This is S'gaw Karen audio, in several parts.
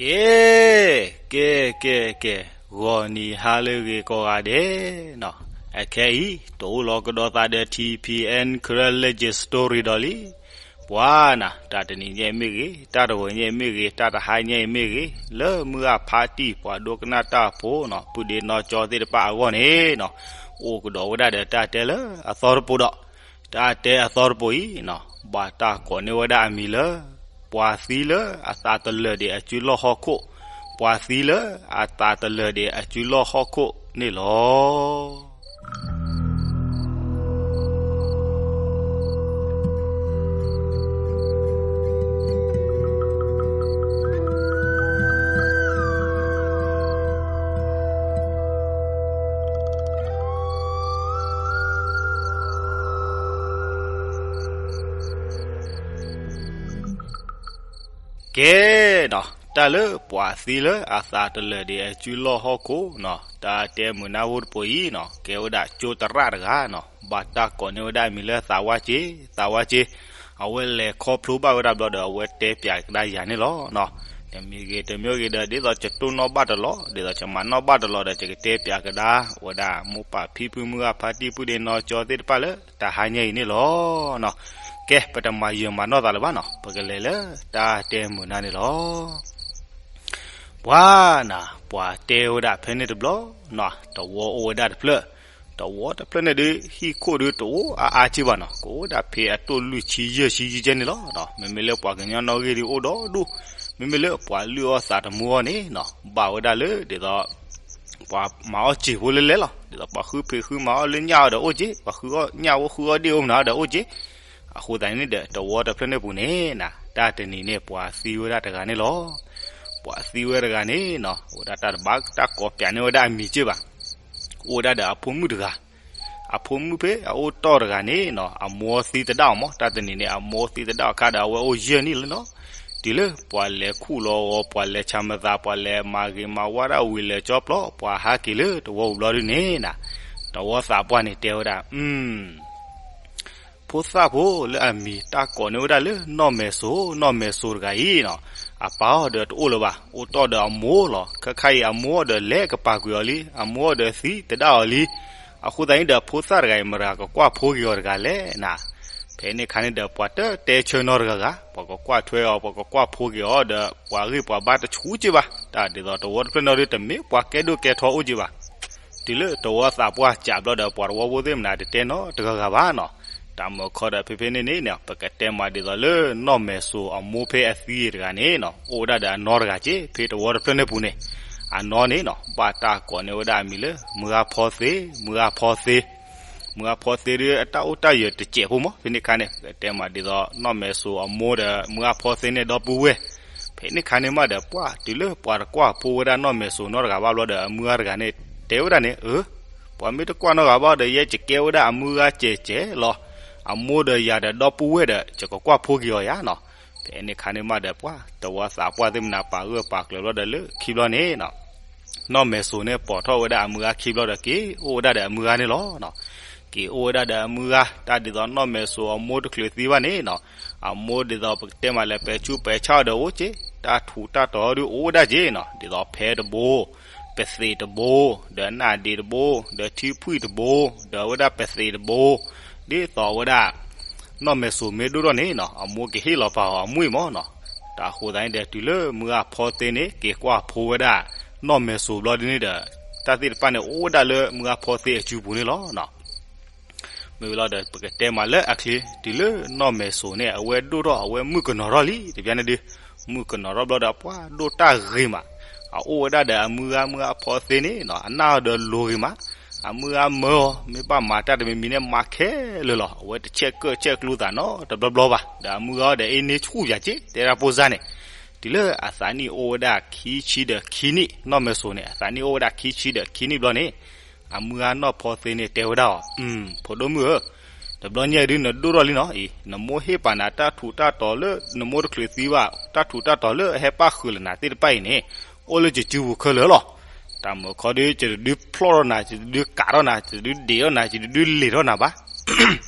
ကဲ, ကဲ, ကဲ, ကဲ, ဂီၤနံၤဟါလၢအဂ့ၤကိးဂၤဒဲးနီၤ, အခဲအံၤ တအိၣ်လီၤကဒီးသးဒီး ထံဖံအဲၣ် Karen Legend Story ဒီးလံ. ပှၤနၤ တၢ်တနံၤညါအံၤမ့ၢ်ဂ့ၤ, တၢ်တဂီၤညါအံၤမ့ၢ်ဂ့ၤ, တၢ်တဟါညါအံၤမ့ၢ်ဂ့ၤ, လၢမုၢ်ဂၢ်ဖါတံၢ် ပှၤဒိကနၣ်တၢ်ဖိနီၤ ပုၢ်ဒ့နီၢ်ကၠီသ့ၣ်တဖၣ်အဂီၢ်န့ၣ်နီၤ, အိၣ်ကဒီးဝဲဒၣ်ဒီးတၢ်တဲလၢအသီတပူၤဒီး တၢ်တဲအသီတပူၤအံၤနီၤ ဘၣ်တၢ်ကိးန့ၢ်ဝဲဒၣ်အမံၤလၢ ပှၤသံလၢအသးတလၢာ်ဒံးအစုလီၢ်ဟီၣ်ခိၣ်, ပှၤသံလၢအသးတလၢာ်ဒံးအစုလီၢ်ဟီၣ်ခိၣ်န့ၣ်လီၤ. ကဲနီၤ, တၢ်လၢပှၤသံလၢအသးတလၢာ်ဒံးအစုလီၢ်ဟီၣ်ခိၣ်နီၤ တၢ်တဲမုာ်နၢ်ဟူတပူၤအံၤနီၤ ကဲဝဲဒၣ်ကၠိသရၣ်တဂၤနီၤ ဘၣ်တၢ်ကိးန့ၢ်ဝဲဒၣ်အမံၤလၢသးဝါစ့, သးဝါစ့, အဝဲလဲၤခီဖျိဘၣ်ဝဲဒၣ်ဘျီဒီး အဝဲတဲပၠးကဒါယၤန့ၣ်လီၤ. တမံၤဂ့ၤတမံၤဂ့ၤဒီး ဒ်သိးယတိၢ်နီၣ်ဘၣ်တလီၤ, ဒ်သိးယမၤနီၣ်ဘၣ်တလီၤဒီး ယကတဲပၠးကဒါဝဲဒၣ် မိၢ်ပၢ်ဖံဖု မုၢ်ဂၢ်ဖါတံၢ် ပုၢ်ဒ့နီၢ်ကၠီသ့ၣ်တဖၣ်လၢတၢ်ဟါညါအံၤန့ၣ်လီၤ. ကဲ ပတမၤယၢၤမၤနီၣ်သးလၢၤဘၣ်နီၤ, ပကလဲၤလၢတၢ်တဲမုာ်နၢ်န့ၣ်လီၤ. ပှၤနၤ ပှၤတဲဝဲဒၣ်ဖဲန့ၣ်တဘျီနီၤ, သဝီအိၣ်ဝဲဒၣ်တဖျၢၣ်, သဝီတဖျၢၣ်န့ၣ်ဒုး ဟံၣ်ခိၣ်ဒုးတအိၣ်အါအါက့ဘၣ်နီၤ, ကအိၣ်ဝဲဒၣ်ဖဲအတိၢ်လွံၢ်ဆံယဲၢ်ဆံယဲၢ်န့ၣ်လီၤ. မ့မ့ၢ်လၢပှၤကညီနီၣ်ဂံၢ်ဒုးအိၣ်ဒီဒူၣ်, မ့မ့ၢ်လၢပှၤလုၢ်အီၣ်သးသမူအီၤန့ၣ်နီၤ ဘၣ်ဝဲဒၣ်လၢဒ်သိး ပှၤမၤအီၣ်စ့ၤဖိလၢလဲၣ်လီၤ, ဒ်သိးပှၤဃုဖံးဃုမၤအီၣ်လၢညၣ်အီၤဒီးအိၣ်က့, ပှၤဃုအီၣ်ညၣ်အိၣ်ဃုအီၣ်ဒ့ၣ်အိၣ်မနုၤအီၤဒီးအိၣ်က့. အဃိသတးန့ၣ်ဒီး သဝီတဖျၢၣ်န့ၣ်ပူၤန့ၣ်နၤ တၢ်တနံၤန့ၣ် ပှၤသံဝဲဒၣ်တဂၤန့ၣ်လီၤ. ပှၤသံဝဲတဂၤန့ၣ်နီၤ အိၣ်ဒၣ်တၢ်တဘၣ်တၢ်ကိးပၠးန့ၢ်ဝဲဒၣ်အမံၤက့ဘၣ်, အိၣ်ဝဲဒၣ်ဒီးအဖိမုၣ်တဂၤ, အဖိမုၣ်ဖဲအအိၣ်တီၢ်တဂၤန့ၣ်နီၤ အမိၢ်သံသဒၣ်အီၤမး, တၢ်တနံၤန့ၣ် အမိၢ်သံသဒၣ်အခါဒီး အဝဲအိၣ်ယဲၢ်နံၣ်လံနီၤ. တုၤလၢပှၤလဲၤခူၣ်လီၤအီၤ ပှၤလဲၤဆၣ်မသး ပှၤလဲၤမၤဂ့ၤမၤဝါဒၣ်ဝံၤလဲၤကၠီပျီ ပှၤဟးက့ၤလၢသဝီပူၤဘျီဒုန့ၣ်နၤ, သဝီသးပှၢ်န့ၣ်တဲဝဲဒၣ် အၢ ဖိသၣ်ဖိလၢအမံၤတၢ်ကိးန့ၢ်ဝဲဒၣ်လၢနီၢ်မဲာ်စိၤ, နီၢ်မဲာ်စိၤတဂၤအံၤနီၤ, အပၢ်အီၤဒီးတအိၣ်လၢၤဘၣ်, အိၣ်တီၢ်ဒီးအမိၢ်လီၤ. ခဲခါအံၤအမိၢ်အီၤဒီးလဲၤကပာ်ကွံာ်အီၤလံ, အမိၢ်အီၤဒီးသံသဒၣ်အီၤလံ. အဃိသတးန့ၣ်ဒီး ဖိသၣ်တဂၤအံၤ မတၤကကွၢ်ဖိက့ၤအီၤတဂၤလဲၣ်နၤ. ဖဲန့ၣ်အခါန့ၣ်ဒီး ပှၤတတဲဆၢနီတဂၤဂၤ, ပှၤကကွၢ်ထွဲအီၤ ပှၤကကွၢ်ဖိက့ၤအီၤဒီး ပှၤဂ့ၢ်ပှၤဘါတဆူးက့ဘၣ်, တၢ်ဒ်သိးသဝီတဖျၢၣ်န့ၣ်ဒုး တမ့ၢ်ပှၤကဲဒိၣ်ကဲထီအိၣ်က့ဘၣ်. တုၤလၢသဝီသးပှၢ်စးဘျီဒီး ပှၤသဝီဖိသ့ၣ်မနုၤတတဲနီတဂၤဂၤဘၣ်နီၤ. တၢ်မုၢ်ခီဒီး ဖဲဖဲန့ၣ်န့ၣ် ပကတဲမးဒ်သိးလၢနီၢ်မဲာ်စိၤအမိၢ်ဖဲအသံတဂၤန့ၣ်နီၤ အိၣ်ဝဲဒၣ်ဒီးအနီတဂၤက့ ဖဲသဝီတဖျၢၣ်န့ၣ်ပူၤန့ၣ်, အနီန့ၣ်နီၤ ဘၣ်တၢ်ကိးန့ၢ်ဝဲဒၣ်အမံၤလၢ မုၢ်ဂၢ်ဖီသ့, မုၢ်ဂၢ်ဖီသ့ မုၢ်ဂၢ်ဖီသ့ဒုး အတၢ်အိၣ်တၢ်ယၢၤတစဲးဖိမး, ဖဲန့ၣ်အခါန့ၣ် ပကတဲမးဒ်သိး နီၢ်မဲာ်စိၤအမိၢ်ဒီး မုၢ်ဂၢ်ဖီသ့န့ၣ်ဒီပုၢ်ဝဲၢ်. ဖဲန့ၣ်အခါန့ၣ်မးဒီး ပှၤတုၤလၢပှၤတကွၢ်ဖိဝဲဒၣ်နီၢ်မဲာ်စိၤနီတဂၤဘၣ်ဘျီဒီး အမုၢ်ဂၢ်တဂၤန့ၣ် တဲဝဲဒၣ်န့ၣ်, အၢ, ပှၤမ့ၢ်တကွၢ်နီတဂၤဘၣ်ဒီး ယဲယကဲဝဲဒၣ်အမုၢ်ဂၢ်ကဲးကဲးလီၤ. အမိၢ်ဒီးယၤဒီးဒီပုၢ်ဝဲၢ်ဒီး ယကကွၢ်ဖိက့ၤအီၤယၤနီၤ. ဖဲန့ၣ်အခါန့ၣ်မးဒီး ပှၤသဝီသးပှၢ်သ့ၣ်မနုၤ ပာ်ဂၢၢ်ပာ်ကျၢၤဘျီဒီး လၢခံဘျီန့ၣ်နီၤ နီၢ်မဲာ်စိၤန့ၣ် ပိာ်ထီၣ်ဝဲဒၣ်အမုၢ်ဂၢ်ခံဘျီဒီး က့ၤအိၣ်ဝဲဒၣ်ဒီးအမုၢ်ဂၢ်န့ၣ်လီၤ. က့ၤအိၣ်ဝဲဒၣ်ဒီးအမုၢ်ဂၢ် တၢ်ဒ်သိးနီၢ်မဲာ်စိၤအမိၢ်တချုးသံဘၣ်န့ၣ်နီၤ, အမိၢ်ဒ်သိးပကတဲမးလၢ ပဲဆူပဲဆါအီၤဒီးအိၣ်က့, တၢ်ထူးတၢ်တီၤဒုးအိၣ်ဝဲဒၣ်က့နီၤ, ဒ်သိးဖဲတဘိ, ပသ့းတဘိ, ဒီးနၣ်ဒ့တဘိ, ဒီးထံဖှံၣ်တဘိ, ဒီးဝဲဒၣ်ပသ့းတဘိ, ဒ်သိးဝဲဒၣ် နီၢ်မဲာ်စိၤမ့ၢ်ဒိၣ်ထီၣ်န့ၣ်နီၤ အမိၢ်ကဟ့ၣ်လီၤပာ်အီၤအမွေးမးနီၤ. တၢ်အဃိသတးန့ၣ်ဒီး တုၤလၢမုၢ်ဂၢ်ဖီသ့န့ၣ် က့ၤကွၢ်ဖိဝဲဒၣ် နီၢ်မဲာ်စိၤဘျီဒ်န့ၣ်ဒီး တၢ်သ့ၣ်တဖၣ်န့ၣ် အိၣ်ဝဲဒၣ်လၢမုၢ်ဂၢ်ဖီသ့အစုပူၤန့ၣ်လီၤ. မ့ၢ်ဝဲလီၤဒီး ပကတဲမးလၢအချ့ တုၤလၢနီၢ်မဲာ်စိၤန့ၣ် အဝဲဒိၣ်ထီၣ် အဝဲမုၣ်ကနီၤထီၣ်လံ တဘျီန့ၣ်ဒုး, မုၣ်ကနီၤထီၣ်ဘျီဒီး ပှၤဒိၣ်တၢ်ဂ့ၤမး, အအိၣ်ဝဲဒၣ်ဒီးအမုၢ်ဂၢ် မုၢ်ဂၢ်ဖီသ့န့ၣ်နီၤ အနၢ်အီၤဒီးလိၤဂ့ၤမး, အမုၢ်ဂၢ်မၢအီၤ မ့ၢ်ဘၣ်မၤတၢ်တမံၤမံၤန့ၣ် မၤခဲလၢာ်လီၤ. အဝဲတဆဲးကၢၣ်ဆဲးကျိသးနီတဘျီဘျီဘၣ်, ဒီးအမုၢ်ဂၢ်အီၤဒီး အ့န့ဆူၣ်ယၤက့ တဲဒၣ်ဖိစၢ်န့ၣ်, တုၤလၢအသးနံၣ်အိၣ်ဝဲဒၣ်ခံဆံဒီးခံနံၣ် နီၢ်မဲာ်စိၤန့ၣ် အသးနံၣ်အိၣ်ဝဲဒၣ်ခံဆံဒီးခံနံၣ်ဘျီန့ၣ် အမုၢ်ဂၢ်နီၢ်ဖီသ့န့ၣ် တဲဝဲဒၣ်အီၤ, ဖိဒိၣ်မုၣ်ဧၢ, တဘျီညါအံၤဒုး နဒိၣ်ထီၣ်လံနီၤအံၤ, နမိၢ်ဟ့ၣ်ပာ်နၤတၢ်ထူးတၢ်တီၤလၢ နမိၢ်တချုးသံဘၣ် တၢ်ထူးတၢ်တီၤလၢအဟဲပၣ်ဃုာ်လၢနၤသ့ၣ်တဖၣ်အံၤန့ၣ် အိၣ်လၢယစုပူၤခဲလၢာ်လီၤ. တၢ်မုၢ်ခီဒုး ယတဒုးဖျီၣ်ထီၣ်နၤ ယတဒုးကးထီၣ်နၤ ယတဒုးဒ့းထီၣ်နၤ ယတဒုးလ့ၤထီၣ်နၤဘၣ်.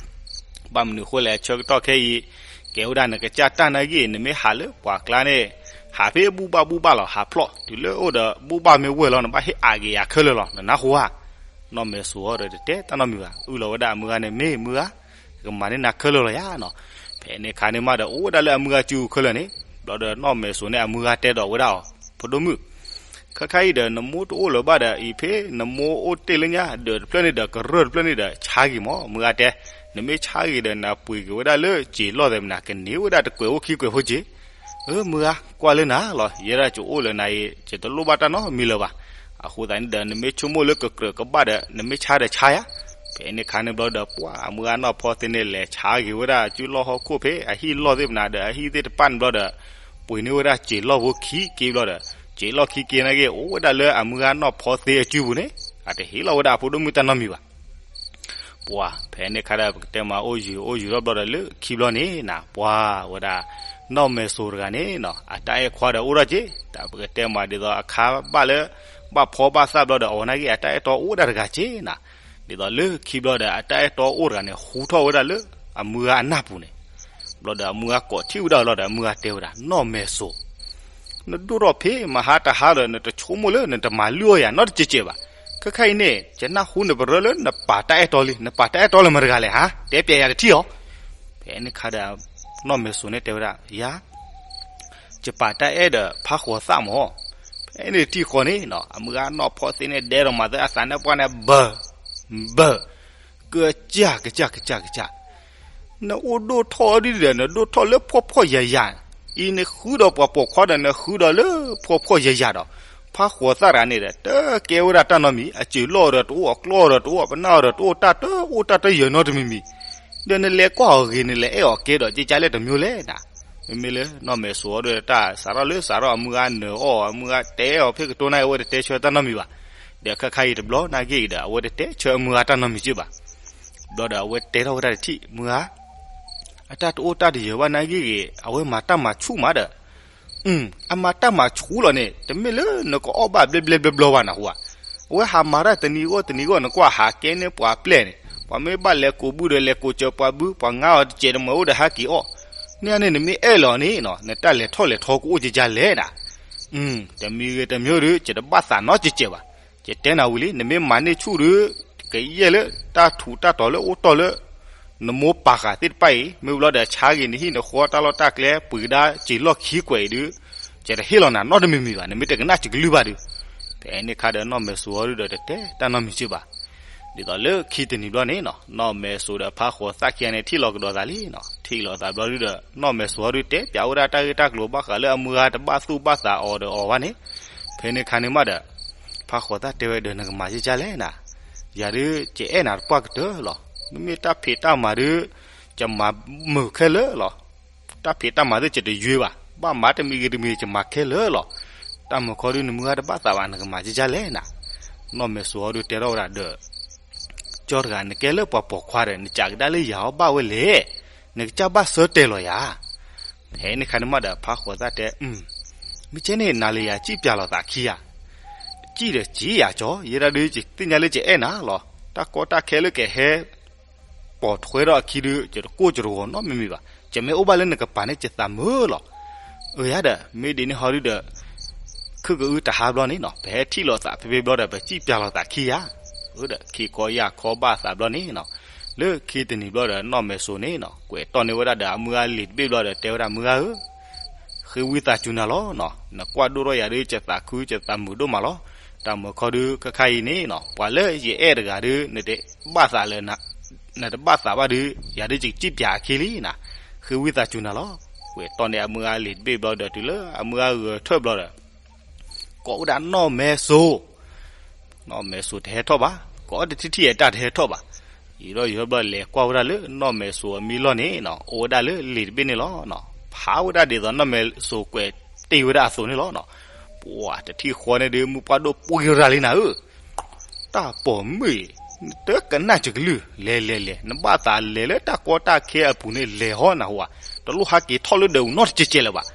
ဘၣ်မနုၤအဃိလဲၣ် ဆၢကတီၢ်ခဲအံၤ ကဲဝဲဒၣ်နကစၢ်တၢ်နာ်ဂ့ၢ် နမ့ၢ်ဟးလၢပှၤကျါန့ၣ် ဟးဖဲဘူၣ်ဘၣ်ဘူၣ်ဘၣ်လီၤ, ဟးဖျီၣ်တုၤလၢအိၣ်ဒီးဘူၣ်ဘၣ်မ့ၢ်ဝဲၢ်လီၤ နဘၣ်ဟ့ၣ်အးက့ၤယၤခဲလၢာ်လီၤ နနၢ်ဟူဧါ. နီၢ်မဲာ်စိၤအီၤဒီးတတဲတၢ်နီတမံၤဘၣ်, အုၣ်လီၤဝဲဒၣ်အမုၢ်ဂၤန့ၣ် မ့ၢ်မုၢ်ဂၤ, ယကမၤန့ၢ်နၤခဲလၢာ်လီၤယၤနီၤ. ဖဲန့ၣ်အခါန့ၣ်မးဒီး အိၣ်ဝဲဒၣ်လၢအမုၢ်ဂၤစုပူၤခဲလၢာ်န့ၣ်, ဘျီဒီးနီၢ်မဲာ်စိၤန့ၣ် အမုၢ်ဂၤတဲဒီးဝဲဒၣ်အီၤ, ဖိဒိၣ်မုၣ်, ခဲခါအံၤဒီး နမိၢ်တအိၣ်လၢၤဘၣ်ဒီး အံၤဖဲနမိၢ်အိၣ်တ့ၢ်လၢညါ ဒၢးတဖျၢၣ်န့ၣ်ဒီး ကရၢၢ်တဖျၢၣ်န့ၣ်ဒီး ဆါဂ့ၤမး မုၢ်ဂၤတဲ, နမ့ၢ်ဆါဂ့ၤဒီး နပှ့ၤက့ၤဝဲဒၣ်လၢစံာ်လီၢ်သဲးမနၤ ကန့ၢ်ဝဲဒၣ်တကွဲးအိၣ်ခံကွဲးဖိစ့ၢ်. အၢ မုၢ်ဂၤ ကွၢ်လၢနၤလီၤ, ယဲဒၣ်ကအိၣ်လၢနၤအံၤ ယတလိၣ်ဘၣ်တၢ်နီတမံၤလၢၤဘၣ်. အဃိသတးန့ၣ်ဒီး နမ့ၢ်ဆိကမိၣ်လၢကကြၢးကဘၣ်ဒီး နမ့ၢ်ဆါဒီးဆါယၤ. ဖဲန့ၣ်အခါန့ၣ်ဘျီဒီး ပှၤအမုၢ်ဂၤနီၢ်ဖီသ့န့ၣ် လဲၤဆါဂ့ၤဝဲဒၣ်အစုလီၢ်ဟီၣ်ခိၣ်ဖဲအဟံၣ်လီၢ်သ့ၣ်မနၤဒီး အဟံၣ်သ့ၣ်တဖၣ်န့ၣ်ဘျီဒီး ပှ့ၤန့ၢ်ဝဲဒၣ်စံာ်လီၢ်ဖိခံက့ဘျီဒီး စံာ်လီၢ်ခံက့နာ်က့ အိၣ်ဝဲဒၣ်လၢအမုၢ်ဂၤနီၢ်ဖီသ့အစုပူၤန့ၣ် အတဟ့ၣ်လီၤဝဲဒၣ်အဖိဒိၣ်မုၣ်တၢ်နီတမံၤဘၣ်. ပှၤဖဲန့ၣ်အခါဒီး ပကတဲမးအိၣ်ယံာ်အိၣ်ယံာ်ထီၣ်ဘျီဒီး လၢခံဘျီန့ၣ်နၤ ပှၤဝဲဒၣ် နီၢ်မဲာ်စိၤတဂၤန့ၣ်နီၤ အတၢ်အဲၣ်ခွါဒီးအိၣ်ထီၣ်က့, တၢ်ပကတဲမးဒ်သိးအခါဘၣ်လၢ ဘၣ်ဖီဘၣ်သၣ်ဘျီဒီး အဝဲနာ်က့ အတၢ်အဲၣ်တီအိၣ်ဝဲဒၣ်တဂၤက့နၤ. ဒ်သိးလၢခံဘျီဒီး အတၢ်အဲၣ်တီအိၣ်တဂၤန့ၣ် ဟူထီၣ်ဝဲဒၣ်လၢ အမုၢ်ဂၤအနၢ်ပူၤန့ၣ်. ဘျီဒီးအမုၢ်ဂၤကိးထံၣ်ဝဲဒၣ်လီၤဒီး အမုၢ်ဂၤတဲဝဲဒၣ် နီၢ်မဲာ်စိၤ နဒိၣ်ထီၣ်ဖဲမဟါတဟါဒီး နတဆိကမိၣ်လၢနတမၤလုၢ်အီၣ်ယၤနီတစဲးစဲးဘၣ်. ခဲခါအံၤန့ၣ် ယနၢ်ဟူနပရၢလၢနပာ်တၢ်အဲၣ်တီလံ, နပာ်တၢ်အဲၣ်တီလၢမတၤတဂၤလဲၣ်ဟါ, တဲပျဲယၤတထံၣ်အီၤ. ဖဲန့ၣ်အခါဒီး နီၢ်မဲာ်စိၤန့ၣ်တဲဝဲဒၣ် ယၤ ယပာ်တၢ်အဲၣ်ဒီးဖးဃီၤသၣ်မး. ဖဲန့ၣ်တထံၣ်ဃီန့ၣ်နီၤ အမုၢ်ဂၤနီၢ်ဖီသ့န့ၣ် ဒဲးဒီးမၤသၢအသးန့ၣ်ပှၢ်န့ၣ် ဘၢၣ် ဘၢၣ် ကစၢ် ကစၢ် ကစၢ် ကစၢ် နအိၣ်ဒိၣ်ထီၣ်ဒ်ဒီး နဒိၣ်ထီၣ်လၢဖှီၣ်ဖှီၣ်ယာ်ယာ်, အံၤနဃုဒီးပှၤပိာ်ခွါဒီး နဃုဒီးလၢဖှီၣ်ဖှီၣ်ယာ်ယာ်ဒီး ဖးဃီၤသၣ်တဂၤန့ၣ်ဒီး တကဲဝဲဒၣ်တၢ်နီတမံၤ, အစၢၤလီၢ်အီၤဒီးတအိၣ်, အကျီအီၤဒီးတအိၣ်, အပနၢ်အီၤဒီးတအိၣ်, တၢ်တအိၣ်တၢ်တယၢၤနီတမံၤမံၤ, ဒီးနလဲၤကွၢ်အီၤဂ့ၤ နလဲၤအဲၣ်အီၤကဲဒီး ကကလဲတမျိုးလဲၣ်နၤ. မ့မ့ၢ်လၢနီၢ်မဲာ်စိၤအီၤဒီးတၢ်စးထီၣ်လၢစးထီၣ်အမုၢ်ဂၤနၢၤအီၤ, အမုၢ်ဂၤတဲအီၤဖဲကတိၤနာ်က့ အဝဲတတဲဆၢတၢ်နီတမံၤဘၣ်. ဒီးခဲခါအံၤတဘျီနာ်က့ဒီး အဝဲတတဲဆၢအမုၢ်ဂၤတၢ်နီတမံၤက့ဘၣ်. ဘျီဒီးအဝဲတဲထီၣ်ဝဲဒၣ်တထံၣ် မုၢ်ဂၤ အတၢ်တအိၣ်တၢ်တယၢၤဘၣ်နာ်က့ဂ့ၤ အဝဲမၤတၢ်မၤဆူၣ်မးဒီး, အမၤတၢ်မၤဆူၣ်လီၤန့ၣ် တမ့ၢ်လၢနကအီၣ်ဘၣ်ဘျဲဘျဲဘျီဘျီဘၣ်နဟူဧါ. အဝဲဟးမၤတၢ်တနံၤဂီၢ်တနံၤဂီၢ် နကွၢ်ဟးကဲန့ၢ်ပှၤပျဲၢ်န့ၣ် ပှၤမ့ၢ်ဘၣ်လဲၤကိးဘုဒီး လဲၤကိးစၢၤပှၤဘု ပှၤငါအီၤတစဲးတမၢၤအိၣ်ဒီးဟးက့ၤအီၣ်. န့ၣ်န့ၣ် နမ့ၢ်အဲၣ်လီၤန့ၣ် နတၢ်လဲၤထီၣ်လဲၤထီကအိၣ်ကကလဲၣ်နၤ. တမံၤဂ့ၤတမံၤဒီး ယတဘၣ်သးနီတစဲးစဲးဘၣ်. ယတဲနၤဝံၤလံ နမ့ၢ်မၤန့ၢ်ဆူၣ်ဒီး ကယဲၢ်လၢတၢ်ထူးတၢ်တီၤလၢအိၣ်တီၢ်လၢ နမိၢ်ပာ်ဃာ်သ့ၣ်တဖၣ်အံၤ မ့ၢ်ဘျီဒီးဆါဂ့ၤနဟံၣ်နဃီတၢ်လီၢ်တၢ်ကျဲ ပှ့ၤကဒါစံာ်လီၢ်ခံကွဲးအံၤဒီး ယတဟ့ၣ်လီၤနၤနီတမံၤမံၤဘၣ် နမ့ၢ်တကနၣ်စကလုၢ်ဘၣ်ဒီး. ဖဲန့ၣ်အခါဒီးနီၢ်မဲာ်စိၤအီၤဒုဒီးတတဲတၢ်နီတမံၤစ့ၢ်ဘၣ်. ဒ်သိးလၢခံတနံၤဘျီန့ၣ်နီၤ နီၢ်မဲာ်စိၤဒီးဖးဃီၤသၣ်ခံဂၤန့ၣ် ထံၣ်လိာ်ကဒီးသးလံနီၤ. ထံၣ်လိာ်သးဘျီဒုဒီး နီၢ်မဲာ်စိၤအီၤဒုတဲပၠးဝဲဒၣ်တၢ်ဂ့ၢ်တၢ်ကျိၤ ဘၣ်ဃးလၢအမုၢ်ဂၤတဘၣ်သူၣ်ဘၣ်သးအီၤဒီးအီၤဘၣ်န့ၣ်. ဖဲန့ၣ်အခါန့ၣ်မးဒီး ဖးဃီၤသၣ်တဲဝဲဒီး နကမၤကကလဲၣ်နၤ. ယၤဒုး ယအဲၣ်နၤတပှၢ်ကတၢၢ်လီၤ. မ့မ့ၢ်တၢ်ဖံးတၢ်မၤဒုး ယမၤမုာ်ခဲလၢာ်လီၤ. တၢ်ဖံးတၢ်မၤသ့ၣ် ယတယွ့ဘၣ်. ဘၣ်မၤတမံၤဂ့ၤတမံၤ ယမၤခဲလၢာ်လီၤ. တၢ်မုာ်ခီဒုး နမုၢ်ဂၤတဘၣ်သးဘၣ် နကမၤကကလဲၣ်နၤ. နီၢ်မဲာ်စိၤအီၤဒုးတဲထီၣ်ဝဲဒၣ်ဒီး ကၠီတဂၤ နကဲလၢပှၤပိာ်ခွါဒီး နကးကဒါလၢယၤအီၤဘၣ်ဝဲလဲၣ်. နကစၢ်ဘၣ်ဆၢတဲာ်လီၤယၤ. ဖဲန့ၣ်အခါန့ၣ်မးဒီး ဖးဃီၤသၣ်တဲ မ့ၢ်ကဲန့ၣ် နၤလၢယၤစံၣ်ပၠးလိာ်သးခံဧါ. စံၣ်ဒီးစံၣ်ယၤကၠီ, ယဲဒၣ်ဒုး ယသ့ၣ်ညါလၢယအဲၣ်နၤလီၤ. တၢ်ကီတၢ်ခဲလၢကဟဲ ပိာ်ထွဲထီၣ်အခံဒုး ယတကိၢ်ယတဂီၤနီတမံၤမံၤဘၣ်. ယမ့ၢ်အိၣ်ဘၣ်လၢနကပၤန့ၣ် ယသးမုာ်လီၤ. အၢ ယၤဒီး မ့ၢ်ဒ်န့ၣ်ဟီဒုးဒီး ခုၣ်ကအုတဟါဘျီန့ၣ်နီၤ ပဟဲထံၣ်လိာ်သးဖဲဖဲဘျီဒီး ပစံၣ်ပၠးလိာ်သးခံဧါ. အၢ ဒီးခံခီယၢ်ခီဘၣ်သးဘျီန့ၣ်နီၤ လၢခံတနံၤဘျီဒီး နီၢ်မဲာ်စိၤန့ၣ်နီၤ ကွဲးတီၢ်န့ၢ်ဝဲဒၣ်ဒီးအမုၢ်ဂၤလံာ်တဘ့ၣ်ဘျီဒီး တဲဝဲဒၣ် မုၢ်ဂၤဧၢ ဃ့ဝံသးစူၤနၤလီၤနီၤ. နကွၢ်ဒိၣ်ထီၣ်ယၤဒုး ယသးခုယသးမုာ်ဒိၣ်မးလီၤ. တၢ်မုာ်ခီဒုး ခဲခါအံၤန့ၣ်နီၤ ပှၤလၢယအဲၣ်တဂၤဒုး နတဘၣ်သးလၢ နတဘၣ်သးဘၣ်ဒုး ယၤဒုးယကစံၣ်ပၠးအခံလံနၤ. ဃ့ဝံသးစူၤနၤလီၤ. ကွဲးတီၢ်န့ၢ်အမုၢ်ဂၤလံာ်တဘ့ၣ်ဘျီဒီး တုၤလၢအမုၢ်ဂၤဂဲၤထၢၣ်ဘျီဒီး ကိးဝဲဒၣ်နီၢ်မဲာ်စိၤ နီၢ်မဲာ်စိၤတဟဲထီၣ်ဘၣ်, ကိးတထံၣ်ထံၣ်အတၢ်တဟဲထီၣ်ဘၣ်. ယံာ်ထီၣ်ယံာ်ထီၣ်ဘျီလဲၤကွၢ်ဝဲဒၣ်လၢနီၢ်မဲာ်စိၤအမံလီၢ်န့ၣ်နီၤ အိၣ်ဝဲဒၣ်လၢလံာ်တဘ့ၣ်န့ၣ်လီၤ. ဖးဝဲဒၣ်ဒ်သိးနီၢ်မဲာ်စိၤကွဲးတ့ၢ်ဝဲဒၣ်အသိးန့ၣ်လီၤ. ပှၤတထံၣ်ဃီန့ၣ်ဒုး မုၢ်ပှၢ်ဒိၣ်ပှ့ၤရၤလံနၤဧၢ တၢ်ပိာ်မုၣ်အံၤ နတကနၣ်စကလုၢ် လဲၤလဲၤလဲၤ နဘၣ်သးလဲၤလၢတၢ်ကီတၢ်ခဲအပူၤန့ၣ် လဲၤဟီနဟူဧါ, တလိၣ်ဟးက့ၤထီၣ်လၢဒၢးပူၤနီတကဲးကဲးလၢၤဘၣ်.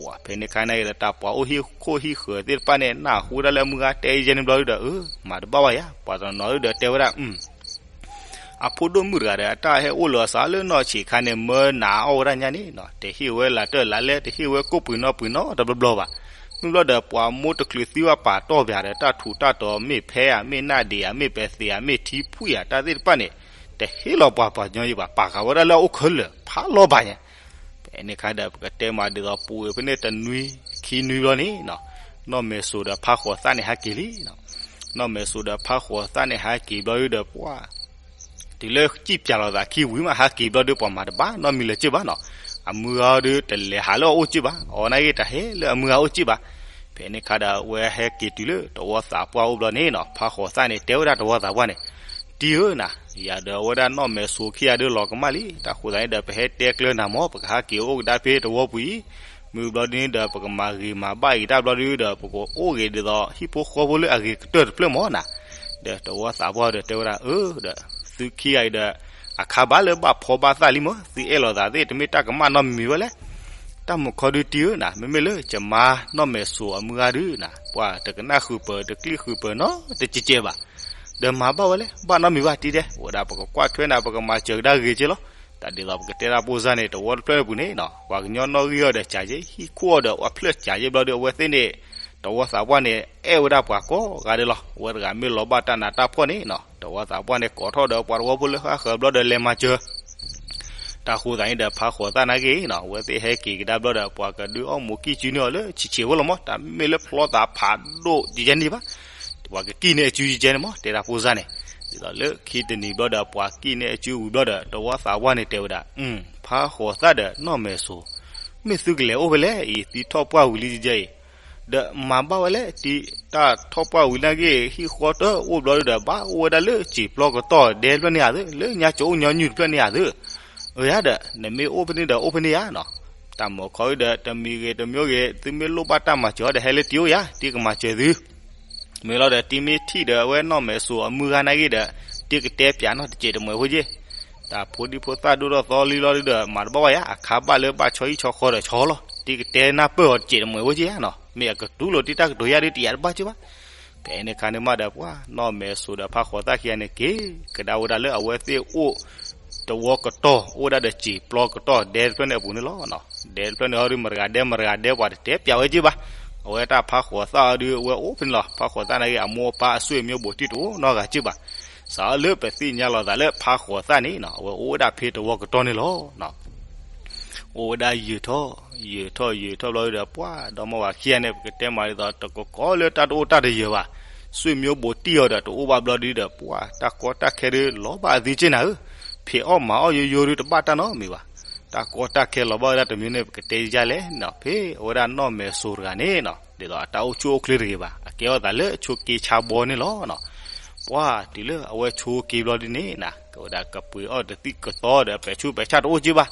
ဝဲဖဲန့ၣ်ခါန့ၣ်ဒီး တၢ်ပှၤအိၣ်ဟံၣ်ခိၣ်ဟံၣ်ဃၢၤသ့ၣ်တဖၣ်န့ၣ် နၢ်ဟူဝဲဒၣ်လၢအမုၢ်ဂၤတဲယဲန့ၣ်ဘျီဒုးဒီး အၢ မၤတဘၣ်ဘၣ်ယၤ ပှၤတနီၤနီၤဒုးဒီးတဲဝဲဒၣ် အဖိဒိၣ်မုၣ်တဂၤဒီး အတၢ်ဟဲအိၣ်လီၤအသးလၢနီၢ်ဆံးခါန့ၣ် မၢနၤအီၣ်ဝဲဒၣ်ညါန့ၣ်နီၤ, တဟ့ၣ်ဝဲလၤတၢၢ်လၤလဲ, တဟ့ၣ်ဝဲကိၣ်ပှ့ၤနီၣ်ပှ့ၤနီတဘျီဘျီဘၣ်. မုၢ်ဘျီဒီး ပှၤမိၢ်တချုးသံဘၣ်ပာ်တီၢ်ပၠးဒီး တၢ်ထူးတၢ်တီၤ မ့ၢ်ဖဲဧါ, မ့ၢ်နၢ်ဒံးဧါ, မ့ၢ်ပဲၤသ့းဧါ, မ့ၢ်ထံဖှံၣ်ဧါ, တၢ်သ့ၣ်တဖၣ်န့ၣ် တဟ့ၣ်လီၤပှၤပှၤညီယံၤဘၣ်, ပာ်ဃာ်ဝဲဒၣ်လၢအအိၣ်ခဲလၢာ် ဖးလီၤဘၣ်ညါ. ဖဲန့ၣ်အခါဒီး ပကတဲမးဒ်သိး ပူၤကွံာ်ဖဲန့ၣ်တနွံခံနွံဘျီန့ၣ်နီၤ, နီၢ်မဲာ်စိၤဒီးဖးဃိးသၣ်န့ၣ်ဟးက့ၤလံနီၤ. နီၢ်မဲာ်စိၤဒီးဖးဃိးသၣ်န့ၣ်ဟးက့ၤဘျီဒီး ပှၤ တုၤလၢစံၣ်ပၠးလိာ်သးခံဝံၤမး ဟးက့ၤဘျီဒီး ပှၤမၤတဘၣ်နီတမံၤလၢၤက့ၢ်ဘၣ်နီၤ. အမုၢ်ဂၤဒီး တလဲၤဟးလၢအအိၣ်က့ၢ်ဘၣ်, အဝဲနာ်က့ တဟဲလၢအမုၢ်ဂၤအိၣ်က့ၢ်ဘၣ်. ဖဲန့ၣ်အခါဒီး အဝဲဟဲက့ၤတုၤလၢတဝီသးပှၢ်အိၣ်ဘျီန့ၣ်နီၤ, ဖးဃိးသၣ်န့ၣ် တဲဝဲဒၣ်တဝီသးပှၢ်န့ၣ်, တံၤဧၢနၤ, ယၤဒီးအဝဲဒၣ်နီၢ်မဲာ်စိၤခံဂၤဒီးလီၤကမၣ်လံ, တၢ်ဃိသးန့ၣ်ဒီး ပဟဲတဲကျၢၤနၤမၢ်, ပကဟးက့ၤအိၣ်ကဒါဖဲတဝီပူၤအံၤ, မုၢ်ဘျီဒ်န့ၣ်ဒီး ပကမၤဂ့ၤမၤဘၣ်က့ၤတၢ်ဘျီဒုဒီး ပကအိၣ်ဂ့ၤဒ်သိး ဟံၣ်ဖိဃီဖိလၢအဂ့ၤကတၢၢ်တဖျၢၣ်မၢ်နၤ. ဒီးတဝီသးပှၢ်ဒီးတဲဝဲဒၣ်, အၢ ဒီး သုခံဂၤအံၤဒီး အခါဘၣ်လၢဘၣ်ဖီဘၣ်သၣ်လံမၢ်, သုအဲၣ်လိာ်သးသ့ၣ် တမ့ၢ်တၢ်ကမၣ်နီတမံၤဝဲလဲၣ်. တၢ်မုၢ်ခီဒုတံၤဧၢနၤ, မ့မ့ၢ်လၢယမါနီၢ်မဲာ်စိၤအမုၢ်ဂၤဒုနၤ, ပှၤတကနၣ်ဃုာ်ပၢၤ တကျံၣ်ဃုာ်ပၢၤနီတကဲးကဲးဘၣ်. ဒီးမၤဘၣ်ဝဲလဲၣ်, ဘၣ်နီတမံၤဘၣ်တံၤဒဲး, အိၣ်ဝဲဒၣ်ပကကွၢ်ထွဲနၤ ပကမၤစၢၤကဒါဂ့ၤက့ၢ်လီၤ. တၢ်ဒ်သိးပကတဲတၢ်ပိၢ်စၢ်န့ၣ် တဝီတဖျၢၣ်န့ၣ်ပူၤန့ၣ်နီၤ, ပှၤကညီနီၣ်ဂံၢ်အီၤဒီးစးယဲၢ်, ဟံၣ်ခိၣ်အီၤဒီးအဖျၢၣ်စးယဲၢ်ဘျီဒီး အဝဲသ့ၣ်န့ၣ် တဝီသးပှၢ်န့ၣ် အဲၣ်ဝဲဒၣ်ပှၤကိးဂၤဒဲးလီၤ. အဝဲတဂၤမ့ၢ်လီၤဘၣ်တၢ်နးတၢ်ဖှီၣ်န့ၣ်နီၤ, တဝီသးပှၢ်န့ၣ် ကိးထီၣ်ဒီးပှၤတဝီဖိလၢဃၣ်ဃၢၤဘျီဒီး လဲၤမၤစၢၤ တၢ်ဃိသးန့ၣ်ဒီး ဖးဃိးသၣ်နာ်က့နီၤ, အဝဲသ့ၣ်ဟဲက့ၤကဒါဘျီဒီး ပှၤကဒုးအီၣ်မူးကံၢ်စုန့ၢ်အီၤလၢဆံးဆံးဖိလီၤမၢ်, တၢ်မ့ၢ်လၢဖျီသးဖးဒိၣ်ယဲၢ်န့ၣ်ဘၣ်. ပှၤကကံၣ်န့ၢ်အစုယဲၢ်န့ၣ်မၢ်, တဲတၢ်ပိၢ်စၢ်န့ၣ်. ဒ်သိးလၢခံတနံၤဘျီဒီး ပှၤကံၣ်န့ၢ်အစုဝံၤဘျီဒီး တဝီသးပှၢ်န့ၣ်တဲဝဲဒၣ်, ဖးဃိးသၣ်ဒီးနီၢ်မဲာ်စိၤ မ့ၢ်သုကလဲၤအိၣ်ဖဲလဲၣ်အံၤ, သုထီၣ်ပှၢ်ဝံၤလံယဲၢ်အံၤ, ဒီးမၤဘၣ်ဝဲလဲၣ်, တၢ်ထီၣ်ပှၢ်ဝံၤနာ်က့ ဟံၣ်ဃီတအိၣ်ဘျီဒီး ဘၣ်အိၣ်ဝဲဒၣ်လၢစံာ်ပျီကတီၢ်ဒဲတဖျၢၣ်န့ၣ်ဧါသု, လၢညါကၠိအိၣ်ညီနုၢ်တဖျၢၣ်န့ၣ်ဧါသု. အၢယါဒီး နမ့ၢ်အိၣ်ဖဲန့ၣ်ဒီးအိၣ်ဖဲန့ၣ်ယါနီၤ. တၢ်မုၢ်ခီဒီး တမံၤဂ့ၤတမံၤဂ့ၤ သုမ့ၢ်လိၣ်ဘၣ်တၢ်မၤစၢၤအီၤဒီး ဟဲလၢတံၤအိၣ်ယါ, တံၤကမၤစၢၤသု မ့ၢ်လီၤဒီး တံၤမ့ၢ်ထံၣ်ဒီးအဝဲနီၢ်မဲာ်စိၤအမုၢ်ဂၤနာ်က့ဒီး တံၤကတဲပၠးနီတစဲးတမှဲးဖိက့ၢ်. တၢ်ဖိဒံဖိသၣ်ဒိၣ်ထီၣ်သီလံလီၤဒုဒီး မၤတဘၣ်ဝဲယါ, အခါဘၣ်လၢဘၣ်ဆီဟံၣ်ဆီဃီဒီးဆီလီၤ, တံၤကတဲနၢ်ပၢၢ်အီၤတစဲးတမှဲးဖိက့ၢ်နီၤ, မ့ၢ်အကတူၢ်လိာ်တံၤတၢ်ကတိၤယါဒု တယာ်တဘၣ်က့ၢ်ဘၣ်. ဖဲန့ၣ်အခါန့ၣ်မးဒီး ပှၤနီၢ်မဲာ်စိၤဒီးဖးဃိးသၣ်ခံဂၤန့ၣ် က့ၤကဒါဝဲဒၣ်လၢအဝဲသ့ၣ်အိၣ် တဝီကတီၢ် အိၣ်ဝဲဒၣ်ဒီးစံာ်ပျီကတီၢ်ဒဲတဖျၢၣ်န့ၣ်အပူၤန့ၣ်လီၤ. ဒဲတဖျၢၣ်န့ၣ်ဟီဒု မတၤတဂၤဒဲမတၤတဂၤဒဲ ပှၤတတဲပၠးဝဲက့ၢ်ဘၣ်. အဝဲတၢ်ဖးဃိးသၣ်အီၤဒု အဝဲအိၣ်ဖဲန့ၣ်လီၤ. ဖးဃိးသၣ်နာ်က့ အမိၢ်အပၢ်အဆွေမျိုးဘူးတံၢ်တအိၣ်နီတဂၤက့ၢ်ဘၣ်. စးထီၣ်လၢပသ့ၣ်ညါလိာ်သးလၢဖးဃိးသၣ်န့ၣ်နီၤ အဝဲအိၣ်ဝဲဒၣ်ဖဲတဝီကတီၢ်န့ၣ်လီၤ. အိၣ်ဝဲဒၣ်ယံာ်ထီၣ် ယံာ်ထီၣ်ယံာ်ထီၣ်ဘျီဒုဒီး ပှၤဒီမါဝၤခံဂၤန့ၣ် ပကတဲမးဒ်သိး တကကီလၢတၢ်တအိၣ်တၢ်တယၢၤဘၣ်. ဆွေမျိုးဘူးတံၢ်အီၤဒီး တအိၣ်ဘၣ်ဘျီဒုဒီး ပှၤတၢ်ကီတၢ်ခဲဒု လီၤဘၣ်အသံက့ၢ်နၤဧၢ. ဖံးအီၣ်မၤအီၣ်ယိယိဒု တဘၣ်တၢ်နီတမံၤဘၣ်. တၢ်ကီတၢ်ခဲလီၤဘၣ်ဝဲဒၣ်တမံၤန့ၣ် ပကတဲယါလဲၣ်နီၤ. ဖဲအဝဲဒၣ်နီၢ်မဲာ်စိၤတဂၤန့ၣ်နီၤ ဒ်သိးအတၢ်အိၣ်ဆူၣ်အိၣ်ချ့တဂ့ၤဘၣ်. အကဲထီၣ်သးလၢအဆိးက့ဆါဘီန့ၣ်လီၤနီၤ. ပှၤတုၤလၢအဝဲဆိးက့ဘျီဒုန့ၣ်နီၤ ကဝဲဒၣ်ကပှ့ၤအီၣ်တသံၣ်ကသီဒီး ပဲာ်ဆူးပဲာ်ဆၣ်တအိၣ်က့ၢ်ဘၣ်.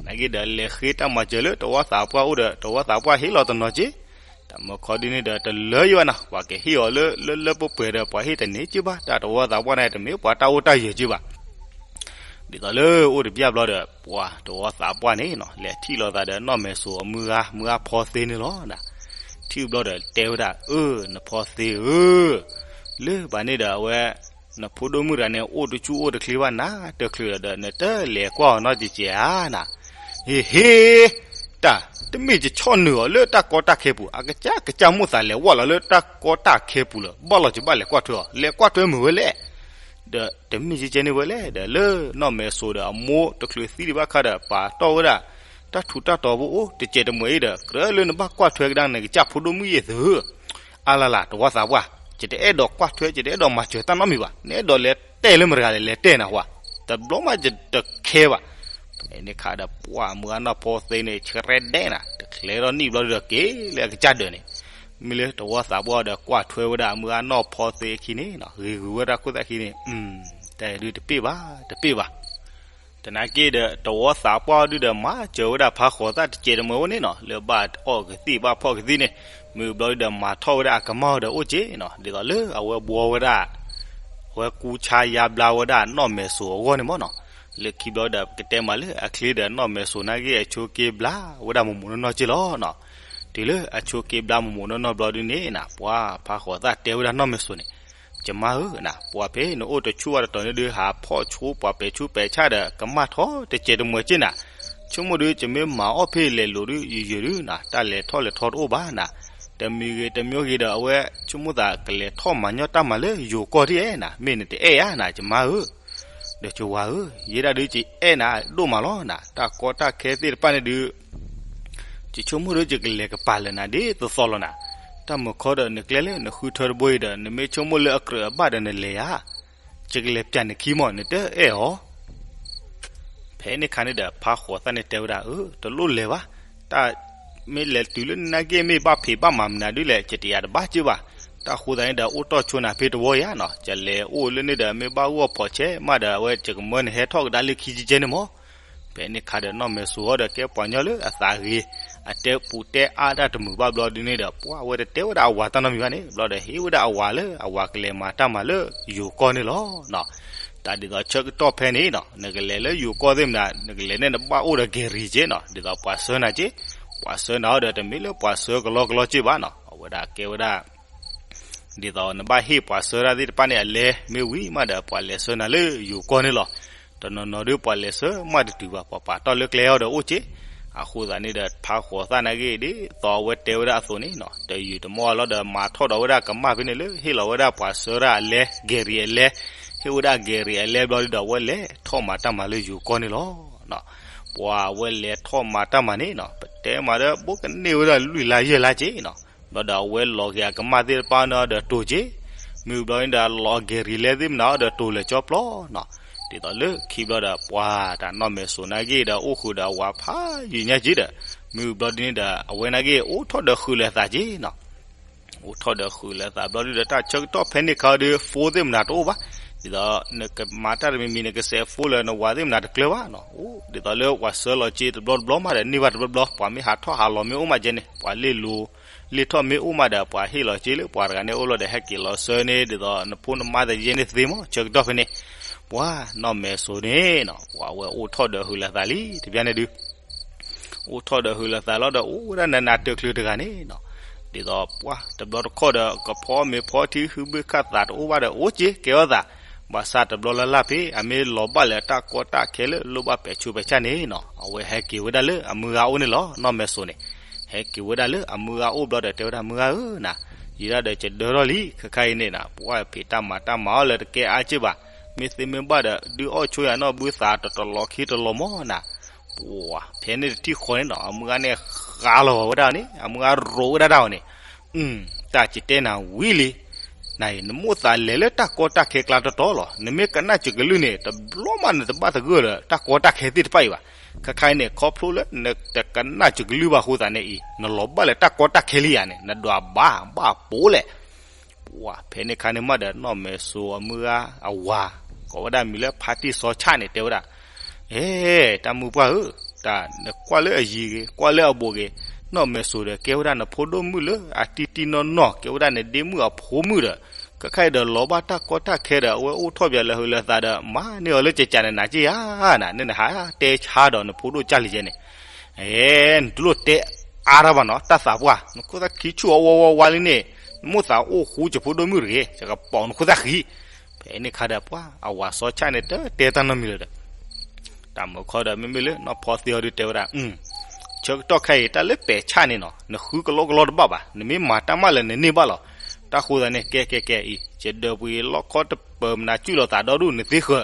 နာ်က့ဒီးလဲၤဃ့တၢ်မၤစၢၤလၢတဝီသးပှၢ်အိၣ်ဒီး တဝီသးပှၢ်ဟ့ၣ်လီၤတနီၤက့ၢ်. တၢ်မုၢ်ခီဒုန့ၣ်ဒီး တလၢယံၤဘၣ်နီၤ ပှၤကဟ့ၣ်အီၤလၢလၢလၢပှဲၤပှဲၤဒီး ပှၤဟ့ၣ်တန့ၢ်က့ၢ်ဘၣ်. တၢ်တဝီသးပှၢ်န့ၣ် တမ့ၢ်ပှၤတၢ်အိၣ်တၢ်ယၢၤက့ၢ်ဘၣ်. ဒ်သိးလၢအိၣ်တဘျီဘျီဒီး ပှၤတဝီသးပှၢ်န့ၣ်နီၤ လဲၤထံၣ်လိာ်သးဒီးနီၢ်မဲာ်စိၤအမုၢ်ဂၤ မုၢ်ဂၤဖီသ့န့ၣ်လီၤ. ထံၣ်ဘျီဒီးတဲဝဲဒၣ် အၢ နဖီသ့ဧၢ, လၢဘၣ်န့ၣ်ဒီးအဝဲ နဖိဒိၣ်မုၣ်တဂၤန့ၣ် အိၣ်တဆူၣ်အိၣ်တချ့ဘၣ်နၤ တချုးဒီး နတလဲၤကွၢ်အီၤနီတစဲးဧါနၤ. ဟ့ၣ်ဟ့ၣ် တၢ်တမ့ၢ်ယဆီၣ်နုာ်အီၤလၢတၢ်ကီတၢ်ခဲပူၤ အကစၢ်ကစၢ်မိၣ်သးလဲၤဝဲလီၤလၢတၢ်ကီတၢ်ခဲပူၤလၢၤ ဘၣ်လီၤယဘၣ်လဲၤကွၢ်ထွဲအီၤ လဲၤကွၢ်ထွဲမုာ်ဝဲလဲၣ်. ဒီးတမ့ၢ်ကဲကဲန့ၣ်ဝဲလဲၣ် ဒီးလၢနီၢ်မဲာ်စိၤဒီးအမိၢ်တချုးသံဒံးဘၣ်ခါဒီး ပာ်တီၢ်ဝဲဒၣ် တၢ်ထူးတၢ်တီၤဖိအိၣ်တစဲးတမှဲးအံၤဒီး ကြၢးလၢနဘၣ်ကွၢ်ထွဲကဒါနကစၢ်ဖိဒိၣ်မုၣ်ယဲၢ်သု အလၢ်လၢ် တဝီသးပှၢ် ယတအဲၣ်ဒိးကွၢ်ထွဲ ယတအဲၣ်ဒိးမၤစၢၤတၢ်နီတမံၤဘၣ်. နအဲၣ်ဒိးလဲၤတဲလၢမတၤတဂၤလဲၣ် လဲၤတဲနၤဝဲ တဘျီမးယတခဲဘၣ်. ဖဲန့ၣ်ခါဒီး ပှၤမုၢ်ဂၤနီၢ်ဖီသ့န့ၣ် ဆရဲဒဲးနၤ တချဲထီၣ်နံၣ်ဘျီဒီးက့ၤလၢအကစၢ်ဒၢးန့ၣ် မ့ၢ်လၢတဝီသးပှၢ်ဒီးကွၢ်ထွဲဝဲဒၣ်မုၢ်ဂၤနီၢ်ဖီသ့အခံန့ၣ် ဂ့ၤဂုာ်ဝဲဒၣ်ခိၣ်သၣ်ခံန့ၣ် တၢ်ဒုးတပ့ၢ်ဘၣ် တပ့ၢ်ဘၣ်. တနာ်က့ဒီး တဝီသးပှၢ်အီၤဒုဒီး မၤစၢၤဝဲဒၣ်ဖးဃိးသၣ်တစဲးတမှဲးဝဲန့ၣ်နီၤ လၢဘၣ်အီၣ်ကသံၣ်ဘၣ်ဖီၣ်ကသံၣ်န့ၣ် မ့ၢ်ဘျီဒုဒီးမၤထီၣ်ဝဲဒၣ်အကမၢ်အီၤဒီးအိၣ်က့ၤနီၤ ဒ်သိးလၢအဝဲဘှီဝဲဒၣ် အဝဲကူဆါယါဘျါဝဲဒၣ်နီၢ်မဲာ်စိၤအဂီၢ်န့ၣ်မ့ၢ်နီၤ. လၢခံဘျီဒီး ပကတဲမးလၢအချ့ဒီးနီၢ်မဲာ်စိၤနာ်က့ အဆိးက့ဘျါဝဲဒၣ်မိၢ်မိၢ်နီၢ်နီၢ်က့ၤလီၤနီၤ. တုၤလၢအဆိးက့ဘျါမိၢ်မိၢ်နီၢ်နီၢ်ဘျီဒုန့ၣ်နီၤ ပှၤဖးဃိးသၣ်တဲဝဲဒၣ်နီၢ်မဲာ်စိၤန့ၣ် ယမါဧၢနၤ, ပှၤဖဲနအိၣ်တဆူၣ်ဝဲတတီၤန့ၣ်ဒုး ဟးဖီၣ်ဆိပှၤပဲာ်ဆူၣ်ပဲာ်ဆၣ်ဒီး ကမၣ်ထီတစဲးတမှဲးက့နၤ, ဆိကမိၣ်ဒုး ယမ့ၢ်မၤအီၣ်ဖဲလဲၤလိၤဒုး ယယုာ်ဒုးနၤ, တၢ်လဲၤထီၣ်လဲၤထီတအိၣ်ဘၣ်နၤ, တမံၤဂ့ၤတမံၤဂ့ၤဒီး အဝဲဆိကမိၣ်သးကလဲၤထီၣ်မၤညီၣ်တၢ်မၤလၢယိၤကီၢ်ဒ်အဲၣ်နၤ, မ့ၢ်နတအဲၣ်ဧါနၤ ယမါဧၢ ဒီးယဝၤဧၢ, ယဲဒၣ်ဒုးယအဲၣ်နၤဒိၣ်မးလီၤနၤ, တၢ်ကီတၢ်ခဲသ့ၣ်တဖၣ်န့ၣ်ဒုး ယဆိကမိၣ်ဒုးယကလဲၤကပၤလၢာ်နၤဒ်သိးသိးလီၤနၤ, တၢ်မုၢ်ခီဒီးနကျဲလၢနဃုထၢတဘိအံၤဒီး နမ့ၢ်ဆိကမိၣ်လၢအကြၢးအဘၣ်ဒီးနလဲၤဧါ, ယကလဲၤပျၢ်နခံမီၢ် နတအဲၣ်အီၤ ဖဲန့ၣ်ခါန့ၣ်ဒီး ဖါဃိးသၣ်န့ၣ်တဲဝဲဒၣ် အၢ တလိၣ်လဲၤဘၣ်, တၢ်မ့ၢ်လဲၤတုၤလၢနဂ့ၢ်မ့ၢ်ဘၣ်ဖံးဘၣ်မၤမနုၤဒ်လဲၣ် ယတယာ်တဘၣ်က့ဘၣ်, တၢ်ဃိသးန့ၣ်ဒီး အိၣ်တီၢ်ဆိနၤဖဲတဝီယါနီၤ, ယလဲၤအိၣ်လၢန့ၣ်ဒီး မ့ၢ်ဘၣ်ဂီၢ်ဖီးဆဲးမးဒီး အဝဲယကမၢနဟဲထီၣ်ကဒါလၢခံကကဲန့ၣ်မီၢ် ဖဲန့ၣ်ခါဒီးနီၢ်မဲာ်စိၤအီၤဒီးကဲပှၤညီလၢအသးဂ့ၤ, အတဲပူၤတဲအါတၢ်တမုာ်ဘၣ်ဘျီဒ်န့ၣ်ဒီး ပှၤဝဲတတဲဝဲဒၣ်အဝၤတၢ်နီတမံၤဘၣ်န့ၣ် ဘျီဒီးဟ့ၣ်ဝဲဒၣ်အဝၤလၢအဝၤကလဲၤမၤတၢ်မၤလၢယိၤကီၢ်န့ၣ်လီၤ. တၢ်ဒ်သိးဆၢကတီၢ်ဖဲန့ၣ်နီၤ နကလဲၤလၢယိၤကီၢ်သ့ၣ်မနုၤ နကလဲၤန့ၣ်နဘၣ်အိၣ်ဒီးကဲၤရံၤက့နီၤ ဒ်သိးပှၤဆှၢနၤက့, ပှၤဆှၢနၤအီၤဒီးတမ့ၢ်လၢပှၤဆှၢကလီကလီက့ဘၣ်နီၤ အဝဲဒၣ်ကဲဝဲဒၣ် ဒ်သိးနဘၣ်ဟ့ၣ်ပှၤဆှၢတၢ်သ့ၣ်တဖၣ်န့ၣ်အလဲ မ့ၢ်ဝံၤမးဒီးပှၤလဲၤဆှၢနၤလၢယိၤကီၢ်န့ၣ်လီၤ. တနီၤနီၤဒုးပှၤလဲၤဆှၢမးတတုၤဘၣ် ပှၤပာ်တီၢ်လၢကျဲအီၤဒီးအိၣ်က့, အဃိသတးန့ၣ်ဒီး ဖါဃိးသၣ်နာ်က့ ဒ်သိးအဝဲတဲဝဲဒၣ်အသိးန့ၣ်နီၤ တယုၢ်တမီၢ်လီၤဒီး မၤထီၣ်ဒီးဝဲဒၣ်ကမၣ်ဖဲန့ၣ်လၢ ဟ့ၣ်လီၤဝဲဒၣ်ပှၤဆှၢတၢ်အလဲ ကဲၤရံၤအလဲ, ဟ့ၣ်ဝဲဒၣ်ကဲၤရံၤအလဲဘျီဒုးဒီး အဝဲလဲၤထီၣ်မၤတၢ်မၤလၢယိၤကီၢ်န့ၣ်လီၤ. ပှၤအဝဲလဲၤထီၣ်မၤတၢ်မၤန့ၣ်နီၤ ပတဲမးဒီးဘိးကန့ၢ်ဝဲဒၣ်လွံၢ်လါယဲၢ်လါက့နီၤ ဘျီဒီးအဝဲလီၤက့ၤအကမၣ်သ့ၣ်တဖၣ်န့ၣ်ဒီးတိၤက့, မ့ၢ်ဘျီန့ၣ်ဒီးလီၤကဲၤရံၤလဲသ့ၣ်မနုၤဒီးတိၤလၢာ်ကၠီပျီနီၤ, ဒ်သိးလၢခံဘျီဒီးပှၤတၢ်နီၢ်မဲာ်စိၤနာ်က့ဒီး အိၣ်ဃုာ်ဒီးအဝၤဖးယံာ်ညါက့ဒီး, မ့ၢ်ဘျီဒ်န့ၣ်ဒီး အဝဲနာ်က့ အိၣ်ထီၣ်ဒီးဃုာ်လၢာ်သးက့နီၤ အိၣ်ထီၣ်ဒီးဃုာ်လၢာ်သးဘျီဒုးဒီး တၢ်ဆၢကတီၢ်ဖဲန့ၣ်ခါဒီး ဖိသ့ၣ်မနုၤတအိၣ်ဘၣ်, ဒ်သိးနကမၤတၢ်တမံၤမံၤ နကစဲးဖိလၢနဝၤသ့ၣ်မနုၤတကျၢၤဘၣ်နီၤ, အိၣ်ဒ်သိးလၢပှၤဆှၢလီၤက့တဘျီတဘျီမးဒီး န့ၢ်ဘၣ်တဘျီတဘျီ ပှၤမ့ၢ်ဟးထီၣ်ဟးလီၤမ့ၢ်အိၣ်မးကဲန့ၣ် ပှၤလ့ၣ်လိၤ လ့ၣ်ထီၣ်မ့ၢ်အိၣ်မးဒီး ပှၤဟ့ၣ်လီၤက့လၢပှၤတဂၤန့ၣ်အိၣ်လီၤဒီး ဟဲက့ၤလီၤဆှၢန့ၣ် ဒ်သိးနဖိနမါတယဲန့ၣ်သ့မး ဆၢကတီၢ်ဖဲန့ၣ်, ပှၤနီၢ်မဲာ်စိၤန့ၣ်နီၤ ပှၤဝဲအိၣ်ထီၣ်ဒီးဟုးလၢာ်သးလံ တဘျီန့ၣ်ဒုး အိၣ်ထီၣ်ဒီးဟုးလၢာ်သးလီၤဒီး အိၣ်ဝဲဒၣ်နးနးတၢၤချုးတဂၤန့ၣ်နီၤ, ဒ်သိးပှၤတဘျီတခီၣ်ဒီး ကဖီမ့ၤဖီထံဟုဘၢခၣ်သးတအိၣ်ဘၣ်ဒီး အိၣ်က့ၤကဲအီၤသး, ဘၣ်ဆၣ်တဘျီလၢ်လၢ်ဖဲ အမ့ၢ်လီၤဘၣ်လၢတၢ်ကီတၢ်ခဲလၢလိၣ်ဘၣ်ပဲာ်ဆူးပဲာ်ဆၣ်န့ၣ်နီၤ အဝဲဟဲက့ၤဝဲဒၣ်လၢအမုၢ်ဂၤအိၣ်န့ၣ်လီၤ နီၢ်မဲာ်စိၤန့ၣ်, ဟဲက့ၤဝဲဒၣ်လၢအမုၢ်ဂၤအိၣ်ဘျီဒီး တဲဝဲဒၣ်မုၢ်ဂၤဧၢနၤ, ယံာ်ဒၣ်ဒီးယဒၢထီၣ်လံ ခဲခါအံၤန့ၣ်နၤ ပှၤဖံးတၢ်မၤတၢ်မၤအီၤလၢတကဲအါက့ၢ်ဘၣ်, မ့ၢ်သ့မ့ၢ်ဘၣ်ဒီး ဒုးအီၣ်ဆိယၤနီၢ်ဘုသးတတလီၤခံတလီၤမီၢ်နၤ, ပှၤဖဲန့ၣ်တထံၣ်ဃီန့ၣ်နီၤ အမုၢ်ဂၤန့ၣ်ဃါလီၤဝဲဒၣ်န့ၣ် အမုၢ်ဂၤရိးဝဲဒၣ်တၢ်အီၤန့ၣ်, တၢ်ကတဲနၤဝံၤလံ, နၤအံၤ နမိၣ်သးလဲၤလၢတၢ်ကီတၢ်ခဲကျါတီတီလီၤ, နမ့ၢ်ကနၣ်စၢၤကလုၢ်န့ၣ် တဘျီမးနတဘၣ်သဂၢၢ်ဒီး တၢ်ကီတၢ်ခဲသ့ၣ်တဖၣ်အံၤဘၣ်, ခဲခါအံၤန့ၣ် ခီဖျိလၢနတကနၣ်စၢၤကလုၢ်ဘၣ်အဃိသတးန့ၣ်အံၤ နလီၤဘၣ်လၢတၢ်ကီတၢ်ခဲလံဧါန့ၣ် နဒွးဘၣ်ဘၣ်ပိာ်လဲၣ် ပှၤဖဲန့ၣ်ခါန့ၣ်မးဒီး နီၢ်မဲာ်စိၤအမုၢ်ဂၤအဝၤ ကိးဝဲဒၣ်မံၤလၢဖါတံၢ်စီၤဆၣ်န့ၣ် တဲဝဲဒၣ်, အဲ တၢ်မုၢ်ပှၢ်ဧၢ, တၢ်နကွၢ်လၢအယံၤဂ့ၤ ကွၢ်လၢအဘူးဂ့ၤ, နီၢ်မဲာ်စိၤဒီး ကဲဝဲဒၣ်နဖိဒိၣ်မုၣ်လၢအတံၢ်တံၢ်နီၢ်နီၢ် ကဲဝဲဒၣ်နဒ့မုၣ်အဖိမုၣ်ဒီး ခဲခါအံၤဒီး လီၤဘၣ်တၢ်ကီတၢ်ခဲဒီး အဝဲအိၣ်ထီၣ်ပၠးလၢဟုးလၢသးဒီး မၤန့ၢ်အီၤလၢကကးနနၤက့ဧါ, နန့ၣ်နဟးတဲဆါဒီးနဖိဒိၣ်ကၢ်လံယဲန့ၣ် အဲ နတလိၣ်တဲအါထီၣ်ဘၣ်နီၤ တၢ်သးပှၢ် နခိၣ်သၣ်ခံဆူၣ်အီၤဝါဝါဝါလံန့ၣ်, နမိၣ်သးအိၣ်ဃူကဖိဒိၣ်မုၣ်တဂ့ၤ, ယကပိာ်နခိၣ်သၣ်ဃံ. ဖဲန့ၣ်ခါဒီးပှၤ အဝၤစီၤဆၣ်န့ၣ် တတဲတၢ်နီတမံၤလၢၤဒီး တၢ်မုၢ်ခီဒီး မ့မ့ၢ်လၢနီၢ်ဖီသ့အီၤဒုးတဲဝဲဒၣ်, ဆၢကတီၢ်ခဲအံၤ တၢ်လၢပဲာ်ဆၣ်န့ၣ်နီၤ နဃုကလီကလီတဘၣ်ဘၣ်, နမ့ၢ်မၤတၢ်မၤလၢနန့ၢ်ဘၣ်လီၤ. တၢ်ဃိသတးန့ၣ် ကဲကဲကဲအံၤ ယဒၢးပှ့ၤလီခီတပၢၤမနုၤ စုၣ်လီၤသးဒီဒူၣ် နသ့ဃၢၤ,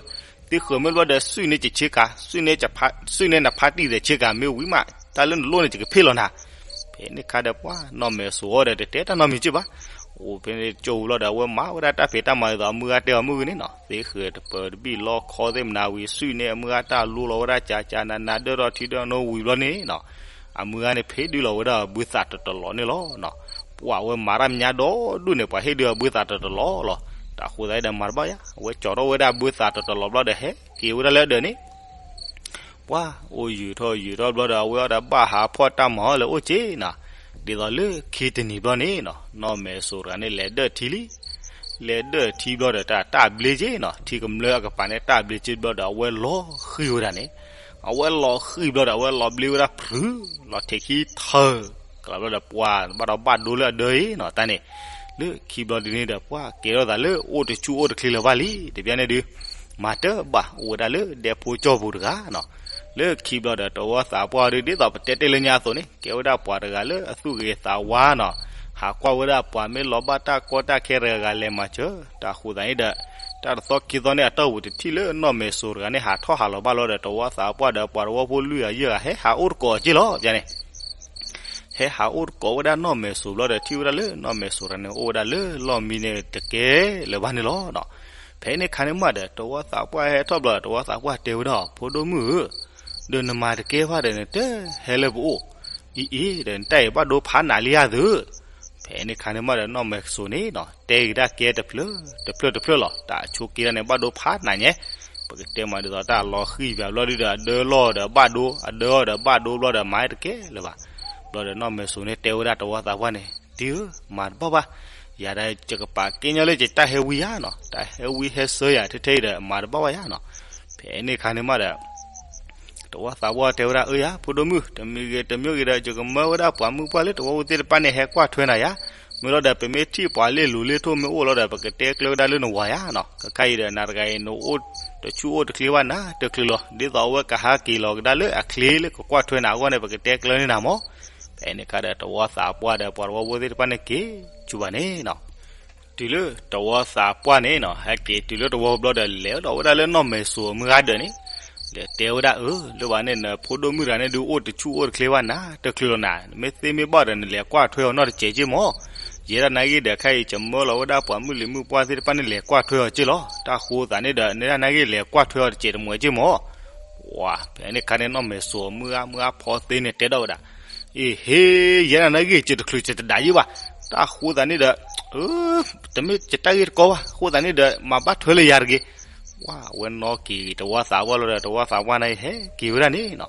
သ့ဃၢၤမ့ၢ်ဘျီဒီး စုၣ်န့ၢ်ယဆ့ကၤ, စုၣ်န့ၢ်နဖါတံၢ်သဲးဆ့ကၤ မ့ၢ်ဝံၤမး တၢ်လၢနလိၣ်န့ၣ် ယကဖ့ၣ်လီၤနၤ. ဖဲန့ၣ်ခါဒီးပှၤ နီၢ်မဲာ်စိၤအီၤဒီး တတဲတၢ်နီတမံၤက့ၢ်ဘၣ်. အိၣ်ဖဲန့ၣ်ကၠိဝံၤလီၤဒီး အဝဲမၤဝဲဒၣ်တၢ်ဖံးတၢ်မၤဒ်သိး အမုၢ်ဂၤတဲအီၤမုၢ်ဂ့ၤန့ၣ်နီၤ, သ့ဃၢၤတပၢၤတဘံၣ်လီခီသ့ၣ်မနုၤဝံၤ စုၣ်န့ၢ်အမုၢ်ဂၤတၢ်လူလီၤဝဲဒၣ် ကကနန ဒၢထီၣ်ထံဒၢထီၣ်နိဝံၤဘျီန့ၣ်နီၤ အမုၢ်ဂၤန့ၣ် ဖ့ၣ်ဒုးလီၤဝဲဒၣ်ဘုသးတတလီၤန့ၣ်လီၤ. ပှၤဝဲမၤတၢ်မညါဒီဒူၣ်န့ၣ် ပှၤဟ့ၣ်ဒုးအဘုသးတတလီၤလီၤ. တၢ်ဃိသတးဒီးမၤတဘၣ်ယါ, အဝဲကၠီၤထီၣ်ဝဲဒၣ်ဘုသးတတလီၤဘျီဒီး ဟဲက့ၤဝဲဒၣ်လၢအဒၢးန့ၣ် ပှၤအိၣ်ယုာ်ထီၣ်ယုာ်ထီၣ်ဘျီဒီး အဝဲအီၤဒီးဘၣ်ဟးဖီၣ်တၢ်မၤအီၤလၢအိၣ်က့ၤနီၤ, ဒ်သိးလၢခံတနံၤဘျီန့ၣ်နီၤ နီၢ်မဲာ်စိၤတဂၤန့ၣ် လဲၤဒၢၣ်ထံလံ. လဲၤဒၢၣ်ထံဘျီဒီး တၢ်တၢ်ဘျ့က့ၤနီၤ, ထံကမျၢၢ်အကပၤန့ၣ် တၢ်ဘျ့က့ၤဘျီဒီး အဝဲလီၤဃံၤဝဲဒၣ်န့ၣ်, အဝဲလီၤဃံၤဘျီဒီး အဝဲလီၤဘျ့ဝဲဒၣ်ဖုး, လီၤထဲးခံထၢၣ်, ကလီၤဘျီဒီးပှၤ ဘၣ်ဒီးဘၣ်ဒိလၢအဒၢအံၤနီၤ တၢ်န့ၣ် လၢခံဘျီဒုန့ၣ်ဒီး ပှၤကဲထီၣ်သးလၢအိၣ်တဆူၣ်အိၣ်တချ့လၢၤဘၣ်လံ တဘျီန့ၣ်ဒု မၤတဘၣ်အိၣ်ဝဲဒၣ်လၢဒဲဖိကၠီပူၤတဂၤနီၤ. လၢခံဘျီဒီးတဝီသးပှၢ်ဒု ဒ်သိးပတဲတ့ၢ်လၢညါအသိးန့ၣ် ကဲဝဲဒၣ်ပှၤတဂၤလၢအသူၣ်ဂ့ၤသးဝါနီၤ, ဟးကွၢ်ဝဲဒၣ်ပှၤမ့ၢ်လီၤဘၣ်တၢ်ကီတၢ်ခဲတဂၤဂၤလဲၤမၤစၢၤ, တၢ်ဃိသးန့ၣ်ဒီး တၢ်တသီခံသီန့ၣ်အတီၢ်ပူၤတထံၣ်လၢနီၢ်မဲာ်စိၤတဂၤန့ၣ် ဟးထီၣ်ဟးလီၤဘၣ်လီၤဒီး တဝီသးပှၢ်ဒီးပှၤတဝီဖိလွံၢ်ဂၤယဲၢ်ဂၤ ဟဲဟးအိၣ်တကိးအီၤက့ၢ်လီၤ ပျါန့ၣ် ဟဲဟးအိၣ်တကိးဝဲဒၣ်နီၢ်မဲာ်စိၤဘျီဒီး ထံၣ်ဝဲဒၣ်လၢနီၢ်မဲာ်စိၤတဂၤန့ၣ် အိၣ်ဝဲဒၣ်လၢလီၢ်မံန့ၣ်တကဲလၢၤဘၣ်န့ၣ်လီၤ. ဖဲန့ၣ်ခါန့ၣ်မးဒီး တဝီသးပှၢ်ဟဲထီၣ်ဘျီဒီး တဝီသးပှၢ်တဲဝဲဒၣ် ဖိဒိၣ်မုၣ်ဧၢ, ဒီးနမၤတကဲဘၣ်ဒီး နတဟဲလၢပအိၣ်, အံၤအံၤဒီး နတၢ်အံၤဘၣ်ဒိဖးနးလံယၤသု ဖဲန့ၣ်ခါန့ၣ်မးဒီး နီၢ်မဲာ်စိၤန့ၣ်နီၤ တဲကဒါကဲတဖျၢၣ်တဖျၢၣ်တဖျၢၣ်လီၤ. တၢ်ဆိးက့တၢ်န့ၣ် ဘၣ်ဒိဖးနးညါ, ပကတဲမးဒ်သိးတၢ်လီၤဃံၢ်ပၠးဘျီဒုဒီး အဒၢလီၢ်ဒီးဘၣ်ဒိ အဒၢအီၤဒီးဘၣ်ဒိဘျီဒီး မၤတကဲလၢၤဘၣ်. ဘျီဒီးနီၢ်မဲာ်စိၤန့ၣ်တဲဝဲဒၣ်တဝီသးပှၢ်န့ၣ် တံၤဧၢ, မၤတဘၣ်ဘၣ်, ယၤဒီးယကပာ်ကဲညီလၢယတၢ်ဟဲဝံယၤနီၤ, တၢ်ဟဲဝံဟဲဆၢယၤထဲထဲအံၤဒီး မၤတဘၣ်ဘၣ်ယၤနီၤ. ဖဲန့ၣ်ခါန့ၣ်မးဒီး တဝီသးပှၢ်တဲဝဲဒၣ် အၢယၤ ဖိဒိၣ်မုၣ် တမံၤဂ့ၤတမံၤဂ့ၤဒီး ယကမၢဝဲဒၣ်ပှၤမုၣ်ပှၢ်လၢတဝီဖိသ့ၣ်တဖၣ်န့ၣ် ဟဲကွၢ်ထွဲနၤယၤ, မ့ၢ်လီၤဒီး ပမ့ၢ်ထံၣ်ပှၤလ့ၣ်လူၤလ့ၣ်ထိၣ်မ့ၢ်အိၣ်လီၤဒီး ပကတဲကျၢၤဝဲဒၣ်လၢနဝၤယၤနီၤ. ခဲခါအံၤဒီး နၤတဂၤအံၤ နအိၣ်တဆူၣ်အိၣ်တချ့ဘၣ်နၤတချုးလီၤ, ဒ်သိးအဝဲကဟးက့ၤလီၤကဒါလၢအချ့လၢကကွၢ်ထွဲနၤအဂီၢ်န့ၣ် ပကတဲကျၢၤန့ၢ်နၤမး. ဖဲန့ၣ်ခါဒီး တဝီသးပှၢ်ဒီးပှၤတဝီဖိသ့ၣ်တဖၣ်န့ၣ် က့ၤစူၤဘၣ်န့ၣ်နီၤ. တုၤလၢတဝီသးပှၢ်န့ၣ်နီၤ ဟဲက့ၤတုၤလၢတဝီဘျီဒီး လဲၤဒီးဝဲဒၣ်လၢနီၢ်မဲာ်စိၤအမုၢ်ဂၤဒၢးန့ၣ်, လဲၤတဲဝဲဒၣ် အၢ လၢဘၣ်န့ၣ် နဖိဒိၣ်မုၣ်တဂၤန့ၣ်ဒုး အိၣ်တဆူၣ်အိၣ်တချ့ဘၣ်နၤတချုးလီၤနၤ, နမ့ၢ်သ့မ့ၢ်ဘၣ်ဒီး နလဲၤကွၢ်ထွဲအီၤနီတစဲးက့ၢ်မး. ယဲဒၣ်နာ်ဂ့ၢ်ဒီး ခဲအံၤယမၢလီၤဝဲဒၣ်ပှၤမုၣ်လံၤမုၣ်ပှၢ်သ့ၣ်တဖၣ်န့ၣ် လဲၤကွၢ်ထွဲအီၤက့ၢ်လီၤ. တၢ်ဃိသးန့ၣ်ဒီး နဒၣ်နာ်ဂ့ၢ်လဲၤကွၢ်ထွဲအီၤတစဲးတမှဲးက့ၢ်မး. ဝါ ဖဲန့ၣ်ခါန့ၣ် နီၢ်မဲာ်စိၤအမုၢ်ဂၤမုၢ်ဂၤဖီသ့န့ၣ် တဲဒီးဝဲဒၣ် အ့ဟ့ ယဲဒၣ်နာ်ဂ့ၢ် ယတချုးယတဒၣ်ယ့ၢ်ဘၣ်. တၢ်ဃိသးန့ၣ်ဒီး တမ့ၢ်ယတၢ်ဂ့ၢ်တကီဘၣ်, ဃိသးန့ၣ်ဒီး မၤဘၣ်ထွဲလၢယၤတဂ့ၤ. ဝါ အဝဲနီၣ်က့ၤတဝီသးပှၢ်လီၤဒီး တဝီသးပှၢ်န့ၣ်ဟဲက့ၤဝဲဒၣ်န့ၣ်နီၤ.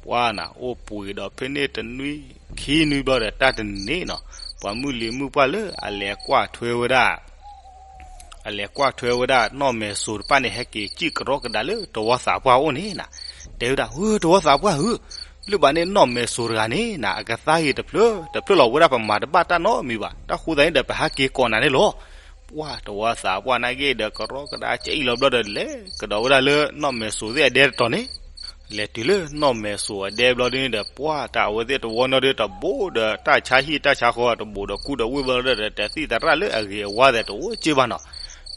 ပှၤနၤ အိၣ်ပှ့ၤဒီးဖဲန့ၣ်တနွံခံနွံဘျီဒီး တၢ်တနံၤန့ၣ်နီၤ ပှၤမုၣ်လံၤမုၣ်ပှၢ်လၢအလဲၤကွၢ်ထွဲဝဲဒၣ် အလဲၤကွၢ်ထွဲဝဲဒၣ်နီၢ်မဲာ်စိၤတဖၣ်န့ၣ် ဟဲက့ၤစံၣ်ကရီကဒါလၢတဝီသးပှၢ်အအိၣ်န့ၣ်နၤ, တဲဝဲဒၣ် ဧၢ တဝီသးပှၢ်ဧၢ, လၢဘၣ်န့ၣ်နီၢ်မဲာ်စိၤတဂၤန့ၣ်နၤ အကသါဂ့ၤတဖျၢၣ်တဖျၢၣ်လီၤ ဝဲဒၣ်ပမၤတဘၣ်တၢ်နီတမံၤဘၣ်. တၢ်ဃိသးန့ၣ်ဒီး ပဟဲက့ၤကိးနၤန့ၣ်လီၤ. ပှၤတဝီသးပှၢ်နာ်ဂ့ၢ်ဒီး ကရီကဒါကအံၣ်လီၤဘျီဒီး လဲၤကဒီးဝဲဒၣ်လၢနီၢ်မဲာ်စိၤသ့ၣ်အဒဲတတီၤန့ၣ် လဲၤတုၤလၢနီၢ်မဲာ်စိၤအဒဲဘျီဒုန့ၣ်ဒီး ပှၤတၢ်အဝဲသ့ၣ်တဝီနီၣ်ဒီး တဘိဒီးတၢ်ဆါဟံၣ်တၢ်ဆါဃီ တဘိဒီးကူဒီးဝ့ၢ်ဘျီဒီး တသံၣ်သရၣ်လၢအဂ့ၤအဝါသ့ၣ်တအိၣ်က့ၢ်ဘၣ်နီၤ.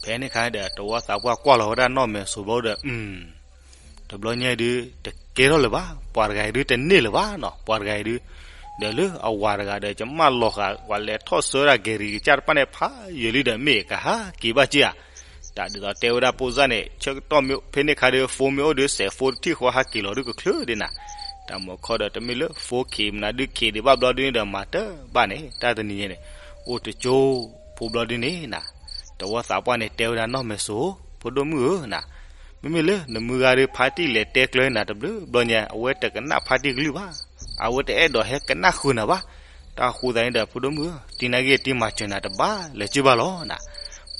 ဖဲန့ၣ်ခါဒီး တဝီသးပှၢ်ကွၢ်လီၤဝဲဒၣ်နီၢ်မဲာ်စိၤဘျီဒီး တဘျီညါဒု တကဲထီၣ်လၢၤဘၣ် ပှၤတဂၤအံၤဒု တန့ၢ်လၢၤဘၣ်နီၤ ပှၤတဂၤအံၤဒု ဒီးလၢအဝၤတဂၤဒီး ကမၣ်လီၤဃာ် ပှၤလဲၤထီၣ်ဆၢဒၣ်ကဲၤရံၤကစၢ်တဖၣ်န့ၣ် ဖးယံာ်လံဒီး မ့ၢ်ကဟးက့ၤဘၣ်က့ၢ်ဧါ. တၢ်ဒ်သိးတဲဝဲဒၣ်ဖိစၢ်န့ၣ် ဆၢကတီၢ်မ့ၢ်ဖဲန့ၣ်ခါဒီး ဖိမ့ၢ်အိၣ်ဒီး စဲးဖိတထံၣ်ဃီဟးက့ၤလီၤဒုကချၢဒ်နၤ. တၢ်မုၢ်ခီဒီးတမ့ၢ်လၢဖိခံးမနုၤဒုခံးဒံးဘၣ်ဘျီဒုန့ၣ်ဒီး မၤတဘၣ်န့ၣ် တၢ်တနံၤညါန့ၣ် အိၣ်တကၠိဖိဘျီဒုန့ၣ်နၤ တဝီသးပှၢ်န့ၣ် တဲဝဲဒၣ်နီၢ်မဲာ်စိၤ ဖိဒိၣ်မုၣ်ဧၢနၤ, မ့မ့ၢ်လၢနမုၢ်ဂၤဒီး ဖါတံၢ်လဲၤတဲကျၢၤနၤတဘျုးဘျီညါ အဝဲတကနၣ်ဖါတံၢ်ကလုၢ်ဘၣ်, အဝဲတအဲၣ်ဒိးဟဲကနၣ်ဃုာ်နၤဘၣ်. တၢ်ဃိသးန့ၣ်ဒီး ဖိဒိၣ်မုၣ်ဧၢ, တံၤနာ်ဂ့ၢ်တံၤမၤစၢၤနၤတဘၣ်လၢၤက့ၢ်ဘၣ်လီၤနၤ.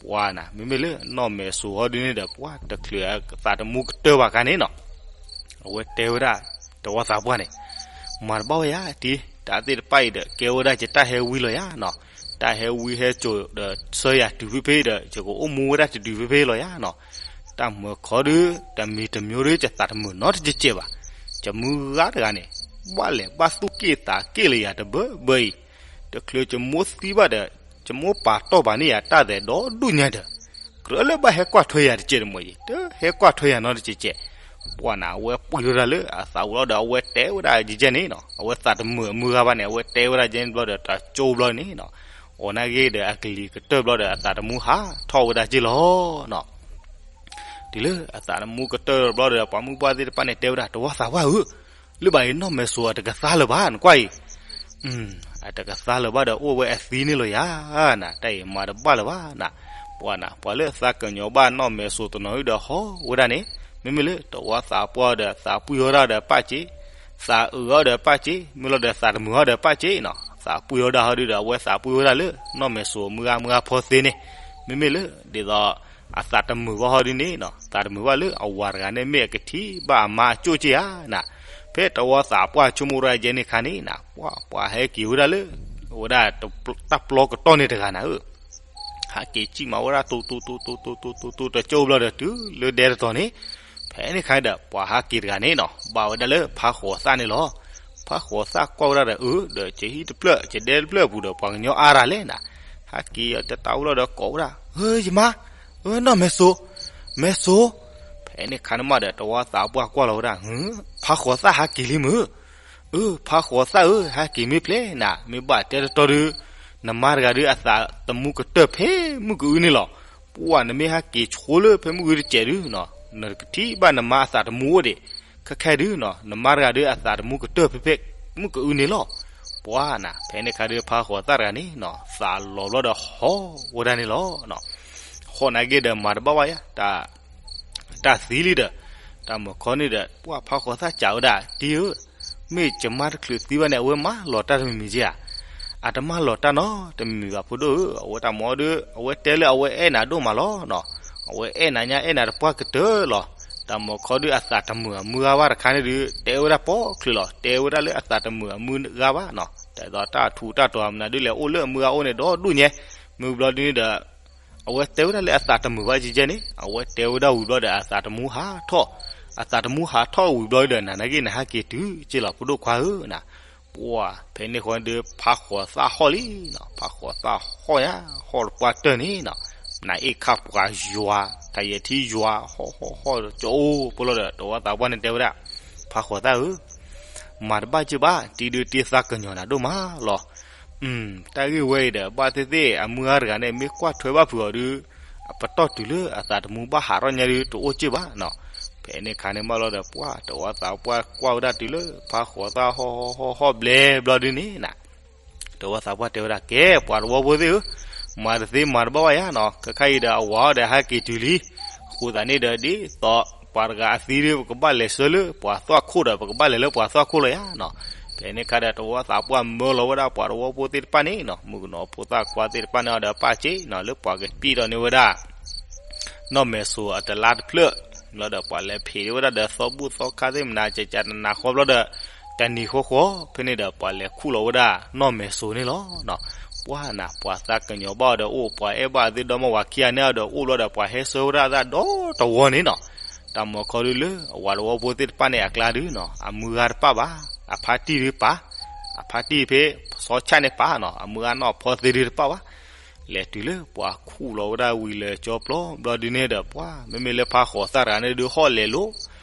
ပှၤနၤ မ့မ့ၢ်လၢနီၢ်မဲာ်စိၤဟီဒုန့ၣ်ဒီး ပှၤတချုးအသးတမူကတၢၢ်ဘၣ်ခါန့ၣ်နီၤ အဝဲတဲဝဲဒၣ် တဝီသးပှၢ်န့ၣ် မၤတဘၣ်ဝဲယၤတံၤ, တၢ်သ့ၣ်တဖၣ်အံၤဒီး ကဲဝဲဒၣ်ယတၢ်ဟဲဝံလီၤယၤနီၤ, တၢ်ဟဲဝံဟဲစိာ်ဒီးဆၢယၤတုၤဖဲဖဲဒီး ယကအိၣ်မူဝဲဒၣ်တတုၤဖဲဖဲလီၤယၤနီၤ. တၢ်မုၢ်ခီဒု တမံၤတမံၤဒု ယသးတမုာ်နီတကဲးကဲးဘၣ်. ယမုၢ်ဂၤတဂၤန့ၣ် ဘၣ်လဲၤဘၣ်သူၣ်က့ၣ်သးက့ၣ်လၢယၤတဘၢဘၢအံၤ, တချုးယမိၢ်သံဘၣ်ဒီး ယမိၢ်ပာ်တီၢ်ပာ်န့ၢ်ယၤတၢ်သဲးဒီဒူၣ်ညါဒီး ကြၢးလၢဘၣ်ဟဲကွၢ်ထွဲယၤတကဲးတမံၤအံၤ တဟဲကွၢ်ထွဲယၤနီတကဲးကဲး. ပှၤနၤ အဝဲပှံၢ်ထီၣ်တၢ်လၢအသးပူၤလီၤဒီး အဝဲတဲဝဲဒၣ်ယဲန့ၣ်နီၤ အဝဲသးတမုာ်အမုၢ်ဂၤဘၣ်န့ၣ် အဝဲတဲဝဲဒၣ်ယဲန့ၣ်ဘျီဒီး တကၠိဘျီန့ၣ်နီၤ အီၤနာ်ဂ့ၢ်ဒီးအကလံၤကတၢၢ်ဘျီဒီး အသးတမူဟးထီၣ်ဝဲဒၣ်က့ၢ်လီၤနီၤ. တုၤလၢအသးတမူကတၢၢ်ဘျီဒီး ပှၤမုၢ်ပှၢ်သ့ၣ်တဖၣ်န့ၣ် တဲဝဲဒၣ် တဝီသးပှၢ်ဧၢ, လၢဘၣ်အံၤ နီၢ်မဲာ်စိၤအတကသါလၢၤဘၣ် နကွၢ်အံၤ အတကသါလၢၤဘၣ်ဒီး အိၣ်ဝဲအသံန့ၣ်လီၤယၤနၤ, တၢ်အံၤမၤတဘၣ်လၢၤဘၣ်နၤ. ပှၤနၤ ပှၤလၢသးကညီၤဘၣ်နီၢ်မဲာ်စိၤတနီၤဒုဒီး ဟီၣ်ဝဲဒၣ်န့ၣ် မ့မ့ၢ်လၢတဝီသးပှၢ်ဒီး သးပှံၢ်ထီၣ်တၢ်ဒီးပၣ်က့, သးအုးထီၣ်ဒီးပၣ်က့, မ့ၢ်လီၤဒီးသးတမုာ်ထီၣ်ဒီးပၣ်က့နီၤ. သးပှံၢ်ထီၣ်ဒၣ်ဟီဒုဒီး အဝဲသးပှံၢ်ဝဲဒၣ်လၢ နီၢ်မဲာ်စိၤမုၢ်ဂၤမုၢ်ဂၤဖီသ့န့ၣ်, မ့မ့ၢ်လၢ ဒ်သိး အသးတမုာ်ဘၣ်ဟီဒုန့ၣ်နီၤ သးတမုာ်ဘၣ်လၢအဝၤတဂၤန့ၣ် မ့ၢ်အကထံၣ်ဘၣ်အမါအကၠိၣ်က့ၢ်ဧါနၤ. ဖဲတဝီသးပှၢ်ဆိကမိၣ်တၢ်ယဲန့ၣ်ခါန့ၣ်နၤ ပှၤ ပှၤဟဲက့ၤဝဲဒၣ်လၢ ဝဲဒၣ်တၢ်ပျီကတီၢ်န့ၣ်တဂၤနၤဧၢ ဟဲက့ၤစံၣ်မၤဝဲဒၣ် တိတိတိတိတိတိတိတိတကၠိဘျီဒီး တုၤလၢဒဲတတီၤန့ၣ်, ဖဲန့ၣ်ခါဒီး ပှၤဟဲက့ၤတဂၤန့ၣ်နီၤ ဘၣ်ဝဲဒၣ်လၢဖးဃိးသၣ်န့ၣ်လီၤ. ဖးဃိးသၣ်ကွၢ်ဝဲဒၣ်ဒီး အၢ ဒီးကဟံၣ်တဖျၢၣ် ကဒဲတဖျၢၣ်အပူၤဒီး ပှၤကညီအါတၢ်လဲၣ်နၤ, ဟဲက့ၤတတၢ်အိၣ်လီၤဒီးကိးဝဲဒၣ် ဧၢ ယမါ, ဧၢ နီၢ်မဲာ်စိၤ, မဲာ်စိၤ. ဖဲန့ၣ်ခါန့ၣ်မးဒီး တဝီသးပှၢ်ကွၢ်လီၤဝဲဒၣ် ဖးဃိးသၣ်ဟဲက့ၤလံမုၢ် အၢ ဖးဃိးသၣ်ဧၢ ဟဲက့ၤမ့ၢ်ဖျဲးနၤ, မ့ၢ်ဘၣ်တဲတတီၤဒုး နမါတဂၤဒုးအသးသမူကတၢၢ်ဖဲမုၢ်ကအုန့ၣ်လီၤ. ပှၢ်နမ့ၢ်ဟဲက့ၤဆိလၢဖဲမုၢ်ကအုတစဲးဒုးနီၤ, နကထံၣ်ဘၣ်နမါအသးသမူအိၣ်ဒံး, ခဲခဲဒုးနီၤ နမါတဂၤဒုးအသးသမူကတၢၢ်ဖဲဖဲမုၢ်ကအုန့ၣ်လီၤ. ပှၢ်နၤ ဖဲန့ၣ်ခါဒုးဖးဃိးသၣ်တဂၤန့ၣ်နီၤ သးလီၤဘျီဒီးဟီၣ်ဝဲဒၣ်န့ၣ်လီၤ. ဟီၣ်နာ်က့ဒီးမၤတဘၣ်ဘၣ်ယါ တၢ် တၢ်သံလံဒီး တၢ်မုၢ်ခီန့ၣ်ဒီး ပှၢ်ဖးဃိးသၣ်စံးဝဲဒၣ် တံၤဧၢ, မ့ၢ်ယမါတချုးသံဘၣ်န့ၣ် အဝဲမၤလီၤတၢ်တမံၤမံၤကဧါ. အတမၤလီၤတၢ်နီတမံၤမံၤဘၣ်ဖိဒိၣ်ဧၢ, အဝဲတၢ်မၤဒီး အဝဲတဲလၢအဝဲအဲၣ်နၤဒိၣ်မးလီၤနီၤ, အဝဲအဲၣ်နၤညါအဲၣ်နၤတပှၢ်ကတၢၢ်လီၤ. တၢ်မုၢ်ခီဒုးအသးတမုာ်အမုာ်ဂၤဘၣ်တခါန့ၣ်ဒုး တဲဝဲဒၣ်ပိာ်ချုးလီၤ, တဲဝဲဒၣ်လၢအသးတမုာ်အမုာ်ဂၤဘၣ်နီၤ, ဒ်သိးတၢ်ထူးတၢ်တီၤမနုၤဒုးလဲၤအိၣ်လၢအမုၢ်ဂၤအိၣ်န့ၣ်ဒီးဒူၣ်ညါ, မုၢ်ဘျီဒုးန့ၣ်ဒီး အဝဲတဲဝဲဒၣ်လၢအသးတမုာ်ဘၣ်ကဲကဲန့ၣ် အဝဲတဲဝဲဒၣ်ဝံၤဘျီဒီး အသးတမူဟးထီၣ်, အသးတမူဟးထီၣ်ဝံၤဘျီဒီး နၤနာ်က့နဟဲက့ၤတုၤက့လီၤ ဖိဒိၣ်ခွါဧၢနၤ. ပှၢ်ဖဲန့ၣ်ဃီဒုး ဖးဃိးသၣ်ဟီၣ်လံနီၤ, ဖးဃိးသၣ်ဟီၣ်ညါ, ဟီၣ်တပှၢ်တၢၢ်န့ၣ်နီၤ, နၤအ့ၣ်ခၣ်ပှၤယွၤ, တၢ်ယဲၢ်ထံယွၤ, ဟီၣ်ဟီၣ်ဟီၣ်ကၠိအိၣ်ဖိလီၤဒီး တဝီသးပှၢ်န့ၣ်တဲဝဲဒၣ်, ဖးဃိးသၣ်ဧၢ မၤတဘၣ်က့ဘၣ်, တံၤဒုးတံၤသးကညီၤနၤဒိၣ်မးလီၤ. တၢ်ဂ့ၢ်ဝဲအံၤဒီး ဘၣ်သ့ၣ်သ့ၣ် အမုၢ်ဂၤတဂၤန့ၣ် မ့ၢ်ကွၢ်ထွဲဘၣ်ဖုးအီၤဒုး အပတီၢ်တုၤလၢအသးတမူဘၣ်ဟးထီၣ်ညါဒုး တအိၣ်က့ဘၣ်နီၤ. ဖဲန့ၣ်ခါန့ၣ်မးလီၤဒီး ပှၢ်တဝီသးပှၢ်ကွၢ်ဝဲဒၣ်တုၤလၢ ဖးဃိးသၣ်ဟီၣ်ဟီၣ်ဟီၣ်ဟီၣ်ဘျဲဘျီဒုးန့ၣ်နၤ တဝီသးပှၢ်တဲဝဲဒၣ် ကဲ ပှၤတဝီဖိသ့ၣ်ဧၢ, မၤတသ့မၤတဘၣ်ဘၣ်ယါနီၤ, ခဲခါအံၤဒီးအဝၤအီၤဒီးဟဲက့ၤတုၤလံ. အဃိသတးန့ၣ်ဒီး ဒ်သိးပှၤတဂၤအသံဒုး ပကဘၣ်လဲၤဆှၢလၢပှၤသွၣ်ခိၣ်ဒီး ပကဘၣ်လဲၤလၢပှၤသွၣ်ခိၣ်လီၤယါနီၤ. ဖဲန့ၣ်ခါဒီး တဝီသးပှၢ်မၢလီၤဝဲဒၣ်ပှၤတဝီဖိသ့ၣ်တဖၣ်န့ၣ်နီၤ, မုၣ်ကနီၤဖိသၣ်ခွါသ့ၣ်တဖၣ်န့ၣ်ဒီး ပာ်စ့နီၤ လၢပှၤကပံၢ်ဒီးန့ၢ်ဝဲဒၣ် နီၢ်မဲာ်စိၤအတလါတဖျၢၣ်, ဘျီဒီးပှၤလဲၤဖံးဝဲဒၣ်ဒီးသီဘူၣ်သီခါသ့ၣ်မနၤ ကကနနၤဃီဘျီဒီး တနံၤဃီဃီ ဖဲန့ၣ်ဒီးပှၤလဲၤခူၣ်လီၤဝဲဒၣ်နီၢ်မဲာ်စိၤန့ၣ်လီၤ. ပှၢ်နၤ ပှၤသးကညီၤဘၣ်အီၤဒီးအိၣ်, ပှၤအဲၣ်ဘၣ်အသ့ဒီမါဝၤခံဂၤန့ၣ်အီၤဒီးအိၣ်ဘျီဒီး ပှၤဟဲဆှၢဝဲဒၣ်သးဒီတဝီန့ၣ်နီၤ. တၢ်မုၢ်ခီဒုးလၢအဝၤတဝီဖိသ့ၣ်တဖၣ်န့ၣ်အကျါဒုးနီၤ အမုၢ်ဂၤတပၣ်ဘၣ်, အဖါတံၢ်ဒုးပာ်, အဖါတံၢ်ဖဲစီၤဆၣ်န့ၣ်ပာ်နီၤ, အမုၢ်ဂၤနီၢ်ဖီသ့ဒုးတပၣ်ဘၣ်. လဲၤတုၤလၢပှၤခူၣ်လီၤဝဲဒၣ်ဝံၤလၢာ်ကၠီပျီဘျီဒုးန့ၣ်ဒီး ပှၢ်မ့မ့ၢ်လၢဖးဃိးသၣ်တဂၤန့ၣ်ဒုး ဟီၣ်လဲၤလိၤ,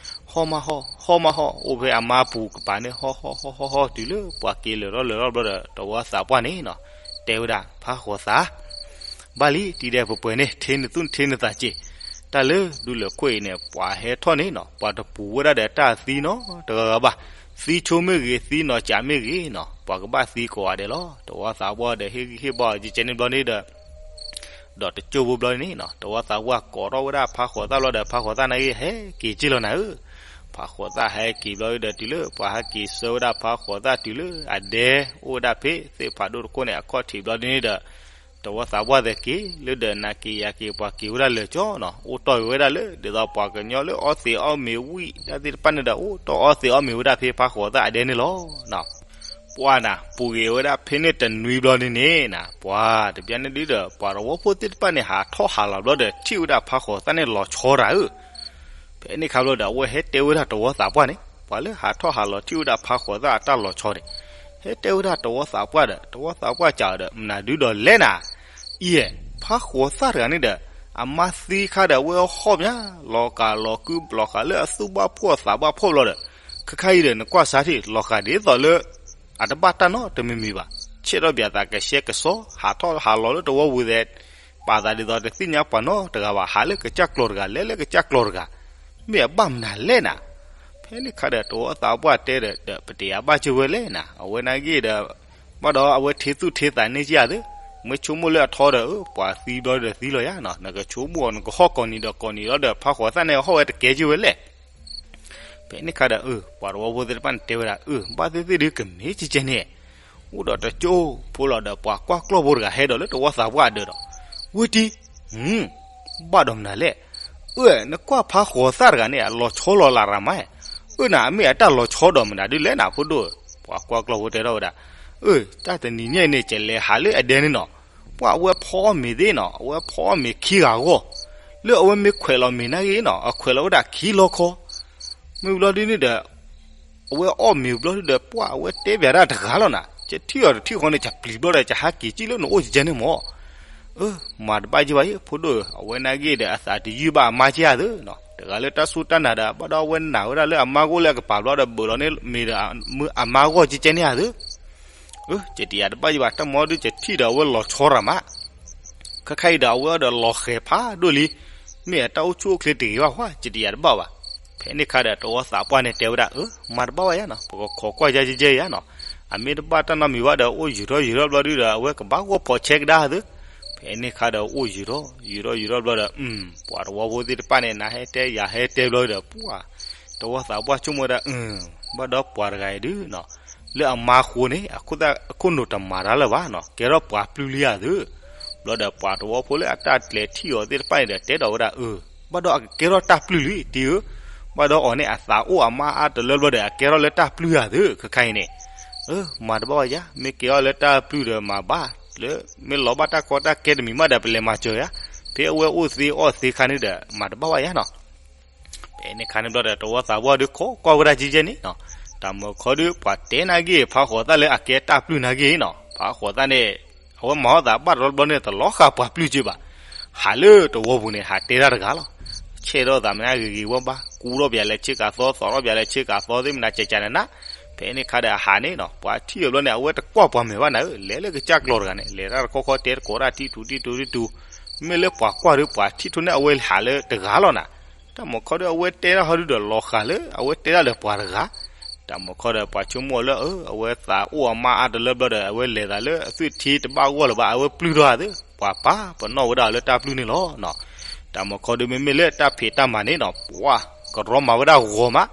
ဟီၣ်မးဟီၣ်, ဟီၣ်မးဟီၣ်, အိၣ်ဖဲအမါပူၤကပၤန့ၣ် ဟီၣ်ဟီၣ်ဟီၣ်ဟီၣ်ဟီၣ် တုၤလၢပှၤက့ၤလၢာ်ထီၣ်လၢာ်ထီၣ်ဘျီဒီး တဝီသးပှၢ်န့ၣ်နီၤ တဲဝဲဒၣ် ဖးဃိးသၣ် ဘၣ်လံ တံၤဒဲးပှဲၤပှဲၤန့ၣ် ထ့နသူၣ်ထ့နသးစ့ၢ်, တၢ်လၢဒူလၢာ်ခိၣ်အံၤန့ၣ် ပှၤဟဲထီၣ်န့ၣ်နီၤ ပှၤတပူၤဝဲဒၣ်ဒီးတၢ်သံနီတဂၤဂၤဘၣ်. သံဆိမ့ၢ်ဂ့ၤ, သံနီၢ်ကးမ့ၢ်ဂ့ၤနီၤ ပှၤကဘၣ်သံကိးဂၤဒဲးလီၤ. တဝီသးပှၢ်ဒီးဟ့ၣ်ဂံၢ်ဟ့ၣ်ဘါအီၤကကဲန့ၣ်ဘျီန့ၣ်ဒီး ဒီးတကၠိဖိဘျီန့ၣ်နီၤ တဝီသးပှၢ်ကိးထီၣ်ဝဲဒၣ်ဖးဃိးသၣ်ဘျီဒီး ဖးဃိးသၣ်နာ်က့ဟဲက့ၤက့လီၤနၤဧၢ. ဖးဃိးသၣ်ဟဲက့ၤဘျီဒီး တုၤလၢပှၤဟဲက့ၤဆှၢဝဲဒၣ်ဖးဃိးသၣ်တုၤလၢအဒဲအိၣ်ဝဲဒၣ်ဖဲသ့ၣ်ဖးဒိၣ်တခိၣ်န့ၣ် အခီၣ်ထံးဘျီဒ်န့ၣ်ဒီး တဝီသးပှၢ်သဲးက့ၤ လၢဒီးနၤက့ၤယၤက့ၤ ပှၤက့ၤဝဲဒၣ်လၢာ်ကၠီနီၤ အိၣ်တီၢ်ဝဲဒၣ်လၢ ဒ်သိးပှၤကညီလၢအီသံးအီမ့ၤဝံၣ်တၢ်သ့ၣ်တဖၣ်န့ၣ်ဒီး အိၣ်တီၢ်အီသံးအီမ့ၤဝဲဒၣ်ဖဲဖးဃိးသၣ်အဒဲန့ၣ်လီၤ. ပှၢ်နၤ ပူၤဂ့ၤဝဲဒၣ်ဖဲန့ၣ်တနွံဘျီန့ၣ်န့ၣ်နၤ ပှၤတဘျီန့ၣ်ဒုးဒီး ပှၤတဝီဖိသ့ၣ်တဖၣ်န့ၣ် ဟးထီၣ်ဟးလီၤဘျီဒီး ထံၣ်ဝဲဒၣ်ဖးဃိးသၣ်န့ၣ်လီၤဆီတၢ်ဧၢ. ဖဲန့ၣ်ခါဘျီဒီး အဝဲဟဲတဲဝဲဒၣ်တဝီသးပှၢ်န့ၣ် ပှၤလၢဟးထီၣ်ဟးလီၤထံၣ်ဝဲဒၣ်ဖးဃိးသၣ်အတၢ်လီၤဆီန့ၣ် ဟဲတဲဝဲဒၣ်တဝီသးပှၢ်ဒီး တဝီသးပှၢ်စံးဒီး မနုၤဒုးဒီးလဲၣ်နၤ အံၤ ဖးဃိးသၣ်တဂၤန့ၣ်ဒီး အမါသံခါဒီး အဝဲဟီၣ်မး လီၤကးလီၤကု လီၤဃာ်လၢအသူၣ်ဘၣ်ဖှီၣ်သးဘၣ်ဖှီၣ်ဘျီဒီး ခဲခါအံၤဒီး နကွၢ်စါထံၣ် လီၤဃာ်ဒ်သိးလၢ အတဘၣ်တၢ်နီတမံၤမံၤဘၣ်. ဆဲးထီၣ်ဘၣ်သးကဆှဲကဆှီ ဟးထီၣ်ဟးလီၤလၢတဝီပူၤသဲး ပာ်သးဒ်သိးတသ့ၣ်ညါပှၤနီတဂၤဘၣ် ဟးလၢကစၢ်ကျီၤတဂၤ လဲၤလၢကစၢ်ကျီၤတဂၤ မ့ၢ်အဘၣ်မနုၤလဲၣ်နၤ. ဖဲန့ၣ်ခါဒီး တဝီသးပှၢ်တဲဒီး ပတယၤဘၣ်က့ၤဝဲလဲၣ်နၤ အဝဲနာ်က့ဒီး ဘၣ်ဒီးအဝဲထံသူၣ်ထံသးန့ၢ်က့ၤယၤသ့ မ့ၢ်ဆိကမိၣ်လၢအထီဒီး ပှၤသံဘျီဒီးသံလီၤယါနီၤ နကဆိကမိၣ်အီၤ နကဟီၣ်ကိးနံၤဒီးကိးနံၤလီၤဒီး ဖးဃိးသၣ်န့ၣ်ဟီၣ်ဝဲတကဲက့ၤဝဲလဲၣ်. ဖဲန့ၣ်ခါဒီး ပှၤတဝီဖိသ့ၣ်တဖၣ်န့ၣ်တဲဝဲဒၣ် အၢ ဘၣ်သ့ၣ်သ့ၣ်ဒုးကမ့ၢ်ကဲကဲန့ၣ် အိၣ်ဒီးတကၠိဖိလီၤဒီး ပှၤကွၢ်ကျီၢ်ဖိတဂၤဟဲဒီးလၢတဝီသးပှၢ်အဒၢးဒီး ဝဲတံၤ ဘၣ်ဒီးမနုၤလဲၣ်. အၢ နကွၢ်ဖးဃိးသၣ်တဂၤန့ၣ် အလီၤဆီလီၤလးရၤမး အၢ နၤအမ့ၢ်အတၢ်လီၤဆီဒီးမနုၤဒုးလဲၣ်နၤဖိဒိၣ်. ပှၤကွၢ်ကျီၢ်ဖိတဲထီၣ်ဝဲဒၣ် အၢ တၢ်တနံၤညါအံၤန့ၣ် ကလဲၤဟးလၢအဒဲန့ၣ်နီၤ ပှၢ်အဝဲဖီအီၣ်မ့ၤသ့ၣ်နီၤ, အဝဲဖီအီၣ်မ့ၤခံဂၤအဂီၢ်, လၢအဝဲမ့ၢ်ခွဲးလီၤမ့ၤနာ်က့နီၤ, အခွဲးလီၤဝဲဒၣ်ခံလီခီ, မ့ၢ်ဘျီဒုန့ၣ်ဒီး အဝဲအီၣ်မ့ၤဘျီဒုဒီး ပှၢ်အဝဲတဲဘၣ်ဒၣ်တဂၤလီၤနၤ, ကထံၣ်အီၤတထံၣ်ဃီန့ၣ် ကပျံၤဘျီဒီး ကဟးက့ၤကံၣ်လၢနအိၣ်ကဲန့ၣ်မၢ် အၢ မၤတဘၣ်က့ဘၣ်အံၤ ဖိဒိၣ် အဝဲနာ်က့ဒီးအသးတယုၢ်ဘၣ်အမါကဲဧါသုနီၤ, တဂၤလၢတၢ်စူၢ်တၢ်နာ်ဒီး ဘၣ်ဒီးအဝဲနာ်ဝဲဒၣ်လၢအမါဂီၢ်လၢအကပာ်ဘျီဒီး ဘၢၣ်လီၤန့ၢ်မ့ၤဒီးအမါဂီၢ်ကဲကဲန့ၣ်ဧါသု, အၢ ကတယၤတဘၣ်ယဘၣ် တၢ်မၤဒုကထံၣ်ဒီး အဝဲလီၤဆီရၤမး ခဲခါအံၤဒီး အဝဲအီၤဒီးလီၤဃဲၤဖးဒိၣ်လံ, မ့ၢ်အတၢ်အိၣ်ဆူၣ်အိၣ်ချ့တဂ့ၤဘၣ်ဃီ ကတယၤတဘၣ်ဘၣ်. ဖဲန့ၣ်ခါဒီး တဝီသးပှၢ်န့ၣ်တဲဝဲဒၣ် အၢ မၤတဘၣ်ဘၣ်ယါနီၤ, ပကခိးကွၢ်ယါကဲကဲယါနီၤ, အမ့ၢ်တဘၣ်တၢ်နီတမံၤဘၣ်ဒီး အိၣ်ယံာ်ထီၣ်ယံာ်ထီၣ်ဘျီဒုဒီး အဝဲကဘၣ်ဂီၢ်ဖီးဆဲကဒါသု, ဖဲန့ၣ်ခါဒီးအိၣ်ယံာ်ထီၣ် ယံာ်ထီၣ်ယံာ်ထီၣ်ဘျီဒီး ပှၤတဝီဖိသ့ၣ်တဖၣ်န့ၣ် နဟဲတဲယၤဟဲတဲဘျီဒီး ပှၢ် တဝီသးပှၢ်ဆိကမိၣ်ဝဲဒၣ် အၢ ဘၣ်ဒီးပှၤတဂၤအံၤဒုနီၤ, လၢအမါဃိန့ၣ် အခိၣ်သၣ်အခိၣ်နူာ်တမၤတၢ်လၢၤဘၣ်နီၤ, ကဲထီၣ်ပှၤပျုၢ်လံဧါသု, ဘျီဒီးပှၤတဝီဖိလၢအတၢ်ကျဲၤထံၣ်အီၤသ့ၣ်တဖၣ်န့ၣ်ဒီး တဲဒီးဝဲဒၣ် အၢ ဘၣ်ဒီးအကကဲထီၣ်တၢ်ပျုၢ်လံတံၤဧၢ, ဘၣ်ဒီးအီၤန့ၣ်အသးအိၣ်အမါအါတလၢဘျီဒီး အကဲထီၣ်လၢတၢ်ပျုၢ်ဧါသု ခဲခါအံၤန့ၣ်, အၢ မၤတဘၣ်ဘၣ်ယါ မ့ၢ်ကဲထီၣ်လၢတၢ်ပျုၢ်ဒီးမၤဘၣ်, လၢမ့ၢ်လီၤဘၣ်တၢ်ကီတၢ်ခဲတမံၤမးဒီး ပလဲၤမၤစၢၤယါ, ဖဲအဝဲအိၣ်သ့အီၣ်သ့ခါန့ၣ်ဒီး မၤတဘၣ်ဘၣ်ယါနီၤ ဖဲန့ၣ်ခါန့ၣ်ဘျီဒီး တဝီသးပှၢ်ဒုးခိးကွၢ်ဝဲဒၣ်ကဲကဲန့ၣ်နီၤ, တၢ်မုၢ်ခီဒုး ပှၤတဲနာ်က့ ဖးဃိးသၣ်လၢအကဲတၢ်ပျုၢ်နာ်က့နီၤ, ဖးဃိးသၣ်န့ၣ် အဝဲမၤအီၣ်သးဘၣ်တဘျီဘျီန့ၣ် တလီၤဃာ်ပှၤပျုၢ်က့ဘၣ်, ဟးလၢတဝီပူၤန့ၣ် ဟးတဲတၢ်တဂၤလီၤ, ဆဲးထီၣ်သးမနုၤဂ့ၤဂ့ၤဝဲဘၣ်, ကူထီၣ်ပယၤလၢဆ့ကၤသီ သီထီၣ်ပယၤလၢဆ့ကၤသီသ့ၣ်မနုၤကဲကဲနးနး, ဖဲန့ၣ်ခါဒီးအဟးန့ၣ်နီၤ ပှၤထံၣ်အီၤဘျီန့ၣ် အဝဲတကွၢ်ပှၤမဲာ်ဘၣ်နၤဧၢ, လဲၤလၢကစၢ်ကျီၤတဂၤန့ၣ် လဲၤတၢ်တခီခီတဲတကိးတၢ်ထံၣ်ထူထံၣ်ထူထံၣ်ထူ, မ့ၢ်လၢပှၤကွၢ်ဒုး ပှၤထံၣ်ထီၣ်န့ၣ် အဝဲဟးလၢတဂၤလီၤနၤ, တၢ်မုၢ်ခီဒုး အဝဲတဲတၢ်ဟီဒုးဒီးလီၤဃာ်လၢ အဝဲတဲဒၣ်လၢပှၤတဂၤ, တၢ်မုၢ်ခီဒီး ပှၤဆိကမိၣ်လၢ အၢ အဝဲသးအိၣ်အမါအါတလၢဘျီဒီး အဝဲလဲၤသးလၢအသွံၣ်ထံတဘၣ်ဂီၢ်လၢၤဘၣ် အဝဲပျုၢ်ထီၣ်ဧါသု, ပှၤပာ်ပနီၣ်ဝဲဒၣ်လၢတၢ်ပျုၢ်န့ၣ်လီၤနီၤ, တၢ်မုၢ်ခီဒုး မ့မ့ၢ်လၢတၢ်ဖံးတၢ်မၤန့ၣ်နီၤ ပှၤကရီမၤဝဲဒၣ်ဂီၤမး,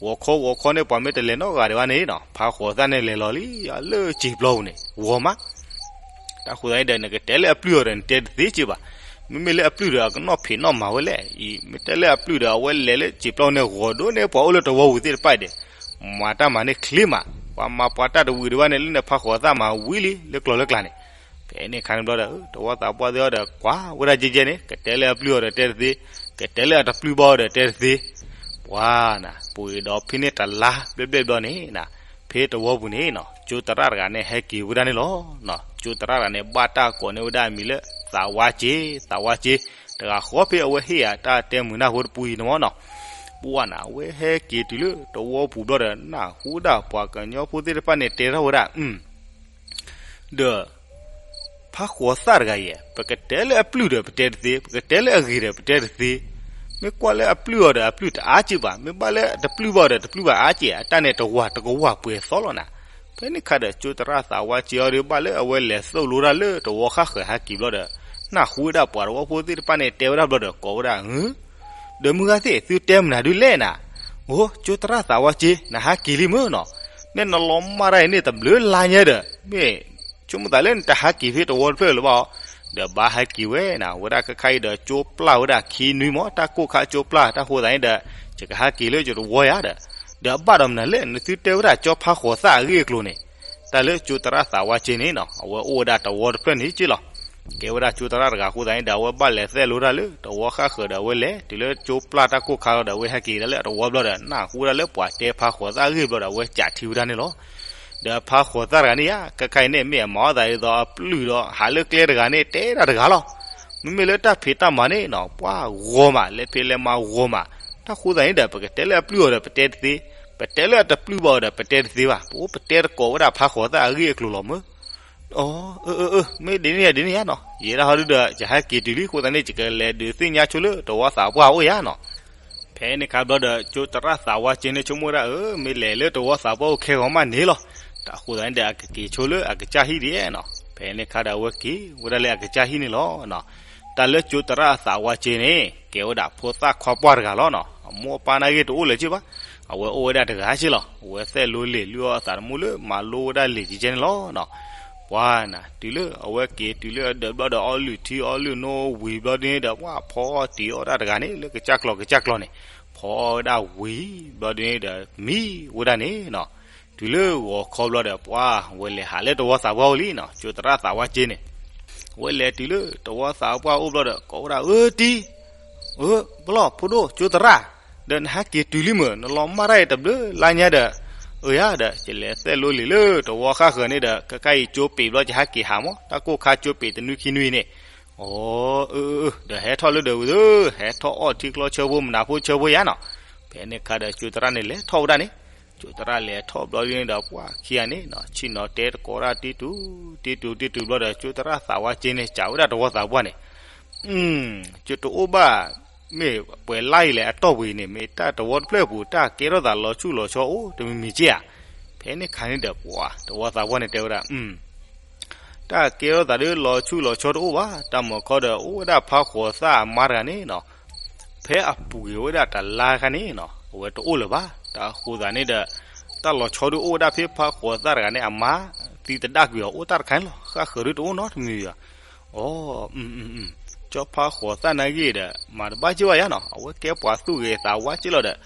ဂီၤခီဂီၤခီန့ၣ် ပှၤမ့ၢ်တလဲၤနီတဂၤဒံးဘၣ်န့ၣ်နီၤ ဖးဃိးသၣ်န့ၣ်လဲၤလီၤလံ လၢစံာ်ပျီပူၤန့ၣ် ဂီၤမး တၢ်ဃိသတးန့ၣ်ဒီး နကတဲလၢအပျုၢ်အီၤဒီး နတဲတသ့က့ဘၣ်, မ့မ့ၢ်လၢအပျုၢ်ဒီး အကနီၣ်ဖံးနီၣ်မၤဝဲလဲၣ်အံၤ, မ့ၢ်တဲလၢအပျုၢ်ဒီး အဝဲလဲၤလၢစံာ်ပျီပူၤန့ၣ် ဂီၤဒိၣ်န့ၢ်ပှၤအိၣ်လၢတဝီပူၤသ့ၣ်တဖၣ်အံၤဒီး မၤတၢ်မၤန့ၣ်ချ့မး, ပှၤမၤပှၤတၢ်တဝံၤဒံးဘၣ်န့ၣ် လၢနဖးဃိးသၣ်မၤဝံၤလံ လၢကျီလၢကျါန့ၣ် ဖဲန့ၣ်ခါန့ၣ်ဘျီဒီး တဝီသးပှၢ်သ့ၣ်အီၤဒီး ကွၢ်ဝဲဒၣ်ကဲကဲန့ၣ် ကတဲလၢအပျုၢ်အီၤဒီးတဲတသ့, ကတဲလၢအတပျုၢ်ဘၣ်အီၤဒီးတဲတသ့, ပှၤနၤ ပှ့ၤဒီးဖဲန့ၣ်တလါဘျဲၣ်ဘျဲၣ်ဘျီန့ၣ် ဖဲတဝီပူၤန့ၣ်နီၤ ကၠိသရၣ်တဂၤန့ၣ် ဟဲက့ၤဝဲဒၣ်န့ၣ်လီၤ. ကၠိသရၣ်တဂၤန့ၣ် ဘၣ်တၢ်ကိးန့ၢ်ဝဲဒၣ်အမံၤလၢ သးဝါစ့, သးဝါစ့, တဂၤဃီဖဲအဝဲဟ့ၣ်ယၤတၢ်တဲမုာ်နၢ်ဟူတပူၤအံၤန့ၣ်မၢ်နီၤ. ပှၢ်နၤ အဝဲဟဲက့ၤတုၤလၢတဝီပူၤဘျီဒီး နၢ်ဟူဒၣ်ပှၤကညီဖိသ့ၣ်တဖၣ်န့ၣ် တဲထီၣ်ဝဲဒၣ် ဒီး ဖးဃိးသၣ်တဂၤအံၤ ပကတဲလၢအပျုၢ်ဒီးပတဲတသ့, ပကတဲလၢအဂ့ၤဒီးပတဲတသ့, မ့ၢ်ကွၢ်လၢအပျုၢ်အီၤဒီးအပျုၢ်တအါက့ဘၣ်, မ့ၢ်ဘၣ်လၢအတပျုၢ်ဘၣ်အီၤဒီးတပျုၢ်ဘၣ်အါက့, အတၢ်န့ၣ်တဝၤတကဝၤပှဲၤသီလီၤနၤ. ဖဲန့ၣ်ခါဒီး ကၠိသရၣ်သးဝါစ့အီၤဒီး ဘၣ်လၢအဝဲလဲၤသိၣ်လိတၢ်လၢတဝီဃၣ်ဃၢၤဟဲက့ၤဘျီဒီး နၢ်ဟူဝဲဒၣ်ပှၤတဝီဖိသ့ၣ်တဖၣ်န့ၣ် တဲဝဲဒၣ်ဘျီဒီး ကိးဝဲဒၣ် ဒီးမုၢ်ဂၤသ့ၣ် သုတဲမနုၤဒုးလဲၣ်နၤ, အိ ကၠိသရၣ်သးဝါစ့ နဟးက့ၤလံမ့ၢ်နီၤ, မ့ၢ်နလီၤမၢ်တၢ်အံၤန့ၣ် တဘျုးလါညါဒီး မ့ၢ် ဆိကမိၣ်သးလၢနတဟးက့ၤဖဲတဝီတဖျၢၣ်လၢၤဘၣ်အီၤ, ဒီးဘၣ်ဟဲက့ၤဝဲနၤ, ဝဲဒၣ်ခဲခါအံၤဒီး ကၠိပျၢ်ဝဲဒၣ်ခံနွံမး တၢ်ကိၢ်ခါကၠိပျၢ် တၢ်ဃိသတးန့ၣ်ဒီး ယကဟဲက့ၤလၢယတဝီယါဒီး, ဒီးအဘၣ်ဒီးမနုၤလဲၣ် နသုတဲဝဲဒၣ်ကၠီဖးဃိးသၣ်အဂ့ၢ်အကျိၤန့ၣ်, တၢ်လၢကၠိသရၣ်သးဝါစ့န့ၣ်နီၤ အဝဲအိၣ်ဝဲဒၣ်တဝီတဖျၢၣ်န့ၣ်က့လီၤ. ကဲဝဲဒၣ်ကၠိသရၣ်တဂၤအဃိသတးန့ၣ်ဒီး အဝဲဘၣ်လဲၤသဲလိတၢ်လၢတဝီဃၣ်ဃၢၤဒီး အဝဲလဲၤတုၤလၢကၠိပျၢ်တၢ်ကိၢ်ခါဒီး အဝဲဟဲက့ၤဒၣ်လၢအတဝီဘျီဒီး နၢ်ဟူဒၣ်လၢပှၤတဲဖးဃိးသၣ်အဂ့ၢ်ဘျီဒီး အဝဲကးထံဝဲဒၣ်န့ၣ်လီၤ. ဒီးဖးဃိးသၣ်တဂၤန့ၣ်ဧါ ခဲခါအံၤန့ၣ် မ့ၢ်အမၤအီၣ်သးဒ်သိးအပျုၢ်ဒီး ဟးလၢကျဲတဂၤန့ၣ် တဲဒၣ်တဂၤလီၤ. မ့မ့ၢ်လၢတၢ်ဖံးတၢ်မၤန့ၣ်နီၤ ပှၤဂီၤမး လဲၤဖံးလဲၤမၤဂီၤမး, တၢ်ဃိသတးန့ၣ်ဒီး ပကတဲလၢအပျုၢ်အီၤဒီး ပတဲတသ့, ပတဲလၢအတပျုၢ်ဘၣ်အီၤဒီး ပတဲတသ့ဘၣ်, ပအိၣ်ပတဲတကိးဝဲဒၣ်ဖးဃိးသၣ်အဂ့ၢ်အကျိၤလီၤမၢ်. အၢ အၢ အၢ အၢ မ့ၢ်ဒ်န့ၣ်ယါ ဒ်န့ၣ်ယါနီၤ, ယဲဒၣ်ဟီဒုဒီး ယဟဲက့ၤတုၤလံ အဃိသတးန့ၣ် ယကလဲၤဒုးသ့ၣ်ညါဆိလၢတဝီသးပှၢ်အိၣ်ယါနီၤ. ဖဲန့ၣ်ခါဘျီဒီး ကၠိသရၣ်သးဝါစ့န့ၣ် ဆိကမိၣ်ဝဲဒၣ် အၢ မ့ၢ်လဲၤလၢတဝီသးပှၢ်အိၣ်ခဲဂီၤမးန့ၣ်လီၤ. တၢ်ဃိသတးန့ၣ်ဒီး အကက့ၤဆိလၢအကစၢ်ဟံၣ်ဒံးနီၤ. ဖဲန့ၣ်ခါဒီး အဝဲက့ၤဝဲဒၣ်လၢအကစၢ်ဟံၣ်န့ၣ်လီၤ. တၢ်လၢကၠိသရၣ်သးဝါစ့န့ၣ် ကဲဝဲဒၣ်ဖိသၣ်ခွါပှၢ်တဂၤလီၤနီၤ. အမိၢ်အပၢ်နာ်ဂ့ၤတအိၣ်လၢၤက့ဘၣ်, အဝဲအိၣ်ဝဲဒၣ်တဂၤက့လီၤ. အဝဲသဲလိလ့ၣ်လုၢ်အီၣ်အသးသမူလၢမၤလိဝဲဒၣ်လံာ်ကကဲန့ၣ်လီၤနီၤ. ပှၤနၤ တုၤလၢအဝဲက့ၤတုၤလၢအဒၢးဘျီဒီး အီလုၢ်ထံအီလုၢ်နိဝံၤဘျီဒ်န့ၣ်ဒီး ပှၤဖီအီၣ်တ့ၤအီၣ်ဒၣ်တဂၤန့ၣ် လၢကစၢ်ကျီၤကစၢ်ကျီၤန့ၣ်, ဖီအီၣ်ဝဲဒၣ်ဝံၤဘျီဒ်န့ၣ်ဒီး မံဝဲဒၣ်န့ၣ်နီၤ. တုၤလၢဂီၤခီဘျီဒီး ပှၤဝဲလဲၤဟးလၢတဝီသးပှၢ်အိၣ်လံနီၤ. ကၠိသရၣ်သးဝါစ့န့ၣ် အဝဲလဲၤတုၤလၢတဝီသးပှၢ်အိၣ်ဘျီဒီး ကိးဝဲဒၣ် အၢ တံၤ, အၢ ပလီၢ် ဖိဒိၣ် ကၠိသရၣ်, ဒီးနဟဲက့ၤတုၤလံမုၢ် နလီၤမၢ်တၢ်အံၤတဘျုးလါညါဒီး, အၢယၤဒီး ယလဲၤသဲလိလံၤလၢတဝီဃၣ်ဃၢၤန့ၣ်ဒီး ခဲခါအံၤကၠိပ့ၤဘျီ ယဟဲက့ၤဟးမး တၢ်ကိၢ်ခါကၠိပ့ၤတနွံခံနွံန့ၣ်, အိ အၢ အၢ အၢ ဒီးဟဲထီၣ်လၢဒီးဝံၤသု, ဟဲထီၣ်အီၣ်ထံကျီဆၢဖိ မနၤဖိဆၢဖိယါနီၤ. ဖဲန့ၣ်ခါဒီး ကၠိသရၣ်န့ၣ်လဲၤထီၣ်ဝဲဒၣ်န့ၣ်, ကၠိသရၣ်လဲၤထီၣ်ဘျီန့ၣ်ဒီး ပှၤခံဂၤန့ၣ်နီၤ ဆ့ၣ်နီၤတဲတကိးတၢ် တံၤတူၤ တံၤတူၤ တံၤတူၤဘျီဒီး ကၠိသရၣ်သးဝါက့န့ၣ် စံးဝဲဒၣ်တဝီသးပှၢ်န့ၣ်, ယတအိၣ်ဘၣ်, မ့ၢ်ပှဲၤလါအံၤလဲၣ် အတီၢ်ပူၤအံၤန့ၣ် မ့ၢ်တၢ်တဝီတဖျၢၣ်အပူၤ တၢ်ကဲထီၣ်သးလီၤဆူၣ်လီၤဆီအိၣ်တမံၤမံၤက့ဧါ. ဖဲန့ၣ်ခါန့ၣ်ဒီး ပှၤတဝီသးပှၢ်န့ၣ်တဲဝဲဒၣ်, တၢ်ကဲထီၣ်သးဒီးလီၤဆူၣ်လီၤဆီတအိၣ်ဘၣ်, တၢ်မၤခီဒီး အိၣ်ဝဲဒၣ်ဖါဃိးသၣ်အမါတဂၤန့ၣ်နီၤ, ဖဲအပူၤကွံာ်ဝဲဒၣ်တလါခါန့ၣ်နီၤ အဝဲတအိၣ်လၢၤဘၣ်. တၢ်အဃိသတးန့ၣ်ဒီး တၢ်လီၤဆီဒုးအိၣ်ဝဲဒၣ်ဖဲဖါဃိးသၣ်တဂၤန့ၣ် အမါသံသဒၣ်ကွံာ်အီၤ အိၣ်တၢ်တခါန့ၣ်လီၤ. ဃၣ်ဃၢၤဒုးတအိၣ်နီတမံၤဘၣ်. အိ ကၠီဖါဃိးသၣ်နာ်က့ဒီး မၤတဘၣ်က့ၢ်ဘၣ်ယါနီၤ, အဝဲကဲပှၤသူၣ်ဂ့ၤသးဝါက့ၢ်လီၤဒီး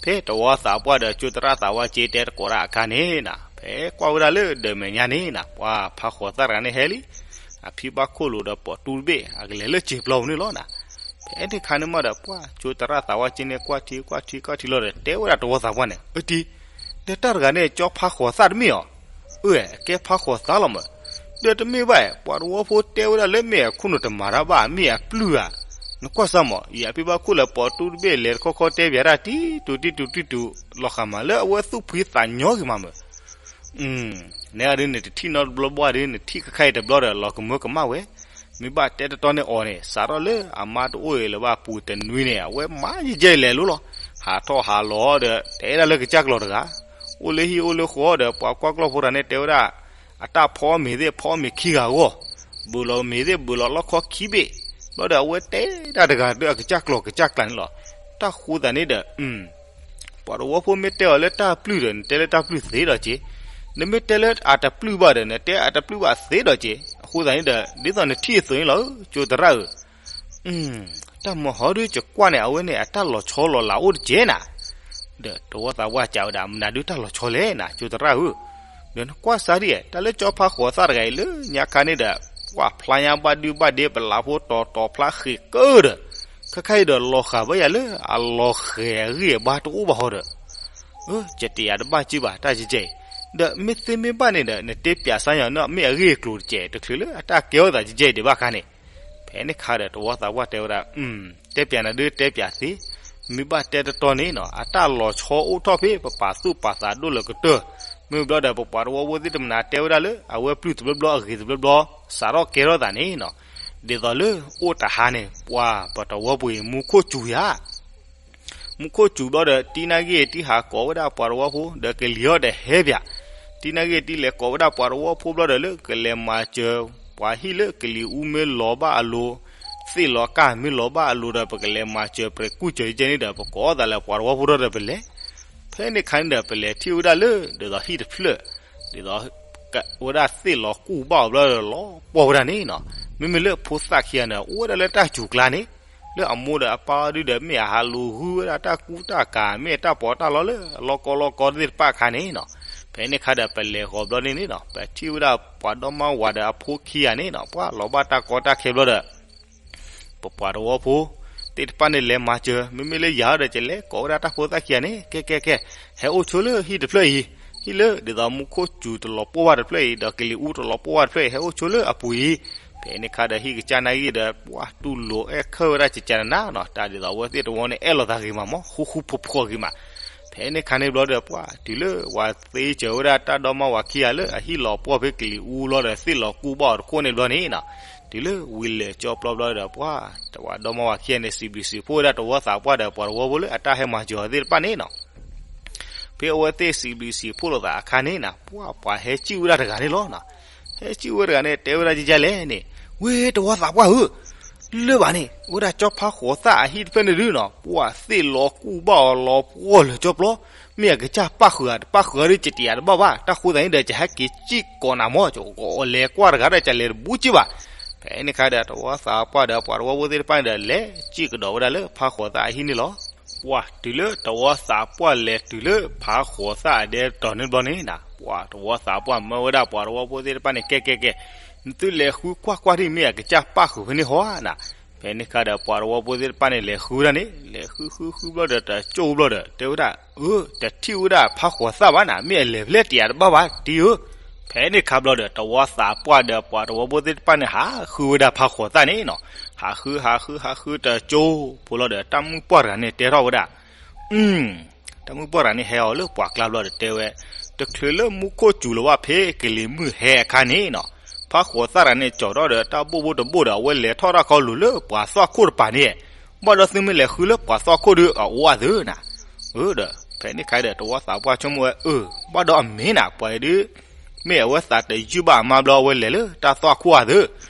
ဖဲတဝီသးပှၢ်ဒီး ကၠိသရၣ်သးဝါက့တဲတကိးတၢ်အခါန့ၣ်နီၤ, ဖဲကွၢ်ဝဲဒၣ်လၢဒီးမဲာ်ညါန့ၣ်နီၤ ပှၤဖါဃိးသၣ်တဂၤန့ၣ်ဟဲလံ, အဖံဘၣ်ခိၣ်လိာ်ဒီးပိာ်တူတဘ့ၣ် အကလဲၤလၢစံာ်ပျီပူၤန့ၣ်လီၤနီၤ. ဖဲန့ၣ်ခါန့ၣ်မးဒီး ပှၤကၠိသရၣ်သးဝါက့န့ၣ် ကွၢ်ထံကွၢ်ထံကွၢ်ထံလီၤဒီး တဲဝဲဒၣ်တဝီသးပှၢ်န့ၣ်, အၢ တံၤ, ဒီးတၢ်တဂၤန့ၣ် ကၠီဖါဃိးသၣ်တမ့ၢ်ဧါ. အၢ ကဲဖါဃိးသၣ်လီၤမး. ဒီးတမ့ၢ်ဘၣ်, ပှၤတဝီဖိတဲဝဲဒၣ်လၢ မ့ၢ်အခိၣ်နူာ်တမၤတၢ်ဘၣ် မ့ၢ်အပျုၢ်ဧါ. နကွၢ်စၢ်မး ယဖံဘၣ်ခိၣ်လၢပိာ်တူတဘ့ၣ် လဲၤတခီခီတဲပၠးတၢ် တံၤတူၤတံၤတူၤတံၤတူၤ လီၤဃာ်မးလၢအဝဲသူၣ်ဖှံသးညီဂ့ၤမးမး. နဂၤဒုး နတထံၣ်နီတဘျီဘၣ်ဒီး နထံၣ်ခဲခါအံၤတဘျီဒီး လီၤကမၢကမၣ်ဝဲ. မ့ၢ်ဘၣ်တဲတတီန့ၢ်အီၤန့ၣ် စးထီၣ်လၢအမါတအိၣ်အံၤလၢၤဘၣ်ပူၤတနွံန့ၣ် အဝဲမၤယဲၢ်ယဲၢ်လဲၤလိၤလီၤ. ဟးထီၣ်ဟးလီၤဒီး တဲဒၣ်လၢကစၢ်ကျီၤတဂၤ, အိၣ်လၢဟံၣ်အိၣ်လၢဃီဒီး ပှၤကွၢ်ကျီၢ်ဖိတဂၤန့ၣ် တဲဝဲဒၣ် အတၢ်ဖီမ့ၤသ့ၣ် ဖီမ့ၤခံဂၤအဂီၢ်, ဘုးလီၤမ့ၤသ့ၣ် ဘုးလီၤလီၢ်ခီခံဘ့ၣ်, ဘျီဒီးအဝဲတဲဒၣ်တဂၤဒီးအကစၢ်ကျီၤကစၢ်ကျါန့ၣ်လီၤ. တၢ်ဃိသတးန့ၣ်ဒီး ပှၤတဝီဖိမ့ၢ်တဲအီၤလၢတၢ်ပျုၢ်ဒီး နတဲလၢတၢ်ပျုၢ်သ့ဒီးက့ၤ, နမ့ၢ်တဲလၢအတပျုၢ်ဘၣ်ဒီး နတဲအတပျုၢ်ဘၣ်သ့ဒီးက့ၤ. အဃိသတးန့ၣ်ဒီး ဒ်သိးနထံၣ်အသိးန့ၣ်လီၤ ကၠိသရၣ်ဧၢ. တၢ်မၤဟီဒုးကကွၢ်န့ၣ် အဝဲန့ၣ် အတၢ်လီၤဆီလီၤလးအိၣ်တက့ၢ်နၤ. ဒီးတဝီသးပှၢ်စံးဝဲဒၣ် မနုၤဒုးတၢ်လီၤဆီလဲၣ်နၤ ကၠိသရၣ်ဧၢ. ဒီးနကွၢ်စၢ်ဒ် တၢ်လၢကၠီဖါဃိးသၣ်တဂၤအံၤလၢညါခါန့ၣ်ဒီး ပှၤဖျါညါဘၣ်ဒုဘၣ်ဒ့ ပလးဖိတီၤတီၤဖျါဃ့ၢ်ကၢဒီး ခဲခါအံၤဒီးလီၤဃာ်ဘၣ်ယၤလၢအလီၤဃဲၤအဂံၢ်အဘါတအိၣ်ဘၣ်ဟီဒီး ကတယၤတဘၣ်က့ၢ်ဘၣ် တၢ်ကဲကဲအံၤ, ဒီးမ့ၢ်သ့မ့ၢ်ဘၣ်န့ၣ်ဒီး နတဲပၠးစၢ်ယၤန့ၣ် မ့ၢ်အဂ့ၢ်အကျိၤတကဲး တချုးလၢအတၢ်ကဲထီၣ်သးကဲကဲအံၤဒံးဘၣ်ခါန့ၣ်. ဖဲန့ၣ်ခါဒီးတဝီသးပှၢ်တဲဝဲဒၣ်, တဲပၠးနၤဒုးတဲပၠးသ့, မ့ၢ်ဘၣ်တဲတတီန့ၣ်နီၤ အတၢ်လီၤဆီအိၣ်ထီၣ်ဖဲပပာ်သူၣ်ပာ်သးဒိၣ်လၢကတၢၢ်, မ့ၢ်ဘျီဒီးပပှၤတဝီဖိသ့ၣ်တမနၤတဲဝဲဒၣ်လၢ အဝဲပျုၢ်တဘျီဘျီအဂ့ၤတဘျီဘျီ စးထီၣ်ကဲထီၣ်သးန့ၣ်နီၤ, ဒ်သိးလၢအိၣ်တဟါန့ၣ် ပှၤပတဝီပူၤအံၤ မူခိၣ်စူၤယၤ မူခိၣ်စူၤဘျီဒီး တံၤနာ်က့ တံၤဟးကိးဝဲဒၣ်ပှၤတဝီဖိ ဒီးကလံၤဟီၣ်ဒီးဟဲပၠး, တံၤနာ်က့ တံၤလဲၤကိးဝဲဒၣ်ပှၤတဝီဖိဘျီဒီး လၢကလဲၤမၤစၢၤ ပှၤဟံၣ်လၢကလံၤအူမ့ၢ်လီၤဘၣ်အလိၤ, သ့ၣ်လီၤကၢ်မ့ၢ်လီၤဘၣ်အလိၤဒီး ပကလဲၤမၤစၢၤပှၤကူၣ်စၢၤယကဲန့ၣ်ဒီး ပကိးအသးလၢပှၤတဝီဖိဒီးပလဲၤ, ဖဲန့ၣ်ခါန့ၣ်ဒီး ပလဲၤထံၣ်ဝဲဒၣ်လၢ ဒ်သိးဟံၣ်တဖျၢၣ် ဒ်သိး ဝဲဒၣ်သ့ၣ်လီၤကူၣ်ဘၣ်အီၤဘျီဒီးလီၤပှီၢ်ဝဲဒၣ်န့ၣ်နီၤ, မ့မ့ၢ်လၢဖိသၣ်ခံဂၤန့ၣ် အိၣ်ဝဲဒၣ်လၢတၢ်စူၤကျါန့ၣ်, လၢအမိၢ်ဒီးအပၢ်ဒုဒီး မ့ၢ်အဟးလူၤဂုၢ်ဝဲဒၣ်တၢ်ကူတၢ်ကၤ မ့ၢ်တၢ်ပီးတၢ်လီလၢအလီၢ်ကီလီၢ်ကီသ့ၣ်တဖၣ်အခါန့ၣ်နီၤ, ဖဲန့ၣ်ခါဒီးပလဲၤဃီၤဘျီန့ၣ်န့ၣ်နီၤ ပထံၣ်ဝဲဒၣ်ပှၤဒီမါဝၤဒီးအဖိခံဂၤန့ၣ်နီၤ ပှၤလီၤဘၣ်တၢ်ကီတၢ်ခဲဘျီဒီး ပပှၤတဝီဖိသ့ၣ်တဖၣ်န့ၣ်လဲၤမၤစၢၤ, မ့မ့ၢ်လၢယၤဒီး ကလဲၤကိးဝဲဒၣ်တၢ်ဖိသၣ်ခံဂၤန့ၣ် ကဲကဲကဲ, ဟဲအိၣ်ဆိလၢဟံၣ်တဖျၢၣ်အံၤ, ဟံၣ်လၢဒ်သိးမူခိၣ်စူၤတလီၤပှီၢ်ဘၣ်တဖျၢၣ်အံၤ ဒီးကလံၤအူတလီၤပှီၢ်ဘၣ်တဖျၢၣ်အံၤ ဟဲအိၣ်ဆိလၢအပူၤအံၤ, ဖဲန့ၣ်ခါဒီးဟံၣ်ကစၢ်နာ်ဂ့ၤဒီး ပှၤတူၢ်လိာ်အဲၣ်ခၢၣ်ဝဲဒၣ်ကကနနၤနီၤ တၢ်ဒ်သိးအဝဲသ့ၣ်တဝီန့ၣ် အဲၣ်လိာ်သးဂ့ၤမးမး ဃူဃူဖိးဖိးဂ့ၤမး, ဖဲန့ၣ်ခါန့ၣ်ဘျီဒီး ပှၤတုၤလၢဝၤသ့စၢၤဝဲဒၣ်တၢ်ဒီမါဝၤခံဂၤလၢအဟံၣ်လီၤပှီၢ်ဖဲကလံၤအူလီၤဒီးသ့ၣ်လီၤကူၣ်ဘၣ်အီၤတခိၣ်န့ၣ်ဘျီန့ၣ်နီၤ, တုၤလၢဝံၤလဲၤကၠီပျီဘျီဒီး ပှၤတဝၤဒီမါဝၤခံဂၤန့ၣ် စံးဘျုးစံးဖှိၣ်ဝဲဒၣ်တဝီသးပှၢ်ဒီးပှၤတဝီဖိလၢအတၢ်ဟဲမၤစၢၤအီၤသ့ၣ်တဖၣ်န့ၣ်နီၤ ဖဲအဝဲသ့ၣ်စံးဘျုးစံးဖှိၣ်လိာ်သးအခါန့ၣ်နီၤ ပှၤပှၤဟဲစံၣ်ဝဲဒၣ်တဂၤန့ၣ်လီၤ. ဟဲစံၣ်ဝဲတဂၤန့ၣ် တဲဝဲဒၣ်ကကလဲၣ်န့ၣ်, ဝဲတဝီသးပှၢ်ဧၢ, လၢဘၣ်န့ၣ် ဝဲဒၣ်ကၠီဖါဃိးသၣ်အဟံၣ်တဖျၢၣ်န့ၣ်ဒုနီၤ ပှၤသ့ၣ်လီၤကူၣ်ဘၣ်အီၤလီၤပှီၢ်လၢာ်ကၠီပျီ, မ့ၢ်အကစၢ်ပၣ်ဃုာ်ဧါတပၣ်ဃုာ်ဧါဒီး ကတယၤတဘၣ်ဘၣ်, တၢ်ဃိသတးန့ၣ်ဒီး ကဟဲက့ၤစံၣ်ကိးနၤမး, ကလဲၤကွၢ်တဂၤဒီး ကလဲၤတဘူးက့ၢ်ဘၣ်. ဖဲန့ၣ်ခါဒီး တဝီသးပှၢ်ဒီးပှၤတဝီဖိသ့ၣ်တဖၣ်န့ၣ်ဒီး လဲၤစံၣ်ကဒီးဝဲဒၣ်လၢဖါဃိးသၣ်အဟံၣ်န့ၣ်လီၤ. ပှၤတုၤလၢတဝီသးပှၢ်လဲၤတုၤလၢဖါဃိးသၣ်အဒဲတတီၤန့ၣ်ဘျီန့ၣ်နီၤ ပှၤတဝီသးပှၢ်မၢဝဲဒၣ်ပှၤတဝီဖိသ့ၣ်တဖၣ်န့ၣ် ကဲကဲကဲ, နသုလဲၤဃုကွၢ်ကွၢ်ဒ်မ့ၢ်အကစၢ်ပၣ်ဃုာ်ဖဲန့ၣ်ဟီဧါနၤ. ဖဲန့ၣ်ခါဒီးပှၤသဝီဖိသ့ၣ်တဖၣ်န့ၣ် လဲၤဃုဝဲဒၣ်န့ၣ် လဲၤဃုဃုဃုဘျီဒီး တကၠိဘျီဒီး တဲဝဲဒၣ်, အၢ, တထံၣ်ဝဲဒၣ်ဖးဃိးသၣ်ဘၣ်နၤ, မ့ၢ်အလဲၤဖဲလဲၣ်တယၤတဘၣ်ဘၣ် တံၤဧၢ. ဖဲန့ၣ်ခါဘျီဒီး တဝီသးပှၢ်ဒီးပှၤသဝီဖိသ့ၣ်တဖၣ်န့ၣ် ဟးဃုဝဲဒၣ်ဖးဃိးသၣ်န့ၣ်နီၤ. ဟးဃု ဟးဃု ဟးဃု တကၠိဖိလီၤဒီး တၢ်မုၣ်ပှၢ်တဂၤန့ၣ်တဲထီၣ်ဝဲဒၣ် အု တၢ်မုၣ်ပှၢ်တဂၤန့ၣ်ဟဲအီၤလၢပှၤကျါဘျီဒီးတဲဝဲ, တချုးလၢမူခိၣ်စူၤလီၤဘၣ်ဖဲကလံၤမုၢ်ဟဲအခါန့ၣ်နီၤ, ဖးဃိးသၣ်တဂၤန့ၣ် ကၠီၤထီၣ်ဒီးတၢ်ဘိၣ်ဘိၣ်တဘိၣ်ဒီး အဝဲလဲၤထီၣ်တၢ်ခီလိာ်လၢပှၤသွၣ်ခိၣ်တပၤန့ၣ်, ဘၣ်ဒီးသုမ့ၢ်လဲၤဃုလၢပှၤသွၣ်ခိၣ်ဒီးအအိၣ်အသးနၤ. အၢ ဒီး ဖဲန့ၣ်ခါဒီး တဝီသးပှၢ်ဆိကမိၣ်ဝဲ အၢ ဘၣ်ဒီးအမ့ၢ်နၤ ပှၤအံၤဒုး မ့ၢ်အဝဲသးတယုၢ်ဘၣ်အမါဘျီ အဝဲလဲၤလၢတၢ်သွၣ်ခိၣ်အသး.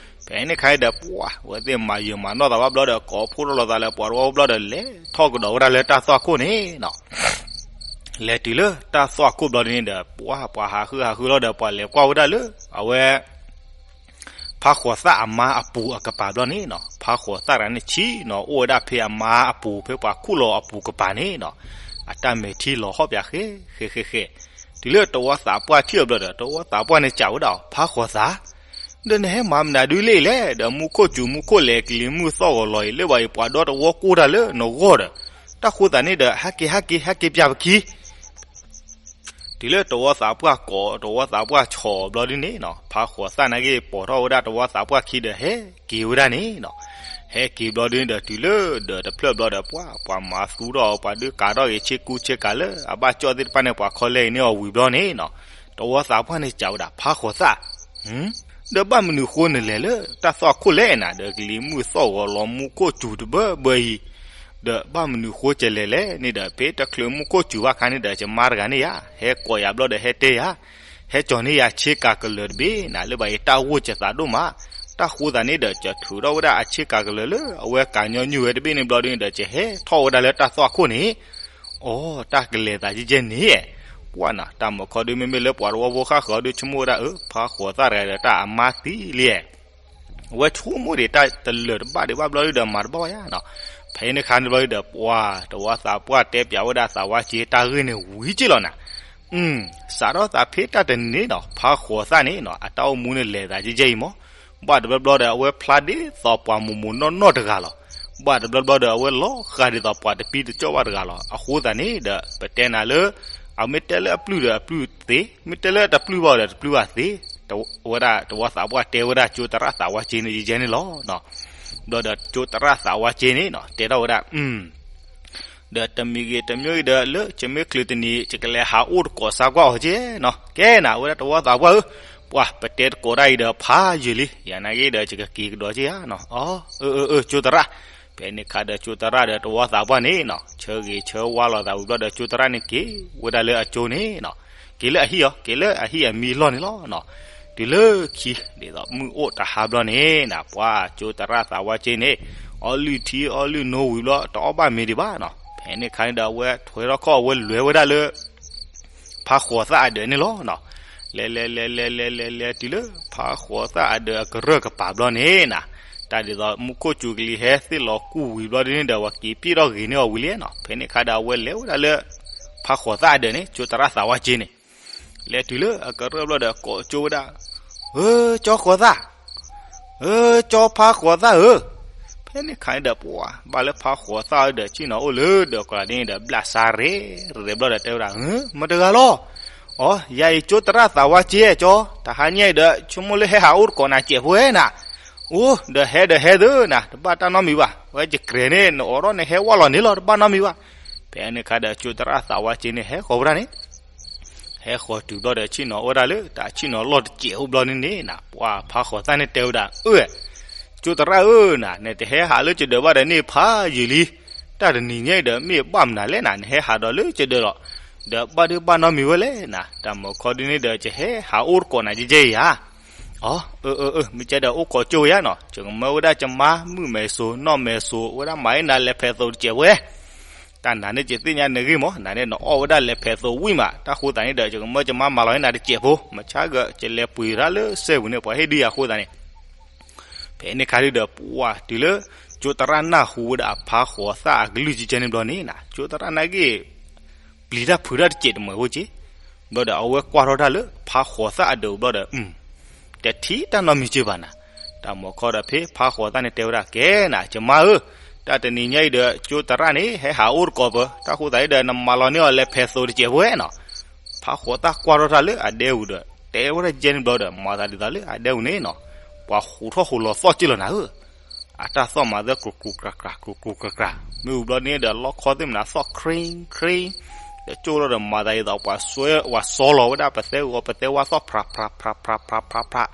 ဖဲန့ၣ်ခါဒီး ပှၤ အဝဲသ့ၣ်မၤယုာ်မၤနီၢ်သးဘၣ်ဘျီဒီး ကိးဖှိၣ်ထီၣ်လိာ်သးလၢပှၤတဝီဘျီဒီး လဲၤထီၣ်ကဒီးဝဲဒၣ်လၢတၢ်သွၣ်ခိၣ်န့ၣ်နီၤ. လဲၤတုၤလၢတၢ်သွၣ်ခိၣ်ဘျီဒ်န့ၣ်ဒီး ပှၤ ပှၤဟးဃုဟးဃုလီၤဒီး ပှၤလဲၤကွၢ်ဝဲဒၣ်လၢ အဝဲ ဖးဃိးသၣ်အမါအပူၤအကပၤဘျီန့ၣ်နီၤ, ဖးဃိးသၣ်တဂၤန့ၣ် ဆ့ၣ်နီၤအိၣ်ဝဲဒၣ်ဖဲအမါအပူၤ ဖဲပှၤခူၣ်လီၤအပူၤကပၤန့ၣ်နီၤ, အတၢ်မဲာ်ထံလီၤဟီၣ်ပၠးဃဲ ဃဲ ဃဲ ဃဲ. တုၤလၢတဝီသးပှၢ်ထံၣ်အီၤဘျီဒီး တဝီသးပှၢ်န့ၣ်စံးဝဲဒၣ်အီၤ, ဖးဃိးသၣ်, ဒီးနဟဲမၤမနုၤဒုလဲၣ်လဲၣ်, ဒီးမူခိၣ်စူၤမူခိၣ်လဲၤ ကလံၤမုၢ်သီၣ်ဂီၤလီၤအံၤ လၢဘၣ်အံၤပှၤဒီတဝီကိၢ်တၢ်လၢနဂီၢ်ဒီး, တၢ်ဃိသးန့ၣ်ဒီး ဟဲက့ၤ ဟဲက့ၤ ဟဲက့ၤပၠးပခံ တုၤလၢတဝီသးပှၢ်ကိး တဝီသးပှၢ်ဆီးဘျီဒ်န့ၣ်နီၤ, ဖးဃိးသၣ်နာ်က့ ပိာ်ထီၣ်ဝဲဒၣ်တဝီသးပှၢ်ခံဒီး ဟဲက့ၤဝဲဒၣ်န့ၣ်နီၤ. ဟဲက့ၤဘျီဒ်န့ၣ်ဒီး တုၤလၢဒီးတဖျၢၣ်ဘျီဒီး ပှၤ ပှၤမၤသူထီၣ် ပှၤဒုးကးထီၣ်ဂ့ၤ ဆ့ကူဆ့ကၤလၢအဘၣ်ကၠီၣ်သ့ၣ်တဖၣ်န့ၣ် ပှၤခီလဲအံၤန့ၣ်အီၤဝံၤဘျီန့ၣ်နီၤ, တဝီသးပှၢ်န့ၣ်စံးဝဲဒၣ် ဖးဃိးသၣ် ဒီးဘၣ်မနုၤဃိနလဲၤလၢတၢ်သွၣ်ခိၣ်လဲၣ်နၤ, ဒီးကလံၤမုၢ်သီၣ်ဂီၤလီၤ မူခိၣ်စူၤတဘၢဘၢအံၤ, ဒီးဘၣ်မနုၤဃိကလဲၤလဲၣ်န့ၣ်ဒီး ဖဲတချုးမူခိၣ်စူၤဘၣ်ခါန့ၣ်ဒီး ယမါတဂၤန့ၣ်ယၤ ဟဲကိးယၤဘျီဒီး ဟဲတဲယၤ, ဟဲကၠီၤန့ၢ်ယၤဆ့ကၤကလၢၤတဘ့ၣ်နၤ, လၢဘၣ်ယတၢ်ဂိၢ်ယသးဒိၣ်မး, တၢ်ဃိသးန့ၣ်ဒီး ယထုးထီၣ်ဝဲဒၣ်အဆ့ကၤကလၢၤလၢအဝဲကၤညီနုၢ်ဝဲတဘ့ၣ်န့ၣ်ဘျီဒ်န့ၣ်ဒီး ယဟဲထီၣ်ဝဲဒၣ်လၢတၢ်သွၣ်ခိၣ်န့ၣ် အိ တၢ်ကလဲၤသးကဲကဲန့ၣ်, ပှၤနၤ တၢ်မုၢ်ခီဒုး မ့မ့ၢ်လၢပှၤတဝီဖိဃၣ်ဃၢၤအီၤဒုး ဆိကမိၣ်ဝဲဒၣ် အၢ ဖးဃိးသၣ်တဂၤဒီးတၢ်အမါသံလံ, အဝဲဆိကမိၣ်ဒံးတၢ်တလၢာ်တဘၣ်ဒံးဘၣ်ဘျီဒုးဒီး မၤတဘၣ်ဝဲယၤနီၤ. ဖဲန့ၣ်ခါန့ၣ်ဘျီဒုးဒီး ပှၤတဝီသးပှၢ်တဲပၠးဝဲဒၣ်သးဝါစ့တၢ်ဂ့ၢ်န့ၣ်ဝံၤက့လီၤနၤ. စးထီၣ်သးဖဲတၢ်တနံၤန့ၣ်နီၤ ဖးဃိးသၣ်န့ၣ်နီၤ အတၢ်အိၣ်မူန့ၣ်လဲၤသးကဲကဲအံၤမး, ဘၣ်တဘျီဘျီဒီး အဝဲဖျါဒ်သိးပှၤမိၢ်မိၢ်နီၢ်နီၢ်တဂၤလီၤ. ဘၣ်တဘျီဘျီဒီး အဝဲလီၤဃးဒ်သိးပှၤတပံတကၠီၣ်ဘၣ်တဂၤလီၤ. အဃိသတးန့ၣ်ဒီး ပတဲနၤလၢ အမ့ၢ်တဲလၢအပျုၢ်ဒီးအပျုၢ်သ့, မ့ၢ်တဲလၢတပျုၢ်ဘၣ်ဒီးတပျုၢ်ဘၣ်သ့, ဝဲဒၣ်တဝီသးပှၢ်တဲဝဲဒၣ်ကၠိသရၣ်သးဝါစ့န့ၣ် ယဲန့ၣ်လီၤ. ဘျီဒီးကၠိသရၣ်သးဝါစ့န့ၣ်နီၤ တဲထီၣ်ဝဲဒၣ် ဒီးတမံၤဂ့ၤတမံၤဂ့ၤဒီး လၢယမ့ၢ်ချုးတနံၤ ယကလဲၤဟးအိၣ်တကိးစါကွၢ်အီၤက့နီၤ. ကဲနၤ အဝဲဒၣ်တဝီသးပှၢ်ဧၢ, ပှၤ ပတဲတကိးတၢ်အံၤဒီး ဖးယံာ်လံ, ယနာ်က့ဒီး ယကက့ၤကဒီးက့ဧါနီၤ. အၢ အၢ အၢ ကၠိသရၣ်. ဖဲန့ၣ်ခါဒီး ကၠိသရၣ်ဒီးတဝီသးပှၢ်န့ၣ်နီၤ ဆၢဂ့ၤဆၢဝါလိာ်သးဝံၤဘျီဒီး ကၠိသရၣ်န့ၣ်က့ၤဝဲဒၣ်လၢအကၠိန့ၣ်နီၤ, က့ၤလၢအဟံၣ်အီၤ က့ၤလၢအဟံၣ်အမံၤလီၢ်န့ၣ်လီၤနီၤ. တုၤလၢခံ ဒ်သိးမုၢ်အိၣ်တဟါဘျီန့ၣ်နၤ ပှၤ ကၠိသရၣ်သးဝါစ့န့ၣ် အီလုၢ်ထံအီလုၢ်နိဝံၤဘျီ တအီၣ်ဘၣ်မ့ၤဒံးဘၣ်နီၤ. ဖဲန့ၣ်ခါန့ၣ်ဒီး အဝဲထွဲထီၣ်ခီၣ် အဝဲလဲၤဝဲဒၣ်လၢ ဖးဃိးသၣ်အဒၢးန့ၣ်လီၤနီၤ. လဲၤလဲၤလဲၤလဲၤလဲၤလဲၤလဲၤတုၤလၢ ဖးဃိးသၣ်အဒၢးအကရၢၢ်ကပၤဘျီန့ၣ်နၤ, တၢ်ဒ်သိးမူခိၣ်စူၤကလံၤဟဲသ့ၣ်လီၤကူၣ်ဝံၤဘျီဒ်န့ၣ်ဒီး ပှၤက့ၤပျံၢ်ထီၣ်ဂ့ၤန့ၢ်အီၤဝံၤလံနီၤ. ဖဲန့ၣ်ခါဒီး အဝဲလဲၤဝဲဒၣ်လၢ ဖးဃိးသၣ်အဒၢးန့ၣ် ကၠိသရၣ်သးဝါစ့န့ၣ် လဲၤတုၤလၢအကရၢၢ်ဘျီဒီး ကိးကၠိဝဲဒၣ်, ဧၢ ကၠီဃိးသၣ်, ဧၢ ကၠီဖးဃိးသၣ်ဧၢ. ဖဲန့ၣ်ခါန့ၣ်ဒီး ပှၤ ဘၣ်လၢဖးဃိးသၣ်ဒီး ဆ့ၣ်နီၤအိၣ်လၢဒီးကီးလးဒ်န့ၣ်ဒီး ဘျးစါရဲၣ်ရဲၣ်ဘျီဒီး တဲဝဲဒၣ်, မတဂၤလီၤ. အိ ယၤအံၤကၠိသရၣ်သးဝါစ့ကၠီ, တဟါညါအံၤဒီး ဆိကမိၣ်လၢဟဲဟးအိၣ်တကိးနၤစဲးဖိဝဲနၤ. အိ ဒီးဟဲဒီးဟဲသုနၤ, တဘၣ်တၢ်နီတမံၤဘၣ်. ဝဲယကြဲးန့ၣ် နအိးထီၣ်န့ၣ် ဟဲဝဲလီၤန့ၣ်လီၤ, တဘၣ်နီတမံၤဘၣ်. ဖဲန့ၣ်ခါဒီး ကၠိသရၣ်သးဝါစ့န့ၣ် ဟဲဃီၤဝဲဒၣ်န့ၣ် ဟဲဃီၤတုၤဘျီဒီး ဆ့ၣ်နီၤအိၣ်ဝဲဒၣ်လၢ တၢ်ဆ့ၣ်နီၤလီၢ်တစဲးဖိဘျီန့ၣ်န့ၣ်နၤ, ပှၤ ဖးဃိးသၣ်န့ၣ်တဲဝဲဒၣ်, အၢ ကၠိသရၣ်ဧၢနၤ, နတဟဲဟးလၢကဒၢးဘၣ်ဒီးန့ၣ် ဖးယံာ်လံ. တၢ်တနံၤညါအံၤဒီး မ့ၢ်ဘၣ်မနုၤလဲၣ်နၤ, နဟဲဟးဒီးလၢကဒၢးလီၤ. ဒီးဘၣ်ဒုးဘၣ်နီတမံၤဝဲလဲၣ်နၤ, တၢ်မုၢ်ခီဒ်န့ၣ်ဒီး ယဟဲဟးအိၣ်တကိးနၤကဲကဲအံၤဧါ. အိ အၢ အၢ အၢ မ့ၢ်ကဲဒီး အိၣ်ခိးကၠိဝဲယါနီၤ, ယကမၢဝဲဒၣ်ယမါ မုၢ်မဲာ်စိၤ နီၢ်မဲာ်စိၤ ဝဲဒၣ်မၤအံၤနၤ လဲၤဖဲးသိးတစဲးဖိဝဲ တၢ်နၤန့ၣ် ယသ့ၣ်ညါနဂ့ၢ်မး, နၤန့ၣ် နအီၣ်ဝဲဒၣ်လဲၤဖဲးသိး ဝံၣ်မး, တၢ်ဃိသတးန့ၣ်ဒီး ယကမၢယမါမၤလီၤန့ၢ်နၤတစဲးဖိ, မဆါဂၤ ယလဲၤပှ့ၤတၢ်လၢစဲပူၤန့ၣ် ပှၤဟ့ၣ်ဒုးယၤအဃိသတးန့ၣ်, ဖဲန့ၣ်ခါဒုဒီး ပှၤတုၤလၢ ကၠိသရၣ်နၢ်ဟူဝဲဒၣ်အဖါဃိးသၣ်အကလုၢ်ကဲကဲန့ၣ်ဘျီန့ၣ်နၤ, ကၠိသရၣ်နာ်က့ ပျံၤတၢ်ဖုးတၢ်တစဲးတမှဲၤဖိက့, ဘျီဒီး အဝဲကွၢ်ထီၣ်တၢ်လၢ ဖါဃိးသၣ်အဒၢးဘျီဒီး, တထံၣ်တၢ်နီတမံၤက့ဘၣ်နၤ. တၢ်မုၢ်ခီဒီးဖဲဖးဃီၤသၣ်န့ၣ်တဲဝဲဒၣ် ကဲနၤ ယမါဧၢ, တၢ်တနံၤညါအံၤဒီး ကၠိသရၣ်န့ၣ် ဟဲဟးအိၣ်တကိးပၢၢ်, တၢ်ဃိသတးအံၤဒီး နမၤလီၤန့ၢ်အီၤလဲၤဖဲးသိးတစဲးဖိနီၤ. ဖးဃီၤသၣ်ကွၢ်ထီၣ်တၢ်လၢအဒဲပူၤဒီး တဲဝဲဒၣ်ကဲန့ၣ်ဘျီဒီး မၤသးဒ်သိးလၢအဒဲပူၤန့ၣ်နီၤ ပှၤဟူးထီၣ်ဟူးလီၤသီၣ်က့လီၤနၤဧၢ. အတၢ်သီၣ်မၤသၢ ကြူးကြူးကြူးကြူးကြူးကြူးကြူး, မ့ၢ်ဝံၤဘျီန့ၣ်ဒီး လီၢ်ခီသ့ၣ်မနၤသီၣ် ခရံခရံ, ဒီးကၠိထီၣ်ဒီး မၤသးဒ်သိးပှၤစွဲ ပှၤစီလီၤဝဲဒၣ်ပသဲအူအီၤ ပသဲဝါသီၣ် ဖြးဖြးဖြးဖြးဖြး ဖြးဖြးဖြး,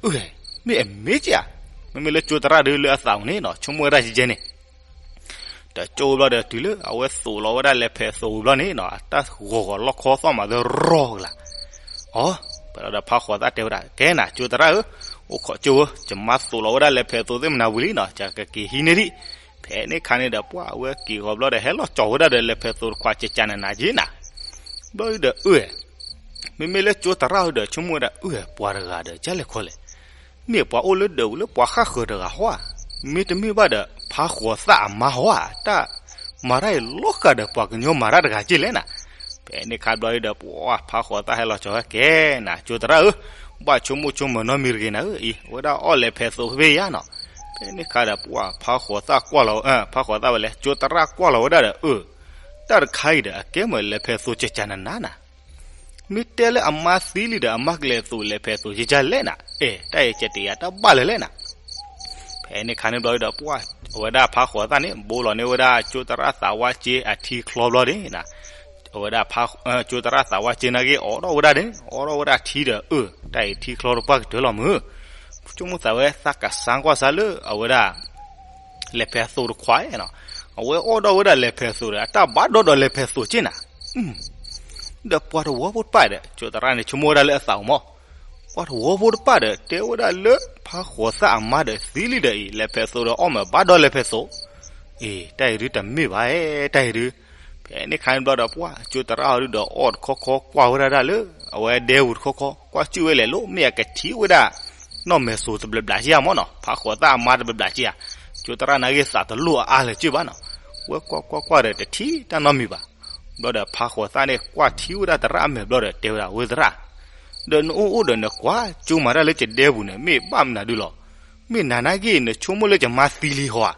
အၢ မ့ၢ်အမ့ၢ်က့ဧါ. မ့မ့ၢ်လၢကၠိသရၣ်ဒုးလၢအသးပူၤန့ၣ်နီၤ ဆိကမိၣ်ဝဲဒၣ်ကဲကဲန့ၣ် ဒီးကၠိဘျီဒီး တုၤလၢအဝဲသိးလီၤဝဲဒၣ်လဲၤဖဲးသိးဝံၤဘျီန့ၣ်နီၤ အတၢ်ဂီၤဂီၤလီၢ်ခီသီၣ်မၤသၢရီကလး. အီၤ ပဒီးဖးဃီၤသၣ်တဲဝဲဒၣ် ကဲနၤ ကၠိသရၣ်ဧၢ, အိၣ်ခိးကၠိဧၢ, ယမါသိးလီၤဝဲဒၣ်လဲၤဖဲးသိးသ့ၣ်မနၤဝံၤလံနီၤ ယကက့ၤဟံးန့ၢ်ဒံး. ဖဲန့ၣ်ခါန့ၣ်ဒီး ပှၢ်အဝဲက့ၤဂီၤဘျီဒီး ဟဲလီၤကၠီၤဝဲဒၣ်ဒီးလဲၤဖဲးသိးတခွး ကကနနၤက့နၤ. ဘျီဒီး အၢ မ့မ့ၢ်လၢကၠိသရၣ်ဧၢဒီး ဆိကမိၣ်ဝဲဒၣ် အၢ ပှၤတဂၤဒီး ကၢ်လဲၣ်ခီလဲၣ် မ့ၢ်ပှၤအိၣ်လၢဒၢးပူၤလၢပှၤဃၣ်ဃၢၤတဂၤဟီဧါ, မ့တမ့ၢ်ဘၣ်ဒီး ဖးဃီၤသၣ်အမါဟီဧါ, တၢ်မၤတၢ်အံၤလီၤဃာ်ဒီးပှၤကညီမၤတၢ်တဂၤက့လဲၣ်နၤ. ဖဲန့ၣ်ခါဘျီဒီး ပှၢ်ဖးဃီၤသၣ်ဟဲလီၤကၠီၤဝဲ ကဲနၤ ကၠိသရၣ်ဧၢ, ဘၣ်ဆိကမိၣ်ဆိကမၢၤနီတမံၤတဂ့ၤနၤဧၢ, အံၤ အဝဲဒၣ်အီၣ်လဲၤဖဲးသိးဖဲယါနီၤ. ဖဲန့ၣ်ခါဒီး ပှၢ်ဖးဃီၤသၣ်ကွၢ်လီၤ ဖးဃီၤသၣ်ဝဲလဲၣ် ကၠိသရၣ်ကွၢ်လီၤဝဲဒၣ်ဒီး အၢ တၢ်တခါအံၤဒီး အကဲမ့ၢ်လဲၤဖဲးသိး ကကနနၤနၤ မ့ၢ်တဲလၢအမါသံလံဒီး အမါကလဲၤသိးလဲၤဖဲးသိး ကကလဲၣ်နၤ, အဲ တၢ်အံၤကတဲယၤတၢ်ဘၣ်လၢၤလဲၣ်နၤ. ဖဲန့ၣ်ခါန့ၣ်ဘျီဒီး ပှၢ်အဝဲဒၣ်ဖးဃီၤသၣ်န့ၣ် ဘိလီၤန့ၢ်ဝဲဒၣ်ကၠိသရၣ်သးဝါက့အထံချီဘျီန့ၣ်, အဝဲဒၣ် ကၠိသရၣ်သးဝါက့နာ်က့ အိးထီၣ်ဝဲဒၣ်န့ၣ် အိးထီၣ်ဝဲဒၣ်ထံဒီး အၢ တၢ်အံၤထံချီတပှၢ်ကတၢၢ်လီၤမုၢ်, ဆိကမိၣ်သးဝဲသးကစၢ်ကွၢ်စၢ်လၢအဝဲဒၣ် လဲၤဖဲးသိးတခွးနီၤ, အဝဲအိးထီၣ်ဝဲဒၣ်လဲၤဖဲးသိးဒီး အတၢ်ဘၣ်ဒီဒီးလဲၤဖဲးသိးက့နၤ. ဒီးပှၤတဝီဖိတဖၣ်ဒီး ကၠိသရၣ်န့ၣ် ဆိကမိၣ်ဝဲဒၣ်လၢအသးပူၤမး, ပှၤတဝီဖိတဖၣ်ဒီး တဲဝဲဒၣ်လၢ ဖးဃီၤသၣ်အမါဒီးသံလံဒီးအံၤ လဲၤဖဲးသိးဒီးအီၣ်မ့ၤဘၣ်ဒီးလဲၤဖဲးသိး, အ့ တၢ်အံၤဒုးတမ့ၢ်ဘၣ်, တၢ်အံၤဒုး. ဖဲန့ၣ်ခါန့ၣ်ဘျီဒီး ပှၢ်ကၠိသရၣ်အီၤဒုးဒီး အီၣ်တခီခီကွၢ်ဝဲဒၣ်ဒၣ်လၢ အဝဲဒဲပူၤတခီခီ ကွၢ်စံၣ်ဝဲလဲၤလိၤ မ့ၢ်အကထံၣ်ဝဲဒၣ် နီၢ်မဲာ်စိၤတဘျီဘျီက့ဧါမးနီၤ, ဖးဃီၤသၣ်အမါတဘျီဘျီက့ဧါ. ကၠိသရၣ်နာ်က့သးတလိၣ်အါလၢၤက့ဘၣ်နီၤ, ဝဲကွၢ်ကွၢ်ကွၢ်ဒီးတထံၣ်တၢ်နီတမံၤဘၣ်. ဘျီဒီးဖးဃီၤသၣ်န့ၣ် ကွၢ်ထံၣ်ဝဲဒၣ်သရၣ်အမဲာ်ဘျီဒီး တဲဝဲဒၣ် ဝဲသရၣ်, ဒီးနအိၣ်အိၣ်ဒီးနကွၢ်ကၠိမၤတၢ်လၢကဒဲပူၤန့ၣ် မ့ၢ်ဘၣ်မနုၤဒုလီၤ. မ့ၢ်နၤနာ်က့ နဆိကမိၣ်လၢကမါသံလံဟီဧါ.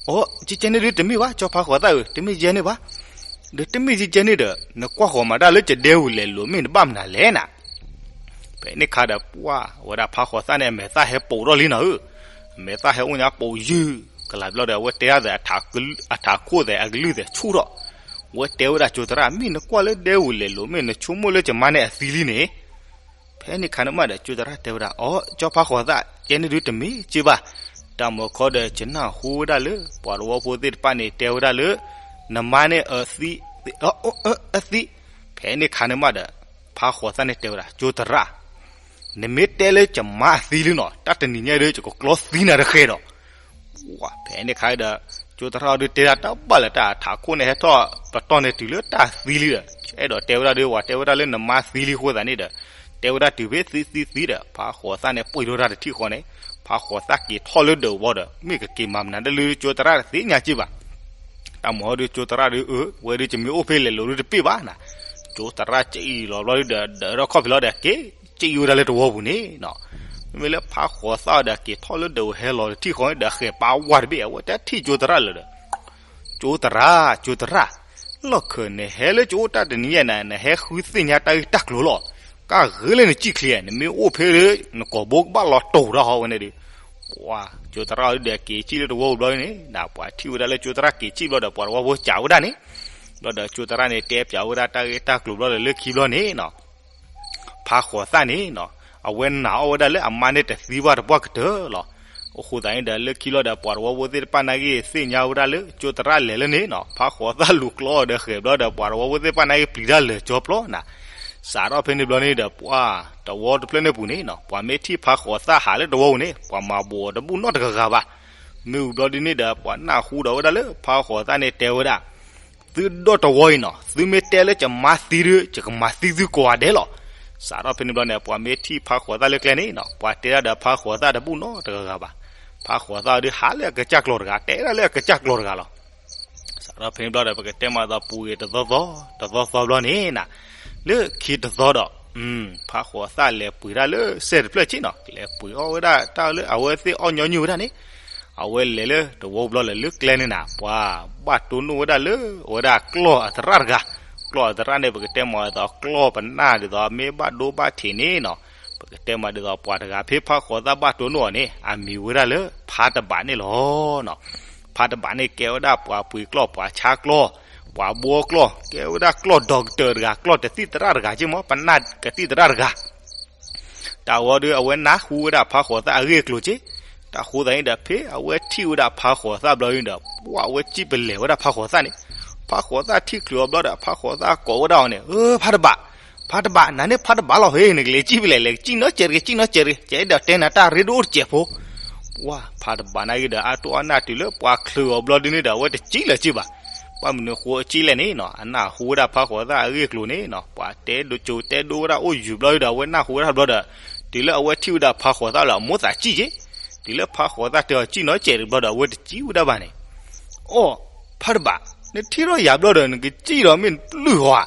အိ ကကဲန့ၣ်ဒုးတမ့ၢ်ဘၣ် ကၠီဖးဃီၤသၣ်ဧၢ, တမ့ၢ်ကဲန့ၣ်ဘၣ်. ဒီးတမ့ၢ်ကကဲန့ၣ်ဒီး နကွၢ်ဃီၤမၤတၢ်လၢကဒဲပူၤလဲၤလိၤ မ့ၢ်နဘၣ်မနုၤလဲၣ်နၤ. ဖဲန့ၣ်ခါဒီး ပှၢ်ဝဲဒၣ်ဖးဃီၤသၣ်န့ၣ် အမဲာ်သၣ်ဟဲပိာ်ထီၣ်လံနီၤဧၢ, အမဲာ်သၣ်ဟဲအိၣ်ညါပိာ်ယုၢ်ကလးဘျီဒီး အဝဲတဲဒၣ်သး အထးခိၣ်သဲးအကလုၢ်သဲးဆူၣ်ထီၣ်, ဝဲတဲဝဲဒၣ်ကၠိသရၣ် မ့ၢ်နကွၢ်လၢဒဲပူၤလဲၤလိၤ မ့ၢ်နဆိကမိၣ်လၢကမါန့ၣ်အသံလံန့ၣ်. ဖဲန့ၣ်ခါန့ၣ်မးဒီး ကၠိသရၣ်တဲဝဲဒၣ် အိ ကၠီဖးဃီၤသၣ် ကဲန့ၣ်ဒုးတမ့ၢ်က့ဘၣ်. တၢ်မုၢ်ခီဒီး ယနၢ်ဟူဝဲဒၣ်လၢ ပှၤတဝီဖိသ့ၣ်တဖၣ်န့ၣ် တဲဝဲဒၣ်လၢ နမါန့ၣ်အသံ အသံ. ဖဲန့ၣ်ခါန့ၣ်မးဒီး ဖးဃီၤသၣ်န့ၣ်တဲဝဲဒၣ် ကၠိသရၣ်, နမ့ၢ်တဲလၢကမါအသံလံနီၤ တၢ်တနံၤညါဒီး ယကကျီသံနၤတဃဲးဒီး ဖဲန့ၣ်ခါဒီး ကၠိသရၣ်အီၤဒုးတဲဒၣ်တၢ်ဘၣ်လၢၤ တၢ်အထးခိၣ်န့ၣ်ဟဲထီၣ်ပတီၢ်န့ၣ်တုၤလၢတၢ်သံလံဒီး အဲၣ်ဒိးတဲဝဲဒၣ်ဒုး ပှၤတဲဝဲဒၣ်လၢနမါသံလံအဃိသတးန့ၣ်ဒီး တဲဝဲဒၣ်တုၤဖဲသံသံသံဒီး ဖးဃီၤသၣ်န့ၣ်ပှ့ၤထီၣ်တၢ်တထံၣ်ဃီန့ၣ် ဖးဃီၤသၣ်က့ၤထီၣ်လၢဒၢးဝီဒီး မ့ၢ်ကက့ၤမၤမနုၤဒ်လၢကၠိသရၣ်တသ့ၣ်ညါက့ဘၣ်. တၢ်မုၢ်ဟီဒုးကၠိသရၣ်ဒုး အၢ ဝဲဒုးကမ့ၢ်အိၣ်ဖဲလဲၤလိၤဒုးတပ့ၢ်ဘၣ်နၤ. ကၠိသရၣ်ကအံၤလီၤဘျီဒုးဒီး ဒၢးထီၣ်ခီၣ်ဖံးလီၤဒီး က့ၤကအံၤဝဲဒၣ်လၢတဝီပူၤန့ၣ်နီၤ. မ့မ့ၢ်လၢဖးဃီၤသၣ်ဒီးက့ၤထီၣ်လၢဒၢးဝီဟဲလီၤတထံၣ်ဃီန့ၣ်ဒီး ဃဲၤပာ်ဝါတဘ့ၣ် အဝဲတထံၣ်ကၠိသရၣ်လၢၤဒီး ကၠိသရၣ် ကၠိသရၣ်, လီၢ်ခၢၣ်နဟဲလၢကၠိအိၣ်တၢ်တနံၤညါန့ၣ် နဟဲဃုသ့ၣ်ညါတၢ်ဂ့ၢ်တၢ်ကျိၤလီၤ. ကၢ်ဂ့ၤလၢနစံၣ်ချ့ နမ့ၢ်အိၣ်ဖဲလၢနကိာ်ဘိကဘၣ်လီၤတိာ်တၢ်ဟီဝဲန့ၣ်ဒီး ပှၢ်ကၠိသရၣ်အီၤဒုးဒီးက့ၤစံၣ်လၢတဝီပူၤဘျီန့ၣ် ပှၤထံၣ်ဝဲဒၣ်လၢကၠိသရၣ်က့ၤစံၣ်ဘျီဒီး ပှၤတဝီဖိစံးဝဲဒၣ်န့ၣ် ဘျီဒီးကၠိသရၣ်န့ၣ် တဲပၠးဝဲဒၣ်တၢ်ဂ့ၢ်တၢ်ကျိၤဘျီဒီး လၢခံဘျီန့ၣ်နီၤ ဖးဃီၤသၣ်န့ၣ်နီၤ အဝဲနာ်အီၣ်ဝဲဒၣ်လၢအမါန့ၣ်တသံဘၣ်တပှၢ်ကတၢၢ်လီၤ. အဃိသတးန့ၣ်ဒီး လၢခံလီၤဒီး ပှၤတဝီဖိသ့ၣ်တဖၣ်နာ်က့ သ့ၣ်ညါဝဲဒၣ်လၢကၠိသရၣ်လဲၤလၢန့ၣ်နီၤ ဖးဃီၤသၣ်လူၤကျီဒီးဃဲၤဘျီဒီး ပှၤတဝီဖိသ့ၣ်တဖၣ်နာ်က့ ပျံၤတၢ်လၢာ်ကၠီပျီနၤ. စးထီၣ်ဖဲန့ၣ်ဘျီန့ၣ်ဒီး ပှၤတဝီတဖျၢၣ်န့ၣ်ပူၤန့ၣ်နီၤ ပှၤမ့ၢ်ထံၣ်ဖးဃီၤသၣ်ဟးလၢတဝီပူၤန့ၣ် ပှၤမၤဘူးအီၤတဘူၣ်နီတဂၤဂၤဘၣ်. မ့ၢ်ဝံၤဘျီဒ်န့ၣ်ဒီး ပှၤနၢ်ဟူဒီးဝဲဒၣ်လၢဖးဃီၤသၣ်န့ၣ်တဲဝဲဒၣ် သုဒီတဝီအံၤနီၤ သုမ့ၢ်တဲလၢယမါသံဒုး ယကမၤသံသုကိးဂၤဒဲးလီၤ. စးထီၣ်ဖဲန့ၣ်ဘျီန့ၣ် ပှၤမ့ၢ်ထံၣ်ဖးဃီၤသၣ်လၢကျဲန့ၣ်နီၤ ပှၤတဲဒၣ်ဒီးဖးဃီၤသၣ်တဘူၣ်နီတဂၤဂၤဘၣ်. ဖးဃီၤသၣ်ဒုးဟးလၢအကစၢ်ကျိာ်တဂၤ တဲဒၣ်လၢအကစၢ်ကျိာ်တဂၤလီၤ. စးထီၣ်ဖဲန့ၣ်ဘျီဒီး ပကတဲမးဒီးပူၤဂ့ၤတသီသီ တသီသီဘျီန့ၣ်နၤ လၢခံတသီဒီး ဖးဃိးသၣ်လဲၤပှ့ၤတၢ်လၢစဲးတဖျၢၣ်ဆ့ၣ်နီၤ, လဲၤပှ့ၤအီၣ်ဝဲဒၣ်တၢ်လၢအဝဲသ့ၣ်အီၣ်ညီနုၢ်ဝဲဒၣ်န့ၣ်, အဝဲလဲၤလၢတဝီဘျီလၢလၢကျဲန့ၣ်နၤ, ပှၤဘၣ်တိၢ်နီၣ်ဝဲဒၣ်လၢအဝဲဒၣ်ကျီၢ်အသရၣ်တဂၤ, ကျီၢ်အသရၣ်န့ၣ် ပကတဲမးဒ်သိးကျီၢ်ပနၢ်ဒ်သိးမ့ၢ်ဘၣ်ဒိဘၣ်ထံးန့ၣ်နီၤ, ပကတဲမးဒ်သိးပှၤတဂၤဖဲဖးဃိးသၣ်ဘၣ်တိၢ်နီၣ်အီၤန့ၣ် အမံၤဝဲဒၣ်လၢဖးတဘးန့ၣ်လီၤ. ဖးတဘးန့ၣ်ကဲဝဲဒၣ်ပှၤပှ့ၤကျီၢ် ပှၤဆါကျီၢ် ပှၤဘှီကျီၢ်, ကဲဝဲဒၣ်ကျီၢ် doctor တဂၤ, ကျီၢ်တသံၣ်သရၣ်တဂၤက့မး, ပနၢ်ကသံၣ်သရၣ်တဂၤ တၢ်ဝဲဒီးအဝဲနၢ်ဟူဝဲဒၣ်ဖးဃိးသၣ်အဂ့ၢ်အကျိၤက့, တၢ်ဃိသးန့ၣ်ဒီး ဖဲအဝဲထံၣ်ဝဲဒၣ်ဖးဃိးသၣ်ဘျီန့ၣ်ဒီး ပှၢ်ဝဲစံၣ်ပလဲၤဝဲဒၣ်ဖးဃိးသၣ်န့ၣ်, ဖးဃိးသၣ်ထံၣ်ချုးအီၤဘျီဒီး ဖးဃိးသၣ်ကိးဝဲဒၣ်အီၤန့ၣ်, အၢ ဖးတဘး, ဖးတဘး, နၤန့ၣ်ဖးတဘးလီၤဟ့, နကလဲၤစံၣ်ဖဲလဲၣ်, လဲၤစံၣ်နီတစဲးတဂ့ၤ, စံၣ်နီတစဲးတဂ့ၤ, ယအဲၣ်ဒိးတဲနၤတၢ်ရ့ဒိၣ်အိၣ်တစဲးဖိ ပှၢ် ဖးတဘးနာ်က့ဒီး အါတိၢ်အါနၢ်တုၤလၢပှၤချုးအီၤဘျီဒုန့ၣ်ဒီး အဝဲတစံၣ်လၢၤစ့ၢ်ဘၣ်. ဘၣ်မနုၤဃိအစံၣ်လဲၣ်န့ၣ်နီၤ, အနၢ်ဟူဝဲဒၣ်ဖးဃိးသၣ်အဂ့ၢ်အကျိၤန့ၣ်နီၤ, ပှၤတဲဒိးကၠိတဲဒိဝဲဒၣ်အိၣ်ယုာ်ဘျီဒီး အဝဲနၢ်ဟူဝဲဒၣ်ဘျီဒီး, တုၤလၢအဝဲထံၣ်ဝဲဒၣ်ဖးဃိးသၣ်လၢအမိၢ်သးစံၣ်က့, တုၤလၢဖးဃိးသၣ်တဲအီၤစံၣ်နီတစဲးတဘျီဒီး အဝဲတစံၣ်ဝဲဒၣ်ဘၣ်န့ၣ်, အိၣ် ဖးတဘး, နထံၣ်ထီၣ်ယၤဘျီဒီး နကစံၣ်ဒီးမ့ၢ်နပျုၢ်ဟီဧါ,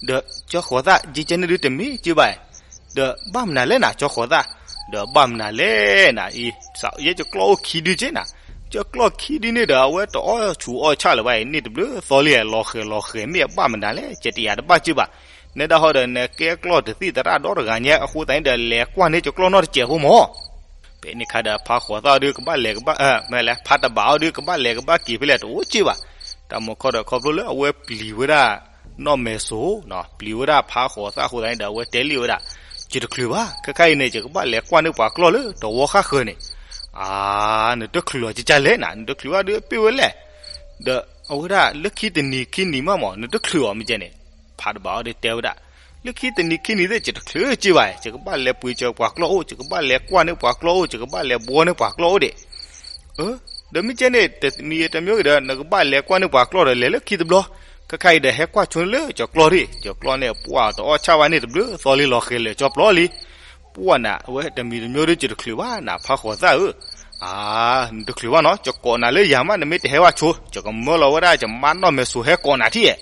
ဒီးကၠီဃိးသၣ် ကကဲန့ၣ်ဒုတမ့ၢ်က့ဘၣ်, ဒီးဘၣ်မနုၤလဲၣ်နၤ ကၠီဃိးသၣ်, ဒီးဘၣ်မနုၤလဲၣ်နၤအံၤ, ယဲယကျီၢ်အိၣ်ခံဒုက့နၤ, ယကျီၢ်ခံဒုန့ၣ်ဒီး အဝဲတအီၣ်ဆူးအီၣ်ဆၣ်လၢၤဘၣ်အံၤ န့ၣ်တဘျုးသီလံ လီၤဃဲၤလီၤဃဲၤ မ့ၢ်အဘၣ်မနုၤလဲၣ် ကတယၤတဘၣ်က့ဘၣ်, နဲဒၣ်ဟီဒီး နကဲကျီၢ်တသံၣ်သရၣ်ဒီတဂၤညါ အဃိသတးန့ၣ်ဒီး လဲၤကွၢ်န့ၢ်ကကျီၢ်နီတစဲးဖိမၢ် ဖဲန့ၣ်ခါဒီး ဖးဃိးသၣ်အီၤဒုကဘၣ်လဲၤကဘၣ်, မ့ၢ်လဲၣ် ဖးတဘးအီၤဒုကဘၣ်လဲၤကဘၣ်က့ၤဖဲလဲၣ်တအိၣ်က့ဘၣ်. တၢ်မုၢ်ခီဒီးခီဖျိလၢအဝဲပျံၤဝဲဒၣ်နီၢ်မဲာ်စိၤ, ပျံၤဝဲဒၣ်ဖးဃိးသၣ်အဃိသတးန့ၣ်ဒီး အဝဲတဲလံဝဲဒၣ်, ယတချုးဘၣ်, ခဲခါအံၤန့ၣ် ယကဘၣ်လဲၤကွၢ်န့ၢ်ပှၤကျီၢ်လၢတဝီဃၣ်ဃၢၤန့ၣ်, အါ, နတချုးအီၤကကလဲၣ်နၤ, နတချုးဘၣ်ဒုပ့ၢ်ဝဲလဲၣ်, ဒီးအဝဲဒၣ်လၢခံတနံၤခံနံၤမးမၢ် နတချုးအီၤမ့ၢ်ကဲန့ၣ် ဖးတဘးအီၤဒုတဲဝဲဒၣ်, လၢခံတနံၤခံနံၤသ့ၣ် ယတချုးက့ဘၣ်, ယကဘၣ်လဲၤပှ့ၤစၢၤပှၤကျီၢ်အိၣ်, ယကဘၣ်လဲၤကွၢ်န့ၢ်ပှၤကျီၢ်အိၣ်, ယကဘၣ်လဲၤဘှီန့ၢ်ပှၤကျီၢ်အိၣ်ဒံး. အၢ, ဒီးမ့ၢ်ကဲန့ၣ် တမံၤတမံၤဂ့ၤဒီး နကဘၣ်လဲၤကွၢ်န့ၢ်ပှၤကျီၢ်ဒီး လဲၤလၢခံတဘျီ, ခဲခါအံၤဒီး ဟဲကွၢ်ဆိန့ၢ်လၢကၠီၤကျီၢ်ဒံး, ကၠီၤကျီၢ်န့ၣ် ပှၢ်တအီၣ်ဆၣ်ဘၣ်န့ၣ်တဘျုးသီလံ လီၤဃဲၤလၢာ်ကၠီပျီလံ ပှၢ်နၤ အဝဲတမံၤတမံၤဒု ယတချုးဘၣ်နၤ ဖးဃိးသၣ်ဧၢ, အါ, နတချုးဘၣ်နီၤ, ယကိးနၤလၢယၤမး နမ့ၢ်တဟဲဘၣ်ဆိ, ယကမၢလီၤဝဲဒၣ် ယမါနီၢ်မဲာ်စိၤဟဲကိးနၤထံၣ်ဧါ.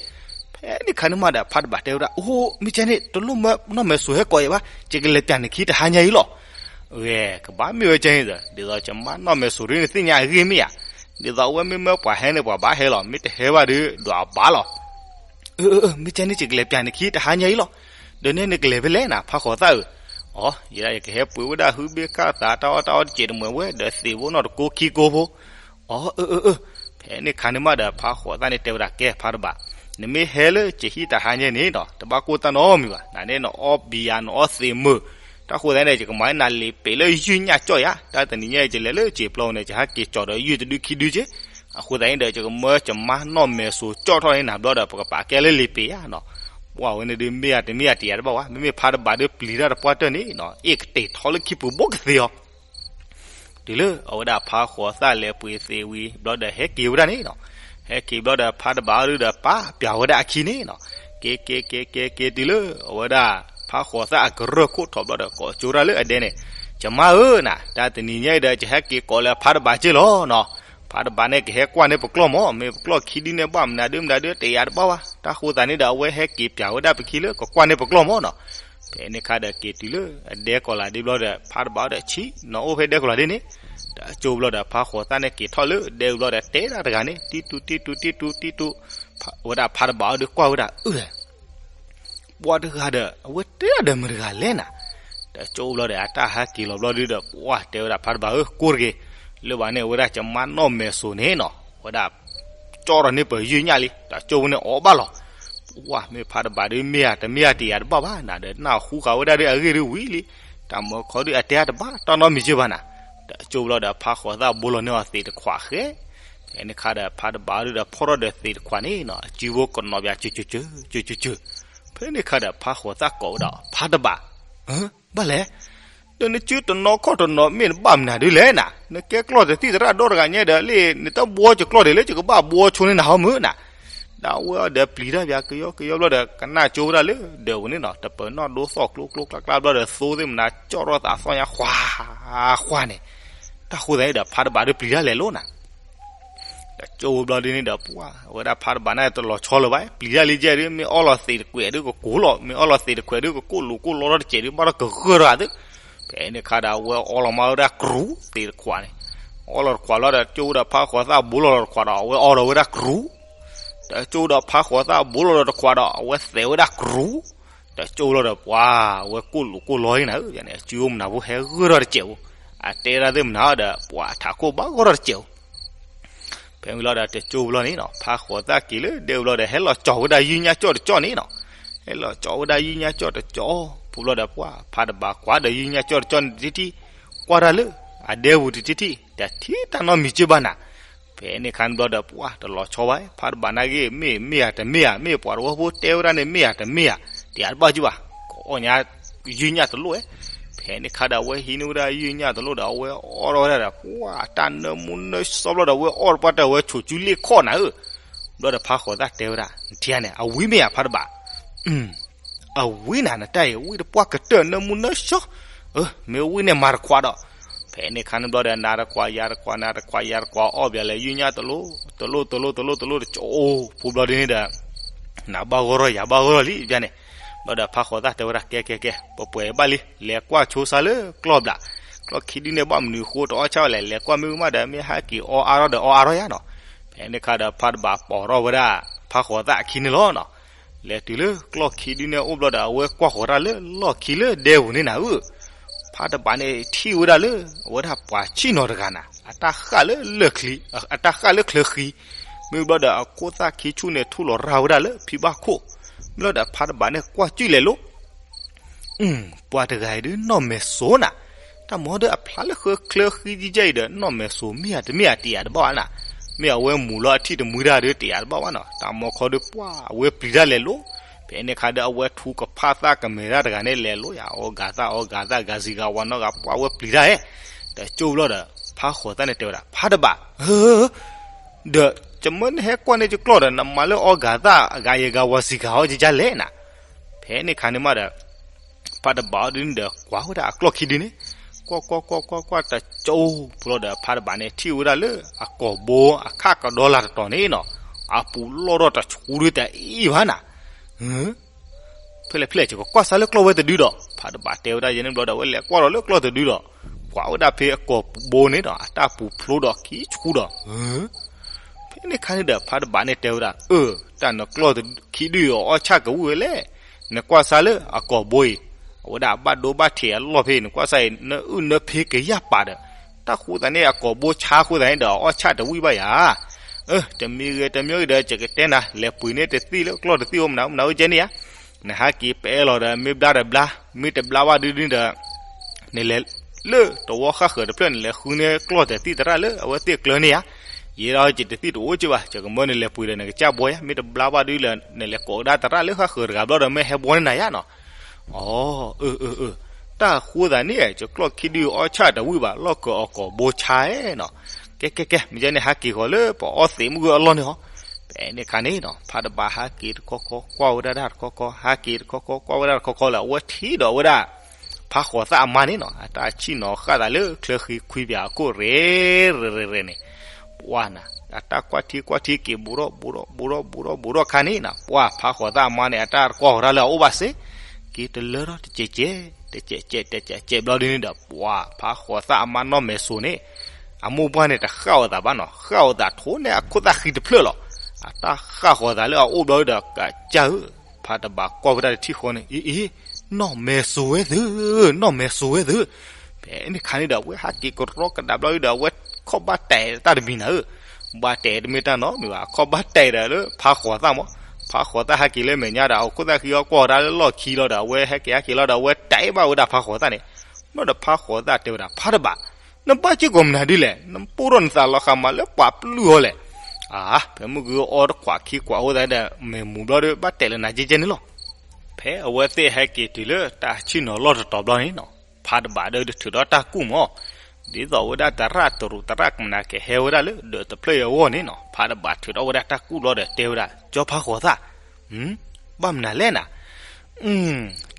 ဖဲန့ၣ်ခါန့ၣ်မးဒီး ဖးတဘးတဲဝဲဒၣ်, အိ, မ့ၢ်ကဲန့ၣ် တလိၣ်မၢနီၢ်မဲာ်စိၤဟဲကိးယၤဘၣ်, ယကလဲၤပျးနခံတဟါညါအံၤလီၤ. ဂ့ၤ, ကဘၣ်မ့ၢ်ဝဲကဲန့ၣ်ဒီး ဒ်သိးယမါနီၢ်မဲာ်စိၤဒုန့ၣ်သ့ၣ်ညါအဂ့ၢ်မ့ၢ်ဧါ, ဒ်သိးအဝဲမ့ၢ်မၢပှၤဟဲန့ၣ် ပှၤဘၣ်ဟဲလီၤ, မ့ၢ်တဟဲဘၣ်ဒု ဒွးအဘၣ်လီၤ. အၢ, မ့ၢ်ကဲန့ၣ် ယကလဲၤပျးနခံတဟါညါအံၤလီၤ. ဒီးန့ၣ်နကလဲၤဖဲလဲၣ်နၤ ဖးဃိးသၣ်ဧၢ. အိ, ယဲဒၣ်ယကဟဲပှ့ၤဝဲဒၣ်ဟုဘ့ၣ်ကၢ်သး တၢ်အီၣ်တၢ်အီတစဲးတမှဲၤဝဲ ဒီးသ့ၣ်ဖိနီၢ်တကိးခံကိးဖိ. အိ, အၢ, အၢ, ဖဲန့ၣ်ခါန့ၣ်မးဒီး ဖးဃိးသၣ်န့ၣ်တဲဝဲဒၣ် ကဲ ဖးတဘး, နမ့ၢ်ဟဲလၢယဟံၣ်တဟါညါန့ၣ်ဒီး တဘၣ်ကိၢ်တၢ်နီတမံၤဘၣ်, နန့ၣ်နအီၣ်ဘံယၤ နအီၣ်သ့ၣ်မုာ်, တၢ်ဃိသတးန့ၣ်ဒီး ယကမၤနၤလံာ်ပ့ၤလၢယုၢ်ညၣ်ကၠီၣ်ယၤ, တၢ်တနံၤညါအံၤ ယလဲၤလၢစံာ်ပျီန့ၣ် ယဟဲက့ၤကၠီၣ်ဒီးယုၢ်တဒုခံဒုက့, အဃိသတးန့ၣ်ဒီး ယကမၢယမါနီၢ်မဲာ်စိၤကၠီၣ်ထီၣ်န့ၢ်နၤဘျီဒီး ပကပာ်ကဲလၢလံာ်ပ့ၤယၤနီၤ. ပှၢ်ဝဲန့ၣ်ဒုးမ့ၢ်ဧါတမ့ၢ်ဧါတယၤတဘၣ်ဝဲ, မ့မ့ၢ်ဖးတဘးဒုးပျံၤတၢ်တပှၢ်တၢၢ်န့ၣ်နီၤ အ့ၣ်ကတဲာ်ထီလၢခံပူၤဘိကသ့အီၤ တုၤလၢအဝဲဒၣ်ဖးဃိးသၣ်လဲၤပှ့ၤသ့ၣ်ဝံၤဘျီဒီး ဟဲက့ၤဝဲဒၣ်န့ၣ်နီၤ, ဟဲက့ၤဘျီဒီး ဖးတဘးအီၤဒုးဒီး ပာ်ပျးဝဲဒၣ်အခံန့ၣ်နီၤ, က့ၤက့ၤက့ၤက့ၤက့ၤတုၤလၢ အဝဲဒၣ် ဖးဃိးသၣ်အကရၢၢ်ခိၣ်ထီၣ်ဘျီဒီး ကိးကၠိဒၣ်လၢအဒဲန့ၣ်, ယမါဧၢနၤ, တၢ်တနံၤညါအံၤဒီး ယဟဲက့ၤကိးလၢဖးတဘးက့ၢ်လီၤနီၤ, ဖးတဘးန့ၣ်ကဟဲကွၢ်န့ၢ်ပကျီၢ်မၢ်, မ့ၢ်ပကျီၢ်ခံဒုန့ၣ် ဘၣ်မနုၤဒုမနုၤဒု တယၤတဘၣ်ဝဲ, တၢ်ဃိသးန့ၣ်ဒီး အဝဲဟဲက့ၤပျးဝဲဒၣ်ပခံလၢကကွၢ်န့ၢ်ပကျီၢ်မၢ်နီၤ. ဖဲန့ၣ်ခါဒီးက့ၤတုၤလၢအဒဲကီၤလၤဒ့ဘျီဒီး ဖးတဘးအီၤဒီးဆံး, နီၤအိၣ်ဖဲဒဲကီၤလၤဒ့န့ၣ်, တၢ်ကၠိဘျီဒီး ဖးဃိးသၣ်န့ၣ်က့ၤထီၣ်လၢဒဲဝံၤဘျီဒီး တဲဒၣ်တဂၤန့ၣ် တံတူတံတူတံတူတံတူ, ဝဲဒၣ်ဖးတဘးအီၤဒီးကွၢ်ဝဲဒၣ် အၢ ပှၤတဂၤဒီး အဝဲတဲဒၣ်ဒီးမတၤတဂၤလဲၣ်နၤ, တၢ်ကၠိဘျီဒီး အတၢ်ဟဲက့ၤလီၤဘျီဒုဒီး ပှၢ်တဲဝဲဒၣ်ဖးတဘးဧၢ ကိၢ်တဂ့ၤ, လၢဘၣ်န့ၣ် အဝဲဒၣ်ယမါနီၢ်မဲာ်စိၤန့ၣ်နီၤ, ဝဲဒၣ် ကၠီၣ်ထီၣ်န့ၢ်ပယုၢ်ညၣ်လံ, တၢ်ကၠိဝဲန့ၣ်အီၣ်ဘၣ်လီၤ. ပှၢ်မ့ၢ်ဖးတဘးဒုးမ့ၢ်ဧါတမ့ၢ်ဧါတယၤတဘၣ်ဘၣ်နၤဒီး နၢ်ဟူဃာ်ဝဲဒၣ်ဒုးအဂ့ၢ်ဒုးဝံၤလံ, တၢ်မၢခီဒုးအတဲတဘၣ်တၢ်နီတမံၤက့ဘၣ်နၤ, တၢ်ကၠိဘျီဒီး ဖးဃိးသၣ်ဘိလီၤန့ၢ်အီၤသ့ၣ်တခွးဃဲ ဖဲန့ၣ်ခါဒီး ဖးတဘးအီၤဒုးဒီး ဖီၣ်ထီၣ်ဒီးသ့ၣ်တခွးန့ၣ်နီၤ အစုဖိကနီၤပၠး စုစုစု စုစုစု, ဖဲန့ၣ်ခါဒီး ဖးဃိးသၣ်ကိးဝဲဒၣ် ဖးတဘး, ဘၣ်လဲၣ်, ဒီးနစုတနီၤခီၣ်တနီၤ မ့ၢ်နဘၣ်မနုၤဒုးလဲၣ်နၤ, နကဲကျီၢ်တသံၣ်သရၣ်ဒီတဂၤညါဒီး လၢနတဘှီကကျီၢ်ဒံးလၢ ယကဘၣ်ဘှီဆိန့ၢ်နၤဟီမုၢ်နၤ, ဒီးအဝဲအီၤဒီးပျံၤတၢ်ပၠး ကယီကယီဘျီဒီး ကနၣ်ကၠိဝဲဒၣ်လၢဒၢးပူၤန့ၣ်နီၤ တပၢၤနီၣ်ဒိသီၣ်ကျိကျိကျါကျါဘျီဒီး သိသ့ၣ်မနၤ ကၠီၣ်ထီၣ်သးသီၣ်ညါ ဃွၤဃွၤန့ၣ်, တၢ်ဃိသတးန့ၣ်ဒီး ဖးတဘးဒုးပျံၤတၢ်လဲၤလိၤနၤ, တကၠိဘျီဒ်န့ၣ်ဒီး ပှၢ် အဝဲဒၣ်ဖးတဘးန့ၣ်တလီၤဆီလၢၤဘၣ်, ပျံၤတၢ်လံကဲဒုး မ့ၢ်အီၣ်လီၤသံးတကွဲးဒုးကကိးလီၤ, မ့ၢ်အီၣ်လီၤသံးတခွဲးဒုးကကိးလိာ်ကိးလီထီၣ်တစဲးဒုး ဘၣ်ဒီးကဂၢၢ်ထီၣ်သ့, ဖဲန့ၣ်အခါဒီး အဝဲအီလီၤမးဝဲဒၣ်ကရူးသံးတခွးန့ၣ်, အီလီၤတခွးလီၤဒီး ကၠိဒီးဖးဃိးသၣ်ဘိလီၤဒီးတခွးဒီး အဝဲအီဒီးဝဲဒၣ်ကရူး, တကၠိဒီးဖးဃိးသၣ်ဘိလီၤဒီးတခွးဒီး အဝဲသဲးဝဲဒၣ်ကရူး, တကၠိလီၤဒီး ပှၢ် အဝဲကိးလိာ်ကိးလီအံၤနၤဧၢ, န့ၣ် အစုအိၣ်မနၤဖိဟဲဂၢၢ်ထီၣ်တစဲးဧိၤ, အတဲဒၣ်သ့ၣ်မနၤဒီး ပှၢ် အထးခိၣ်ဘၣ်ဂီၢ်ထီၣ်တစဲးဧိၤ ဖဲမုၢ်လီၤဒီး တကၠိဘျီန့ၣ်နီၤ ဖးဃိးသၣ်က့ၤလၢဒဲဝံၤလီၤဒီး ဟဲလီၤကၠီၤဝဲဒၣ်ယုၢ်ညၣ်ကၠီၣ်တကၠီၣ်န့ၣ်နီၤ, ဟဲလီၤကၠီၤဝဲဒၣ်ယုၢ်ညၣ်ကၠီၣ်တကၠီၣ် ဖုဘျီဒီး ပှၢ် ဖးတဘးကွၢ်ဒီးယုၢ်ညၣ်ကၠီၣ်တကၠီၣ်န့ၣ်တထံၣ်ထံၣ်, ကွၢ်တၢ်လၢအဒဲပူၤတထံၣ်ထံၣ် တထံၣ်တၢ်နီတမံၤက့ဘၣ်နၤ, ဖဲန့ၣ်ခါန့ၣ်ဘျီဒီး ပှၢ် တလီၤဆီဘၣ် ဖးတဘးနာ်က့ မ့ၢ်မ့ၢ်ဧါတမ့ၢ်ဧါ, မ့ၢ်ပှၤတဝီဖိတဲဝဲဒၣ်န့ၣ် မ့ၢ်ဧါတမ့ၢ်ဧါ, တယၤတဘၣ်က့ဘၣ်, ကအီၣ်ညါ ယုၢ်ညၣ်တလိၣ်ဧဲ, ဖဲန့ၣ်ခါဒီး အဝဲဟံးန့ၢ်ဝဲဒၣ်ယုၢ်ညၣ်တလိၣ်ဒီး အဝဲအီၣ်ထီၣ်ဝဲဒၣ်ဒီး ပှၢ် တၢ်နၢမူနၢဆှီဘျီဒီး အဝဲအီၣ်တပှၢ်တၢၢ် အဝဲဆိးကၠူလ့ၣ်ခီၣ်နၤဧၢ, ဘျီဒီးဖးဃိးသၣ်တဲဝဲဒၣ် နထံၣ်ဧါန့ၣ် အဝံၣ်မ့ၢ်ဧါ ဖးတဘး အဝံၣ်နၤ နတၢ်အံၤ ဝံၣ်တပှၢ်ကတၢၢ် နၢမူနၢဆှီ, မ့ၢ်ဝံၣ်န့ၣ်မၤတခွးဒီး, ဖဲန့ၣ်ခါန့ၣ်ဘျီဒီး နၤတခွးယၤတခွး နၤတခွးယၤတခွး အီၣ်ဘၣ်လဲၤ ယုၢ်ညၣ်တလိၣ် တလိၣ်တလိၣ်တလိၣ်တလိၣ်တကၠိ ဖုဘျီဒ်န့ၣ်ဒီး နၤဘၣ်ဂီၢ်ထီၣ်ယၤဘၣ်ဂီၢ်ထီၣ်လံ ယန့ၣ်, ဘျီဒီးဖးဃိးသၣ်တဲဝဲဒၣ် ကဲကဲကဲ ပပှဲၤဘၣ်လံ လဲၤကွၢ်ဆိစါလၢကျီၢ်ဘျး, ကျီၢ်ခံဒုန့ၣ် ဘၣ်မနုၤဃိတအီၣ်ဆၣ်ဝဲလဲၣ် လဲၤကွၢ်မ့ၢ်ဝံၣ်မးဒီး မ့ၢ်ဟဲက့ၤအီအါထီၣ်ဒီးအီအါထီၣ်ယါနီၤ, ဖဲန့ၣ်ခါဒီး ဖးတဘးပိာ်ထီၣ်ဝဲဒၣ် ဖးဃိးသၣ်အခံန့ၣ်လီၤနီၤ လဲၤတုၤလၢကျီၢ်ခံဒုန့ၣ်အိၣ်ဘျီဒီး အဝဲကွၢ်ဃီၤတၢ်လၢလီၢ်ခံလၢဒဲပူၤန့ၣ်နၤဧၢ, ဖးတဘးန့ၣ်ထံၣ်ဝဲဒၣ်လၢ အဝဲဒၣ်ပှၤဆံၣ်နီၤတဂၤနၤ အတၢ်ဃၣ်လၢလၢၢ်ချံ, အတၢ်ဃၣ်လၢချၢဃံ, မ့ၢ်ဘျီဒီးအခိၣ်သၣ်ခံဆူၣ်န့ၣ် ထူၣ်လီၤရၢ်ဝဲဒၣ်လၢဖံဘၣ်ခိၣ်, ဘျီဒီးဖးတဘးန့ၣ်ကွၢ်စူၣ်လဲၤလိၤ ပှၤတဂၤအံၤဒုးနီၢ်မဲာ်စိၤနၤ, တၢ်မၤဒီးအဖျါလၢဃၢချၢဃံကဲကဲအံၤဒီး နီၢ်မဲာ်စိၤမ့ၢ်ဧါတမ့ၢ်ဧါတယၤတဘၣ်ဘၣ်နၤ, မ့ၢ်အဝဲမူၤလီၤအထံၣ်တမှံတၢ်ဒီးတယၤတဘၣ်ဘၣ်နီၤ, တၢ်မၤခီဒီးပှၢ်အဝဲပျံၤတၢ်လဲၤလိၤ, ဖဲန့ၣ်ခါဒီးအဝဲထူကဖၣ်သၣ်ကမဲာ်တၢ်တဂၤန့ၣ်လဲၤလိၤယၤ အီဂၤသၣ်အီဂၤသၣ် ဂၤစံၤဂၤဝၤနီၢ်ဂၤပှၢ်ဝဲပျံၤတၢ်ဧဲ, တကၠိဘျီဒီး ဖးဃိးသၣ်န့ၣ်တဲဝဲဒၣ် ဖးတဘး ဒီး ကမၢနဟဲကွၢ်န့ၢ်ယကျီၢ်ဒီး နမၤလၢအီဂၤသၣ်အဂၤယဲၢ်ဂၤဝၤစံၤဂၤဟီကလဲၣ်နၤ, ဖဲန့ၣ်ခါန့ၣ်မးဒီး ဖးတဘးအီၤဒုန့ၣ်ဒီး ကွၢ်ဝဲဒၣ်အကျီၢ်ခံဒုန့ၣ်, ကွၢ်ကွၢ်ကွၢ်ကွၢ်ကွၢ်တကၠိ ပူၤလီၤဒီး ဖးတဘးန့ၣ် ထံၣ်ဝဲဒၣ်လၢအကိာ်ဘိအခၣ်ကဒီလၢ်တတီၤန့ၣ်နီၤ, အပူၤလီၢ်ထီၣ်တဆူဒုတအံၣ်ဘၣ်နၤ, ဖဲလဲၣ်ဖဲလဲၣ် ယကကွၢ်စါလၢကျီၢ်ဝဲတဒုဒီး ဖးတဘးတဲဝဲဒၣ်ယဲန့ၣ်ဘျီဒီး အဝဲလဲၤကွၢ်လီၤလၢကျီၢ်တဒုဒီး ကွၢ်ဝဲဒၣ်ဖဲအကိာ်ဘိန့ၣ်ဒီး အတၢ်ပူၤဖျိဒီးခံဆူဒီး ဖဲန့ၣ်ခါန့ၣ်ဒီး ဖးတဘးန့ၣ်တဲဝဲဒၣ် အၢ တၢ်နကျီၢ်ခံဒုအီၣ်ဆၣ်ကဝံၣ်ဝဲလဲၣ်, နကွၢ်စါလၢအကိာ်ဘိအံၤ အဝဲဒၣ်အဘၣ်ဒိဘၣ်ထံးအလီၢ်ဖဲ နကွၢ်စါအံၤ နအုၣ်နဖ့ကယၢ်ပာ်ဒီး တၢ်ဃိသးန့ၣ် အကိာ်ဘိဆါဃိသးန့ၣ်ဒီး အီၣ်ဆၣ်တဝံၣ်ဘၣ်ယၤ အၢ တမံၤဂ့ၤတမံၤဂ့ၤဒီး ယကတဲနၤ လဲၤပှ့ၤန့ၢ်တသံၣ်လၢကျီၢ်တသံၣ်အိၣ်မနုၤမနုၤအိၣ်ကဲန့ၣ်ဧါ, နဟးက့ၤပဲလီၤဒီး မ့ၢ်ဘျါတဘျါ မ့ၢ်တဘျါဘၣ်ဒုဒုဒီး နလဲၤလၢတဝီဃၣ်ဃၢၤတဖျၢၣ် နလဲၤဃုန့ၢ်ကျီၢ်တသံၣ်သရၣ်လၢအဝဲသ့ၣ်ကျၢၤန့ၣ်ဧါ, ယဲဒီးယတသံၣ်တအိၣ်က့ဘၣ် ယကမၢနလဲၤပှ့ၤဒီးနကစၢ်ဘီယါ မ့ၢ်တဘျါဘၣ်ဒုလၢ နလဲၤကိးကဒါသရၣ်လၢဃၣ်ဃၢၤတဂၤဘျီဒီး မ့ၢ်ဟဲဘီန့ၢ်နၤယါနီၤ အၢ အၢ အၢ တၢ်ဃိသးန့ၣ် ယကျီၢ်ခံဒုအီၣ်ဆၣ်တဝံၣ်ဘၣ် လီၢ်ကအီၤကိာ်ဘိဆါနီၤ, ကဲ ကဲ ကဲ မ့ၢ်ယဲန့ၣ် ဟးက့ၤဃီၤလၢပအီၣ်သံးမုၢ်ဂၢၢ်အလီၢ်န့ၣ်ဟီ, ဖဲန့ၣ်ခါန့ၣ်နီၤ ဖးတဘးဟးက့ၤတခီခီ ကွၢ်ဝဲဒၣ်တၢ်တခီခီ ဟးက့ၤတခီခီ ကွၢ်ဝဲဒၣ်တခီခီလၢ အဝဲထံၣ်ဒီးဝဲဒၣ် ဖးဃိးသၣ်အမါန့ၣ်နီၤ အတၢ်ဆံၣ်နီၤဃၣ်သးလၢချၢဃံခွံပၠးအခိၣ်ရ့ ရ့ ရ့ ရ့န့ၣ် ပှၢ်နၤ အတၢ်ကွၢ်ထံကွၢ်ထံက့ၤ ဘူးထီၣ်ဘူးထီၣ်ဘူးထီၣ်ဘူးထီၣ်ဘူးထီၣ်ခါန့ၣ်နီၤ ပှၢ်ဖးဃိးသၣ်အမါန့ၣ် အတၢ်တကွၢ်ဃီၤတၢ်လၢအအိၣ်ဘၣ်စ့ၢ်ကီး တလၢထီၣ်တစဲးကဲး တစဲးကဲး တစဲးကဲးဘျီဒ်န့ၣ်ဒီး ပှၢ်ဖးဃိးသၣ်အမါနီၢ်မဲာ်စိၤန့ၣ် အမိၢ်ပှၢ်န့ၣ် တဃၣ်အီၤသးဘၣ်နီၤ ဃၣ်အီၤသးထိးန့ၢ်အခိၣ်သၣ်ဃံတဖျၢၣ်လီၤ. အတၢ်ဃၣ်ဃီၤသးလၢအအိၣ်ဘျီဒီး ကစၢ်ဧၢ ဖးတဘးကွၢ်ဝဲဒၣ်တထံၣ်ဃီန့ၣ် အ့ အ့ နီၢ်မဲာ်စိၤဝဲသ့ၣ် နီၢ်မဲာ်စိၤဝဲသ့ၣ် ဖဲန့ၣ်ခါန့ၣ်ဒီး အဝဲဟးက့ၤကရီကဒါဘျီဒီး အဝဲခီၣ်ဘၣ်တဲာ်တၢ်တမံၤနၤဧၢ, ဘၣ်တဲာ်တမ့ၢ်တၢ်နီတမံၤဘၣ် အခီၣ်ဘၣ်တဲာ်ဒီးလၢဖးဃိးသၣ်မး, ဖးဃိးသၣ်ဟဲက့ၤလၢမဲာ်ညါဒီး အခိၣ်သၣ်ဃံအီၤကွၢ်ဝဲဒၣ်လၢလီၢ်ခံလီၤဒီး အဝဲဟဲက့ၤဟဲက့ၤလီၤဒီး အဝဲတဲာ်ဘၣ်ဝဲဒၣ်ဖးဃိးသၣ်န့ၣ်, ဘျီဒီးဖးဃိးသၣ်တဲဝဲဒၣ် ဖးတဘး နဘၣ်စ့ၢ်ကီးမနုၤဒ်လဲၣ်, နပိၢ်ထီၣ်နသးလီၤဃာ်မးလၢပှၤပျုၢ်အီၤလဲၣ်. အါ ဖဲမုၢ်ဂုၢ်အီတခွးခံခွးအဃိသတးဒီး မဲာ်မူၤဘျီဒီး ဘၣ်တဲာ်လၢနၤကဲကဲန့ၣ်လီၤ. ဖဲအဝဲသ့ၣ်ဟဲက့ၤတုၤလၢတၢ်ဆံၣ်နီၤလီၢ်တတီၤဘျီန့ၣ်နီၤ, ဖးတဘးဒီးထုးထီၣ်တၢ်ကူၣ်မး, ဒ်သိးဝဲဒၣ်သရၣ်တရူးသရၣ်ကမနၤကဟဲဝဲဒၣ်လၢဒၢးတဖျၢၣ်အံၤအဂီၢ်န့ၣ်နီၤ, ဖးတဘးထုးထီၣ်ဝဲဒၣ်တၢ်ကူၣ်ဘျီဒီးတဲဝဲဒၣ် ကၠီဖးဃိးသၣ် ဘၣ်မနုၤလဲၣ်နၤ,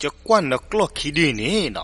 ယကွၢ်နကျီၢ်ခံဒုအံၤန့ၣ်နီၤ,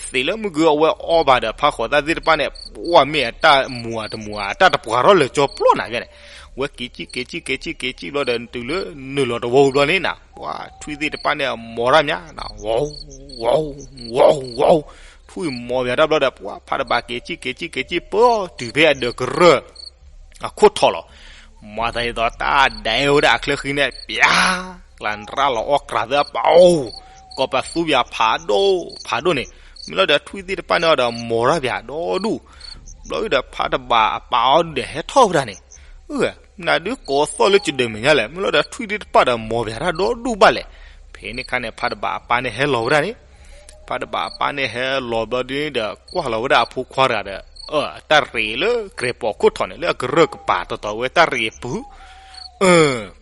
အဝဲသ့ၣ်လၢမုၢ်ဂုၢ်အဝဲအီဘၣ်ဒီး ဖးဃီၤသၣ်သ့ၣ်တဖၣ်န့ၣ် ပှၤမ့ၢ်အတၢ်မူၤအတမူၤ အတၢ်တပှၢ်ထီၣ်လၢာ်ကၠီပျီနၤယါန့ၣ်, ဝဲက့ၤကံၣ်က့ၤကံၣ်က့ၤကံၣ်က့ၤကံၣ်ဘျီဒီး တုၤလၢနုာ်လီၤတဝီပူၤဘျီန့ၣ်နၤ, ပှၤထွံၣ်သ့ၣ်တဖၣ်န့ၣ် မီၤတၢ်မးနၤ, ဝီၤ ဝီၤ ဝီၤ ဝီၤ, ထွံၣ်မီၤပၠးတၢ်ဘျီဒီး ပှၤဖးတဘၣ်က့ၤကံၣ်က့ၤကံၣ်က့ၤကံၣ် ပတုၤဖဲအဒၢးကရၢၢ် အခိၣ်ထီၣ်လီၤ. မၤသးဒ်သိးတၢ်ဒဲးဝဲဒၣ်အချၢဃံန့ၣ် ပၠး ကျါရၣ်လီၤအီၣ်ကြးသၢအပာ်အိၣ်, ကိးပသူပၠးဖးဒိၣ်ဖးဒိၣ်န့ၣ်, မ့ၢ်လီၤဒီးထွံၣ်သ့ၣ်တဖၣ်န့ၣ်ဒီး မီၤတၢ်ပၠးဒီဒူၣ်, ဘျီဒီးဖးတဘၣ်အပာ်အီၤဒီးဟဲထီၣ်ဝဲဒၣ်န့ၣ်, မနုၤဒုးကိးသီၣ်လၢကဒၢးမဲာ်ညါလဲၣ်, မ့ၢ်လီၤဒီးထွံၣ်သ့ၣ်တဖၣ်ဒီးမီၤပၠးတၢ်ဒီဒူၣ်ဘၣ်လဲၣ်. ဖဲန့ၣ်ခါန့ၣ် ဖးတဘၣ်အပၢ်န့ၣ်ဟဲလီၤဝဲဒၣ်န့ၣ်, ဖးတဘၣ်အပၢ်န့ၣ်ဟဲလီၤဘျီဒ်န့ၣ်ဒီး ကွၢ်လီၤဝဲဒၣ်အဖိခွါတဂၤဒီး အတၢ်ရ့လၢကြဲၤပိာ်ခိၣ်ထီၣ်န့ၣ် လၢအကရၢၢ်ကပၤတီတီဝဲတၢ်ရ့အပူၤ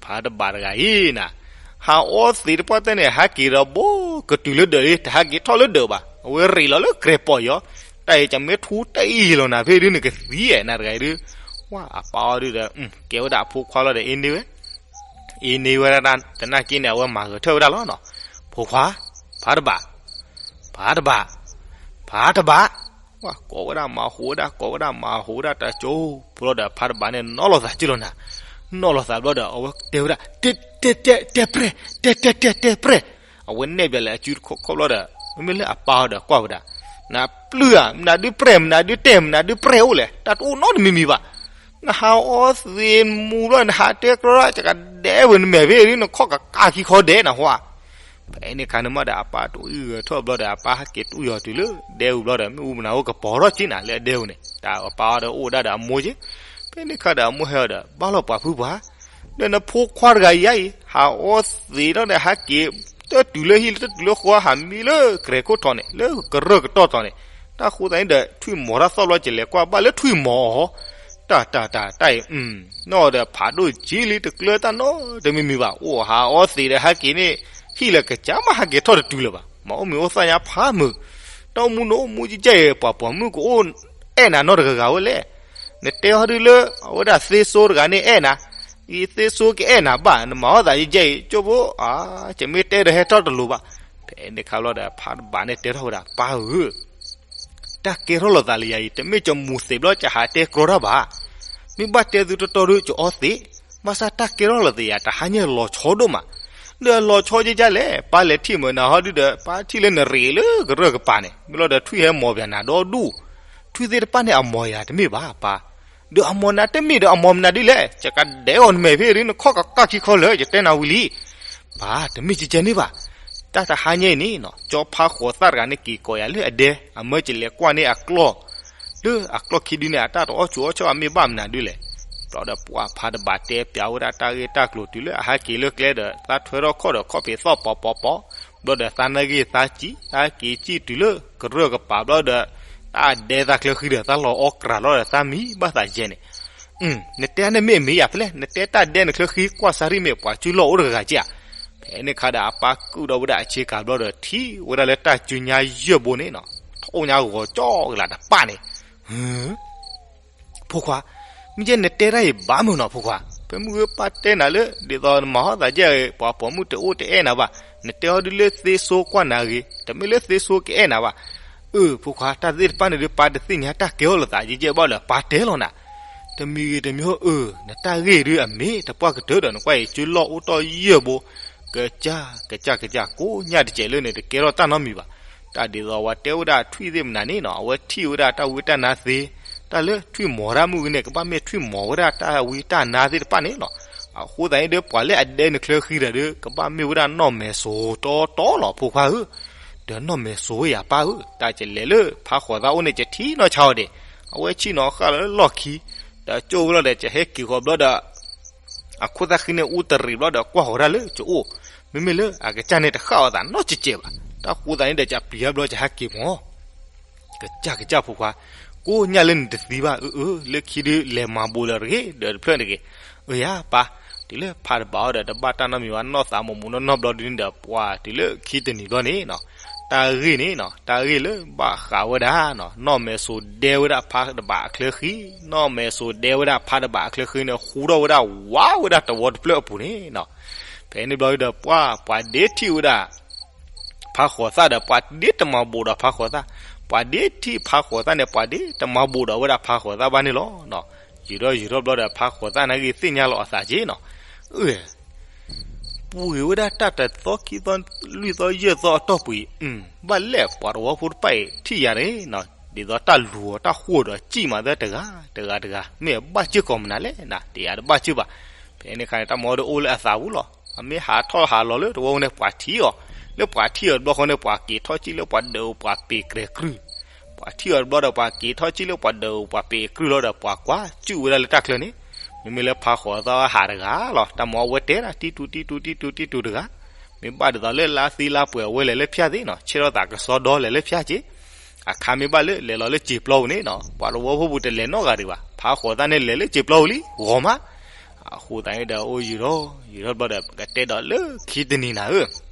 ဖးတဘးတဂၤအံၤနၤ, ဟးအီသံးတပှၢ်တၢၢ်န့ၣ် ဟဲက့ၤဒီးဘိ ကတုၤလၢဒၢးလံ တဟဲက့ၤထီၣ်လၢဒၢးဘၣ်, အဝဲရ့လီၤလၢကြဲၤပိာ်အံၤ, တၢ်အံၤကမ့ၢ်ထူတအံၤလီၤနၤ ဖဲဒုးနကသံအဲၣ်နၤတဂၤအံၤဒုး, ဝဲအပၢ်အီၤဒုးဒီး ကဲဝဲဒၣ်အဖိခွါလီၤဒီးအ့န့ၢ်ဝဲ အ့န့ၢ်ဝဲဒၣ်တနာ်က့န့ၣ် အဝဲမၤဂဲၤထၢၣ်ဝဲဒၣ်လီၤနီၤ, ဖိခွါ, ဖးတဘး, ဖးတဘး, ဖးတဘး, ဝဲကိးဝဲဒၣ်မၤဟူးဝဲဒၣ် ကိးဝဲဒၣ်မၤဟူးဝဲဒၣ်တကၠိဖိလီၤဒီး ဖးတဘးန့ၣ် နီၣ်လီၤသးက့လီၤနၤ, နီၣ်လီၤသးဘျီဒီး အဝဲတဲဝဲဒၣ် တဲ တဲ တဲ တဲပြဲၢ်, တဲ တဲ တဲ တဲပြဲၢ်, အဝဲနဲၣ်ဘျဲးလၢအစုတခီခီဘျီဒီး မ့မ့ၢ်လၢအပၢ်အီၤဒီးကွၢ်ဝဲဒၣ်, နပျုၢ်ဧါ, မနုၤဒုးပြဲၢ်, မနုၤဒုးတဲ, မနုၤဒုးပြဲၢ်အိၣ်လဲၣ်, တၢ်တအိၣ်နီတမံၤမံၤဘၣ် နဟးအီသံးမူၤဘျီ နဟးတဲကြီဒၣ် ယကဒဲဝဲနမဲာ်ဖဲအံၤ နခီၣ်ကကးခံခီဒဲးနဟါ, ဖဲန့ၣ်အခါန့ၣ်မးဒီး အပၢ်တအိၣ်အံၣ်ဂၢၤထီၣ်ဘျီဒီး အပၢ်ဟဲက့ၤတူၢ်ယီၤတုၤလၢဒဲဝဲဘျီဒီး မ့ၣ်အူမနုၤအိၣ်ကပီၤထီၣ်က့နၤ လၢအဒဲဝဲန့ၣ် တၢ်အပၢ်အီၤဒီးအိၣ်ဝဲဒၣ်ဒီးအမိၢ်က့, ဖဲန့ၣ်အခါဒီးအမိၢ်ဟဲအီၤဒီး ဘၣ်လီၤပှၤဖုပှၤ ဒီးနဖိခွါတဂၤအံၤအံၤ ဟးအီသံးဒီး ဟဲက့ၤတၢၢ်တုၤလၢဟံၣ်လၢတၢၢ်တုၤလၢဃီ ဟးမံလၢကြဲၤခိၣ်ထီၣ်န့ၣ် လၢကရၢၢ်ကတီၢ်ထီၣ်န့ၣ်, တၢ်ဃိသတးန့ၣ်ဒီး ထွံၣ်မီၤတၢ်သီၣ်ဘျီ ကလဲၤကွၢ်ဘၣ်လၢထွံၣ်မီၤအီၤ, တၢ်တၢ်တၢ်တၢ်အံၤ နီၢ်ဒီးဖးဒိၣ်ကံလံ တကျၢတၢ်နီတမံၤမံၤဘၣ်, အိၣ်ဟးအီသံးဒီးဟဲက့ၤန့ၣ် ဟံၣ်လၢကစၢ်မးဟဲက့ၤထီၣ်တတုၤလၢၤဘၣ်, မ့ၢ်အိၣ်မံၤအိၣ်သၣ်ညါဖးမုာ်, တၢ်အိၣ်မူန့ၣ်အိၣ်မူကဲကဲအံၤ ပှၤပိာ်မုၣ်ကအိၣ်အဲၣ်နၤနီတဂၤဂၤဝဲလဲၣ်, နတဲအီၤဒုးလၢ အဝဲဒၣ်သ့စိတဂၤန့ၣ်အဲၣ်နၤ, အံၤသ့စိကအဲၣ်နၤဘၣ် နမၤအီၣ်သးကဲကဲအံၤ ကၠိဖိဧါ, ကမ့ၢ်တဲဒီးဟဲထီၣ်တလိၤဘၣ်, ဖဲန့ၣ်အခါဘျီဒီး ဖးတဘးန့ၣ်တဲထီၣ်ဝဲဒၣ် ပၢ်ဧၢ တၢ်ကဲထီၣ်လိာ်သးလၢယၤအံၤ တမ့ၢ်ကမူၤသံးဘျီ ကဟးတဲကြီတၢ်ဘၣ်, မ့ၢ်ဘၣ်တဲသုတီတီဒီး ကအီသံး, ဘၣ်ဆၣ်တၢ်ကဲထီၣ်လိာ်သးယၤ တဟါညါလီၤဆီဒိၣ်မး, ဒီးလီၤဆီကဲကဲလဲၣ်, ပၢ်လဲၤထံၣ်မုာ်နၤဟီဒုးဒီး ပၢ်ထံၣ်လၢနရ့လၢကရၢၢ်ကပၤန့ၣ် မ့ၢ်လီၤဒီးထွံၣ်ဟဲမီၤပၠးနၤဒီဒူၣ်, ထွံၣ်သ့ၣ်တဖၣ်န့ၣ် အမီၤယၤတမ့ၢ်ဘၣ်ပၢ်, ဒီးအမီၤနၤတမ့ၢ်ဒီးအမီၤမနုၤဒုးလဲၣ်, ယကဒဲအီၤနမဲာ်ဖဲအံၤဒုး နခီၣ်ကကးခံခီလၢာ် ယတဲနၤဝံၤလံ ပၢ် တမ့ၢ်ကဲကဲန့ၣ်ဘၣ်, တၢ်တဟါညါအံၤန့ၣ်နီၤ ကၠီဖးဃိးသၣ်တဂၤန့ၣ် က့ၤကိးယၤလၢအဒဲ အမၢကလဲၤကွၢ်န့ၢ်အကျီၢ်, လၢအကျီၢ်ခံဒုန့ၣ် အတၢ်တအီၣ်ဆူၣ်အီၣ်ဆၢၣ် အမ့ၢ်ဘၣ်မနုၤဒုးလဲၣ်, ဘျီဒီးပှၤဖးတဘးတဲပၠးဝဲဒၣ်တၢ်ဂ့ၢ်တၢ်ကျိၤတုၤလၢအဟဲက့ၤလၢကျဲဒီး သးထွဲထီၣ်ခီၣ်ဒီးခီၣ်ဖံးသီၣ်ပီၤပီၤပီၤ, ဘျီဒီးသးနၢ်ဂ့ၢ်သးစံး သးက့ၤစံၣ်တုၤလၢကရၢၢ်ကပၤဘျီဒီး တၢ်ဒဲသးချၢဃံဒီး သးလီၤအီၣ်ကြၤလီၤဒီးသးမံဘၣ်သးယဲၢ်န့ၣ် နတဲန့ၣ်မ့ၢ်မ့ၢ်ယၤဖဲလဲၣ်, နတဲတၢ်ဒဲနချၢဃံကွၢ်စးရံၣ်မ့ၢ်ပှၤစုလီၢ်အိၣ်တဂၤဂၤက့ဧါ, ဖဲန့ၣ်ခါဒီး အပၢ်ကုၢ်ဒီးဝဲဒၣ်အဆ့ကၤဘျီဒီး ထံၣ်ဝဲဒၣ်လၢတၢ်စုညါယဲၢ်ဘိန့ၣ်နီၤ ထိၣ်ညါဂီၤကၠီကလးတပၣ်န့ၣ်, ဖိခွါ, မ့ၢ်ကဲနတဲတၢ်အံၤဘၣ်မုာ်နီၤဖိခွါ, ဖဲမုၢ်ဂ့ၤပၢ်တဲနၤလၢ ဒ်သိးနမၤဟီၣ်သးကဲအံၤ ပှၤပိာ်မုၣ်တအိၣ်တအဲၣ်နၤဘၣ်, နတဲအီၤဒုးလၢသ့စိကွၢ်နၤဂ့ၤ, တမ့ၢ်လၢသ့စိကအဲၣ်နၤဘၣ်, အၢ ဖိခွါ တၢ်သ့ၣ်တဖၣ်န့ၣ်ဒုး ပၢ်တသ့ၣ်ညါတၢ်ကဲထီၣ်လိာ်သးကဲကဲဘၣ်ဒီး ပၢ်တဲလီၤနၤ, တမံၤဂ့ၤတမံၤဟီၣ်အၢ နတၢ်ဂ့ၢ်ဒုးအမ့ၢ်တပှၢ်ကတၢၢ်ဒီး နကွၢ်အံၤ စုလီၢ်အိၣ်တီၢ်ယဲၢ်ဘိ, ကစၢ် ကစၢ် ကစၢ် ကိးညၣ်တစဲးလၢန့ၣ် တကဲထီၣ်တၢ်နီတမံၤဘၣ်, တၢ်ဒ်သိးဝဲတဲဝဲဒၣ်ထွံၣ်သ့ၣ်မနုၤန့ၣ်နီၤ အဝဲထံၣ်ဝဲဒၣ်တၢ်ဝံတၢ်နါသ့, တၢ်လၢထွံၣ်မီၤတၢ်မုၢ်ဂ့ၤန့ၣ် ကဘၣ်မ့ၢ်ထွံၣ်မီၤဝဲဒၣ်တၢ်ဝံတၢ်နါသ့ၣ်တဖၣ်န့ၣ်နီၤ, အဃိသတးန့ၣ်ဒီး ပှၤလၢအဒဲနချၢဃံတဂၤဒီး ကဘၣ်မ့ၢ်ဝဲဒၣ်နီၢ်မဲာ်စိၤတီတီလီၤ ဖိခွါဧၢ, ဒီးနီၢ်မဲာ်စိၤယၤပၢ်ဧၢ, တၢ်ကလဲၤလၢဖးဃိးသၣ်အိၣ်န့ၣ် ကထံၣ်နီၢ်ဆါအီၤဒဲး, အဝဲဆ့ၣ်နီၤဃၣ်လီၤလၢလီၢ်ခံ, ဒီးကၠိဝဲလီၤဒီး ကဟဲက့ၤဃီၤဘျီဒီး အခိၣ်သၣ်ဃံန့ၣ်အူတရံးဘျီဒီး ကွၢ်ဃီၤဒၣ်လၢကအိၣ်, မ့မ့ၢ်လၢအကစၢ်န့ၣ်တဃၣ်အီၤသးနီတစဲးဘၣ်, တၢ်ဃိသတးန့ၣ်ဒီး ကပျံၤဘျီ ကဟဲက့ၤမီၤ ကစၢ် ကစၢ် ဖိခွါ, ကိးညၣ်လၢနတသံဘၣ် အၢ အၢ လၢခံဒုးလဲၤမၤဘူးလၢတဂ့ၤ ဒီးတဖျၢၣ်တဂ့ၤ, အၢယၤပၢ်, တုၤလၢဖးတဘးအီၤဒီး တဘၣ်တၢ်နီတမံၤဘၣ် နီၢ်သးမုာ်မုာ်နီၢ်နီၢ်ဘျီဒုန့ၣ်ဒီး ပှၤတုၤလၢခံတနံၤဘျီန့ၣ်နီၤ, တၢ်ဂ့ၢ်န့ၣ်နီၤ တၢ်ဂ့ၢ်လၢဘၣ်ဃးဝဲဒၣ်နီၤ နီၢ်မဲာ်စိၤဒဲဝဲဒၣ်ဖးတဘးအချၢဃံ, နီၢ်မဲာ်စိၤဒဲဝဲဒၣ်ဖးတဘးအချၢဃံန့ၣ် ဟူထီၣ်ဝဲဒၣ်ဝးဝဲဒၣ်တဝီတဖျၢၣ်အပူၤန့ၣ်နီၤ, ဖဲန့ၣ်ဘျီဒုဒီး ပှၤ ပှၤဒ့ထံၣ်ဝဲဒၣ် ဖးဃိးသၣ်ဒီး ပှၤဒ့တမၤဘူးဒီးဖးဃိးသၣ်, ပှၤဒ့ထံၣ်ဖးဃိးသၣ်န့ၣ် ပှၤဒ့တမၤဘူးဒီးဝဲဒၣ်ဖးဃိးသၣ်ဘၣ်န့ၣ်လီၤ. ယံာ်ထီၣ်ယံာ်ထီၣ်ဘျီဒီး ဖးဃိးသၣ်န့ၣ်ဂ့ၤသ့ၣ်ညါလီၤအသးက့နီၤ, အၢ ပှ့ၤဝဲဒၣ်တၢ်တသီခံသီလွံၢ်သီယဲၢ်သီအတီၢ်ပူၤအံၤ, ဘၣ်လဲၣ်ပှၤတဝီဖိတဖၣ်အံၤ ထံၣ်ယၤန့ၣ်နီၤ, ဒ်သိးတၢ်လူၤအီၤတၢ်ဃိၣ်ဒီး စံၣ်မၤသၢတဂၤ တဂၤတဂၤ မ့ၢ်အဘၣ်စ့ၢ်ကီးမနုၤလဲၣ်နၤ, တယၤတဘၣ်စ့ၢ်ဘၣ်. ဖဲန့ၣ်အခါန့ၣ် တၢ်မၤဒီးအိၣ်လၢအသးပူၤလီၤ. အမ့ၢ်ဟးထီၣ်ဟးလီၤလၢတဝီန့ၣ် ပှၤထံၣ်အီၤ, လၢပှၤထံၣ်အီၤတဘျီဃီန့ၣ် ပှၤက့ၤထီၣ်စံၣ်လၢပှၤဒၢးပှၤပ့ၤကြဲးကြုၢ် ပှၤထံၣ်အီၤတဘျီဒီး ပှၤက့ၤထီၣ်စံၣ်လၢပှၤဒၢးပှၤပ့ၤကြုၢ်လီၤဒီး ပှၤကွၢ်စူၣ်ဝဲဒၣ်လၢတၢ်ချၢန့ၣ်, မ့မ့ၢ်လၢဖးဃိးသၣ်ဟးတဂၤလီၤ. တၢ်မၤအဝဲတဲဒၣ် တံတူတံတူတံတူတံတူတဂၤ, မ့ၢ်ဘၣ်ဒ်သိးလၢလါသံလါပှဲၤအဝဲလဲၤလၢဖၠၣ်သ့နီၤ, ဆဲးထီၣ်သးကစီဒီလဲၤလၢဖၠၣ်က့, အခါမ့ၢ်ဘၣ်လၢလဲၤလီၤလၢစံာ်ပျီပူၤန့ၣ်နီၤ ပှၤသဝီဖိပူၤတလဲၤနီတဂၤဒံးဘၣ် ဖးဃီၤသးန့ၣ်လဲၤလၢစံာ်ပျီပူၤလံ ဂီၤမး. အဃိသတးန့ၣ်ဒီးအိၣ်ယံာ်ထီၣ်ယံာ်ထီၣ်ဘျီဒီး ပကတဲဒီးလၢခံတနံၤနၤဧၢ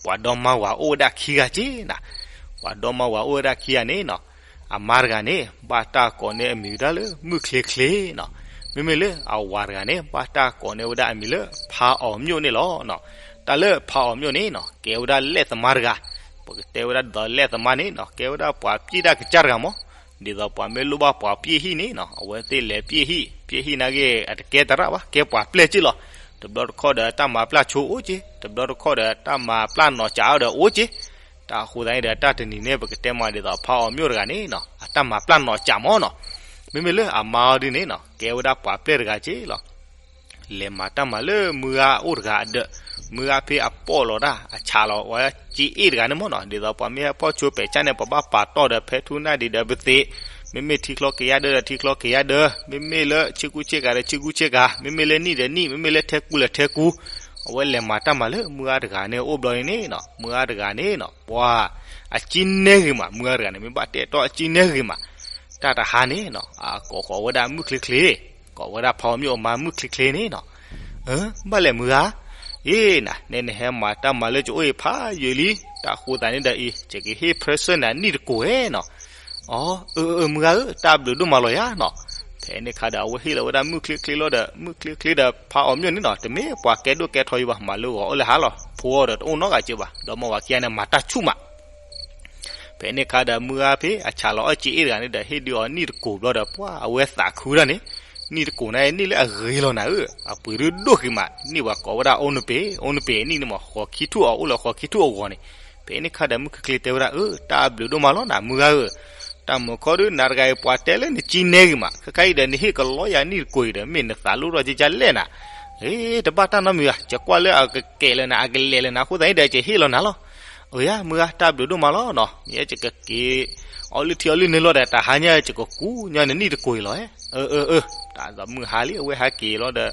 ပှၤဒီမါဝၤအိၣ်ဝဲဒၣ်ခံဂၤက့နၤ, ပှၤဒီမါဝၤအိၣ်ဝဲဒၣ်ခံဂၤန့ၣ်နီၤ, အမါတဂၤန့ၣ် ဘၣ်တၢ်ကိးန့ၢ်အမံၤဝဲဒၣ်လၢမုၢ်ချ့ချ့နီၤ, မ့မ့ၢ်လၢအဝၤတဂၤန့ၣ် ဘၣ်တၢ်ကိးန့ၢ်ဝဲဒၣ်အမံၤလၢဖးအီၤမျိၣ်န့ၣ်လီၤ. တၢ်လၢဖးအီၤမျိၣ်န့ၣ်နီၤ ကဲဝဲဒၣ်လဲၣ်သမါတဂၤ, ပကတဲဝဲဒၣ်ဒ်သိးလဲၣ်သမါန့ၣ်နီၤ ကဲဝဲဒၣ်ပှၤပျ့ၢ်တၢ်ကစၢ်တဂၤမး, ဒ်သိးပှၤမ့ၢ်လိၣ်ဘၣ်ပှၤပျ့ၢ်ဟံၣ်န့ၣ်နီၤ အဝဲသ့ၣ်လဲၤပျ့ၢ်ဟံၣ်, ပျ့ၢ်ဟံၣ်နာ်က့ အတကဲသရၣ်ဘၣ် ကဲပှၤပျဲၢ်က့လီၤ. တဘျီတခီၣ်ဒီးတၢ်မၤပျၢ်ဆိအိၣ်က့, တဘျီတခီၣ်ဒီးတၢ်မၤပျၢ်နီၢ်ကၠးအီၤဒီးအိၣ်က့, တၢ်အဃိသတးန့ၣ်ဒီးတၢ်တနံၤန့ၣ် ပကတဲမးဒ်သိးဖးအီၤမျိၣ်တဂၤန့ၣ်နီၤ အတၢ်မၤပျၢ်နီၢ်ကၠးမးနီၤ, မ့မ့ၢ်လၢအမါအီၤဒ်န့ၣ်နီၤ ကဲဝဲဒၣ်ပှၤပျဲၢ်တဂၤက့လီၤ. လဲၤမၤတၢ်မၤလၢမုၢ်ဂၤအိၣ်တဂၤအဒၢး, မုၢ်ဂၤဖဲအပိာ်လီၤတၢ် အဆးလီၤဝဲစ့အ့ၣ်တဂၤန့ၣ်မးနီၤ, ဒ်သိးပှၤမ့ၢ်ဟဲဖီၣ်ဆိပဲာ်ခၠၣ်န့ၣ် ပဘၣ်ပာ်တီၢ်ဒီးဖဲထူနၢ်ဒံးဒီးပသ့း, မ့မ့ၢ်ထံချီက့ၤယါဒၢဒီးထံချီက့ၤယါဒၢ, မ့မ့ၢ်လၢဆ့ကူဆ့ကၤဒီးဆ့ကူဆ့ကၤ, မ့မ့ၢ်လၢနံၣ်ဒီးနံၣ်, မ့မ့ၢ်လၢထဲကူဒီးထဲကူ, အဝဲလဲၤမၤတၢ်မၤလၢမုၢ်ဂၤတဂၤန့ၣ်အိၣ်ဘျီန့ၣ်နီၤ, မုၢ်ဂၤတဂၤန့ၣ်နီၤ ပှၤ အစ့နဲဂ့ၤမး, မုၢ်ဂၤတဂၤန့ၣ် မ့ၢ်ဘၣ်တဲတီၢ်အစ့နဲဂ့ၤမး, တၢ်တဟါန့ၣ်နီၤ အကိးဃီၤဝဲဒၣ်မုၢ်ချ့ချ့, ကိးဝဲဒၣ်ဖးအီၤမျိၣ်အမါမုၢ်ချ့ချ့န့ၣ်နီၤ, ဘၣ်လဲၣ်မုၢ်ဂၤ, အ့နၤ နဲနဟဲမၤတၢ်မၤလၢကအိၣ်အံၤဖးယံာ်လံ, တၢ်အဃိသတးန့ၣ်ဒီးအံၤ ယကဟ့ၣ် present နၤနံၣ်တကိးဧဲနီၤ, အၢ မုၢ်ဂၤဧၢ တၢ်ဘျုးဒိၣ်မးလီၤယၤနီၤ, ဖဲန့ၣ်ခါဒီးအဝဲဟ့ၣ်လီၤဝဲဒၣ်မုၢ်ချ့ချ့လီၤဒီး မုၢ်ချ့ချ့ဒီးဖးအီၤမျိၣ်န့ၣ်နီၤ တမ့ၢ်ပှၤကဲဒိၣ်ကဲထီယံၤဘၣ် မၤလၢဂီၤအီၣ်လၢဟါလီၤ, ဖိအီၤဒီးတအိၣ်နီတဂၤက့ဘၣ်, ဒီမါဝၤခံဂၤန့ၣ် မၤတၢ်ဆူၣ်မး ဖဲန့ၣ်ခါဒီးမုၢ်ဂၤဖဲအဆးလီၤအီၣ်စ့အ့ၣ်တဂၤန့ၣ်ဒီး ဟ့ၣ်ဒုးအီၤနံၣ်တကိးဘျီဒီး ပှၤအဝဲသးခုဒၣ်န့ၣ်, နံၣ်တကိးန့ၣ် နံၣ်လၢအဂ့ၤလီၤနၤဧၢ, အပှ့ၤဒုးဒိၣ်ဃံမး, နံၣ်ပှၤကိးဝဲဒၣ်အိနပ့ၤ, အိနပ့ၤနံၣ်န့ၣ်မး ဃိးခံထူၣ်အအိၣ်လၢဃိးခံထူၣ်အဂီၢ်န့ၣ်, ဖဲန့ၣ်ခါဒီးမုၢ်ချ့ချ့တဲဝဲဒၣ် အၢ တၢ်ဘျုးဒိၣ်မးလီၤနၤ မုၢ်ဂၤဧၢ, တၢ်မုာ်ခီဒုးနၤတဂၤအံၤ ပှၤတဲလၢနစ့နဲဂ့ၤမး, ခဲခါအံၤဒီးနဟ့ၣ်ကလီယၤနံၣ်တကိးအံၤဒီး မ့ၢ်နသးလိၣ်ထီၣ်ကကလဲၣ်နၤ တဘၣ်တၢ်နီတမံၤဘၣ်, ယကွၢ်လၢအကကဲလၢနၤ အကလဲၤလၢနၤအဃိသတးန့ၣ်ဒီး ယဟ့ၣ်လီၤနၤလီၤ. အၢယၤ မုၢ်ဂၤ တၢ်ဘျုးဒိၣ်မးလီၤနီၤ, မ့ၢ်ယကက့ၤ အီလုၢ်ထံအီလုၢ်နိလီၤဒီး တဟါညါယကကူညီနနံၣ်တကိးအံၤလီၤ. အၢ အၢ အၢ, တၢ်ဒီးမုၢ်ဟါလံ အဝဲဟးက့ၤလီၤဒီး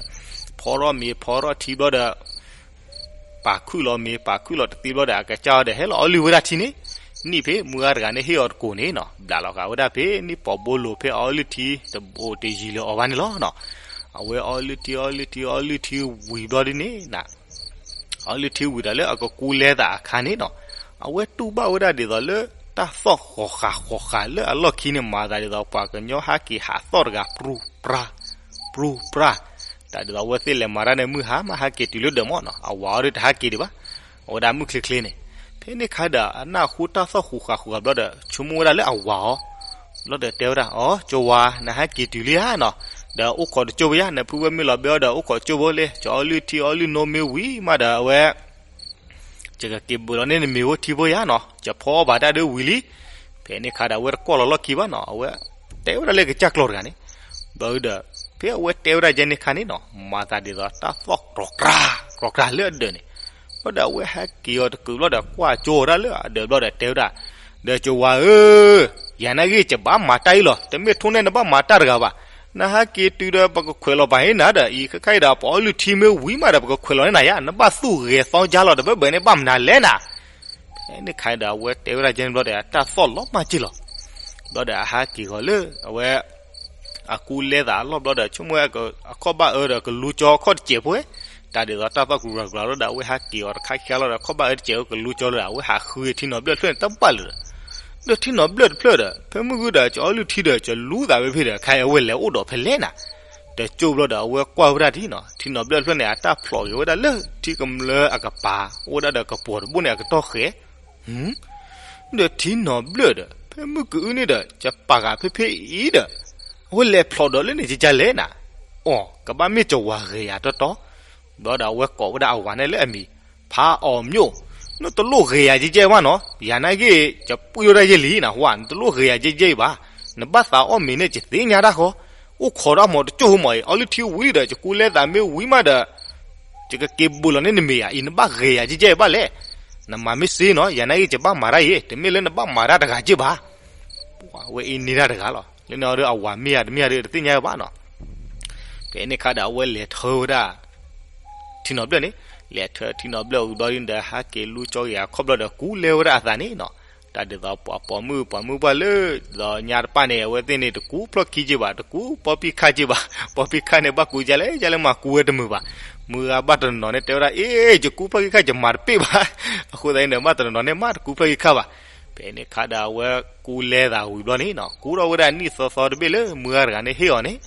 ဖီထီၣ်မ့ၤဖီထီၣ်ထံဘျီဒီး ပာ်ခုၣ်လီၤမ့ၤပာ်ခုၣ်လီၤတသ့ဘျီဒီး အကစၢ်အီၤဒီး ဟဲလီၤအီလုၢ်ဝဲဒၣ်ထံန့ၣ်, နံၣ်ဖဲမုၢ်ဂၤတဂၤန့ၣ်ဟ့ၣ်အီၤတကိးန့ၣ်နီၤ ဘျးလီၤဃာ်ဝဲဒၣ်ဖဲနံၣ်ပီးဘိလိၤဖဲအီလုၢ်ထံတဘိးတယံၤလၢအီၤဘၣ်န့ၣ်လီၤ. အဝဲအီလုၢ်ထံအီလုၢ်ထံအီလုၢ်ထံဝံၤဘျီဒ်န့ၣ် အီလုၢ်ထံဝံၤဒီးလၢအကကူလဲသးအခါန့ၣ်နီၤ, အဝဲတူၢ်ဘၣ်ဝဲဒၣ်ဒ်သိးလၢ တၢ်သီၣ်ဃီၤဃာ်ဃီၤဃာ်လၢအလီၢ်ခံန့ၣ် မၤသးဒ်သိးပှၤကညီဟဲက့ၤဟးသီၣ်တဂၤ ပြူပြါ ပြူပြါ, တၢ်ဒ်သိးအဝဲသ့ၣ်လဲၤမၤတၢ်န့ၣ် မုၢ်ဟါမးဟဲက့ၤတုၤလၢဒၢးမးနီၤ, အဝၤအီၤဒုးတဟဲက့ၤဒံးဘၣ်, အဝဲဒၣ်မုၢ်ချ့ချ့န့ၣ်, ဖဲန့ၣ်ခါဒီး အနၢ်ဟူတၢ်သီၣ်ဃူဃာ်ဃူဃာ်ဘျီဒီး ဆိကမိၣ်ဝဲဒၣ်လၢအဝၤအီၤ ဘျီဒီးတဲဝဲဒၣ် အီ ကၠိဝၤ နဟဲက့ၤတုၤလံဧါနီၤ, ဒီးအိၣ်ခိးတကၠိဘၣ်ယါ နဖုဝဲမ့ၢ်လီၤဘဲအီၤဒီး အိၣ်ခိးတကၠိဘၣ်လဲၣ်, ကၠီအီလုၢ်ထံအီလုၢ်နိမ့ၢ်ဝံၤမးဒီး အဝဲ ယကက့ၤဘုးလီၤန့ၢ်နမ့ၤဖိထံဖိယါနီၤ, ယဖီအီၣ်ဘၣ်တၢ်ဒုးဝံၤလံ. ဖဲန့ၣ်ခါဒီး အဝဲတကွၢ်လီၤလီၢ်ခံဘၣ်နီၤ, အဝဲတဲဝဲဒၣ်လၢကစၢ်ကျီၤတဂၤန့ၣ်, ဘျီဒီး ဖဲအဝဲတဲဝဲဒၣ်ယဲန့ၣ်ခါန့ၣ်နီၤ, မၤသးဒ်သိးတၢ်သီၣ်ကြီၤကြီၤကြီၤလၢအဒၢးန့ၣ်, ဘျီဒီးအဝဲဟဲက့ၤအီၤတကုာ်ဘျီဒီး ကွၢ်ကၠိဝဲဒၣ်လၢအဒၢးဘျီဒီးတဲဝဲဒၣ်, ဒီးကၠိဝၤဧၢ, ယၤနာ်ဂ့ၢ်ယဘၣ်မၤတၢ်အံၤလီၤ, တမ့ၢ်ထိၣ်န့ၢ်နဘၣ်မၤတၢ်တဂၤဘၣ်. နဟဲက့ၤတုၤဒီး ပကခွဲးလီၤပာ်ဟ့ၣ်နၤဒီး အံၤခဲခါအံၤဒီး ပအီလုၢ်ထံမ့ၢ်ဝံၤမးဒီး ပကခွဲးလီၤန့ၢ်နၤယါ, နဘၣ်သူၣ်ဂဲၤသီယါလီၤ တဘၢဘၢန့ၣ် ဘၣ်မနုၤလဲၣ်နၤ. ဖဲန့ၣ်ခါအံၤဒီး အဝဲတဲဝဲဒၣ်ကဲန့ၣ်ဘျီဒီး တၢ်သီၣ်လီၤမၢ်က့ၢ်လီၤ. ဘျီဒီးအဟဲက့ၤဃီၤလၢ အဝဲ အကူလဲသးအလီၢ်ဘျီဒီး ဆိကမိၣ်ဝဲ အခီၣ်ဘၣ်အၢဒီးကလူကၠီအခီၣ်တစဲးဖိဝဲ, တၢ်ဒ်သိးတၢ်သီၣ်ကရၤကရၤလီၤဒီး အဝဲဟဲက့ၤအီၤတခါခံခါလီၤဒီး အခီၣ်ဘၣ်အၢတစဲးဝဲကလူကၠီလီၤဒီး အဝဲဟးဃုထံနီၤဘျၢၣ်တဖျၢၣ်န့ၣ် တဘၣ်လၢၤဒီး ဒီးထံနီၤဘျၢၣ်တဖျၢၣ်ဒီး ဖဲမုၢ်ဂုၢ်ဒီး ကအီလုၢ်ထံဒီး ကလူသးဝဲဖဲဒီး ခဲအံၤအဝဲလဲၤအိၣ်ဒီးဖဲလဲၣ်နၤ. ဒီးကၠိဘျီဒီး အဝဲကွၢ်ဝဲဒၣ်ထံနီၤ ထံနီၤဘျၢၣ်တဖျၢၣ်န့ၣ် အတၢ်ဖျိးက့ၤဝဲဒၣ်လၢထံကမျၢၢ်အကပၤ အိၣ်ဝဲဒၣ်ဒီးကပီၤတဘိန့ၣ် အကတီၢ်ဃဲၤ ဒီးထံနီၤဘျၢၣ်ဒီး ဖဲမုၢ်ကအုၣ်န့ၣ်ဒီး ကပာ်ဃာ်ဖဲဖဲအံၤဒီး အဝဲလဲၤဖျိးဒီးလၢန့ၣ်ကကလဲၣ်နၤ. အီၤ ကဘၣ်မ့ၢ်ကဝၤဂ့ၤယၤတီတီ ဘျီဒီးအဝဲကိးဝဲဒၣ်အဝၤန့ၣ်လၢအမံၤ ဖးအီၤမျိၣ်, နတလိၣ်ဂ့ၤယၤကဲကဲဘၣ်နီၤ, ယၤနာ်ဂ့ၢ် ကပှ့ၤဝဲဒၣ်ယဲလံနၤ ဝဲ နတလိၣ်ဂ့ၤယၤကဲကဲအံၤဘၣ်, နဘၣ်သးအီၣ်မ့ၤန့ၣ် ယသ့ၣ်ညါတၢ်ဃီ, အိၣ်ခိးဒၣ်မီၤတကၠိၢ်ဖိမီၤအံၤ အီလုၢ်ထံဝံၤဒီး ယကူလဲသးမ့ၢ်ဝံၤမးဒီး ယကက့ၤဘုးလီၤန့ၢ်နမ့ၤယၤအံၤ နဘၣ်ဂ့ၤယၤကဲကဲအံၤဘၣ်လဲၣ်, နမၤမ့ၢ်စ့နီၤ ယၤနာ်ဂ့ၢ် ယဘၣ်မၤတၢ်အံၤ တမ့ၢ်လၢနဘၣ်မၤတၢ်တဂၤကဲဘၣ် ဝဲအံၤန့ၢ်တၢ်တဂၤလီၤ. လၢန့ၣ်အီၤဒီးအဝၤမ့ၢ်ဧါတမ့ၢ်ဧါဒီးတသ့ၣ်ညါဘၣ်နီၤ. ဖဲန့ၣ်ခါဒီးအဝဲလဲၤထၢဝဲဒၣ် ထံနီၤဘျၢၣ်န့ၣ်, လဲၤထၢထံနီၤဘျၢၣ်ဝံၤဘျီဒီး ဟဲက့ၤလူကၠီက့ၤအခီၣ်ဘျီဒီး ကူလဲဝဲဒၣ်အသးန့ၣ်နီၤ. တၢ်ဒ်သိးပှၤပိာ်မုၣ် ပှၤမုၣ်ပှၢ်လၢ ဒီးညါတပၣ်န့ၣ် အဝဲသ့ၣ်န့ၣ် တကူဖျီၣ်ခံက့ဘၣ်, တကူပီပံၣ်ခၣ်က့ဘၣ်, ပီပံၣ်ခၣ်န့ၣ် ဘၣ်ကူကလဲၣ် ကလဲၣ်မၤကူဝဲတမုာ်ဘၣ်, မုၢ်ဂၤဘၣ်တနီၤနီၤန့ၣ် တဲဝဲဒၣ် အ့ ယကူဖျီၣ်ခံခါ ယမၤတပ့ၢ်ဘၣ်, အဃိသတးန့ၣ်ဒီး ဘၣ်တနီၤနီၤန့ၣ် မၤတကူဖျီၣ်ခံခါဘၣ်. ဖဲန့ၣ်ခါဒီးအဝဲကူလဲသးဝံၤဘျီန့ၣ်နီၤ ကူထီၣ်ဝဲဒၣ်နံၣ်သီသီတဘ့ၣ်လၢမုၢ်ဂၤတဂၤန့ၣ်ဟ့ၣ်အီၤန့ၣ်,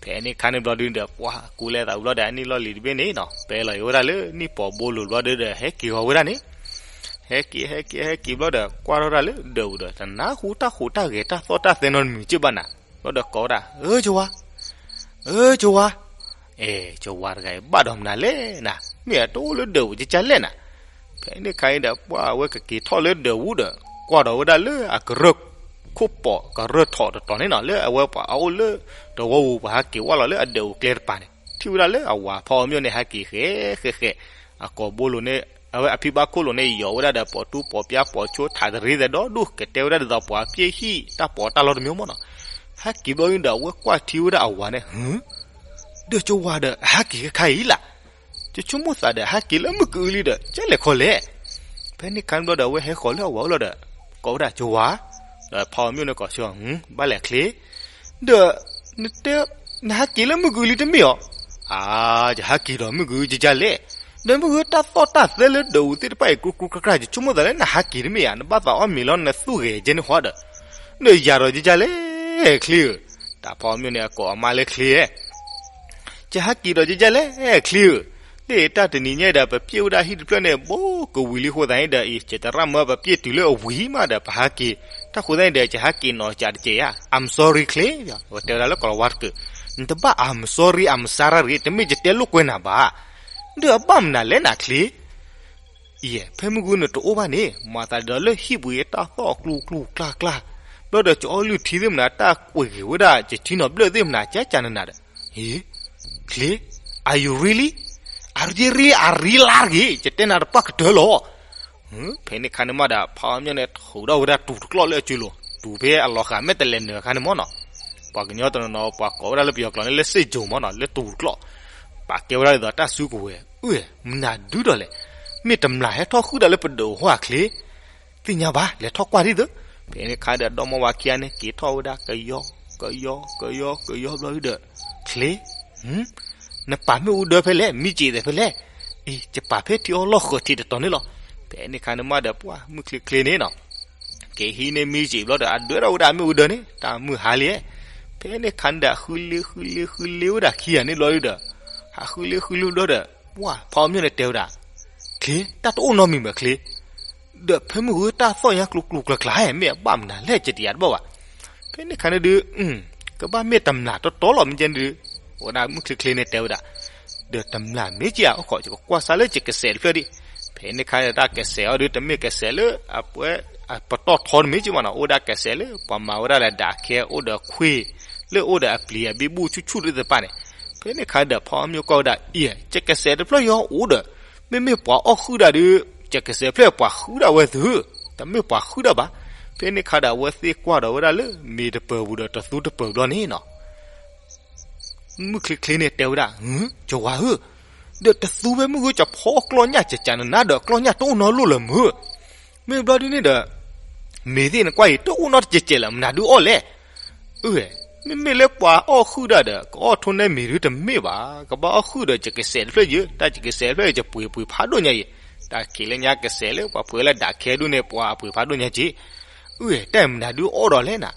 ဖဲန့ၣ်ခါန့ၣ်ဘျီဒုဒီး ပှၤကူလဲသးဝံၤဘျီဒီး အနံၣ်လီၢ်လံၤတဘ့ၣ်န့ၣ်နီၤ ပဲလီၤဝဲဒၣ်လၢနံၣ်ပီးဘိလိၤဘျီဒုဒီး ဟဲက့ၤဃီၤဝဲဒၣ်န့ၣ် ဟဲက့ၤဟဲက့ၤဟဲက့ၤဘျီဒီး ကွၢ်ထီၣ်ဒၣ်လၢဒၢးပူၤဒီး တနၢ်ဟူတၢ်ဟူးတၢ်ဂဲၤတၢ်သီၣ်တၢ်သဲနီတမံၤက့ဘၣ်နၤ, ဘျီဒီးကိးဝဲဒၣ် အၢ ကဝါ, အၢ ကဝါ, အဲ ကဝါတဂၤအံၤဘၣ်ဒီးမနုၤလဲၣ်နၤ, မ့ၢ်အတအိၣ်လၢဒၢးပူၤကကလဲၣ်နၤ. ဖဲန့ၣ်ခါအံၤဒီး ပှၤအဝဲကက့ၤထီၣ်လၢဒၢးပူၤဒီး ကွၢ်ဒီးဝဲဒၣ်လၢအကရၢၢ်ခိၣ်ပီးကရၢၢ်ထီးတတီၤန့ၣ်နီၤ လၢအဝဲပှၤအအိၣ်လၢ တဝီပူၤပှၤဟဲက့ၤဝဲလီၤလၢအဒၢးပူၤကျဲတပၤန့ၣ် ထံၣ်ဝဲဒၣ်လၢအဝၤဖီအီၤမၠိၣ်န့ၣ် ဟဲက့ၤဃဲဃဲဃဲ အကိာ်ဘိလိၤန့ၣ် အဝဲအဖံဘၣ်ခိၣ်လိၤန့ၣ် ယီၤဝဲဒၣ်ဒီး ပိာ်တူၢ်ပိာ်ပျါ ပိာ်ဆိထးတရ့သဲဒီဒူၣ် ကတဲဝဲဒၣ်ဒ်သိးပှၤပျဲၢ်ဟံၣ်တၢ်ပီးတၢ်လီတမံၤမ့ၢ်နီၤ. ဟဲက့ၤဘျီဒုဒီး အဝဲကွၢ်ထံဝဲဒၣ်အဝၤန့ၣ် ဟု ဒီးကဝၤဒီး ဟဲက့ၤခဲခါအံၤလၢ် ယဆိကမိၣ်သးဒီး ဟဲက့ၤလၢမုၢ်ကအုလံဒီး ကလဲၤခီလဲၣ်. ဖဲန့ၣ်ခါန့ၣ်ဘျီဒီး အဝဲဟဲဃီၤလၢအဝၤအိၣ်လီၤဒီး ကိးဝဲဒၣ်ကဝၤ, ဒီးဖီအီၤမၠိၣ်န့ၣ်ကိးဆၢ ဘၣ်လဲၣ်ချ့, ဒီး နတဲ နဟဲက့ၤလၢမုၢ်ကအုလံတမ့ၢ်ဧါ. အါ ယဟဲက့ၤဒီးမုၢ်ကအုကကလဲၣ်, ဒီးမုၢ်ကအုတၢ်သီၣ်တၢ်သဲလၢဒၢးပူၤသ့ၣ်တဖၣ်အံၤ ကြူကြူကြၢကြၢ ယဆိကမိၣ်သးလၢနဟဲက့ၤတမ့ၢ်ဧါ, နဘၣ်သးအီၣ်မ့ၤလီၤ နသူၣ်ဂဲၤကဲန့ၣ်ဃီဒီး ဒီးယၤဒီးကကလဲၣ်ချ့ဧၢ, တၢ်ဖီအီၤမၠိၣ်န့ၣ် အကိးအမါလၢချ့ဧၢ ယဟဲက့ၤဒီးကကလဲၣ်ချ့ဧၢ, လၢတၢ်တနံၤညါဒီး ပပျဲၢ်ဝဲဒၣ်ဟံၣ်တဖျၢၣ်န့ၣ် ဘိကဝံၤလံအဃိသတးန့ၣ်ဒီး အံၤ ယတရၣ်မၢပပျဲၢ်တုၤလၢအဝံၤမးဒီး ပဟဲက့ၤ, တၢ်ဃိသတးန့ၣ်ဒီး ယဟဲက့ၤနီၤကးတကဲးဧါ, I'm sorry ချ့, တဲဝဲဒၣ်လၢကိၤလၤဝါတက့ၢ်, နတဘၣ် I'm sorry I'm sorry တမ့ၢ်ယတဲလိာ်ကွဲနၤဘၣ်, ဒီးအဘၣ်မနုၤလဲၣ်နၤချ့ အံၤ ဖဲမုၢ်ဂုၢ်နတအိၣ်ဘၣ်န့ၣ် မၤသးဒ်သိးလၢဟံၣ်ပူၤအတၢ်သီၣ်ကျူကျူကျါကျါ, ဘျီဒီးကၠီအီလုၢ်ထံသ့ၣ်မနၤ တၢ်ကွံာ်ဂ့ၤဝဲဒၣ် ကထံနီၤဘျၢၣ်သ့ၣ်မနၤ ကကနနၤဒီး, ဟ့, ချ့, are you really, are you really, are you really ဂ့ၤ ယတဲနၤတပၣ်ကတၢၢ်လီၤ. ဖဲန့ၣ်ခါန့ၣ်မးဒီး ဖီအီၤမၠိၣ်န့ၣ် ဟူးထီၣ်ဝဲဒၣ်တူၤတကျီၢ်လၢအစုလိၤ, တူၤဖဲအလီၤဃာ်မ့ၢ်တလဲၤနၢၤအခါန့ၣ်မ့ၢ်နီၤ, ပှၤကညီတနီၤနီၤ ပှၤကိးဝဲဒၣ်လၢပယီၤကျိာ်န့ၣ်လၢစ့ၣ်ကိၤမ့ၢ်နီၤ လၢတူၤတကျီၢ်, ပာ်ကဲဝဲဒၣ်ဒ်သိးတၢ်စုကဝဲၤ, အၢ မနုၤဒုဒီးလဲၣ်, မ့ၢ်တမျၢ်ဟဲထီၣ်ဃုာ်ဒၣ်လၢပဒၢးအဟီၣ်ချ့, သ့ၣ်ညါဘၣ် လဲၤထီၣ်ကွၢ်ဒ်သိး, ဖဲန့ၣ်ခါဒီး ဒီမါဝၤခံဂၤန့ၣ် က့ၤထီၣ်ဝဲဒၣ်ကယီ ကယီ ကယီ ကယီဘျီဒုဒီး, ချ့, နပာ်မ့ၣ်အူဒၢဖဲလဲၣ် မံက့ၤသဲးဖဲလဲၣ်, အံၤ ယပာ်ဖဲထံအီၣ်လီၢ်ဃၢၤထံးတတီၤန့ၣ်လီၤ. ဖဲန့ၣ်ခါန့ၣ်မးဒီး ပှၤမုၢ်ချ့ချ့န့ၣ်နီၤ က့ၤဟံးန့ၢ်မံက့ၤဘျီဒီး အဒွဲၣ်ထီၣ်ဝဲဒၣ်အမ့ၣ်အူဒၢန့ၣ် တၢ်မုၢ်ဟါလံ, ဖဲန့ၣ်ခါန့ၣ်ဒီး ဃုလ့ဃုလ့ဃုလ့ဝဲဒၣ်ခံဂၤန့ၣ်ဘျီဒုဒီး, ဟးဃုလ့ဃုလ့ဘျီဒီး, ပှၤဖီအီၤမၠိၣ်န့ၣ်တဲဝဲဒၣ်, ချ့ တၢ်တအိၣ်နီတမံၤဘၣ်ချ့, ဒီးဖဲမုၢ်ဂုၢ်တၢ်သီၣ်ညါကျူကျူကျါကျါ မ့ၢ်အဘၣ်မနုၤလဲၣ် ယတယၤတဘၣ်ဘၣ်. ဖဲန့ၣ်ခါန့ၣ်ဒုး, ကဘၣ်မ့ၢ်တမျၢ်တီတီလီၤ မ့ၢ်ကဲန့ၣ်ဒုး, ဝဲဒၣ်မုၢ်ချ့ချ့န့ၣ်တဲဝဲဒၣ်, ဒီးတမျၢ်မ့ၢ်ကဲဧါအိၣ်ခိး ယကကွၢ်စၢ်လၢယကစဲးတဖျၢၣ်ဒံး. ဖဲန့ၣ်ခါန့ၣ် တၢ်ကစဲးအီၤဒုး တမ့ၢ်ကစဲးလၢအပှဲၤ အပတီၢ်ထီတမ့ၢ်ကဲဘၣ်နီၤ အိၣ်ဒၣ်ကစဲးလၢပှၤမၤဝဲဒၣ်လၢဒၣ်ခဲ အိၣ်ဒီးခွ့ၣ် လၢအိၣ်ဒီးအပျံၤအဘံဘူၣ်ဆူၣ်ဆူၣ်ဒ်သိးတဖၣ်န့ၣ်. ဖဲန့ၣ်ခါဒီး ဖီအီၤမၠိၣ်ကိးဝဲဒၣ် အံၤ ယကစဲးတဖျၢၣ်ယီအိၣ်ဒီး, မ့မ့ၢ်ပှၤအီၣ်ဃုာ်ဒၣ်ဒုး, ယကစဲးတဖျၢၣ်ပှၤဃုာ်ဒၣ်ဝဲသု, တမ့ၢ်ပှၤဃုာ်ဒၣ်ဘၣ်. ဖဲန့ၣ်ခါဒီး အဝဲသ့ၣ်ကွၢ်ဒီးဝဲဒၣ်လၢမ့ၤတပၢၤပူၤဒီးတသူတပၢၤဘျီန့ၣ်နီၤ မုၢ်ချ့ချ့န့ၣ်တဲဝဲဒၣ်, ကဝၤဧၢ, ဒီးတသူဖဲမုၢ်ဂုၢ် ကဖီအီၣ်ကျီၢ်ညၣ်ကကနနၤဒီး ကျီၢ်ညၣ်တအိၣ်နီတလိၣ်လၢၤမုၢ်, မ့ၢ်ဘျီဒုန့ၣ်ဒီး မ့ၤသ့ၣ်နကွၢ်အံၤ တအိၣ်နီတကဲးကဲးလၢၤ မနုၤဒုးအီၣ်လဲၣ်. အၢ, မ့မ့ၢ်လၢပှၤအီၣ်ဃုာ်ဒၣ်ဒီး ကအီၣ်ထိၣ်နဲမ့ၤဒုးတမ့ၢ်ဘၣ်, ကဘၣ်အီၣ်ဃုာ်ဒီးယကစဲးတဖျၢၣ်ယၢ, တၢ်ယကစဲးတဖျၢၣ်ယပှ့ၤပှ့ၤဖးဒိၣ်ညါအံၤ, တၢ်ခံးလၢညါကစဲးလၢပှၤပှ့ၤလၢဒၣ်ခဲဒုးန့ၣ် ပှၤအပှ့ၤဖးဒိၣ်ညါက့ၤ. အၢ, တၢ်မနုၤဒုးအီၣ်ဒီးလဲၣ်နၤ.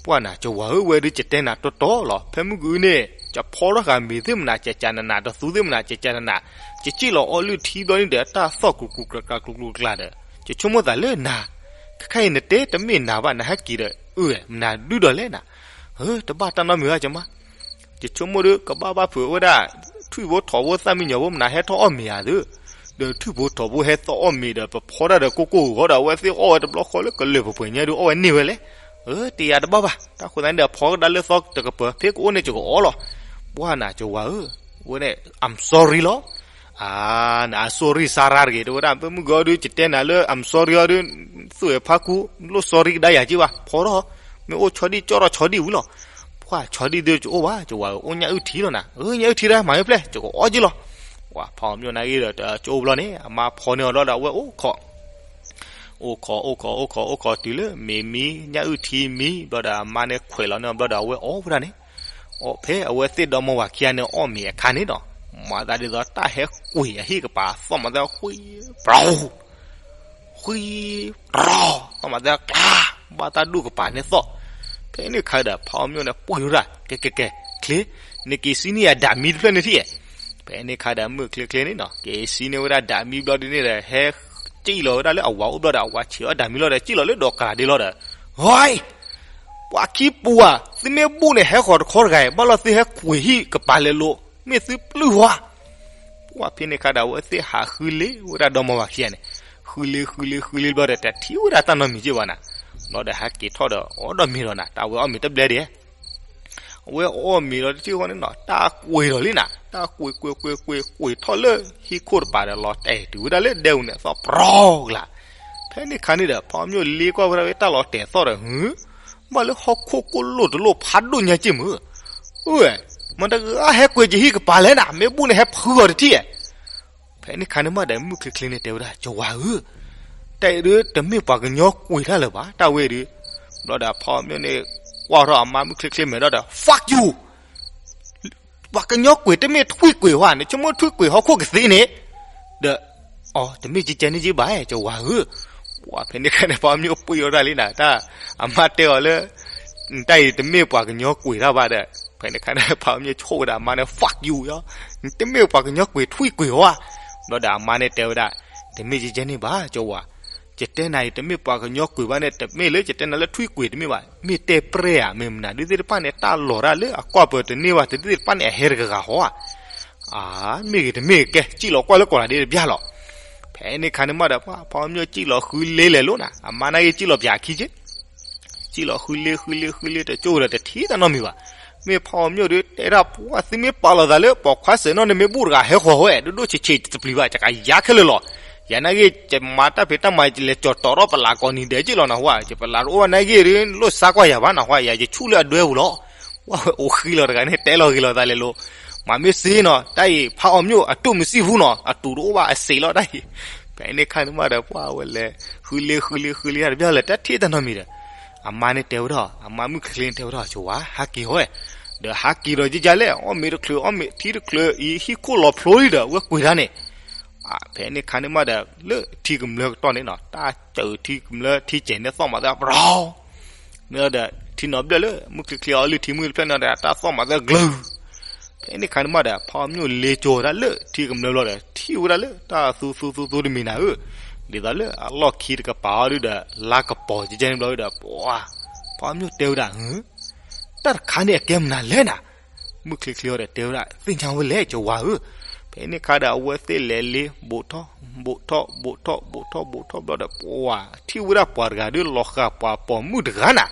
ပှၢ်နၤ ကဝၤဧၢ, ဝဲဒုးယတဲနၤတီတီလီၤ, ဖဲမုၢ်ဂုၢ်န့ၣ် ယဖီထီၣ်ဃာ်မ့ၤသ့ၣ်မနၤ ကကနနၤ, တသူသ့ၣ်မနၤ ကကနနၤ, ယစံၣ်လီၤအီလုၢ်ထံဘျီန့ၣ်ဒီး တၢ်သီၣ်ကျူကျူကျါကျါကျူကျူကျါဒီး ယဆိကမိၣ်သးလၢနၤ, ခဲခါအံၤနတဲတမ့ၢ်နၤဘၣ်, နဟဲက့ၤဒီး အၢ, မနုၤဒုးဒီးလဲၣ်နၤ. အၢ, တဘၣ်တၢ်နီတမံၤဘၣ် ကမါ ယဆိကမိၣ်ဒီး ကဘၣ်ဘၣ်ဖုးဝဲဒၣ် ထွံၣ်ဖိထိးဖိသၣ်မံညီၤဖိ မနုၤဟဲထီၣ်အီၣ်မ့ၤဧါသု, ဒီးထွံၣ်ဖိထိးဖိဟဲသီၣ်အီၣ်မ့ၤဒီး ပဖီတၢ်ဒီးကိၢ်ကိၢ်ဂီၤဒီး အဝဲသ့ၣ်အီၣ်ဝဲတဘျီဃီလၢကလၢာ်ပှဲၤပှဲၤညါဒုး အီၣ်ဝဲန့ၢ်ဝဲလဲၣ်. အၢ, တယၤတဘၣ်ဘၣ်, တၢ်ဃိသတးန့ၣ်ဒီး ဖီကဒါလၢသီတကပၤ ဖဲကအိၣ်န့ၣ် ယကအီၣ်လီၤ. ပှၢ်နၤ ကဝၤဧၢ, ဝဲန့ၣ် I'm sorry လီၤ. အါ, န sorry စါရါတဂ့ၤ တဲဝဲဒၣ်, မ့ၢ်မုၢ်ဂီၤဒုး ယတဲနၤလၢ I'm sorry အီၤဒုး, သူၣ်ဝဲဖးကူ, လိၣ် sorry ကဒါယၤက့ဘၣ်, ဖီထီၣ်, မ့ၢ်အိၣ်ဆီဒံၣ် ကၠီၣ်ထီၣ်ဆီဒံၣ်ဝံၤလီၤ. ပှၢ်ဆီဒံၣ်ဒုး ယအိၣ်ဘၣ်, ယဝၤဧၢ, အိၣ်ညၣ်အုၣ်ထံလီၤနၤ, အၢ, ညၣ်အုၣ်ထံတၢ်မၤဝဲဖျဲၣ်, ယကအီၣ်က့လီၤ. ပှၢ်ဖီမၠိၣ်နၤဂ့ၤဒီး တကၠိဘျီန့ၣ် အမါဖီန့ၢ်အီၤလီၤဒီး အဝဲအိၣ်ခိး အိၣ်ခိးအိၣ်ခိးအိၣ်ခိးအိၣ်ခိးတုၤလၢမ့ၢ်မံ ညၣ်အုၣ်ထံမံဘျီဒီး အမါန့ၣ်ခွဲးလီၤန့ၢ်အီၤဘျီဒီး အဝဲအီၣ်ဝဲဒၣ်န့ၣ်, အီၣ်ဖဲအဝဲသ့ၣ်ဒီမါဝၤခံဂၤန့ၣ်အီၣ်မ့ၤအခါန့ၣ်ဒီး, မၤသးဒ်သိးတၢ်ဟဲကွံာ်အဟံၣ်ကပၤ သီၣ်မၤသၢ ဃံ, ပရီ, ဃံ, ပရီ, သီၣ်မၤသၢကျါ, ဘၣ်တၢ်ဒူၣ်ကပၤန့ၣ်သီၣ်. ဖဲန့ၣ်ခါဒီး ဖးအီၣ်မျိၣ်န့ၣ်ပှ့ၤဝဲဒၣ် ကဲကဲကဲ, ချ့, နက့ၤဆံန့ၢ်အဒၣ်မံတဖျၢၣ်န့ၣ်ထံၣ်, ဖဲန့ၣ်ခါဒီး မုၢ်ချ့ချ့န့ၣ်နီၤ က့ၤဆံန့ၢ်ဝဲဒၣ်ဒၣ်မံဘျီဒ်န့ၣ်ဒီး ဟဲစံၣ်လီၤဝဲဒၣ်လၢအဝၤအိၣ်ဘျီဒီး အဝၤဆံးအီၣ်ဒၣ်မံလီၤဒီး စံၣ်လီၤလၢဒီးကရၤဒ့လီၤဒီး, ဟဲ, ပှၤခံပူၤဧါ, သုမ့ၢ်ဘူၣ်န့ၣ် ဟဲဃီၤတခီတဂၤအံၤ ဘၣ်လီၤသုဟဲကွံာ်ဟံၣ်ကပၤလဲၤလိၤ, မ့ၢ်သုပျုၢ်ဝါ. ပှၤဖဲန့ၣ်ခါဒီး အဝဲသ့ၣ်ဟးဃုလ့ဝဲဒၣ်ဒီမါဝၤခံဂၤန့ၣ်, ဃုလ့ဃုလ့ဃုလ့ဘျီဒီး တထံၣ်ဝဲဒၣ်တၢ်နီတမံၤက့ဘၣ်နၤ, ဘျီဒီးဟဲက့ၤထီၣ်ဒီးအီၣ်ဒီးမ့ၤဒီးနၤ တၢ်ဝဲအီၣ်မ့ၤတဘျဲၣ်ဒံး အဝဲအီၣ်မ့ၤဒီးတထံၣ်ဃီန့ၣ်နီၤ တၢ်ကွံာ်ဒီးလံနၤ, တၢ်ကွံာ်ကွံာ်ကွံာ်ကွံာ်ကွံာ်ထီၣ်လၢဟံၣ်ခိၣ်တပၤဒီး လီၤတဲာ်တုၤဝဲဒၣ်လၢဒဲအူၤန့ၣ် သီၣ်ပြီကလၤ. ဖဲန့ၣ်ခါန့ၣ်ဒီး ဖးအီၣ်မျိၣ်လ့ကွၢ်ဝဲဒၣ်တၢ်လီၤတဲာ်သီၣ်ဒီး ဟူ, ဘၣ်လၢဟီၣ်ခိၣ်ကိၣ်လိၣ်တလိၣ်ဖးဒိၣ်ညါက့မုၢ်, အၢ, မတၤတဂၤဟဲကွံာ်က့ၤဟံၣ်ကပၤလဲၣ်နၤ, မ့ၢ်ဘူၣ်န့ၣ် ဟဲဖုးအီၤတထံၣ်ဧါ. ဖဲန့ၣ်ခါန့ၣ်မးဒီး မုၢ်ချ့ချ့န့ၣ်တဲဝဲဒၣ် ကဝၤဧၢ, တၢ်အံၤဒုး တမ့ၢ်ပှၤကညီကွံာ်တၢ်လၢၤဘၣ် တၢ်ဝဲအံၤဒုး. ဘျီဒီးဖးအီၣ်မျိၣ်န့ၣ် ကွၢ်ထီၣ်အမါမုၢ်ချ့ချ့မဲာ်ဒီးဒီး fuck you, ပှၤကညီကွံာ်တမ့ၢ်ထွံၣ်ကွံာ်ဟါ, နဆိကမိၣ်ထွံၣ်ကွံာ်ဟီၣ်ခိၣ်ကသ့န့ၣ်, ဒီး, အီ, တမ့ၢ်ကကဲန့ၣ်က့ဘၣ် ကဝၤဧၢ. ပှၤဖဲန့ၣ်ခါန့ၣ် ဖးအီၣ်မျိၣ်ပှ့ၤအီၣ်တၢ်လံနၤ, တၢ်, အမါတဲအီၤလၢ တၢ်အံၤတမ့ၢ်ပှၤကညီကွံာ်တၢ်ဘၣ်ဒီး, ဖဲန့ၣ်ခါန့ၣ် ဖးအီၣ်မျိၣ်ဆိၣ်ဝဲဒၣ်အမါန့ၣ် fuck you ယီၤ, တမ့ၢ်ပှၤကညီကွံာ်ထွံၣ်ကွံာ်ဟါ. ဘျီဒီးအမါန့ၣ်တဲဝဲဒၣ်, တမ့ၢ်ကကဲန့ၣ်ဘၣ် ကဝၤ, ယတဲနၤအံၤ တမ့ၢ်ပှၤကညီကွံာ်ဘၣ်န့ၣ် တမ့ၢ်လၢယတဲနၤလၢထွံၣ်ကွံာ်တမ့ၢ်ဘၣ်, မ့ၢ်တဲပြဲၢ်ဧါ, မ့ၢ်မနုၤဒုးသ့ၣ်တဖၣ်န့ၣ် တၢ်လီၤတၢ်လၢအကွၢ်ပၢၤတန့ၢ်ဘၣ် တဒုးသ့ၣ်တဖၣ်န့ၣ် အဟဲတဂၤဂၤဟါဧါ. အၢ, မ့ၢ်ဂ့ၤတမ့ၢ်ဂ့ၤ ကဲ စံၣ်လီၤကွၢ်လၢကီးလးဒ့တဘျီလီၤ. ဖဲန့ၣ်ခါန့ၣ်မးဒီး ပှၤဖးအီၣ်မျိၣ်စံၣ်လီၤဃုလ့လဲၤလိာ်နၤ, အမါနာ်က့စံၣ်လီၤပၠးခံက့ စံၣ်လီၤဃုလ့ဃုလ့ဃုလ့တကၠိဒီး တထံၣ်တၢ်နီတမံၤဘၣ်. မ့ၢ်ဖးအီၣ်မျိၣ်ဒီး တဲဒၣ်ပှၤ သုမ့ၢ်ပာ်လီၤသးလၢပိာ်ခွါစဲးနီၣ်န့ၣ် မ့ၢ်ဘူၣ်တဂၤဟဲဃီၤဝဲ ဒိၣ်ဒိၣ်ဆံးဆံးတပျံၤဘၣ် ယကယါခဲလၢာ်လီၤ. ယၤနာ်က့ ယမၤတၢ်ဖံးတၢ်မၤ ယလဲၤကၠီၤတီၤထီၣ်ပလးကိးနံၤဒဲးက့လီၤနဟါ, ယပလးတအိၣ်ဘၣ်နာ်က့ လိၣ်စါကွၢ်ယၤဘၣ်နဟါ, ယၤယဆူၣ်လၢအဒွဲပူၤလီၤ. ပှၤဝဲအိၣ်ဃံလီၤတဂၤန့ၣ် တဲလီၤဂ့ၤလီၤသးလဲၤလိၤ. မၤမ့ၢ်စ့နီၤ တၢ်အံၤ ဖးအီၣ်မျိၣ်အတူၢ်မုၢ်စံၣ်ပူၤနီၤ အတူၢ်တအိၣ်ဘၣ်အစ့းလီၤတၢ်အံၤ. ဖဲန့ၣ်ခါန့ၣ်မးဒီး ပှၤဝဲလဲၤ ဃုလ့ဃုလ့ဃုလ့တဘျီလၢ တထံၣ်တၢ်နီတမံၤဒီး အမါန့ၣ်တဲဝဲဒၣ်, အမါမုၢ်ချ့ချ့န့ၣ်တဲဝဲဒၣ် ကဝၤ ဟးက့ၤဟီ, ဒီးဟးက့ၤဒီးယကလဲၣ် အီၣ်မ့ၤတချုးအီၣ်မ့ၤထံတချုးအံၤ ဟံၣ်ခိၣ်လီၤဖျိလံဒီး အဝဲကွံာ်တၢ်န့ၣ်. ဖဲန့ၣ်ခါန့ၣ်မးဒီး လၢထံကမျၢၢ်ကတီၢ်န့ၣ်နီၤ တၢ်စၢၤထံကမျၢၢ်ထံစဲးန့ၣ် သီၣ်မၤသးပရီ မ့ၢ်ဒီး ထံနီၤဘျၢၣ်လၢ မုၢ်ချ့ချ့အီၤလၢထံမုၢ်တဖျၢၣ်န့ၣ်ဒီး တၢ်သီၣ်မၤသးကလုာ်. ဖဲန့ၣ်ခါန့ၣ်မးဒီး ဖးအီၣ်မျိၣ်လ့ကၠီၤဝဲဒၣ်လၢထံကမျၢၢ်ဘျီဒီး ထံၣ်ဝဲဒၣ်လၢတၢ်သူသူသူသူတမံၤနၤဧၢ, ဒ်သိးလၢအလီၢ်ခံတကပၤအီၤဒုဒီး လါကပီၤကဲကဲန့ၣ်ဘျီဒီး ပှၤ ဖးအီၣ်မျိၣ်တဲဝဲဒၣ် တၢ်တခါန့ၣ်အကဲမနုၤလဲၣ်နၤ. မုၢ်ချ့ချ့အီၤဒီးတဲဝဲဒၣ် သ့ၣ်ညါဝဲလဲၣ် ကဝၤဧၢ. ဖဲန့ၣ်ခါဒီးအဝဲသ့ၣ်လဲၤလ့ ဘူးထီၣ် ဘူးထီၣ် ဘူးထီၣ် ဘူးထီၣ် ဘူးထီၣ်ဘျီဒီး ပှၤ ထံၣ်ဝဲဒၣ်ပှၤတဂၤဒီး လီၤဃာ်ပှၤပိာ်မုၣ်တဂၤနၤ,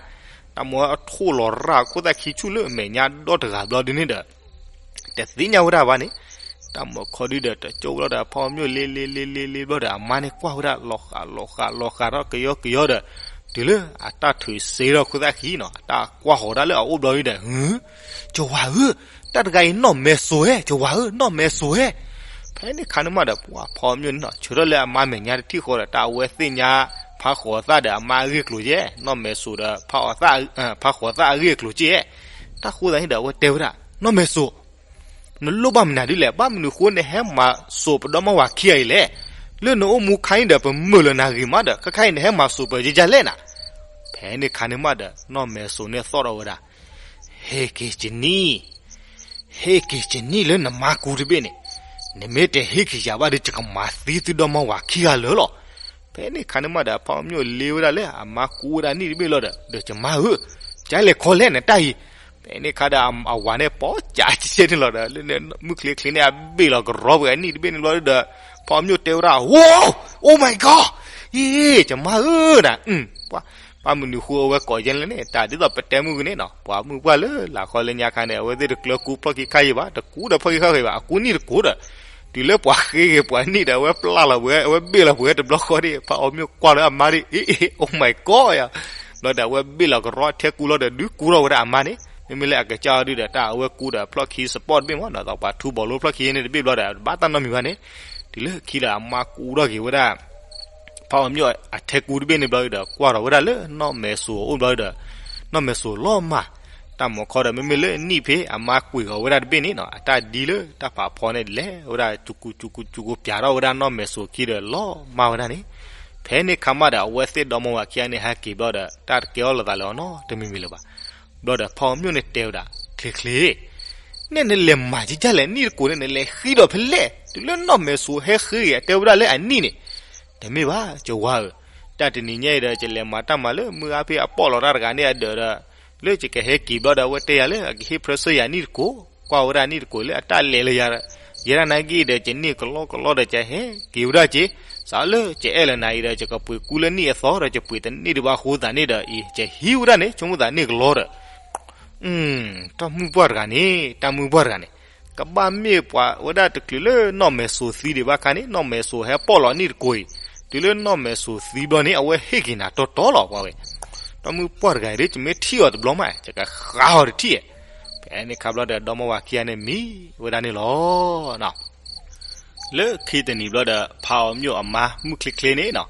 တၢ်မ့ၢ်အထိၣ်လီၤရၣ်ခိၣ်သၣ်ခံဆူၣ်လၢအမဲာ်ညါဒီတဂၤဘျီဒုန့ၣ်ဒီး တသ့ၣ်ညါဝဲဒၣ်ဘၣ်န့ၣ်, တၢ်မ့ၢ်ခီဒုဒီး တကၠိဝဲလီၤဒီး ဖးအီၣ်မျိၣ်လ့လ့လ့လ့လ့ဘျီဒီး အမါန့ၣ်ကွၢ်ဝဲဒၣ် လီၤဃာ်လီၤဃာ်လီၤဃာ်ထီၣ်ကယီကယီဒီး တုၤလၢအတၢ်ထုးစ့ထီၣ်ခိၣ်သၣ်ခံနီၤ အတၢ်ကွၢ်ဃီၤဒၣ်လၢအအိၣ်ဘျီဒုဒီး ဟု ကဝၤဧၢ, တၢ်တဂၤအံၤနီၢ်မဲစိၤဧဲ ကဝၤဧၢ, နီၢ်မဲစိၤဧဲ. ဖဲန့ၣ်ခါန့ၣ်မးဒီး ပှၤဖးအီၣ်မျိၣ်န့ၣ်နီၤ ဆၢထၢၣ်လၢအမါမဲာ်ညါတထံၣ်ဃီဒီး တၢ်အဝဲသ့ၣ်ညါ ဖးဃီၤသၣ်ဒီးအမါအဂ့ၢ်အကျိၤကဲ, နီၢ်မဲစိၤဒီး ဖးဃီၤသၣ်အဂ့ၢ်အကျိၤကဲ. တၢ်ဃိသတးန့ၣ်ဒီး အဝဲတဲဝဲဒၣ် နီၢ်မဲစိၤ နလိၣ်ဘၣ်မနုၤဒ်လဲၣ်, ဘၣ်မနုၤဃိနဟဲမၤစိၤပဒီမါဝၤခံဂၤအံၤလဲၣ်. လၢနအိၣ်မူခါအံၤဒီး ပမုာ်လၢနဂ့ၤမးဒီး ခဲခါအံၤနဟဲမၤစိၤပယကလဲၣ်နၤ. ဖဲန့ၣ်ခါန့ၣ်မးဒီး နီၢ်မဲစိၤန့ၣ်သီၣ်ထီၣ်ဝဲဒၣ် ဟ့ၣ်က့ၤကနံၣ်, ဟ့ၣ်က့ၤကနံၣ်လၢနမါကူတဘ့ၣ်န့ၣ်, နမ့ၢ်တဟ့ၣ်က့ၤယၤဘၣ်ဒီး ယကမၤသံသုဒီမါဝၤခံဂၤလၢာ်လီၤ. ဖဲန့ၣ်ခါန့ၣ်မးဒီး ဖးအီၣ်မျိၣ်လ့ဝဲဒၣ်လၢအမါကူဝဲဒၣ်နံၣ်တဘ့ၣ်လီၤဒီး ဒီးယမါဧၢ, ကလဲၤခီလဲၣ်နတၢ်အံၤ. ဖဲန့ၣ်ခါဒီးအဝၤန့ၣ် ပိာ်ကးကဲန့ၣ်လီၤဒီး လၢမုၢ်ချ့ချ့န့ၣ် အဘ့ၣ်လီၤကရီပှဲၤအနံၣ်တဘ့ၣ်န့ၣ်ဘျီဒီး ဖးအီၣ်မျိၣ်တဲဝဲဒၣ် ဝိ, oh my god, အ့, ယမါဧၢဒၣ်, ပှၤ ပှၤမနုၤဃိအဝဲကိးယဲလဲၣ်န့ၣ် တၢ်ဒ်သိးပတဲမုၢ်ဂ့ၤန့ၣ်နီၤ ပှၤမုၢ်ပှၢ်လၢလၢ်ခီလၢညါခါန့ၣ် အဝဲသ့ၣ်တကျၢၤကူဖျီၣ်ခံခါယံၤဘၣ်, တကူဒီးဖျီၣ်ခံခါဂ့ၤဘၣ်, အကူနံၣ်တကိးဒီး တုၤလၢပှၤဃ့ဂ့ၤပှၤနံၣ်ဒီး အဝဲပျၢ်လီၤပှဲၤ အဝဲဘ့ၣ်လီၤပှဲၤတဘျီဃီဒီး ဖးအီၣ်မျိၣ်ကွၢ်လၢအမါဒီး အ့, oh my god ယၤ, ဘျီဒီးအဝဲဘ့ၣ်လီၤကရီထဲကူလီၤဒီး ဒုးကူထီၣ်ဝဲဒၣ်အမါန့ၣ် မ့မ့ၢ်လၢအကစၢ်အီၤဒုဒီး တၢ်အဝဲကူဒီးဖျီၣ်ခံ support တဘ့ၣ်မးနီၤ ဒီးပှၤထူဘီလိဖျီၣ်ခံန့ၣ်တဘ့ၣ်ဘျီဒီး ဘၣ်တၢ်နီတမံၤဘၣ်န့ၣ်, တုၤလၢခံဒီးအမါကူထီၣ်က့ၤဝဲဒၣ် ဖးအီၤမၠိၣ်အထဲကူတဘ့ၣ်န့ၣ်ဘျီဒီး ကွၢ်ထီၣ်ဝဲဒၣ်လၢနီၢ်မဲာ်စိၤအအိၣ်ဘျီဒီး နီၢ်မဲာ်စိၤလီၤမၢ်. တၢ်မၤခီဒီး မ့မ့ၢ်လၢနံၣ်ဖဲအမါကွံာ်ဂီၤဝဲဒၣ်တဘ့ၣ်န့ၣ်နီၤ အတၢ်ဒ်လၢတၢ်ဖးဖီန့ၣ် လဲၤဝဲဒၣ်စူၤကူစူၤကူစူၤကူ ပၠးထီၣ်ဝဲဒၣ်နီၢ်မဲာ်စိၤခံဒီးလီၤမၢ်ဝဲဒၣ်န့ၣ်. ဖဲန့ၣ်ခါမးဒီး အဝဲသ့ၣ်ဒီမါဝၤခံဂၤန့ၣ် ဟဲက့ၤဘျီဒီး တၢ်တကဲအီၤလိာ်သးလၢအီၤနီတမံၤမံၤလၢၤဘၣ်. ဘျီဒီးဖးအီၤမၠိၣ်န့ၣ်တဲဝဲဒၣ် ချ့ချ့ နဲနလဲၤမၤကကၢ်လဲၣ် နံၣ်တကိးန့ၣ် နလဲၤဃံဒီးဖဲလဲၣ် တုၤလၢနီၢ်မဲာ်စိၤဟဲဃ့က့ၤ အတဲဝဲဒၣ်လၢအနံၣ်န့ၣ်. တမ့ၢ်ဘၣ် ကဝၤဧၢ, တၢ်တနံၤညါအံၤဒီး ယလဲၤမၤတၢ်မၤလၢမုၢ်ဂၤဖဲအပီၢ်လီၤတၢ်တဂၤန့ၣ်အဒၢးဒီး လၢယကဟဲက့ၤဘျီဒီး အဝဲတဲယၤလၢအကဟ့ၣ်ဖြၢဆၢယၤနံၣ်တကိး, ကွၢ်ဝဲဒၣ်နံၣ်တကိးလၢအတၢ်လဲၤလၢယၤဒီး ယဲဒၣ်နာ်က့ဒီး ယနံၣ်ကလီကလီဒီး ယဟဲက့ၤဝဲဒၣ်က့ၤ, စးလၢယအဲၣ်လၢၤနၤအံၤဒီး ယကပှ့ၤကူလၢနံၣ်အသီဒီး ယပှ့ၤတန့ၢ်ဒံးဘၣ်အဃိသတးန့ၣ်ဒီးအံၤ ယဟံးဝဲဒၣ်န့ၣ် ဆိကမိၣ်သးန့ၣ်ကလီဒီး တၢ်မုၢ်ပှၢ်တဂၤန့ၣ် တၢ်မုၢ်ပှၢ်တဂၤန့ၣ် ကဘၣ်မ့ၢ်ပှၤဝဲဒၣ်တချုးလၢနီၢ်မဲာ်စိၤသံဒံးဘၣ်ခါန့ၣ် နီၢ်မဲာ်စိၤဟဲပီၢ်လီၤနံၣ်တကိးအံၤ, တုၤလၢနီၢ်မဲာ်စိၤသံဘျီန့ၣ် အဝဲဟ့ၣ်က့ၤနၤတီတီလီၤ ပှၤဝဲ. တၢ်မုၢ်ပှၢ်တဂၤအံၤ ယမ့ၢ်ထံၣ်အီၤတဘျီမး ယကဃါအီၤတထံၣ်ဧါ. ဖဲန့ၣ်ခါဘျီဒီး ဒီမါဝၤခံဂၤန့ၣ်မံဝဲဒၣ်န့ၣ်လီၤ. လၢခံတနံၤဘျီဒီး ဖးအီၤမၠိၣ်အမါမုၢ်ချ့ချ့န့ၣ်နီၤ,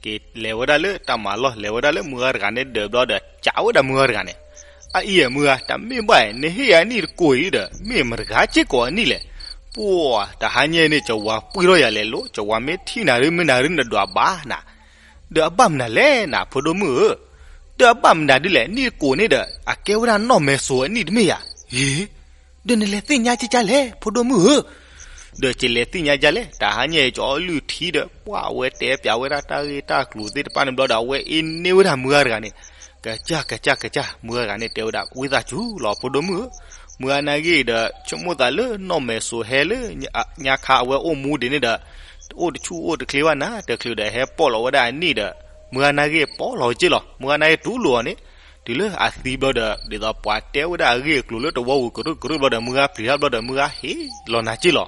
က့ၤလဲၤဝဲဒၣ်လၢတၢ်မၤလီၢ် လဲၤဝဲဒၣ်လၢမုၢ်ဂၤတဂၤန့ၣ်ဒၢးဘျီဒီး ကးဝဲဒၣ်မုၢ်ဂၤတဂၤန့ၣ်, အအံၤမုၢ်ဂၤ တၢ်မ့ၢ်ဘၣ် နဟ့ၣ်ယၤနံၣ်တကိးအံၤဒီး မ့ၢ်မတဂၤစ့ၢ်ကီးအနံၣ်လဲၣ်. ပှၤတဟါညါအံၤန့ၣ် ကဝၤပှံၢ်ထီၣ်ယၤလဲၤလိၤ, ကဝၤမ့ၢ်ထံၣ်နၤဒုး မ့ၢ်နၤဒုးနဒွးဘၣ်နၤ ဒီးအဘၣ်မနုၤလဲၣ်နၤ ဖိဒိၣ်မုၣ်ဧၢ, ဒီးအဘၣ်မနုၤဒ်လဲၣ် နံၣ်တကိးန့ၣ်ဒီး အကဲဝဲဒၣ်နီၢ်မဲာ်စိၤအနံၣ်တမ့ၢ်ဧါ, ဟ့ ဒီးနလဲၤသ့ၣ်ညါကကၢ်လဲၣ် ဖိဒိၣ်မုၣ်ဧၢ, ဒီးကလဲၤသ့ၣ်ညါကကၢ်လဲၣ် တဟါညါအံၤကအီလုၢ်ထံဒီး ပှၤအဝဲတဲပၠးဝဲဒၣ်တၢ်ဂ့ၢ်တၢ်ကျိၤသ့ၣ်တဖၣ်န့ၣ်ဘျီဒီး အဝဲအ့န့ၢ်ဝဲဒၣ်မုၢ်ဂၤတဂၤန့ၣ်, ကကၢ် ကကၢ် ကကၢ် မုၢ်ဂၤတဂၤန့ၣ်တဲဝဲဒၣ် ဝံသးစူၤလီၤ ဖိဒိၣ်မုၣ်ဧၢ, မုၢ်ဂၤနာ်ဂ့ၢ်ဒီး ဆိကမိၣ်သးလၢနီၢ်မဲာ်စိၤဟဲလၢ ညါခါအဝဲအိၣ်မူဒံးန့ၣ်ဒီး အိၣ်တဆူၣ်အိၣ်တချ့ဘၣ်နၤ တချုးဒီးဟဲပီၢ်လီၤဝဲဒၣ်အနံၣ်ဒီး မုၢ်ဂၤနာ်ဂ့ၢ်ပီၢ်လီၤဝဲက့လီၤ မုၢ်ဂၤနာ်ဂ့ၢ်တူၢ်လိာ်အီၤန့ၣ်, တုၤလၢအသံဘျီဒီး ဒ်သိးပှၤတဲဝဲဒၣ်အဂ့ၢ်အကျိၤလၢတဝီပူၤကရူၢ်ကရူၢ်ဘျီဒီး မုၢ်ဂၤပျံၤတၢ်ဘျီဒီး မုၢ်ဂၤဟ့ၣ်လီၤနၤက့လီၤ.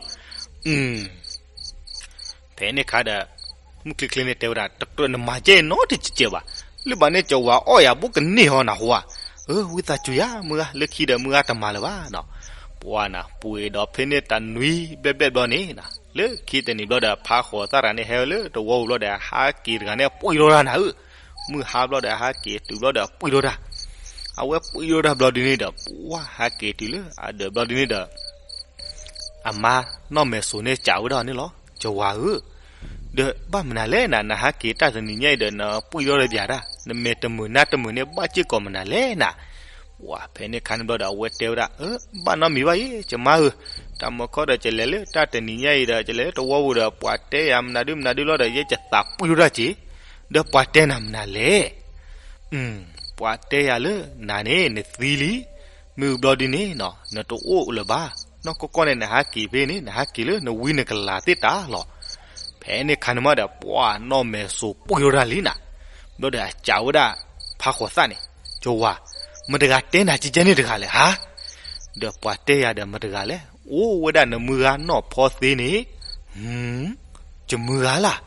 ဖဲန့ၣ်ခါဒီး မုၢ်ချ့ချ့န့ၣ်တဲဝဲဒၣ် တကြၢးနမၤကဲအံၤနီတစဲးဘၣ်, လၢဘၣ်န့ၣ်ကဝၤအီၣ်ယၤဘိကန့ၢ်ဟီနၤဟါ, အၢ ဝံသးစူၤယၤ မုၢ်ဂၤ လၢခံဒီးမုၢ်ဂၤတမၤလၢၤဘၣ်နီၤ. ပှၤနၤ ပှ့ၤဒီးဖဲန့ၣ်တနွံဘျဲၣ်ဘျဲၣ်ဘျီန့ၣ်, လၢခံတနံၤဘျီဒီး ဖးဃိးသၣ်တဂၤန့ၣ် ဟဲလၢတဝီပူၤဘျီဒီး ဟးက့ၤတဂၤန့ၣ် ပှံၢ်ထီၣ်တၢ်နၤဧၢ, မုၢ်ဟါဘျီဒီး ဟးက့ၤတုၤဘျီဒီး ပှံၢ်ထီၣ်တၢ်, အဝဲပှံၢ်ထီၣ်တၢ်ဘျီဒ်န့ၣ်ဒီး ပှၤဟးက့ၤတုၤလၢအဒၢးဘျီဒ်န့ၣ်ဒီး အမါနီၢ်မဲာ်စိၤန့ၣ်စံးဝဲဒၣ်န့ၣ်လီၤ, ကဝၤဧၢ, ဒီးဘၣ်မနုၤလဲၣ်နၤ နဟးက့ၤတၢ်တနံၤညါအံၤဒီး နပှံၢ်ထီၣ်တၢ်ပၠးတၢ်, နမဲာ်တမုာ်နါတမုာ်န့ၣ် ဘၣ်စ့ၢ်ကီးမနုၤလဲၣ်နၤ. ဝၤ ဖဲန့ၣ်ခါန့ၣ်ဘျီဒီး အဝဲတဲဝဲဒၣ် အၢ ဘၣ်နီတမံၤဘၣ်ယဲ ကမါဧၢ, တၢ်မၤခီဒီး ကလဲၤလၢတၢ်တနံၤညါအံၤဒီး ကလဲၤလၢတဝီပူၤဒီး ပှၤတဲယၤမနုၤဒုမနုၤဒုလီၤဒီး ယဲယသးပှံၢ်ထီၣ်တၢ်က့ၤ, ဒီးပှၤတဲနၤမနုၤလဲၣ် ပှၤတဲယၤလၢနၤန့ၣ် နသံလံ, မ့ၢ်ဘျီဒ်န့ၣ်နီၤ နတအိၣ်လၢၤဘၣ်, နီၢ်ကီၢ်ကီၢ်န့ၣ် နဟးက့ၤဖဲန့ၣ် နဟးက့ၤလၢနဝံနကလၤသ့ၣ်တၢ်လီၤ. ဖဲန့ၣ်ခါန့ၣ်မးဒီး ပှၤနီၢ်မဲာ်စိၤပှံၢ်ထီၣ်တၢ်လံနၤ, ဘျီဒီးအစံးဝဲဒၣ် ဖးဃိးသၣ်န့ၣ်, ကဝၤ, မတဂၤတဲနၤကကဲန့ၣ်တဂၤလဲၣ်ဟါ, ဒီးပှၤတဲယၤဒီးမတဂၤလဲၣ်, အိၣ်ဝဲဒၣ်နမုၢ်ဂၤနီၢ်ဖီသ့န့ၣ်, ယမုၢ်ဂၤလၢ်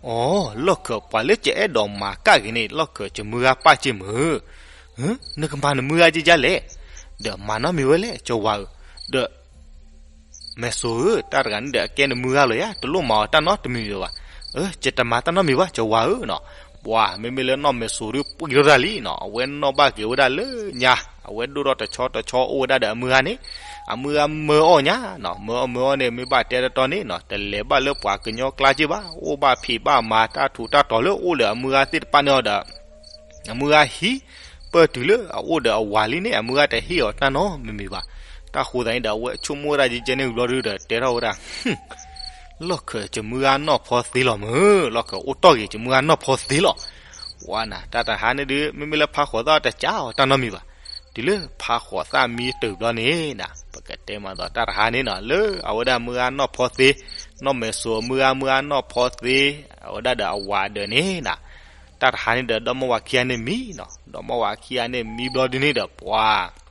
အီၤ လီၢ်ခၢၣ်ပှၤလၢကအဲၣ်ဒိးမၤကၣ်ဂ့ၤန့ၣ် လီၢ်ခၢၣ်ကမုၢ်ဂၤပၢ်က့ၢ်မုၢ်, နကမၤနမုၢ်ဂၤကကလဲၣ်, ဒီးမၤနီတမံၤဝဲလဲၣ် ကဝၤဧၢ, ဒီး မဲာ်စိၤဧၢ, တၢ်တဂၤန့ၣ်ဒီးအကဲနမုၢ်ဂၤလီၤယါ, တလိၣ်မၤအီၤတၢ်နီတမံၤလၢၤဘၣ်, အၢ ယတမၤတၢ်နီတမံၤဘၣ် ကဝၤဧၢနီၤ. ပှၤ မ့မ့ၢ်လၢနီၢ်မဲာ်စိၤဒုးပှံၢ်ထီၣ်တၢ်လံနီၤ, အဝဲနီၣ်ဘၣ်က့ၤဝဲဒၣ်လၢညါ, အဝဲဒိၣ်ထီၣ်တဆီတဆီအိၣ်ဝဲဒၣ်ဒီးအမုၢ်ဂၤန့ၣ်, အမုၢ်ဂၤမၢအီၣ်ညါနီၤ, မၢအီၣ်မၢအီၣ်န့ၣ် မ့ၢ်ဘၣ်တဲတတီန့ၣ်နီၤ, တလဲၤဘၣ်လၢပှၤကညီကျါက့ၢ်ဘၣ်, အိၣ်ဘၣ်ဖံးဘၣ်မၤတၢ်ထူးတၢ်တီၤလၢအိၣ်ဒီးအမုၢ်ဂၤသ့ၣ်တဖၣ်န့ၣ်အီၤဒီး အမုၢ်ဂၤဟံး, ပၢၢ်တုၤလၢအအိၣ်ဒီးအဝၤလံန့ၣ် အမုၢ်ဂၤတဟ့ၣ်အီၤတၢ်နီတမံၤဘၣ်. တၢ်ဃိသတးန့ၣ်ဒီး အဝဲဆိကမိၣ်ဝဲဒၣ်ယကဲန့ၣ်ဘျီဒုဒီး တဲထီၣ်ဝဲဒၣ်, လီၢ်ခၢၣ်ကမုၢ်ဂၤနီၢ်ဖီသ့လီၤမုၢ်, လီၢ်ခၢၣ်အိၣ်တီၢ်ဂ့ၤကမုၢ်ဂၤနီၢ်ဖီသ့လီၤ. ပှၤနၤ တၢ်တဟါန့ၣ်ဒုး မ့မ့ၢ်လၢဖးဃိးသၣ်တစးအီၤတၢ်နီတမံၤဘၣ်. တုၤလၢဖးဃိးသၣ်မံတၢၢ်ဘျီန့ၣ်နၤ, ပကတဲမၤသီးတၢ်တဟါန့ၣ်နီၤ, လၢအဝဲဒၣ်မုၢ်ဂၤနီၢ်ဖီသ့, နီၢ်မဲာ်စိၤမုၢ်ဂၤ မုၢ်ဂၤနီၢ်ဖီသ့, အဝဲဒၣ်ဒီးအဝၤအဒၢးန့ၣ်နၤ, တၢ်တဟါန့ၣ်ဒီး ဒီမါဝၤခံဂၤန့ၣ်မံနီၤ, ဒီမါဝၤခံဂၤန့ၣ်မံဘျီဒုန့ၣ်ဒီး ပှၤ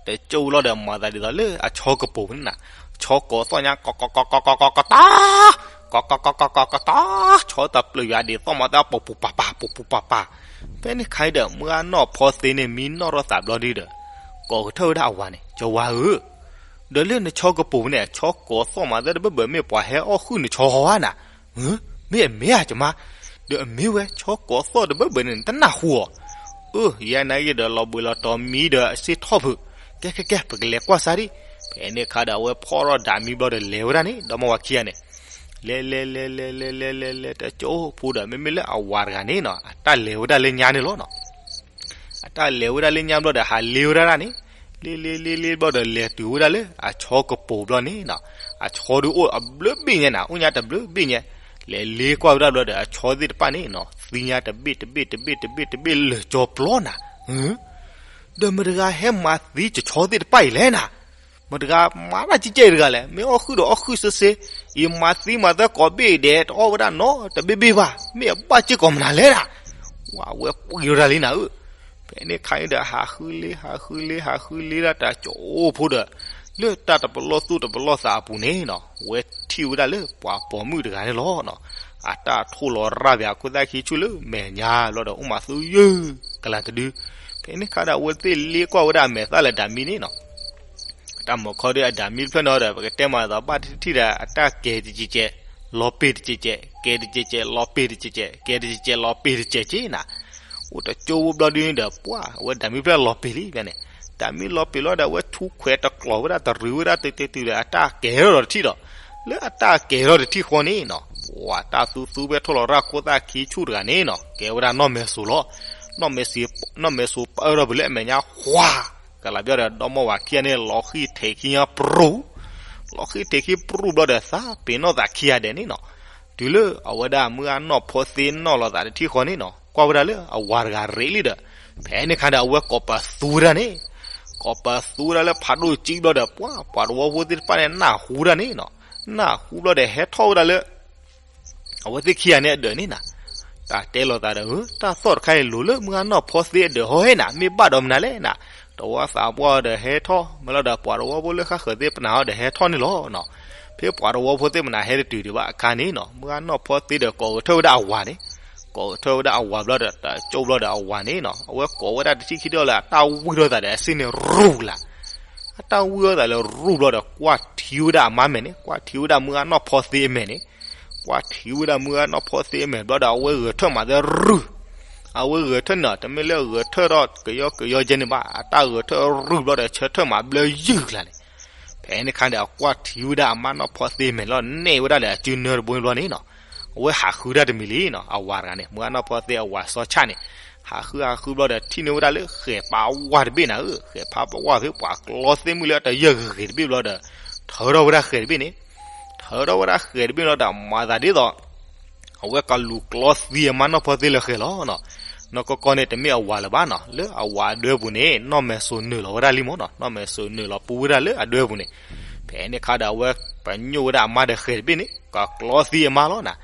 တကၠိလီၤဒီး မၤသးဒ်သိးလၢအဆီကပိၤန့ၣ်နၤ, ဆီကိးသီၣ်ညါ ကီးကီးကီးကီးကီးကီးကီးတၢ်, ကီးကီးကီးကီးကီးကီးတၢ်, ဆီတပျုာ်ယွၤဒ်သိးမၤသး ပူၤပူၤပၤပၤ ပူၤပူၤပၤပၤ. ဖဲန့ၣ်ခါအံၤဒီး မုၢ်ဂၤနီၢ်ဖီသ့န့ၣ်မံနီၣ်ထီၣ်သးဘျီဒုဒီး ကိးကထၢၣ်ဝဲဒၣ်အဝၤန့ၣ်, ကဝၤဧၢ, ဒီးလၢနဆီကပိၤန့ၣ် ဆီကိးသီၣ်မၤသးတဘၢဘၢ မ့ၢ်ပှၤဟဲအီၣ်ဃုာ်နဆီဟီဧါနၤ, မ့ၢ်အမ့ၢ်ဧါ ကမါ ဒီးအမ့ၢ်ဝဲ ဆီကိးသီၣ်တဘၢဘၢန့ၣ် တနၢ်ဟူအီၤ. အၢ ယဲနာ်က့ဒီး လီၤဘှံးလီၤတီၤမံဒီးအစ့ထီၣ်ဖုး, ကဲကဲကဲ ပကလဲၤကွၢ်စၢ်ဒံး. ဖဲန့ၣ်ခါဒီး အဝဲဖီၣ်ထီၣ်ဒးမံဘျီဒီး လဲၤဝဲဒၣ်န့ၣ် ဒီမါဝၤခံဂၤန့ၣ် လဲၤလဲၤလဲၤလဲၤလဲၤလဲၤလဲၤလဲၤ တကၠိဖိဒီး မ့မ့ၢ်လၢအဝၤတဂၤန့ၣ်နီၤ အတၢ်လဲၤဝဲဒၣ်လၢညါန့ၣ်လီၤနီၤ. အတၢ်လဲၤဝဲဒၣ်လၢညါဘျီဒီး ဟးလ့ဝဲဒၣ်န့ၣ်, လ့လ့လ့လ့ဘျီဒီး လဲၤတုၤဝဲဒၣ်လၢအဆီကပိၤဘျီန့ၣ်နီၤ. အဆီဒုးအိၣ်အဘျုးဘ့ၣ်ညါနၤ, အိၣ်ညါတဘျုးဘ့ၣ်ညါ. လဲၤလ့ကွၢ်ဝဲဒၣ်ဘျီဒီး အဆီသ့ၣ်တဖၣ်န့ၣ်နီၤ သံညါတဘ့ၣ်တဘ့ၣ်တဘ့ၣ်တဘ့ၣ်တဘ့ၣ် လၢာ်ကၠီၤပျီနၤ. ဒီးမတၤတဂၤဟဲမၤသံကဆီသ့ၣ်တဖၣ်အံၤလဲၣ်နၤ. မတၤတဂၤမၤတၢ်ကဲကဲတဂၤလဲၣ်, မ့ၢ်အီၣ်ဃုာ်ဒီးအီၣ်ဃုာ်စ့စ့, အံၤမၤသံမၤသၢကိးဘ့ၣ်ဒဲး တအီၣ်ဝဲဒၣ်နီတဘ့ၣ်ဘ့ၣ်ဘၣ်, မ့ၢ်အဘၣ်စ့ၢ်ကီးမနုၤလဲၣ်ဒၣ်. ဝဲပှံၤဝဲဒၣ်လံနၤဧၢ. ဖဲန့ၣ်ခါအံၤဒီး ဟးဃုလ့ ဟးဃုလ့ ဟးဃုလ့ဒၣ်တကၠိဖိဒီး လၢတၢ်တပလီၢ်သူၣ်တပလီၢ်သးအပူၤန့ၣ်နီၤ ဝဲထံၣ်ဝဲဒၣ်လၢပှၤပိာ်မုၣ်တဂၤန့ၣ်လီၤနီၤ. အတၢ်ထိၣ်လီၤရၣ်ပၠးခိၣ်သၣ်ခံဆူၣ်လၢမဲာ်ညါဘျီဒီး အိၣ်မးသူယုၢ်ကလၤတဒု. ဖဲန့ၣ်ခါဒီး အဝဲသ့ၣ်လ့ကွၢ်ဝဲဒၣ်အမဲာ်သၣ်လၢဒးမံန့ၣ်နီၤ တၢ်မၤခီဒီးအဒးမံတဖျၢၣ်နီၤဒီး ပကတဲမးသိးဘၣ်တထံၣ်ဒီး အတၢ်ကဲတကဲကဲ, လီၤပ့ၤတကဲကဲ, ကဲတကဲကဲ လီၤပ့ၤတကဲကဲ, ကဲတကဲကဲ လီၤပ့ၤတကဲကဲနၤ. အိၣ်တကၠိဖိဘျီဒုန့ၣ်ဒီး ပှၤ အဝဲဒးမံဖျၢၣ်လီၤပ့ၤလံဖဲန့ၣ်. ဒးမံလီၤပ့ၤလီၤဒီး အဝဲဆူခွဲးတကျိၤဝဲဒၣ် တရံးဝဲဒၣ်တဲာ်တဲာ်တုၤဒီး အတၢ်ကဲထီၣ်ဒီးတထံၣ်ဒီး လၢအတၢ်ကဲထီၣ်တထံၣ်ဃီန့ၣ်နီၤ ပှၤတၢ်သူသူဖဲထိၣ်လီၤရၣ်ခိၣ်သၣ်ခံဆူၣ်တဂၤန့ၣ်နီၤ ကဲဝဲဒၣ်နီၢ်မဲာ်စိၤလီၤ. နီၢ်မဲာ်စိၤ နီၢ်မဲာ်စိၤပၢထီၣ်ဖဲလၢအမဲာ်ညါ ဃွၤ ကလးဘျီဒီး ဒီမါဝၤခံဂၤန့ၣ် လီၤဃံၢ်ထဲးခံညါပြူၤ, လီၤဃံၢ်ထဲးခံပြူၤဘျီဒီး သးပ့ၤနီၣ်သးခံဂၤဒဲးန့ၣ်နီၤ. တုၤလၢအဝဲဒၣ်မုၢ်ဂၢ်နီၢ်ဖီသ့နီၣ်လီၤသးတထံၣ်ဃီန့ၣ်နီၤ ကွၢ်ဝဲဒၣ်လၢအဝၤတဂၤရ့းလံဒီး ဖဲန့ၣ်ခါဒီး အဝဲကိးပသူဝဲဒၣ်န့ၣ်, ကိးပသူဝဲဒၣ်လၢဖးဒိၣ်ကံဘျီဒီး ပှၤ ပှၤတဝီဖိသ့ၣ်တဖၣ်န့ၣ် နၢ်ဟူဒၣ်န့ၣ်နီၤ, နၢ်ဟူဘျီဒီး ဟဲထီၣ်ဝဲဒၣ်လၢ အဝဲသ့ၣ်ခံဂၤန့ၣ်အဒၢးန့ၣ်နၤ, တၢ်တဲလိာ်သးဒီး တၢ်သီၣ်တခါအံၤလိၤလၢမုၢ်ဂၢ်နီၢ်ဖီသ့အဒၢးဟီဟဲနၤ, မ့ၢ်ဘၣ်ဒီးမနုၤလဲၣ်နၤ, တဝီသးပှၢ်ဒီးဟဲထီၣ်, မ့ၢ်လီၤဒီး ပှၤတဝီဖိလၢဃၣ်ဃၢၤသ့ၣ်ပနၢ်ဟီဒီးဟဲထီၣ်န့ၣ်လီၤနီၤ. ဖဲပှၤတဝီဖိသ့ၣ်ပနၢ်ဟဲတတုၤဒံးဘၣ်အခါန့ၣ်နီၤ, မုၢ်ဂၢ်နီၢ်ဖီသ့ဒီးကိးဂဲၤထၢၣ်ဝဲဒၣ်အဝၤန့ၣ်, ကိးဂဲၤထၢၣ်ဝဲဒၣ်အဝၤဘျီဒီး တကၠိဘျီဒီးအဝၤန့ၣ်နီၤ, အဝဲကိးဝဲဒၣ်တထံၣ်ခံထံၣ်လၢအတၢ်ဝံၢ်ထီၣ်သးဒီးအစ့န့ၣ်ရူၢ်လၢ် အတၢ်ဝံၢ်ထီၣ်သးလၢရူၢ်ဘျီဒီး ကွၢ်ထံဝဲဒၣ်အမါမဲာ်န့ၣ်, ကွၢ်ထံဝဲဒၣ်မုၢ်ဂၢ်နီၢ်ဖီသ့အမဲာ်န့ၣ်, ကွၢ်ထံဝဲဒၣ်မုၢ်ဂၢ်နီၢ်ဖီသ့အမဲာ်ဘျီဒီး အဝဲဂဲၤထၢၣ်မးသဲရူၢ်, အဝဲဂဲၤထၢၣ်န့ၣ် တမ့ၢ်လၢဂဲၤထၢၣ်ထီၣ်ကယီကယီကဲန့ၣ်ဘၣ်, အတၢ်ဂဲၤထၢၣ်ရူၢ်ဘျီဒီး ဆၢထၢၣ်မးဘျၢယုၢ်ကျါန့ၣ်. ဖဲန့ၣ်ခါဒီး အကွၢ်ထံဝဲဒၣ်အမါနီၢ်ဖီသ့အမဲာ်လီၤ, နဲၣ်ဝဲဒၣ်လၢအစုနၢတဘိန့ၣ်ဘျီန့ၣ်နီၤ, အဝဲဟးဃုတၢ်တမံၤလံနီၤ, အဝၤတဂၤန့ၣ် မုၢ်ဂၢ်နီၢ်ဖီသ့အဝၤစီၤဆၣ်န့ၣ်, ဟးဃုဟးဃုဘျီဒီး ထံၣ်န့ၢ်ဝဲဒၣ်လၢဃဲးဖးဝါတဘ့ၣ်နၤဧၢ, ဃဲးဖးဝါဖဲပှၤကျီသ့ၣ်မုၣ်လၢအတယၢၢ်ဂ့ၤဂ့ၤတဘ့ၣ်ဘျီဒီး ထၢထီၣ်ဝဲဒၣ်ဃဲးတဘ့ၣ်န့ၣ်, ထၢထီၣ်ဝဲဒၣ်ဃဲးတဘ့ၣ်လီၤဒီး မၤသးဒ်သိး အဝဲကလူၤကျီသံအမါနီၢ်ဖီသ့လၢဃဲးလီၤနီၤ. နီၢ်ကီၢ်ကီၢ်န့ၣ် တမ့ၢ်အဝၤလၢၤဘၣ်နီၤ, လၢအဝၤအဒၢပူၤန့ၣ် နီၢ်မဲာ်စိၤနုာ်လီၤဝဲဒၣ်လံမ့ၢ်နီၤ, နီၢ်မဲာ်စိၤနုာ်လီၤပူၤဝဲဒၣ်လၢအဒၢပူၤန့ၣ်. ဖဲန့ၣ်ခါဒီး အဝဲပညိၣ်ဝဲဒၣ်အမါဒီးဃဲးတဘ့ၣ်န့ၣ် ကကျီသံအမါလီၤနၤ.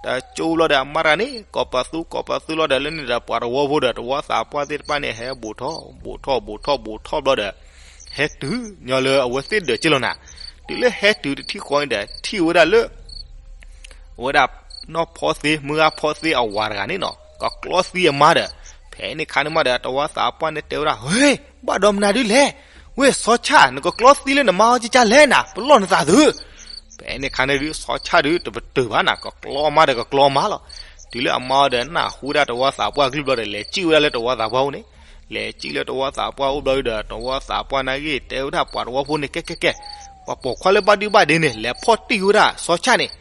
တကၠိဘျီဒီးအမါတဂၤန့ၣ် ကိးပသူကိးပသူလီၤဒီး လၢန့ၣ်ဒီး ပှၤတဝီဖိဒီး တဝီသးပှၢ်သ့ၣ်တဖၣ်န့ၣ် ဟဲဘူးထီၣ် ဘူးထီၣ် ဘူးထီၣ် ဘူးထီၣ်ဘျီဒီး ဟဲတုၤညီလၢအဝဲသ့ၣ်ဒၢးက့လီၤနၤ. တုၤလၢဟဲတုၤတထံၣ်ဃီန့ၣ်ဒီး ထံၣ်ဝဲဒၣ်လၢ အဝဲဒၣ်နီၢ်ဖီသ့ မုၢ်ဂၢ်ဖီသ့အဝၤတဂၤန့ၣ်နီၤ ကကျီသံအမါဒီး, ဖဲန့ၣ်ခါန့ၣ်မးဒီး တဝီသးပှၢ်န့ၣ်တဲဝဲဒၣ်, ဟ့, ဘၣ်ဒီးမနုၤဒုလဲၣ်, ဝဲစီၤဆၣ် နကကျီသံလၢနမါအီၤကကလဲၣ်နၤ, ပလီၢ်နသးသု. ဖဲန့ၣ်ခါန့ၣ်ဒုး စီၤဆၣ်ဒုးတပတုာ်ဘၣ်နၤ, ကကျီအမါဒီးကကျီအမါလီၤ. တုၤလၢအမါအီၤဒီးနၢ်ဟူဒၣ်တဝီသးပှၢ်အကလုၢ်ဘျီဒီး လဲၤစံၣ်ဝဲဒၣ်လၢတဝီသးပှၢ်အိၣ်န့ၣ်, လဲၤစံၣ်လၢတဝီသးပှၢ်အိၣ်ဘျီဒီး တဝီသးပှၢ်နာ်က့ၤ တဲဝဲဒၣ်ပှၤတဝီဖိန့ၣ် ကဲကဲကဲ, ပှၤပိာ်ခွါလၢဘၣ်ဒုဘၣ်ဒ့န့ၣ် လဲၤဖီၣ်တံၢ်ဝဲဒၣ်စီၤဆၣ်န့ၣ်.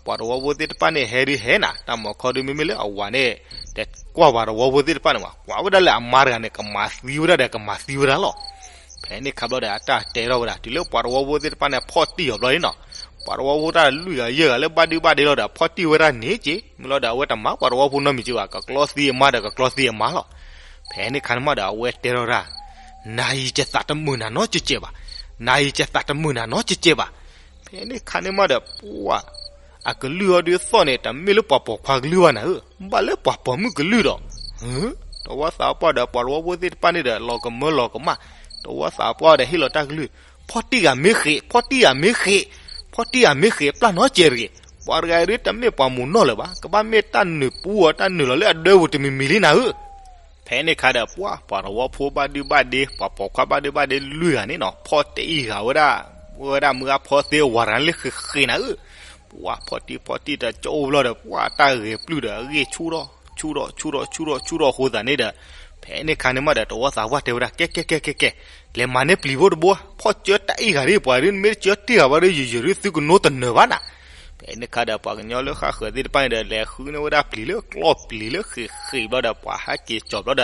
ပှၤတဝီဖိသ့ၣ်တဖၣ်န့ၣ် ဟဲဒုးဟဲနၤ, တၢ်မၤခီဒုး မ့မ့ၢ်လၢအဝၤန့ၣ် တကွၢ်ပှၤတဝီဖိသ့ၣ်တဖၣ်န့ၣ်ဘၣ်, ကွၢ်ဝဲဒၣ်လၢအမါတဂၤန့ၣ် ကမၤသံဝဲဒၣ်ဒီးကမၤသံဝဲဒၣ်လီၤ. ဖဲန့ၣ်ခါဘျီဒီး အတၢ်တဲထီၣ်ဝဲဒၣ် တုၤလၢပှၤတဝီဖိသ့ၣ်တဖၣ်န့ၣ် ဖီၣ်တံၢ်အီၤဘျီန့ၣ်နီၤ, ပှၤတဝီဖိတၢ်လွံၢ်ဂၤယဲၢ်ဂၤလၢဘၣ်ဒုဘၣ်ဒ့လီၤဒီး ဖီၣ်တံၢ်ဝဲဒၣ်န့ၣ်က့ၤ, မ့ၢ်လီၤဒီး အဝဲတမၤပှၤတဝီဖိနီတမံၤက့ၤဘၣ်, ကကျီသံအမါဒီးကကျီသံအမါလီၤ. ဖဲန့ၣ်ခါန့ၣ်မးဒီး အဝဲတဲထီၣ်ဒၣ်, နၤအံၤယသးတမုာ်နၤနီတစဲးဘၣ်, နၤအံၤယသးတမုာ်နၤနီတစဲးဘၣ်. ဖဲန့ၣ်ခါန့ၣ်မးဒီး ပှၤ အကလုၢ်အီၤဒုးသီၣ်န့ၣ် တမ့ၢ်လၢပှၤပိာ်ခွါကလုၢ်ဘၣ်နၤဧၢ, ဘၣ်လၢပှၤပိာ်မုၣ်ကလုၢ်ဒီး, တဝီသးပှၢ်ဒီးပှၤတဝီဖိသ့ၣ်တဖၣ်န့ၣ်ဒီး လီၤကမၢလီၤကမၣ်, တဝီသးပှၢ်ဒီးဟ့ၣ်လီၤတၢ်ကလုၢ်, ဖီၣ်တံၢ်ဂၤမ့ၢ်ဃ့း, ဖီၣ်တံၢ်ဂၤမ့ၢ်ဃ့း, ဖီၣ်တံၢ်ဂၤမ့ၢ်ဃ့း ပျၢ်နီတစဲးတဂ့ၤ, ပှၤတဂၤအံၤဒုးတမ့ၢ်ပှၤမိၢ်နီၢ်လၢၤဘၣ်, ကဘၣ်မ့ၢ်တၢ်နုာ်ပူအီၤ တၢ်နုာ်လီၤလၢအဒၢပူၤတမံၤမံၤလံနၤဧၢ. ဖဲန့ၣ်ခါဒီး ပှၤ ပှၤတဝီဖိဘၣ်ဒုဘၣ်ဒ့ ပှၤပိာ်ခွါဘၣ်ဒုဘၣ်ဒ့လွံၢ်ဂၤန့ၣ်နီၤ ဖီၣ်တံၢ်ဂၤဝဲဒၣ်, ဝဲဒၣ်မုၢ်ဂၢ်ဖီသ့အဝၤတဂၤန့ၣ်လၢဃ့းဃ့းနၤဧၢ, ပှၢ်ဖီၣ်တံၢ်ဖီၣ်တံၢ်ဒီး ကၠိဘျီဒီး ပှၢ်တၢ်ဂဲၤပျုၢ်ဒီး အဂ့ၢ်ဆူၣ်ထီၣ် ဆူၣ်ထီၣ် ဆူၣ်ထီၣ် ဆူၣ်ထီၣ် ဆူၣ်ထီၣ်အဃိသတးန့ၣ်ဒီး ဖဲန့ၣ်ခါန့ၣ်မးဒီး တဝီသးပှၢ်တဲဝဲဒၣ် ကဲ ကဲ ကဲ ကဲ ကဲ လဲၤမၤန့ၢ်ပျံၤဖိတဘိ ဖီၣ်ကၢတၢ်အံၣ်ဂၤဒ် ပှၤဒ်မ့ၢ်တကၢတ့ၢ်ဂၤဘၣ်ဒီး ယုာ်ယုာ်ဒ်သုကနိတနၢၤဘၣ်နၤ. ဖဲန့ၣ်ခါဒီး ပှၤကညီလၢဃၣ်ဃၢၤသ့ၣ်တဖၣ်န့ၣ်ဒီး လဲၤဃုန့ၢ်ဝဲဒၣ်ပျံၤလၢကျီၢ်ပျံၤလၢ ဃ့ၣ်ဃ့ၣ်ဘျီဒီး ပှၤဟဲက့ၤကၠီၤဘျီဒီး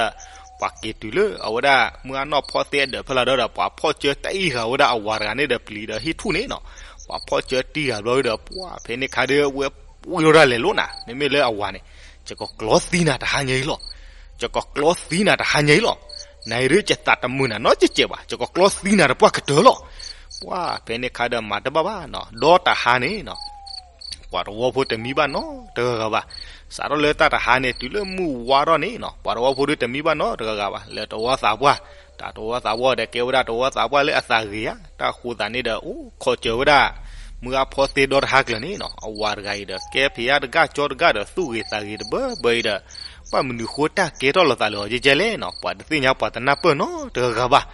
ပှၤက့ၤတုၤလၢအဝဲဒၣ် မုၢ်အနီၢ်ဖီသ့အဒၢးဖဲလီၤဒီး ပှၤဖီၣ်ကၢတၢ်အံၣ်ဂၤဝဲဒၣ်အဝၤတဂၤန့ၣ်ဒီး ပျံၤဒီးဟံၣ်ထူၣ်န့ၣ်နီၤ. ပှၤဖီၣ်ကၢတံၢ်ဂၤဘျီဒီး ပှၢ်ဖဲန့ၣ်ခါဒီး ဝဲဝံၤလီၤဒၣ်လဲာ်လီၤနၤ. မ့မ့ၢ်လၢအဝၤန့ၣ် ယကကျီသံနၤတဟါညါအံၤလီၤ. ယကကျီသံနၤတဟါညါအံၤလီၤ. နၤအံၤဒ်ယသးတမုာ်နၤနီတစဲးဘၣ်, ယကကျီသံနၤတပှၢ်ကတၢၢ်လီၤ. ပှၢ်ဖဲန့ၣ်ခါဒီးမၤတဘၣ်ဘၣ်နီၤ, ဒီးတဟါန့ၣ်နီၤ ပှၤတဝီဖိတမံဘၣ်နီတဂၤဂၤဘၣ်. စးထီၣ်လၢတၢ်တဟါန့ၣ် တုၤလၢမုၢ်ဝါထီၣ်န့ၣ်နီၤ ပှၤတဝီဖိဒီးတမံဘၣ်နီတဂၤဂၤဘၣ်. လၢတဝီသးပှၢ်, တၢ်တဝီသးပှၢ်ဒီးကဲဝဲဒၣ်တဝီသးပှၢ်လၢအသးဂ့ၤဧါ, တၢ်ဃိသးန့ၣ်ဒီး အိၣ်ခိးစၢၤဝဲဒၣ် မုၢ်အဖီသ့ဒီတဟါကျၢၤန့ၣ်နီၤ အဝၤတဂၤအံၤဒီး ကဲဖံးအါတဂၤကၠီတဂၤဒီး သူၣ်ဂ့ၤသးဂ့ၤတဘၢဘၢအံၤဒီး ဘၣ်မနုၤဃိတၢ်ကဲထီၣ်လိာ်သးလၢအီၤကဲကဲလဲၣ်နီၤ, ပှၤတသ့ၣ်ညါပှၤတနၢ်ပၢၢ်နီတဂၤဂၤဘၣ်.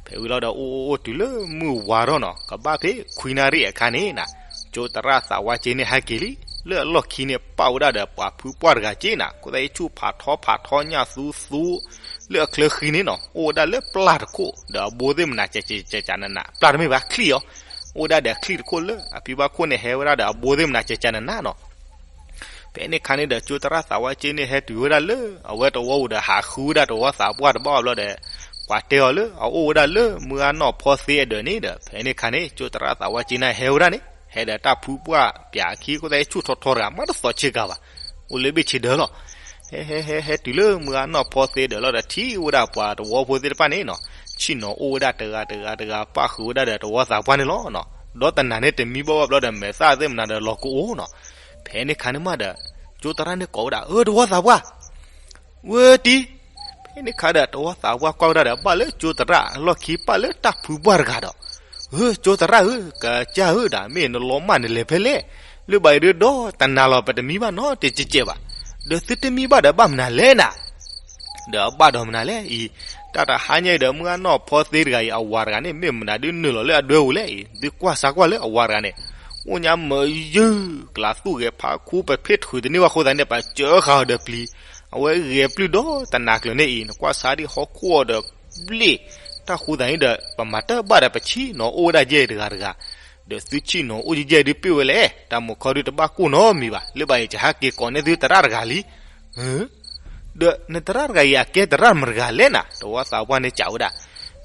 ဖဲဝံၤလီၤဒီး အိၣ်အိၣ်အိၣ်တုၤလၢမုၢ်ဝါထီၣ်နီၤ ကဘၣ်ဖဲခွံနၣ်ရံၣ်အခါန့ၣ်နၤ ကၠိသရၣ်သးဝါက့န့ၣ်ဟဲက့ၤလံ. လၢအလီၢ်ခံန့ၣ် ပာ်ဝဲဒၣ်ဒီးပှၤဖုပှၢ်တဂၤက့နၤ ခိၣ်သၣ်အံၣ်ဆူၣ်ဖးထီဖးထီညၣ်သူသူ လၢအချၢဃံန့ၣ်နီၤ အိၣ်ဝဲဒၣ်လၢပျၢ်တခိၣ် ဒီးအဘိသ့ၣ်မနၤကကနးနး ပျၢ်တမ့ၢ်ဘၣ်ချံၣ်အီၤ, အိၣ်ဝဲဒၣ်ဒီးချံၣ်တခိၣ်လၢအဖံဘၣ်ခိၣ်န့ၣ် ဟဲဝဲဒၣ်ဒီးအဘိသ့ၣ်မနၤကကနးနးနီၤ. ဖဲန့ၣ်ခါန့ၣ်ဒီး ကၠိသရၣ်သးဝါက့န့ၣ် ဟဲတုၤဝဲဒၣ်လၢအဝဲတဝီပူၤဒီး ဟးဃုဝဲဒၣ်တဝီသးပှၢ်တဘၣ်အီၤဘျီဒီး ပှၤတဲအီၤလၢအအိၣ်ဝဲဒၣ်လၢမုၢ်အနီၢ်ဖီသ့အဒၢးန့ၣ်ဒီး ဖဲန့ၣ်ခါန့ၣ် ကၠိသရၣ်သးဝါက့န့ၣ်ဟဲဝဲဒၣ်န့ၣ် ဟဲဒီးတၢ်ဖုပှၢ်ပၠးအခံ ခိၣ်သၣ်အံၣ်ဆူၣ်ထီထီတဂၤ မၤတသီဆ့ကၤဘၣ်, အိၣ်လၢဘ့ၣ်ဆ့ဒၢလီၤ. ဟဲဟဲဟဲဟဲတုၤလၢမုၢ်အနီၢ်ဖီသ့ဒၢးလီၤဒီး ထံၣ်ဝဲဒၣ်ပှၤတဝီဖိသ့ၣ်တဖၣ်န့ၣ်နီၤ ဆ့ၣ်နီၤအိၣ်ဝဲဒၣ်တဂၤတဂၤတဂၤ ပၣ်ဃုာ်ဝဲဒၣ်ဒီးတဝီသးပှၢ်န့ၣ်လီၤနီၤ. ဒီးတနၤန့ၣ်တမံဘၣ်ဘၣ်ဘျီဒီး မဲာ်သၣ်သ့ၣ်မနၤဒီးလီၤကအိၣ်နီၤ. ဖဲန့ၣ်ခါန့ၣ်မးဒီး ကၠိသရၣ်န့ၣ်ကိးဝဲဒၣ် အၢ တဝီသးပှၢ် ဝဲတံၤ, ဖဲန့ၣ်ခါဒီး တဝီသးပှၢ်ကွၢ်ဝဲဒၣ်ဒီး ဘၣ်လၢကၠိသရၣ်အလီၢ်ခံ ပၣ်လၢတၢ်ဖုပှၢ်တဂၤဒီး, ဧၢ ကၠိသရၣ်ဧၢ, ကစၢ်ဧၢ ဒၣ်မ့ၢ်နလီၤမၢ်နလဲၤဖဲလဲၣ်, လၢဘၣ်အံၤဒ်ဒီးတနၤလီၤ ပတမံဘၣ်နီတစဲးဘၣ်, ဒီးသုတမံဘၣ်ဒီးဘၣ်မနုၤလဲၣ်နၤ ဒီးအဘၣ်ဒီးမနုၤလဲၣ်အံၤ, တၢ်တဟါညါအံၤဒီး မုၢ်အနီၢ်ဖီသ့တဂၤအံၤ အဝၤတဂၤန့ၣ် မ့ၢ်မနုၤဒ်နုာ်လီၤလၢအဒွဲပူၤလဲၣ်အံၤ, သုကွၢ်စၢ်ကွၢ်လၢအဝၤတဂၤန့ၣ်, အိၣ်ညါမ့ၢ်ယုၢ် ကလၤသူၣ်ဂဲၤဖးခူ ပဖ့ၣ်ထုးတန့ၢ်ဘၣ်အဃိသတးန့ၣ် ပစၢဃာ်အီၤဒီးပျံၤ, အဝဲဂဲၤပျုၢ်ဒီးတနၤကျၢၤန့ၣ်အံၤ နကွၢ်စၢ်ဒ်ဟီၣ်ခိၣ်အီၤဒီးဘျ့ၣ်, တၢ်ဃိသတးန့ၣ်ဒီး ပမၤတဘၣ်ဒီးပဆ့ၣ်နီၤအိၣ်ဝဲဒၣ်ယဲၢ်တဂၤတဂၤ, ဒီးသုဆ့ၣ်နီၤအိၣ်ယဲၢ်ဒ်ပ့ၢ်ဝဲလဲၣ်, တၢ်မုၢ်ခီဒ်တဘၣ်ကိၢ်နီတမံၤဘၣ်, လၢဘၣ်အံၤ ယဟဲက့ၤကိးန့ၢ်သုသရၣ်တဂၤလံ ဒီးနသရၣ်တဂၤအံၤ အကဲသရၣ်မတၤတဂၤလဲၣ်နၤ, တဝီသးပှၢ်န့ၣ်စံးဝဲဒၣ်,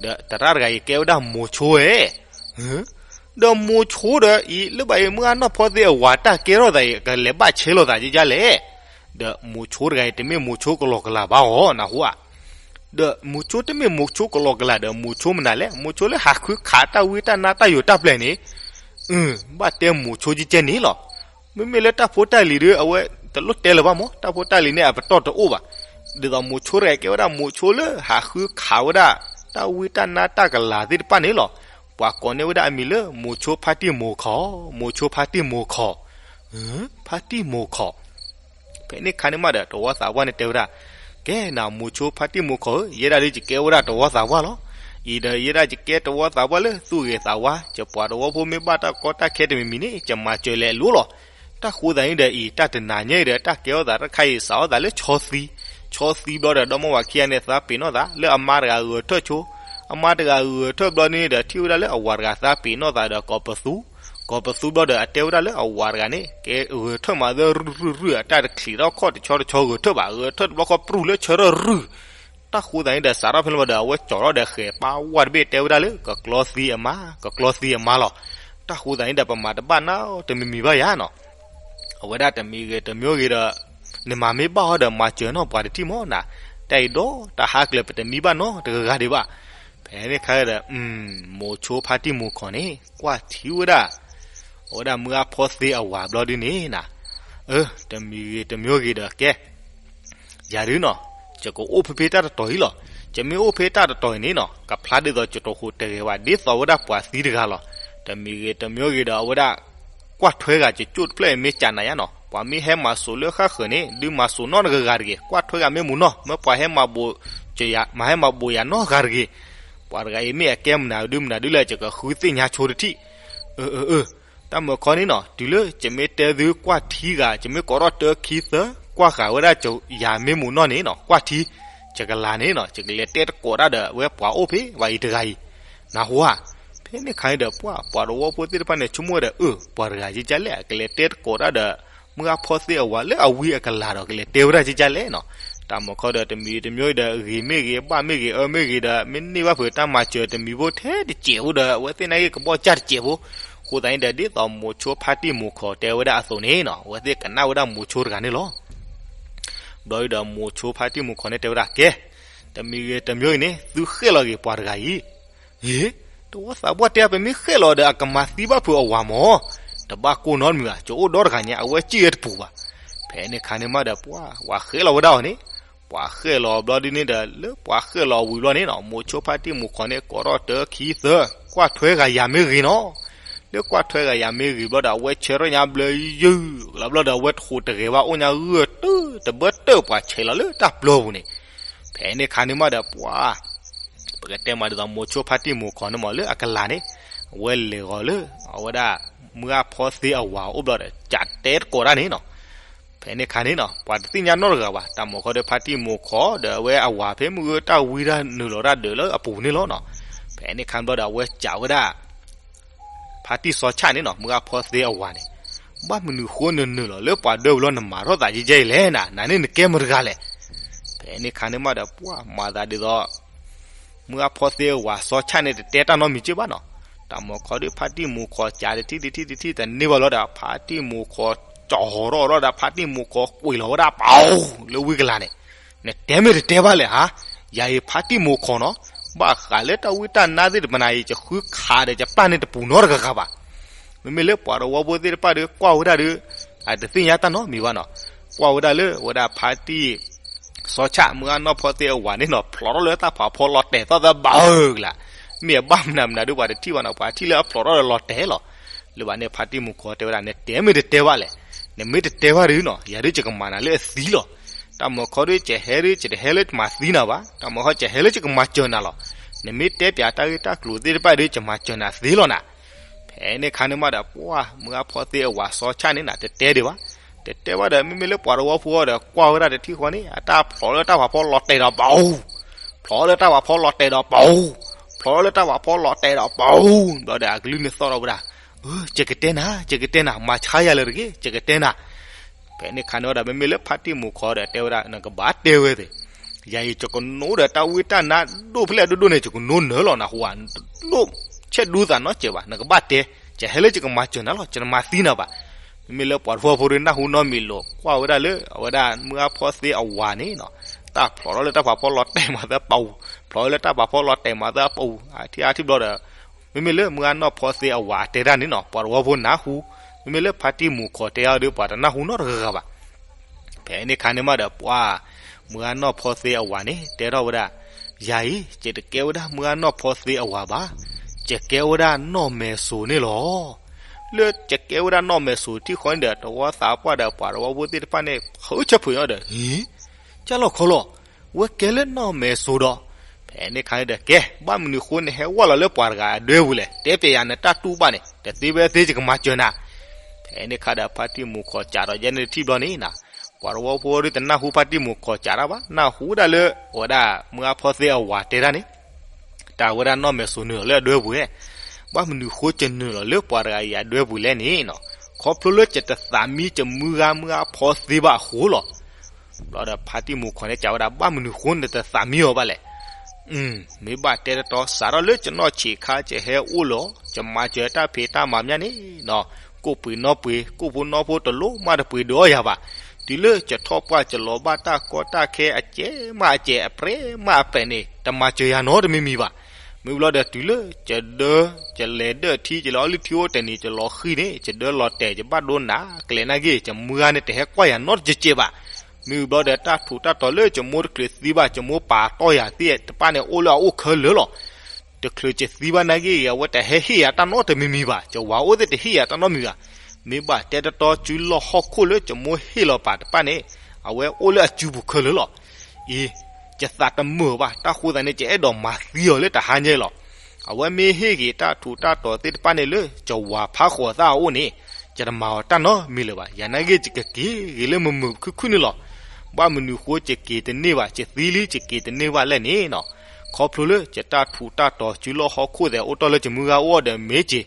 ဒီးသရၣ်တဂၤအံၤကဲဝဲဒၣ်မိၤဆိဧၢ, ဒီးမိၤဆိဒီးအံၤ လၢဘၣ်အံၤမုၢ်အနီၢ်ဖီသ့အဝၤတၢ်ကဲထီၣ်သးအံၤ ကလဲၤဘၣ်ဆဲးလိာ်သးယဲၢ်လဲၣ်, ဒီးမိၤဆိတဂၤအံၤ တမ့ၢ်မိၤဆိကလီကလၤဘၣ်အီၤ နၢ်ဟူဧါ ဒီးမိၤဆိတမ့ၢ်မိၤဆိကလီကလၤဒီး မိၤဆိမနုၤလဲၣ်, မိၤဆိလၢဟးဃုခးတၢ်ဝံတၢ်နါတၢ်ယိာ်တၢ်ပျဲၢ်န့ၣ်, ဘၣ်တဲမိၤဆိကဲကဲန့ၣ်လီၤ. မ့မ့ၢ်လၢတၢ်ဖိတၢ်လံၤဒီး အဝဲတလိၣ်တဲလၢၤဘၣ်မး, တၢ်ဖိတၢ်လံၤန့ၣ် အပတီၢ်တအိၣ်ဘၣ်. ဒ်သိးမိၤဆိတဂၤကဲဝဲဒၣ်မိၤဆိလၢဟးဃုခးဝဲဒၣ် တၢ်ဝံတၢ်နါတၢ်ကလၤသ့ၣ်တဖၣ်န့ၣ်လီၤ. ပှၤကိးန့ၢ်ဝဲဒၣ်အမံၤလၢ မိၤဆိဖါတံၢ်မိၤခီၣ်, မိၤဆိဖါတံၢ်မိၤခီၣ်, ဖါတံၢ်မိၤခီၣ် ဖဲန့ၣ်ခါန့ၣ်မးဒီး တဝီသးပှၢ်န့ၣ်တဲဝဲဒၣ်, ကဲနၤမိၤဆိဖါတံၢ်မိၤခီၣ်ဧၢ, ယဲဒၣ်ဒ်ယကဲဝဲဒၣ်တဝီသးပှၢ်လီၤ. အံၤဒီး ယဲဒၣ်ယကဲတဝီသးပှၢ်လၢသူၣ်ဂ့ၤသးဝါ, ယပှၤတဝီဖိမ့ၢ်ဘၣ်တၢ်ကီတၢ်ခဲတမံၤမံၤန့ၣ် ယမၤစၢၤလဲၤအလိၤလီၤ. တၢ်ဃိသတးန့ၣ်ဒီးအံၤ တၢ်တနၤညါအံၤဒီး တၢ်ကဲထီၣ်သးတခါအံၤ စးထီၣ်သးလၢဆီသံ, ဆီသံဘျီဒီး ဒီမါဝၤခံဂၤန့ၣ် သးပ့ၤနီၣ်သး လၢအမါတဂၤဂဲၤထၢၣ်ဆိ, အမါတဂၤဂဲၤထၢၣ်ဘျီန့ၣ်ဒီး ထံၣ်ဝဲဒၣ်လၢအဝၤတဂၤသးပ့ၤနီၣ်သးဒီးကိးပသူ, ကိးပသူဘျီဒီး အတဲဝဲဒၣ်လၢအဝၤတဂၤန့ၣ် ကဲဂဲၤထၢၣ်မးသၢရုၢ်ရုၢ်ရုၢ် အတၢ်တချံးထီၣ်ခီၣ်တဆီတဆီဂဲၤထၢၣ်ဘၣ်, ဂဲၤထၢၣ်တဘျီဃီပြူၢ်လၢဆၢထၢၣ်ရုၢ်. တၢ်ဃိသတးန့ၣ်ဒီး စးထီၣ်ဖဲန့ၣ်ဘျီဒီး အဝဲကၠီၤထီၣ်ဒီးဃဲၤပၢ်ဝၢ်တဘ့ၣ် တဲဝဲဒၣ်လၢ ကကျီသံအမါ, ကကျီသံအမါလီၤ. တၢ်ဃိသတးန့ၣ်ဒီး ပမၤတဘၣ်နီတမံၤမံၤဘၣ်ယၤနီၤ. အဝဲဒၣ်တမံၤဂ့ၤတမံၤဂ့ၤဒီး နမၤမ့ၢ်ဘၣ်အီၤဒီး မၤစၢၤနီၢ်ပှၤတထံၣ်မးနၤ, တၢ်အံၤဒီးတၢ်ဟးကျၢၤ ပတမံဘၣ်နီတဂၤဂၤဒံးဘၣ်. ဖဲန့ၣ်ခါဒီး မိၤဆိဖါတံၢ်မိၤခီၣ်န့ၣ် ကွၢ်ထံဝဲဒၣ် အဝဲဒၣ်မုၢ်အါဖီသ့အဝၤဘျီဒ်န့ၣ်နၤ, အၢ တမံၤဂ့ၤတမံၤဂ့ၤဒီးကဲ ယၤဒုနီၤ, ယကအိၣ်ဖဲဖဲတၢ်တတီၤအံၤလီၤ. ယမ့ၢ်အိၣ်ဖဲတၢ်တတီၤအံၤန့ၣ်နီၤ ကဖျါဒ်သိးယတဟူးတဂဲၤဘၣ် ဒ်သိးဝဲဒၣ်ပှၤသံတဂၤလီၤ. တမံၤဂ့ၤတမံၤဂ့ၤဒီး အဝဲဒၣ်ကွၢ်ထွဲဂၤ ယကၠိၣ်တဖျၢၣ်အံၤမ့ၢ်ကနၤယါနီၤ, ပှၤမ့ၢ်ဟဲမၤစိၤလၢဃၣ်ဃၢၤန့ၣ် ဒုးမၤစိၤနီတဂၤဂၤတဂ့ၤ, ကွၢ်ထွဲဂၤမ့ၢ်မူနီၤ, မ့ၢ်ပှၤဟဲမၤဘိး မၤဟဲမၤဘိးယၤနီတဂၤတဂ့ၤ. ပှၤတဂၤအံၤမ့ၢ်အကဲမနုၤဒုမနုၤဒုလဲၣ် ယကဃုသ့ၣ်ညါဆိတထံၣ်. အၢ အၢ အၢ တၢ်မၢခီန့ၣ်နီၤ တုၤလၢယမ့ၢ်တဲသုကွၢ်ထံဂၤ ယမ့ၢ်ကိးထီၣ်တၢခံသၢ ကွၢ်ဃာ်ဝဲဒၣ်ယၤမ့ၢ်မူးနီၢ်န့ၣ်နီၤ ကွၢ်ထံ ယကလၤန့ၣ်နီၤ ယကလဲၤတဲတကိးတၢ်ဒီးအဝဲပှၤအိၣ်ဖဲဝဲအံၤတဂၤအံၤ နၢ်ဟူဧါ. ဖဲန့ၣ်ခါန့ၣ်ဒီး ပှၤ ပှၤတဝီဖိသ့ၣ်တဖၣ်န့ၣ် ဆိကမိၣ်ဝဲဒီး အၢ ပှၤတဂၤကကလဲၣ် အကလဲၤတဲတကိးတၢ်ဒီး မုၢ်အါဖီသ့အဝၤလၢအဝံအကလၤဒီး ကလဲၤတဲဝဲဒၣ်ကကလဲၣ်နီၤ. တၢ်မၢခီဒီး တမံၤတမံၤဒီး ဂ့ၤမ့ၢ်ဂ့ၤ ဘၣ်မ့ၢ်ဂ့ၤ အၢမ့ၢ်ဂ့ၤဒီး မ့ၢ်န့ၢ်ဘၣ်ဖုးတၢ်မၤစၢၤတမံၤဖိထဲတစဲးဖိဒီး အဝဲသ့ၣ်နာ်က့ကဘီၣ်စၢ်တစဲးဖိ. အဃိသတးန့ၣ်ဒီး ဒ်သိးမိၤဆိဖါတံၢ်မိၤခီၣ်တဲဝဲဒၣ်အသိးန့ၣ်နီၤ အဝဲသ့ၣ်ကနၣ်ဝဲဒၣ်မိၤဆိတဂၤန့ၣ်လီၤ. ဘျီဒီးမိၤဆိဖါတံၢ်မိၤခီၣ်န့ၣ်တဲဝဲဒၣ် ကဲ တမံၤဂ့ၤတမံၤဂ့ၤန့ၣ် သုဃဲၣ်လီၤဂ့ၤပှၤတဂၤအံၤ. အ့ တဝီသးပှၢ်တဲ ပမ့ၢ်ဃဲၣ်လီၤဒီး အကမၤသံဘၣ်ဖုးအဝၤမၢ်. တဘၣ်ကိၢ်နီတမံၤဘၣ် ကအိၣ်ဒီတဂၤညါ အဝဲစံၣ်ဝဲတပူၤဘၣ်. ဖဲန့ၣ်ခါန့ၣ်မးဒီး ပှၤ ပှၤဃဲၣ်လီၤဝဲဒၣ်အီၤန့ၣ် ပှၤဃဲၣ်လီၤဘျီဒ်န့ၣ်ဒီး လၢပှၤဃဲၣ်လီၤဝံၤဘျီန့ၣ်နီၤ မိၤဆိဖါတံၢ်မိၤခီၣ်န့ၣ် ကိးထီၣ်တၢခံသၢ ကွၢ်ထွဲဂၤယၤမ့ၢ်ဂ့ၤနီၤ. လၢကွၢ်ထွဲဂၤယၤမ့ၢ်ဂ့ၤဘျီဒီး အဝဲဆၢထၢၣ်ညါဘျၢယုၢ်လီၤဘျီဒီး အဝဲတဃိးတဂဲၤဘၣ် အိၣ်ညါဂၢၢ်တၢၢ်တဘၢတၢၢ်ပှၤဆဲးလီၤလၢတၢ်ပျီပူၤန့ၣ်. ဖဲန့ၣ်ခါန့ၣ်မးဒီး ပှၤ ပကတဲမးဒ်သိး မိၤဆိဖါတံၢ်မိၤခီၣ်န့ၣ်မး လၢအကလၤန့ၣ် အဝဲလဲၤဂီၤလၢ အဝဲဒၣ် မုၢ်အါဖီသ့အဝၤအိၣ်ဘျီဒီး ကးတဲတကိးတၢ်န့ၣ်နီၤ. ဖဲန့ၣ်ခါန့ၣ်နီၤ ပှၤတသ့ၣ်ညါနီတဂၤဘၣ် တၢ်မၢခီဒီး ဖါတံၢ်မိၤခီၣ်ဒီး အဝဲအဝၤဖဲမုၢ်ဂၢၢ်တၢ်ဝံတၢ်နုာ်လီၤတၢ်ဒၢးလၢအပူၤန့ၣ်လီၤနီၤ. ဖဲန့ၣ်ခါဘျီဒီး အဝဲကးဝဲဒၣ် ဖါတံၢ်စီၤဆၣ်န့ၣ်နီၤ မုၢ်အါဖီသ့အဝၤန့ၣ် ဘၣ်မနုၤဃိနနုာ်လီၤလၢပှၤဒၢပူၤလီၤ နမၤထီၣ်သးယဲယဲအံၤလဲၣ်နၤ နၤန့ၣ်နကဲမတၤတဂၤလဲၣ်. ဖဲန့ၣ်ခါန့ၣ်မးဒီး ပှၤမၤသးဒ်သိး မုၢ်အါဖီသ့အဝၤစီၤဆၣ်န့ၣ် တတဲတၢ်နီတမံၤက့ဘၣ်နီၤ. တၢ်မၢခီဒီး ဖါတံၢ်မိၤခီၣ်ကးတထံၣ်တထံၣ်တထံၣ်တန့ၢ်ဘၣ်လီၤဒီး ဖါတံၢ်မိၤခီၣ်ကၠီၤဟီၣ်ထီၣ်ဒီး ဖါတံၢ်မိၤခီၣ်ကွံာ်လီၤဝဲဒၣ်ပှၤအိၣ်လၢဝံကလၤန့ၣ် နတဲမ့ၢ်တတဲဘၣ်လဲၣ်ဧါ. ယၤအံၤဖါတံၢ်မိၤခီၣ်နီၤ ဘၣ်ဃးလၢတၢ်ဝံတၢ်နါသ့ၣ်တဖၣ်န့ၣ်အံၤ ယဃုခးဒီးယပျၢ်န့ၢ်တပူၤနီတဂၤဂၤဘၣ်. မ့မ့ၢ်လၢပှၤတဝီဖိသ့ၣ်တဖၣ်ဒီး ကွၢ်ဝဲဒၣ်ဒီး အတသ့ၣ်ညါတၢ်နီတမံၤဘၣ်နီၤ. ကွၢ်ဝဲဒၣ်လၢ အဝဲဒၣ်ဖါတံၢ်စီၤဆၣ် မုၢ်အါနီၢ်ဖီသ့အဝၤန့ၣ်နီၤ ဖျိးထီၣ်လၢတၢ်ဖးဖီလီၤတဲာ်သီၣ်သီၣ်ဘၣ်ဧၢကလး. မ့ၢ်အဘၣ်မနုၤမနုၤဒီး ပှၤတထံၣ်ဘၣ်နီၤ ပှၤထံၣ်လၢအဖျိးထီၣ်ဒီးလီၤတဲာ်လီၤ. လၢဘၣ်န့ၣ် ဖါတံၢ်မိၤခီၣ်တဲဝဲဒၣ် နတဲမ့ၢ်တတဲဘၣ်လဲၣ်. နမ့ၢ်တတဲဘၣ်ဒီးနီၤ ယၤဒုးယကမၤနၤလၢအသံလီၤ. တၢ်မၢခီဒီး ယဟဲဒီး ယတဟဲလၢယမၤသံနၤဘၣ်. တၢ်မၢခီ ယဟဲလၢယကမၤစၢၤနၤလီၤ. နမ့ၢ်တဲပၠးတၢ်ဂ့ၢ်တၢ်ကျိၤသ့ၣ်တဖၣ်ဒီး ယမၤစၢၤနၤသ့လီၤနၤ. ဖဲန့ၣ်ခါန့ၣ်မးဒီး ပှၤ မုၢ်အါဖီသ့အဝၤစီၤဆၣ်န့ၣ်နၤ တတဲဒံးဘၣ်. တတဲဘၣ်ဒီး မ့မ့ၢ်လၢပှၤတဝီဖိဒီး ကွၢ်ဝဲဒၣ်တထံၣ်ဃီန့ၣ် အတၢ်ဖျိးလၢတၢ်ဖးဖီလီၤတဲာ်ဒီးပှၤအိၣ် ဖျိးလၢတၢ်ဖးဖီလီၤတဲာ်ဒီးပှၤအိၣ် ဖျိးလၢတၢ်ဖးဖီလီၤတဲာ်ဒီးပှၤအိၣ် ဘျီဒီးအကလုၢ်န့ၣ်သီၣ်ထီၣ်ဝဲဒၣ် ယကတဲနၤ ယကတဲနၤ မၤဆါယၤလၢတဂ့ၤ ယကတဲနၤ. ဖဲန့ၣ်ခါန့ၣ်ဝဲဒၣ် မ့မ့ၢ်လၢဖါတံၢ်မိၤခီဒီးတဲဝဲဒၣ် နကဘၣ်တဲဝဲသ့ၣ်, ယၤအံၤ ယကနိဒီးတၢ်ဝံတၢ်နါဒိၣ်ဖဲလဲၣ်ဒိၣ်ဒိၣ်န့ၣ် ယကနိနၢၤလီၤနဟူဧါ, ဒိၣ်ဆဲးဒူသးနီတစဲးဘၣ် နကဘၣ်တဲ, ယဟဲလၢယကမၤစၢၤနၤလီၤ ယတမၤသံနၤဘၣ်. မ့မ့ၢ်လၢပှၤတဝီဖိဒီးနၢ်ဟူနီတမံၤလီၤ ကွၢ်ဝဲဒၣ်လၢ အဝဲဒၣ်မုၢ်အါဖီသ့အဝၤန့ၣ်နီၤ, တၢ်ဖျိးထီၣ်လၢတၢ်ဖးဖီလီၤတဲာ်မၤသးပှၤအိၣ်, ဖျိးထီၣ်လၢတၢ်ဖးဖီလီၤတဲာ်မၤသးပှၤအိၣ် အထံၣ်အါထံၣ်ဘျီဒီး မ့မ့ၢ်လၢမုၢ်အါနီၢ်ဖီသ့အဝၤတဲတၢ်န့ၣ်နီၤ ပှၤတဝီဖိနၢ်ဟူ, မ့မ့ၢ်လၢဖါတံၢ်မူၤခီၣ်တဲအီၤဒီး ပှၤတနၢ်ဟူနီတဂၤဂၤဘၣ်. ဖဲန့ၣ်ခါန့ၣ်မးဒီး ပှၤမုၢ်အါနီၢ်ဖီသ့အဝၤန့ၣ် တဲထီၣ်ဝဲဒၣ်, ယၤအံၤ ယတကဲဝဲဒၣ်မုၢ်အါနီၢ်ဖီသ့အဝၤဘၣ်, ယကဲဝဲဒၣ်နီၢ်မဲာ်စိၤန့ၣ်လီၤ. လၢယကဲဝဲဒၣ်နီၢ်မဲာ်စိၤထံၣ်ဃီန့ၣ်ဒီး တဝီသးပှၢ်ဒီးပှၤတဝီဖိသ့ၣ်တဖၣ်န့ၣ် ဃုဆၢဖုးညီဒီး ဟ့, ကၢ်လီၤခီလီၤ, ဝဲကဲလၢနီၢ်မဲာ်စိၤဒီး, ဖဲန့ၣ်ခါန့ၣ်ဒီး ကဲ ဘၣ်မနုၤဃိနဟဲဝဲလီၤလၢပှၤတဂၤအဒွဲပူၤလဲၣ်, တဲပျဲယၤနတၢ်တူၢ်ဘၣ်န့ၣ် တသ့ဝဲသ့ ယကမၤစၢၤနၤ. ဖဲန့ၣ်ခါဒီး ဖါတံၢ်မူၤခီၣ်စးထီၣ်ယဲန့ၣ်တထံၣ်ဘျီန့ၣ်နီၤ, ပှၤတဝီဖိဒီးတနၢ်ဟူဖါတံၢ်မူၤခီၣ်စးတၢ်ဘၣ်, နၢ်ဟူဒၣ်လၢ အဝဲဒၣ်မုၢ်အါဖီသ့အဝၤတဲတၢ်န့ၣ် တၢ်ဝဲဒၣ်နီၢ်မဲာ်စိၤနုာ်လီၤလၢအဒွဲပူၤဧါ, ဘၣ်မနုၤဃိယနုာ်လီၤလၢပှၤတဂၤအံၤအဒွဲပူၤလဲၣ်န့ၣ်နီၤ, ခီဖျိလၢယတသးမံယမုၢ်ဂၤမုၢ်အါဖီသ့ဘၣ်အဃိလီၤ. ဘျီဒီးဖါတံၢ်မူၤခီၣ်န့ၣ်စံးဝဲဒၣ် ဘၣ်မနုၤဃိနတသးမံအီၤဘၣ်လဲၣ်. မ့ၢ်ဘၣ်တဲတတီ စးထီၣ်လၢယနီၢ်ဆံးခါ ယဟဲအိၣ်လီၤ, ယမၤစၢၤတၢ်ဖံးတၢ်မၤမးန့ၣ်နီၤ, ကိၣ်ပှ့ၤနီၣ်ပှ့ၤ ကိၣ်ဖိနီၣ်ဖိတလိၣ်မးတပှ့ၤဒုးအီၣ်ယၤဘၣ်. တုၤလၢယထီၣ်ပှၢ် ယလီၤဘၣ်တၢ်ကီတၢ်ခဲအစဲးမးအစဲး အပြဲးမးအပြဲးန့ၣ် တမၤစၢၤယၤနီတမံၤမံၤဘၣ်. မ့ၢ်ဘျီဒီးတုၤလၢ ယဒၢ ယလဲၤဒၢၣ်ထံ ယလဲၤအီလုၢ်ထံအိၣ်တနံၤ ယလီၤဃံၤန့ၣ် ယဒၢလီၤတဲာ် ယဘၣ်ဒိနး ကလဲၤနာ်က့ ယမုၢ်ဂၤန့ၣ် တဟဲကွၢ်ယၤနီတစဲးဘၣ်. မ့ၢ်ဘျီဒီးတၢ်ထူးတၢ်တီၤလၢယမိၢ်တချုးသံဘၣ် ယမိၢ်ပာ်တီၢ်ယၤသ့ၣ်တဖၣ်န့ၣ် အိၣ်လၢအအိၣ်ခဲလၢာ်လီၤ. တချုးယသံဘၣ်နာ်က့ အဝဲတဟဲဟ့ၣ်ယၤတၢ်နီတမံၤမံၤဘၣ်, ယဝၤအိၣ်သ့ၣ်တဟ့ၣ်ယၤတၢ်နီတမံၤဘၣ်. မ့ၢ်ဘၣ်တဲတတီ စုလီၢ်ဟီၣ်ခိၣ်လၢယမိၢ်ဟ့ၣ်လီၤပာ်တဖၣ်န့ၣ် အဝဲအိၣ်လၢအစုပူၤခဲလၢာ်လီၤ. အံၤ ယသးတမုာ်ဘၣ် တၢ်ဃိသးန့ၣ် ယအဲၣ်ဒိးမၤသံအီၤလၢတဟါညါလီၤ. အဝဲမ့ၢ်ဟ့ၣ်ဂ့ၤတၢ်ထူးတၢ်တီၤသ့ၣ်တဖၣ်န့ၣ်လၢ ကဝၤဖးဃိးသၣ်အအိၣ်န့ၣ်, ယတမၤအီၤတၢ်နီတမံၤလၢၤဘၣ်. ယၤနာ်ဂ့ၢ်ယကက့ၤဂ့ၤလၢမုာ်မုာ်ခုၣ်ခုၣ်န့ၣ်လီၤ. ဘၣ်မနုၤဃိယက့ၤတန့ၢ်ဘၣ်, ယသံလံယက့ၤတန့ၢ်ဘၣ်လဲၣ်န့ၣ်နီၤ. ခီဖျိလၢယတၢ်ထူးတၢ်တီၤစုလီၢ်ဟီၣ်ခိၣ်သဲးအိၣ်တီၢ်လၢယမုၢ်ဂၤအိၣ်ဒီးမ့ၢ်က့ၤ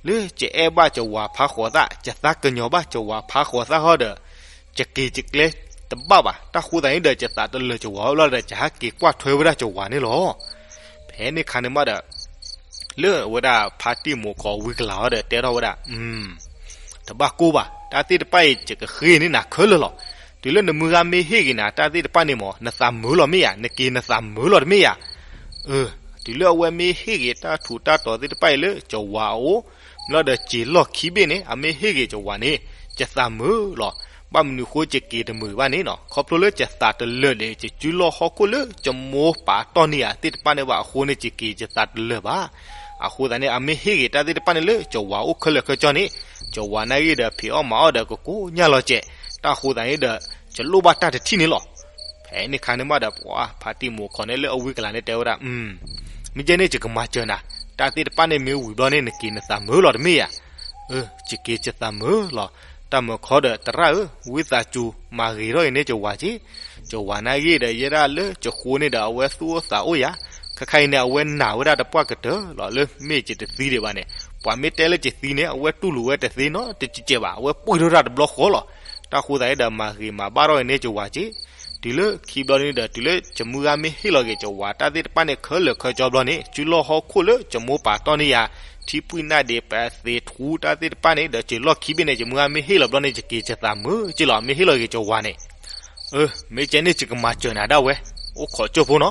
လၢယအဲၣ်ဘၣ်ကဝၤဖးဃိးသၣ်, ယသးကညီၤဘၣ်ကဝၤဖးဃိးသၣ်ဟီဒီး ယက့ၤယကျဲတဘၣ်ဘၣ်. တၢ်ဃိသးန့ၣ်ဒီး ယသးတလၢာ်ကဝၤဝဲဘျီဒီး ယဟဲက့ၤကွၢ်ထွဲဝဲဒၣ်ကဝၤန့ၣ်လီၤ. ဖဲန့ၣ်ခါန့ၣ်မးဒီး လၢအဝဲဒၣ်ဖါတံၢ်မိၤခီဝံၤကလၤဟီဒီး တဲထီၣ်ဝဲဒၣ်, တဘၣ်ကိၢ်ဘၣ်, တၢ်သ့ၣ်တဖၣ်အံၤ ယကဃ့န့ၢ်နၤခဲလၢာ်လီၤ. တုၤလၢနမုၢ်ဂၤမ့ၢ်ဟ့ၣ်ဂ့ၤနၤတၢ်သ့ၣ်တဖၣ်န့ၣ်မး နသးမုာ်လီၤမ့ၢ်ဧါ, နက့ၤနသးမုာ်လီၤတမ့ၢ်ဧါ. အၢ, တုၤလၢအဝဲမ့ၢ်ဟ့ၣ်ဂ့ၤတၢ်ထူးတၢ်တီၤသ့ၣ်တဖၣ်အံၤလၢကဝၤအအိၣ် မ့ၢ်လီၤဒီးက့ၤလီၢ်ခံဘ့ၣ်န့ၣ် အမ့ၢ်ဟ့ၣ်ဂ့ၤကဝၤန့ၣ် ယသးမုာ်လီၤ. ဘၣ်မနုၤဃိယက့ၤတမုာ်ဘၣ်န့ၣ်နီၤ, ခီဖျိလၢယသးတလၢာ်ဒီး ယစုလီၢ်ဟီၣ်ခိၣ်လၢယမိၢ်ပာ်တီၢ်န့ၢ်ယၤသ့ၣ်တဖၣ်န့ၣ်ဘၣ်အဃိန့ၣ် ယက့ၤယသးတလၢာ်ဘၣ်. အဃိသတးန့ၣ် အမ့ၢ်ဟ့ၣ်ဂ့ၤတၢ်သ့ၣ်တဖၣ်န့ၣ်လၢကဝၤအိၣ်ခဲလၢာ်ခဲဆ့န့ၣ်, ကဝၤနာ်ဂ့ၢ်ဒီးဖံးအီၣ်မၤအီၣ်ဒီးကကိညၢ်လီၤစဲး, တၢ်ဃိသတးန့ၣ်ဒီး ယလိၣ်ဘၣ်တၢ်တထံၣ်န့ၣ်လီၤ. ဖဲန့ၣ်ခါန့ၣ်မးဒီး ပှၤဖါတံၢ်မိၤခီန့ၣ်လၢအဝံၤကလၤန့ၣ်တဲဝဲဒၣ်, မ့ၢ်ကဲန့ၣ်ယကမၤစၢၤနၤ, တၢ်သ့ၣ်တဖၣ်န့ၣ်မ့ၢ်ဝံၤဘျီန့ၣ် နက့ၤနသးမုာ်လီၤတမ့ၢ်ဧါ. ယက့ၤယသးမုာ်လီၤ. တၢ်မုာ်ခီဒီး သရၣ်ဧၢ, ဝံသးစူၤ မၤဂ့ၤထီၣ်အံၤန့ၣ်ကဝၤက့ၤ, ကဝၤနာ်ဂ့ၢ်ဒီး ယဲဒၣ်လၢယဃိန့ၣ်ဒီး အဝဲသူၣ်အိၣ်သးအိၣ်ယၤ, ခဲခါအံၤန့ၣ် အဝဲနာ်ဝဲဒၣ်တပှၢ်ကတၢၢ်လီၤ, လၢမ့ၢ်ယတသံဒံးဘၣ်န့ၣ်, ပှၤမ့ၢ်တဲလၢယသံန့ၣ် အဝဲတူၢ်လိာ်ဝဲတသ့နီတစဲးဘၣ်, အဝဲပှ့ၤထီၣ်တၢ်တဘျီဃီလီၤ. တၢ်ဃိသတးဒီး မၤဂ့ၤမၤဘၣ်ထီၣ်အံၤန့ၣ်ကဝၤက့ၤ, တုၤလၢခံဘျီန့ၣ်ဒီး တုၤလၢယမုၢ်ဂၤမ့ၢ်ဟ့ၣ်လီၤက့ၤကဝၤတၢ်သ့ၣ်တဖၣ်န့ၣ် ခဲလၢာ်ခဲဆ့ဘျီန့ၣ်, စုလီၢ်ဟီၣ်ခိၣ်လၢယမိၢ်ပာ်တီၢ်န့ၢ်ယၤ, ထံပှံၢ်နၢ်ဒ့း ပသ့းထူတၢ်သ့ၣ်တဖၣ်န့ၣ်ဒီး က့ၤလီၢ်ခံဘ့ၣ်န့ၣ် ယမုၢ်ဂၤမ့ၢ်ဟ့ၣ်လီၤဘျီန့ၣ် ယက့ၤယသးမုာ်က့ၤလီၤ, မ့ၢ်ဟ့ၣ်လီၤက့ၤကဝၤန့ၣ်. အၢ, မ့ၢ်ကဲန့ၣ်ယကမၤစၢၤနၤဒၣ်ဝဲ, အိၣ်ခိးကၠိဖိနီၤ.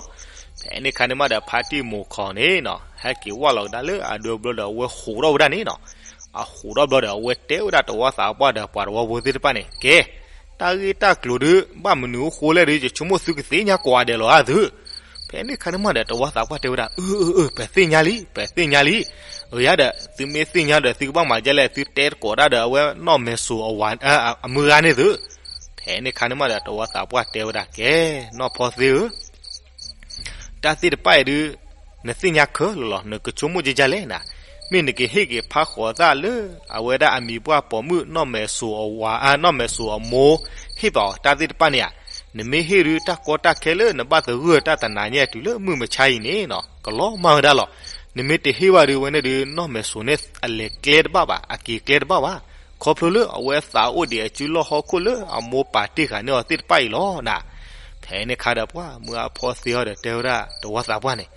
ဖဲန့ၣ်ခါန့ၣ်မးဒီး ဖါတံၢ်မိၤခီန့ၣ်နီၤ ဟဲက့ၤဝၢ်လီၤကဒါလၢအဒၢဘျီဒီး အဝဲဟူးထီၣ်ဝဲဒၣ်န့ၣ်နီၤ. အဟူးထီၣ်ဘျီဒီး အဝဲတဲဝဲဒၣ်တဝီသးပှၢ်ဒီးပှၤတဝီဖိသ့ၣ်တဖၣ်န့ၣ်, ကဲ, တၢ်ဂ့ၢ်တၢ်ကျိၤဒုး ဘၣ်မနုၤအဃိလဲၣ်ဒီး ယဆိကမိၣ်သုကသ့ၣ်ညါကိးဂၤဒဲးလီၤဧါသု. ဖဲန့ၣ်ခါန့ၣ်မးဒီး တဝီသးပှၢ်တဲဝဲဒၣ်, အၢ အၢ အၢ ပသ့ၣ်ညါလံ ပသ့ၣ်ညါလံ. အၢ ယၤဒီး သုမ့ၢ်သ့ၣ်ညါဒီး သုကဘၣ်မၤဒ်လဲၣ်, သုတဲသကိးတၢ်ဒီး အဝဲနီၢ်မဲာ်စိၤအဝၤ အမုၢ်ဂၤန့ၣ်သု. ဖဲန့ၣ်ခါန့ၣ်မးဒီး တဝီသးပှၢ်တဲဝဲဒၣ်, ကဲ, နီၢ်ဖီသ့ဧၢ, တၢ်သ့ၣ်တဖၣ်အံၤဒုး နသ့ၣ်ညါခဲလၢာ်လီၤ, နကဆိကမိၣ်ဒ်လဲၣ်နၤ. မ့ၢ်နကဟ့ၣ်က့ၤဖးဃိးသၣ်လၢ အဝဲဒၣ်အမံၤပှၢ်ပိာ်မုၣ် နီၢ်မဲာ်စိၤအဝၤ နီၢ်မဲာ်စိၤအမိၢ် ဟ့ၣ်ပာ်အီၤတၢ်သ့ၣ်တဖၣ်န့ၣ်ဧါ. နမ့ၢ်ဟ့ၣ်ဒုး တၢ်ကီတၢ်ခဲလၢ နဘၣ်သဂၢၢ်တၢ်တနၤညါ တုၤလၢမုၢ်မဆါအံၤန့ၣ်နီၤ ကလီၤမၢ်ဝဲဒၣ်လီၤ. နမ့ၢ်တဟ့ၣ်ဘၣ်ဒုး အဝဲန့ၣ်ဒုး နီၢ်မဲာ်စိၤန့ၣ် အလဲၤကျဲတဘၣ်ဘၣ်, အက့ၤကျဲတဘၣ်ဘၣ်. ခီဖျိလၢအဝဲသးအိၣ်ဒံးအစုလီၢ်ဟီၣ်ခိၣ်လၢအမိၢ်ပာ်တ့ၢ်ဃာ်န့ၢ်အီၤသ့ၣ်တဖၣ်အံၤလီၤနၤ. ဖဲန့ၣ်ခါဒီး ပှၤမုၢ်အဖီသ့အီၤဒီးတဲဝဲဒၣ် တဝီသးပှၢ်န့ၣ်,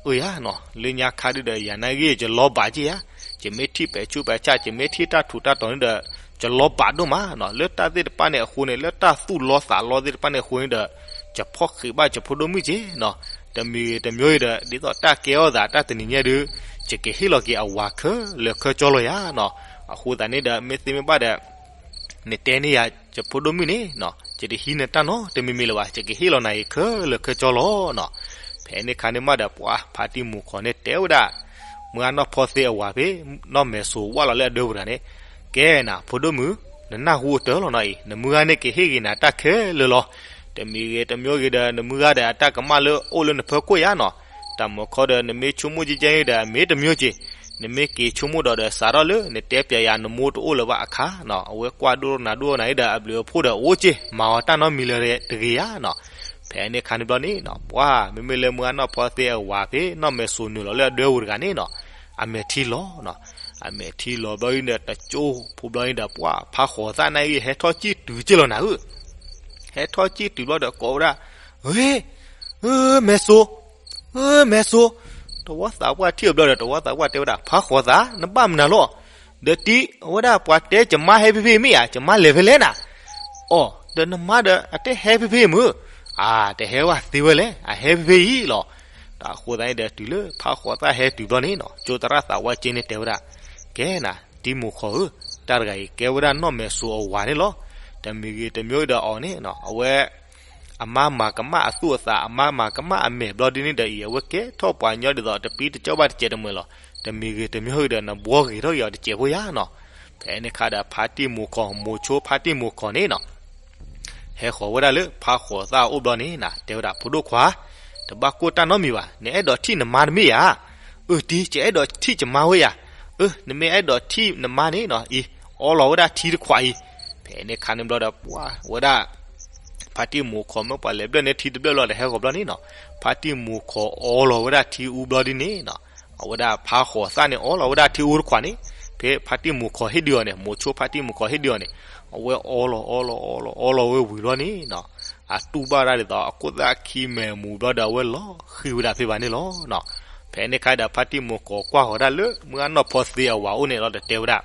အၢ ယၤနီၤ, လၢညါခါဒုဒီး ယၤနာ်ဂ့ၢ် ယလီၤဘးက့ၤယၤ, ယမ့ၢ်ထံၣ်ပဲာ်ဆူးပဲာ်ဆၣ် ယမ့ၢ်ထံၣ်တၢ်ထူးတၢ်တီၤန့ၣ်ဒီး ယလီၤဘးဒိၣ်မးနီၤ. လၢတၢ်သ့ၣ်တဖၣ်န့ၣ်အဃိန့ၣ် လၢတၢ်သူၣ်လီသးလီသ့ၣ်တဖၣ်န့ၣ်အဃိန့ၣ်ဒီး ယဖီၣ်ဃံးဘၣ်ယဖိဒိၣ်မုၣ်က့ၤနီၤ. တမံၤဂ့ၤတမံၤဂ့ၤဒီး ဒ်သိးတၢ်ကဲထီၣ်သးတၢ်တနံၤညါဒုး ယကဟ့ၣ်လီၤက့ၤအဝၤခဲလၢာ်ခဲဆ့လီၤယၤနီၤ. အဃိသတးန့ၣ်ဒီး မ့ၢ်သ့မ့ၢ်ဘၣ်ဒီး နတဲန့ၢ်ယၤ ယဖိဒိၣ်မုၣ်န့ၣ်နီၤ ယတဟံးနတၢ်နီတမံၤမံၤလၢၤဘၣ်, ယကဟ့ၣ်လီၤနၤအံၤခဲလၢာ်ခဲဆ့လီၤနီၤ. ဖဲန့ၣ်ခါန့ၣ်မးဒီး ပှၤဖါတံၢ်မိၤခီန့ၣ်တဲဝဲဒၣ် မုၢ်ဂၤနီၢ်ဖီသ့အဝၤဖဲ နီၢ်မဲာ်စိၤဝၢ်လီၤလၢအဒၢပူၤတဂၤန့ၣ်, ကဲနၤ ဖိဒိၣ်မုၣ်, နနၢ်ဟူအတၢၢ်လီၤနီၤအံၤ, နမုၢ်ဂၤန့ၣ်ကဟ့ၣ်က့ၤနၤတၢ်ခဲလၢာ်လီၤ. တမံၤဂ့ၤတမံၤဂ့ၤဒီး နမုၢ်ဂၤဒီးအတၢ်ကမၣ်လၢအိၣ်လၢနဖၢခိၣ်ယၤနီၤ. တၢ်မုာ်ခီဒီး နမ့ၢ်ဆိကမိၣ်ကဲကဲအံၤဒီး အမ့ၢ်တမံၤက့ၤ နမ့ၢ်က့ၤဆိကမိၣ်ဒီးဒီး စးထီၣ်လၢနတဲပျဲယၤ နမိၢ်တအိၣ်လၢၤဘၣ်အခါနီၤ, အဝဲကွၢ်ဒိၣ်နၤဒိၣ်နၤအံၤဒီး အဘျုးအဖှိၣ်ဒီးအိၣ်က့ၤ မၤအီၤတၢ်နီတမံၤလၢၤတဂ့ၤယၤနီၤ. ဖဲန့ၣ်ခါန့ၣ်ဘျီန့ၣ်နီၤ ပှၤမ့မ့ၢ်လၢမုၢ်ဂၤနီၢ်ဖီသ့အဝၤဖဲ နီၢ်မဲာ်စိၤနုာ်လီၤလၢအဒၢပူၤတဂၤန့ၣ်နီၤ အမဲာ်ထံလီၤနီၤ. အမဲာ်ထံလီၤဘျီအံၤဒီး တကၠိဖိဘျီအံၤဒီး ပှၤဖးဃိးသၣ်နာ်အံၤ ဟဲထီၣ်ကံၣ်တုၤက့ၤလီၤနၤဧၢ. ဟဲထီၣ်ကံၣ်တုၤဘျီဒီးကိးဝဲဒၣ်, ဝ့, အၢ မဲာ်စိၤ, အၢ မဲာ်စိၤ. တဝီသးပှၢ်ထံၣ်အဘျီဒီး တဝီသးပှၢ်တဲဝဲဒၣ် ဖးဃိးသၣ် နဘၣ်မနုၤလီၤ. ဒီးတံၤ အဝဲဒၣ်ပှၤတဲကမါဟဲဖဲဖဲမ့ၢ်ဧါ, ကမါလဲၤဖဲလဲၣ်နၤ. အိ ဒီးနမါဒီးအတဟဲဖဲဖဲမုၢ်, အတဟဲဝဲသ့ဝဲလဲၣ်, အဟဲဖဲဖဲအံၤလီၤ. တၢ်အဃိသတးန့ၣ်ဒီး တုၤလၢဖးဃိးသၣ်ဟဲတုၤဘျီန့ၣ်နီၤ ကၠိသရၣ်သးဝါက့န့ၣ်တဲဝဲဒၣ်, ကဲနၤ တံၤမိၤခီဧၢ, တၢ်တဂၤအံၤကဲဝဲဒၣ်နီၢ်မဲာ်စိၤအဝၤန့ၣ်လီၤ. တမံၤဂ့ၤတမံၤဒီးအီၤန့ၣ်နီၤ အဝဲ အမါမၤကမၣ်အသူၣ်အသး အမါမၤကမၣ်အမဲာ်ဘျီဒ်န့ၣ်ဒီးအံၤ အဝဲကဲထီၣ်ပှၤညီဒ်သိးတပံတကၠီၣ်ဘၣ်တစဲးတမှဲၤလီၤ. တမံၤဂ့ၤတမံၤဂ့ၤဒီး နဘှီဂ့ၤထီၣ်က့ၤအီၤတစဲးဖိယၤနီၤ. ဖဲန့ၣ်ခါဒီးဖါတံၢ်မိၤခီ မိၤဆိဖါတံၢ်မိၤခီန့ၣ်နီၤ ဟဲဃီၤဝဲဒၣ်လၢဖးဃိးသၣ်အအိၣ်ဘျီန့ၣ်နၤ တဲဝဲဒၣ် ဖိဒိၣ်ခွါ, တဘၣ်ကိၢ်တၢ်နီတမံၤဘၣ်, နအဲၣ်ဒိးထံၣ်နမါတမ့ၢ်ဧါ. အၢ တံၤ ယအဲၣ်ဒိးထံၣ်ယမါဝဲယၤ, အၢ နမ့ၢ်အဲၣ်ဒိးထံၣ်နမါန့ၣ်နီၤ အံၤ အီလီၤဝဲဒၣ်ထံတခွးအံၤ, ဖဲန့ၣ်ခါန့ၣ်ဘျီဒီး ပှၤဝဲဒၣ် ဖါတံၢ်မူၤခီၣ်မ့ၢ်ပှၤလဲၤဘျၢၣ်န့ၣ် ထံတဘျၢၣ်လီၤဒီးဟဲဂီၤဘျီန့ၣ်နီၤ, ဖါတံၢ်မူၤခီၣ်အီလီၤဝဲဒၣ်ထံအူဘျီဒ်န့ၣ်နီၤ, အဝဲဒၣ်ဖါဃိးသၣ်န့ၣ်အီလီၤဝဲဒၣ်ထံအူတခွးန့ၣ်, ဖဲဖါတံၢ်မူၤခီၣ်ဟ့ၣ်ဒုးအီၤန့ၣ် မိၤဆိဖါတံၢ်မူၤခီၣ်ဟ့ၣ်ဒုးအီၤန့ၣ်, အဝဲအီလီၤအီလီၤအီလီၤအီလီၤဝဲဝံၤဘျီန့ၣ်နီၤ, အတူၢ်ဘၣ်ဝဲဒၣ်ဒ်သိး အခိၣ်သၣ်ခံမဲာ်မူၤဘျီဒီး အဝဲလီၤဃံၤဝဲဒၣ်ဖဲဘၣ်န့ၣ်လီၤနီၤ. ဖဲန့ၣ်ခါဒီး ဖါတံၢ်မူၤခီၣ်ကွၢ်ဃီၤဒၣ်လၢ မုၢ်ဂၢ်နီၢ်ဖီသ့အဝၤအိၣ်န့ၣ်လီၤဒီးတဲဝဲဒၣ်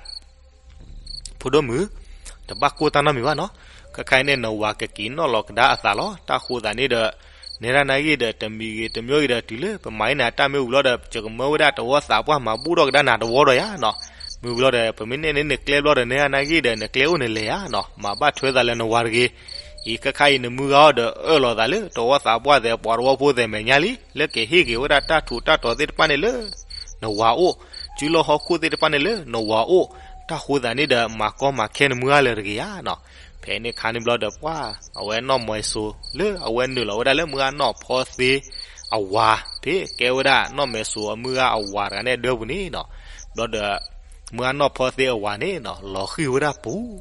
ဖိဒိၣ်မုၣ်, တဘၣ်ကိၢ်တၢ်နီတမံၤဘၣ်နီၤ. ခဲခါအံၤန့ၣ် နဝၤကက့ၤနီၣ်လီၤကဒါအသးလီၤ. တၢ်ဃိသးန့ၣ်ဒီး နဲဒၣ်နၢ်ဂ့ၢ်ဒီး တမံၤဂ့ၤတမံၤဂ့ၤဒီး တုၤလၢပမၤအံၤန့ၣ် အတၢ်မ့ၢ်ဝံၤလီၤဒီး ယကမၢဝဲဒၣ်တဝီသးပှၢ်မၤဘူၣ်ထီၣ်ကဒါနၤတဝီဒီးယၤနီၤ. မ့ၢ်ဝံၤလီၤဒီး ပမ့ၢ်နဲၣ်န့ၢ်နကျဲဘျီဒီး နဲဒၣ်နၢ်ဂ့ၢ်ဒီး နကျဲအိၣ်န့ၣ်လဲၤယၤနီၤ. မၤဘၣ်ထွဲသးလၢနဝၤတဂ့ၤ. အံၤခဲခါအံၤ နမုၢ်ဂၤအီၤဒီး အၢၣ်လီၤသးလၢ တဝီသးပှၢ်သဲး ပှၤတဝီဖိသဲးမဲာ်ညါလံ လၢကဟ့ၣ်က့ၤဝဲဒၣ်တၢ်ထူးတၢ်တီၤသ့ၣ်တဖၣ်န့ၣ်လၢ နဝၤအိၣ်, စုလီၢ်ဟီၣ်ခိၣ်သ့ၣ်တဖၣ်န့ၣ်လၢနဝၤအိၣ်, တၢ်ဃိသးန့ၣ်ဒီး မၤကီမၤခဲနမုၢ်ဂၤလၢာ်တဂ့ၤဧါနီၤ. ဖဲန့ၣ်ခါန့ၣ်ဘျီဒီးပှၤ အဝဲနီၢ်မဲာ်စိၤလၢအဝဲနုာ်လီၤဝဲဒၣ်လၢမုၢ်ဂၤနီၢ်ဖီသ့အဝၤ ဖဲကဲဝဲဒၣ်နီၢ်မဲာ်စိၤအမုၢ်ဂၤအဝၤတဂၤန့ၣ်အဒၢပူၤန့ၣ်နီၤ. ဘျီဒီး မုၢ်ဂၤနီၢ်ဖီသ့အဝၤန့ၣ်နီၤ လီၤဃံၤဝဲဒၣ်ပူၤ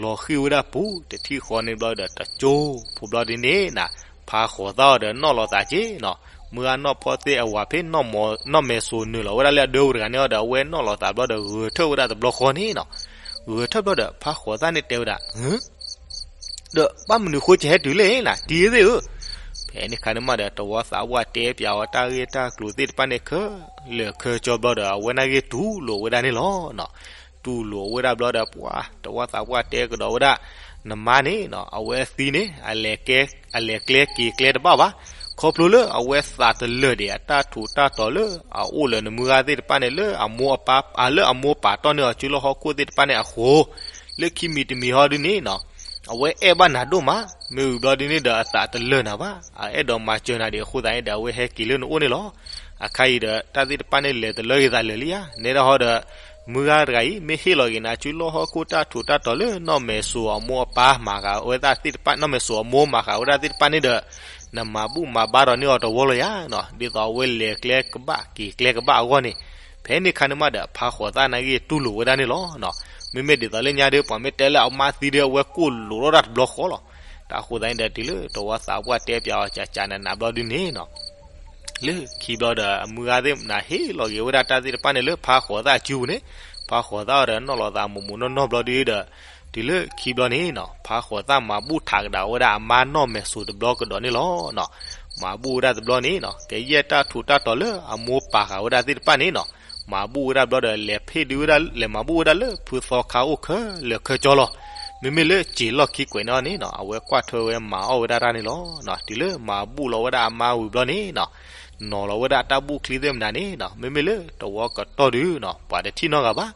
လီၤဃံၤဝဲဒၣ်ပူၤ တထံၣ်ဃီန့ၣ်ဘျီဒီးတကၠိဖိဘျီဒ်န့ၣ်နီၤ, ဖါဃိးသၣ်အီၤဒီးနီၣ်လီၤသးက့နီၤ, မုၢ်ဂၤနီၢ်ဖီသ့အဝၤဖဲ နီၢ်မဲာ်စိၤနုာ်လီၤဝဲဒၣ်လၢအဒၢပူၤတဂၤန့ၣ်အီၤဒီး အဝဲနီၣ်လီၤသးဘျီဒီး ဂဲၤထၢၣ်ဝဲဒၣ်တဘျီဃီန့ၣ်နီၤ. ဂဲၤထၢၣ်ဘျီဒီး ဖါဃိးသၣ်န့ၣ်တဲဝဲဒၣ် ဒီးဘၣ်မနုၤဃိကဟဲတုၤလဲၣ်နၤ တံၤသ့ၣ်ဧၢ. ဖဲန့ၣ်ခါန့ၣ်မးဒီး တဝီသးပှၢ်တဲပၠးအီၤတၢ်ဂ့ၢ်တၢ်ကျိၤသ့ၣ်တဖၣ်န့ၣ် ခဲလၢာ်ခဲဆ့ဘျီဒီး အဝဲန့ၣ်ဂ့ၢ်တူၢ်လိာ်ဝဲဒၣ်န့ၣ်လီၤနီၤ. တူၢ်လိာ်ဝဲဒၣ်ဘျီဒီးပှၤ တဝီသးပှၢ်တဲကဒီးဝဲဒၣ် နမါန့ၣ်နီၤ အဝဲသံန့ၣ် အလဲၤကျဲက့ၤကျဲတဘၣ်ဘၣ်. ခီဖျိလၢအဝဲသးတလၢာ်ဒံး အတၢ်ထူးတၢ်တီၤလၢအအိၣ်လၢနမုၢ်ဂၤသ့ၣ်တဖၣ်န့ၣ် လၢအမိၢ်အပၢ် လၢအမိၢ်ပာ်တီၢ်န့ၢ်အီၤ စုလီၢ်ဟီၣ်ခိၣ်သ့ၣ်တဖၣ်န့ၣ်အဃိ လၢခံမံၤတမံၤဟီဒ်န့ၣ်နီၤ အဝဲအဲၣ်ဘၣ်နၤဒိၣ်မး. မ့ၢ်ဝံၤဘျီဒ်န့ၣ်ဒီး အသးတလၢာ်နၤဘၣ်. အအဲၣ်ဒိးမၤစၢၤနၤဒံးအဃိသတးန့ၣ်ဒီး အဝဲဟဲက့ၤလၢနအိၣ်န့ၣ်လီၤ. အခါအံၤဒီး တၢ်သ့ၣ်တဖၣ်န့ၣ် လဲၤတလၢက့ၤသးလၢာ်လံဧါ. နဲဒၣ်ဟီဒီး မုၢ်ဂၤတဂၤအံၤ မ့ၢ်ဟ့ၣ်လီၤက့ၤနၤ စုလီၢ်ဟီၣ်ခိၣ်တၢ်ထူးတၢ်တီၤလၢ နီၢ်မဲာ်စိၤအမိၢ်အပၢ်မၤဃာ်ဝဲဒၣ်သ့ၣ်တဖၣ် နီၢ်မဲာ်စိၤအမိၢ်မၤဃာ်ဝဲဒၣ်သ့ၣ်တဖၣ်န့ၣ်ဒီး နမၤဘူၣ်မၤဘါထီၣ်န့ၢ်အီၤတဝီလီၤယၤနီၤ. ဒ်သိးအဝဲလဲၤကျဲကဘၣ် က့ၤကျဲကဘၣ်အဂီၢ်န့ၣ် ဖဲန့ၣ်ခါန့ၣ်မးဒီး ဖါဃိးသၣ်န့ၣ်ဂ့ၢ်တူၢ်လိာ်ဝဲဒၣ်န့ၣ်လီၤနီၤ. မ့မ့ၢ်ဒ်သိးလၢညါဒီး ပှၤမ့ၢ်တဲလၢအမါသံဒီး အဝဲကိၢ်လိာ်ထီၣ်ဒၣ်တဘျီဃီလီၤ. တၢ်ဃိသတးန့ၣ်ဒီး တုၤလၢတဝီသးပှၢ်တဲပၠးအီၤ ကကနးနးဘျီဒ်န့ၣ်နီၤ လၢခံဘျီဒီး အမုၢ်ဂၤသ့ၣ်မနၤဟ့ၣ်လီၤက့ၤဝဲဒၣ်တၢ်သ့ၣ်တဖၣ်န့ၣ်လၢဖါဃိးသၣ်အစုပူၤန့ၣ်, ဖါဃိးသၣ်အီၤဒီးနီၣ်လီၤသးမိၢ်မိၢ်နီၢ်နီၢ်ဘျီဒ်ဒီး, တုၤလၢခံဘျီန့ၣ်နီၤ ဖါဃိးသၣ်မၤဘူၣ်ထးကဒါဝဲဒၣ်အမါနီၢ်မဲာ်စိၤတဘျီကဒီးန့ၣ်လီၤနီၤ. မၤဘူၣ်ဝဲဒၣ်တဘျီန့ၣ်နီၤ ကယဲၢ်တၢ်ထူးတၢ်တီၤလၢအမိၢ်ပာ်ဃာ်ဝဲဒၣ်သ့ၣ်တဖၣ်န့ၣ်နီၤ, မၤဘူၣ်ဝဲဒၣ်တဘျီဒီး လဲၤဖ့ၣ်ဒုးဝဲဒၣ် လဲၤမၤဘူၣ်ဝဲဒၣ်လၢဖုသီခါအိၣ်ခဲလၢာ်ခဲဆ့လီၤ. မ့မ့ၢ်လၢစံာ်လီၢ်ခံကွဲးန့ၣ်အီၤန့ၣ်နီၤ အဝဲကွၢ်ထွဲဝဲမၤအီၣ်ဝဲဒၣ်တၢ်န့ၣ်လီၤနီၤ. တုၤလၢမၤဘူၣ်လီၤဝဲဒၣ်အမါဝံၤဘျီန့ၣ်နီၤ နီၤလီၤဝဲဒၣ်တၢ်ဘူၣ်ချံသ့ၣ်မနၤန့ၣ်နီၤ မ့မ့ၢ်လၢတဝီကတီၢ်ဒုးနီၤ ပှၤတထံၣ်နီတဂၤဘၣ်.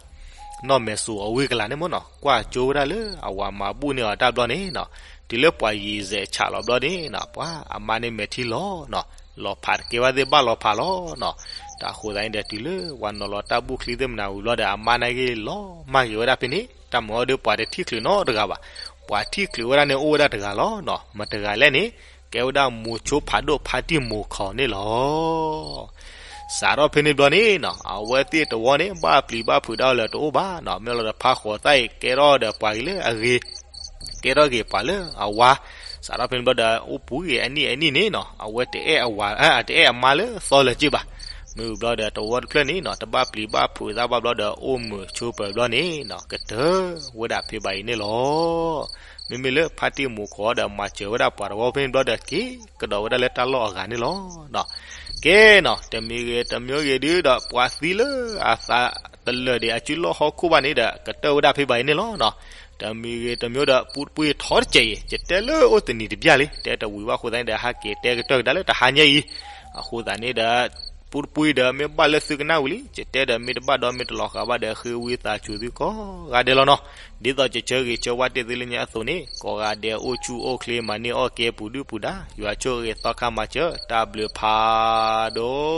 နီၢ်မဲာ်စိၤအဝံကလၤန့ၣ်မ့ၢ်နီၤ ကွၢ်ကၠိဝဲဒၣ်လၢအဝၤမၤဘူၣ်န့ၢ်အီၤတၢ်ဘျီန့ၣ်နီၤ, တုၤလၢပှၤယံၤစဲးဆးလီၤဘျီန့ၣ်နီၤ ပှၤအမါန့ၣ်မဲာ်ထံလီၤနီၤ, လီၤဖးတကဲဘၣ်သ့ၣ်ဘၣ်လီၤဖးလီၤနီၤ. တၢ်ဃိသတးန့ၣ်ဒီး တုၤလၢပှၤနီၤလီၤတၢ်ဘူၣ်ချံသ့ၣ်မနၤဝံၤဘျီဒီး အမါန့ၣ်ဂ့ၢ်လီၤမၢ်က့ၤဝဲဒၣ်ဖဲန့ၣ် တၢ်မၤအီၤဒီးပှၤတထံၣ်ချုးနီတဂၤဘၣ်. ပှၤထံၣ်ချုးဝဲဒၣ်န့ၣ်အိၣ်ဝဲဒၣ်တဂၤလီၤနီၤ, မတၤတဂၤလဲၣ်န့ၣ် ကဲဝဲဒၣ်မိၤဆိဖးဒိၣ်ဖါတံၢ်မိၤခီၣ်န့ၣ်လီၤ. စးထီၣ်ဖဲန့ၣ်ဘျီန့ၣ်နီၤ အဝဲသ့ၣ်တဝီန့ၣ် ဘၣ်ပျံၤဘၣ်ဖုးဒၣ်အီၤလၢတအိၣ်ဘၣ်နီၤ. မ့ၢ်လီၤဒီးဖါဃိးသၣ်အံၤ ကဲထီၣ်ဒီးပှၤဂ့ၤလၢအဂ့ၤ ကဲထီၣ်ဂ့ၤပှၤလၢအဝါ, စးထီၣ်ဖဲန့ၣ်ဘျီဒီး အိၣ်ပူၤဂ့ၤအနံၣ်အနံၣ်န့ၣ်နီၤ အဝဲတအဲၣ်အဝၤ တအဲၣ်အမါလၢသီလၢၤက့ၢ်ဘၣ်. မ့ၢ်ဝံၤဘျီဒီး တဝီတဖျၢၣ်န့ၣ်နီၤ တဘၣ်ပျံၤဘၣ်ဖုးသးဘၣ်ဘျီဒီး အိၣ်မုာ်ဆိးပၢၤဘျီန့ၣ်နီၤ ကတၢၢ်ဝဲဒၣ်ဖဲဘၣ်အံၤန့ၣ်လီၤ. မ့မ့ၢ်လၢဖါတံၢ်မိၤခီၣ်ဒီး မၤစၢၤဝဲဒၣ်ပှၤတဝီဖဲန့ၣ်ဘျီဒီး က့ၤကဒီးဝဲဒၣ်လၢတၢ်လီၢ်အဂၤန့ၣ်လီၤ. ကဲနီၤ တမံၤဂ့ၤတမံၤဂ့ၤဒုးဒီး ပှၤသံလၢအသးတလၢာ်ဒံး အစုလီၢ်ဟီၣ်ခိၣ်ဘၣ်န့ၣ်ဒီး ကတၢၢ်ဝဲဒၣ်ဖဲဘၣ်အံၤန့ၣ်လီၤနီၤ. တမံၤဂ့ၤတမံၤဒီး ပူတပှံၢ်ထီတစဲးအံၤ ယတဲလၢအိၣ်တနံၤတဘျီလံ တဲတဝံၤဘၣ်အဃိသတးန့ၣ်ဒီး ဟဲက့ၤတဲကတၢၢ်ကဒါလၢတဟါညါအံၤ အဃိသတးန့ၣ်ဒီး ပူတပှံၢ်ဒီး မ့ၢ်ဘၣ်လၢသုကနၣ်ဝံၤလံ ယတဲဒီး မ့ၢ်တဘၣ်ဒီးမ့ၢ်တလီၤဃာ်ဘၣ်ဒီး ဃ့ဝံသးစူၤသုကိးဂၤဒဲးလီၤနီၤ. ဒ်သိးယဆၢဂ့ၤဆၢဝါတ့ၢ်သုလၢညါအသိးန့ၣ် ကိးဂၤဒဲးအိၣ်ဆူၣ်အိၣ်ချ့ မၤန့ၢ်အီၣ်ကဲပူၤဒုၣ်ပူၤဒါ ယွၤဆိၣ်ဂ့ၤသီခါမၤစၢၤ တၢ်ဘျုးဖးဒိၣ်.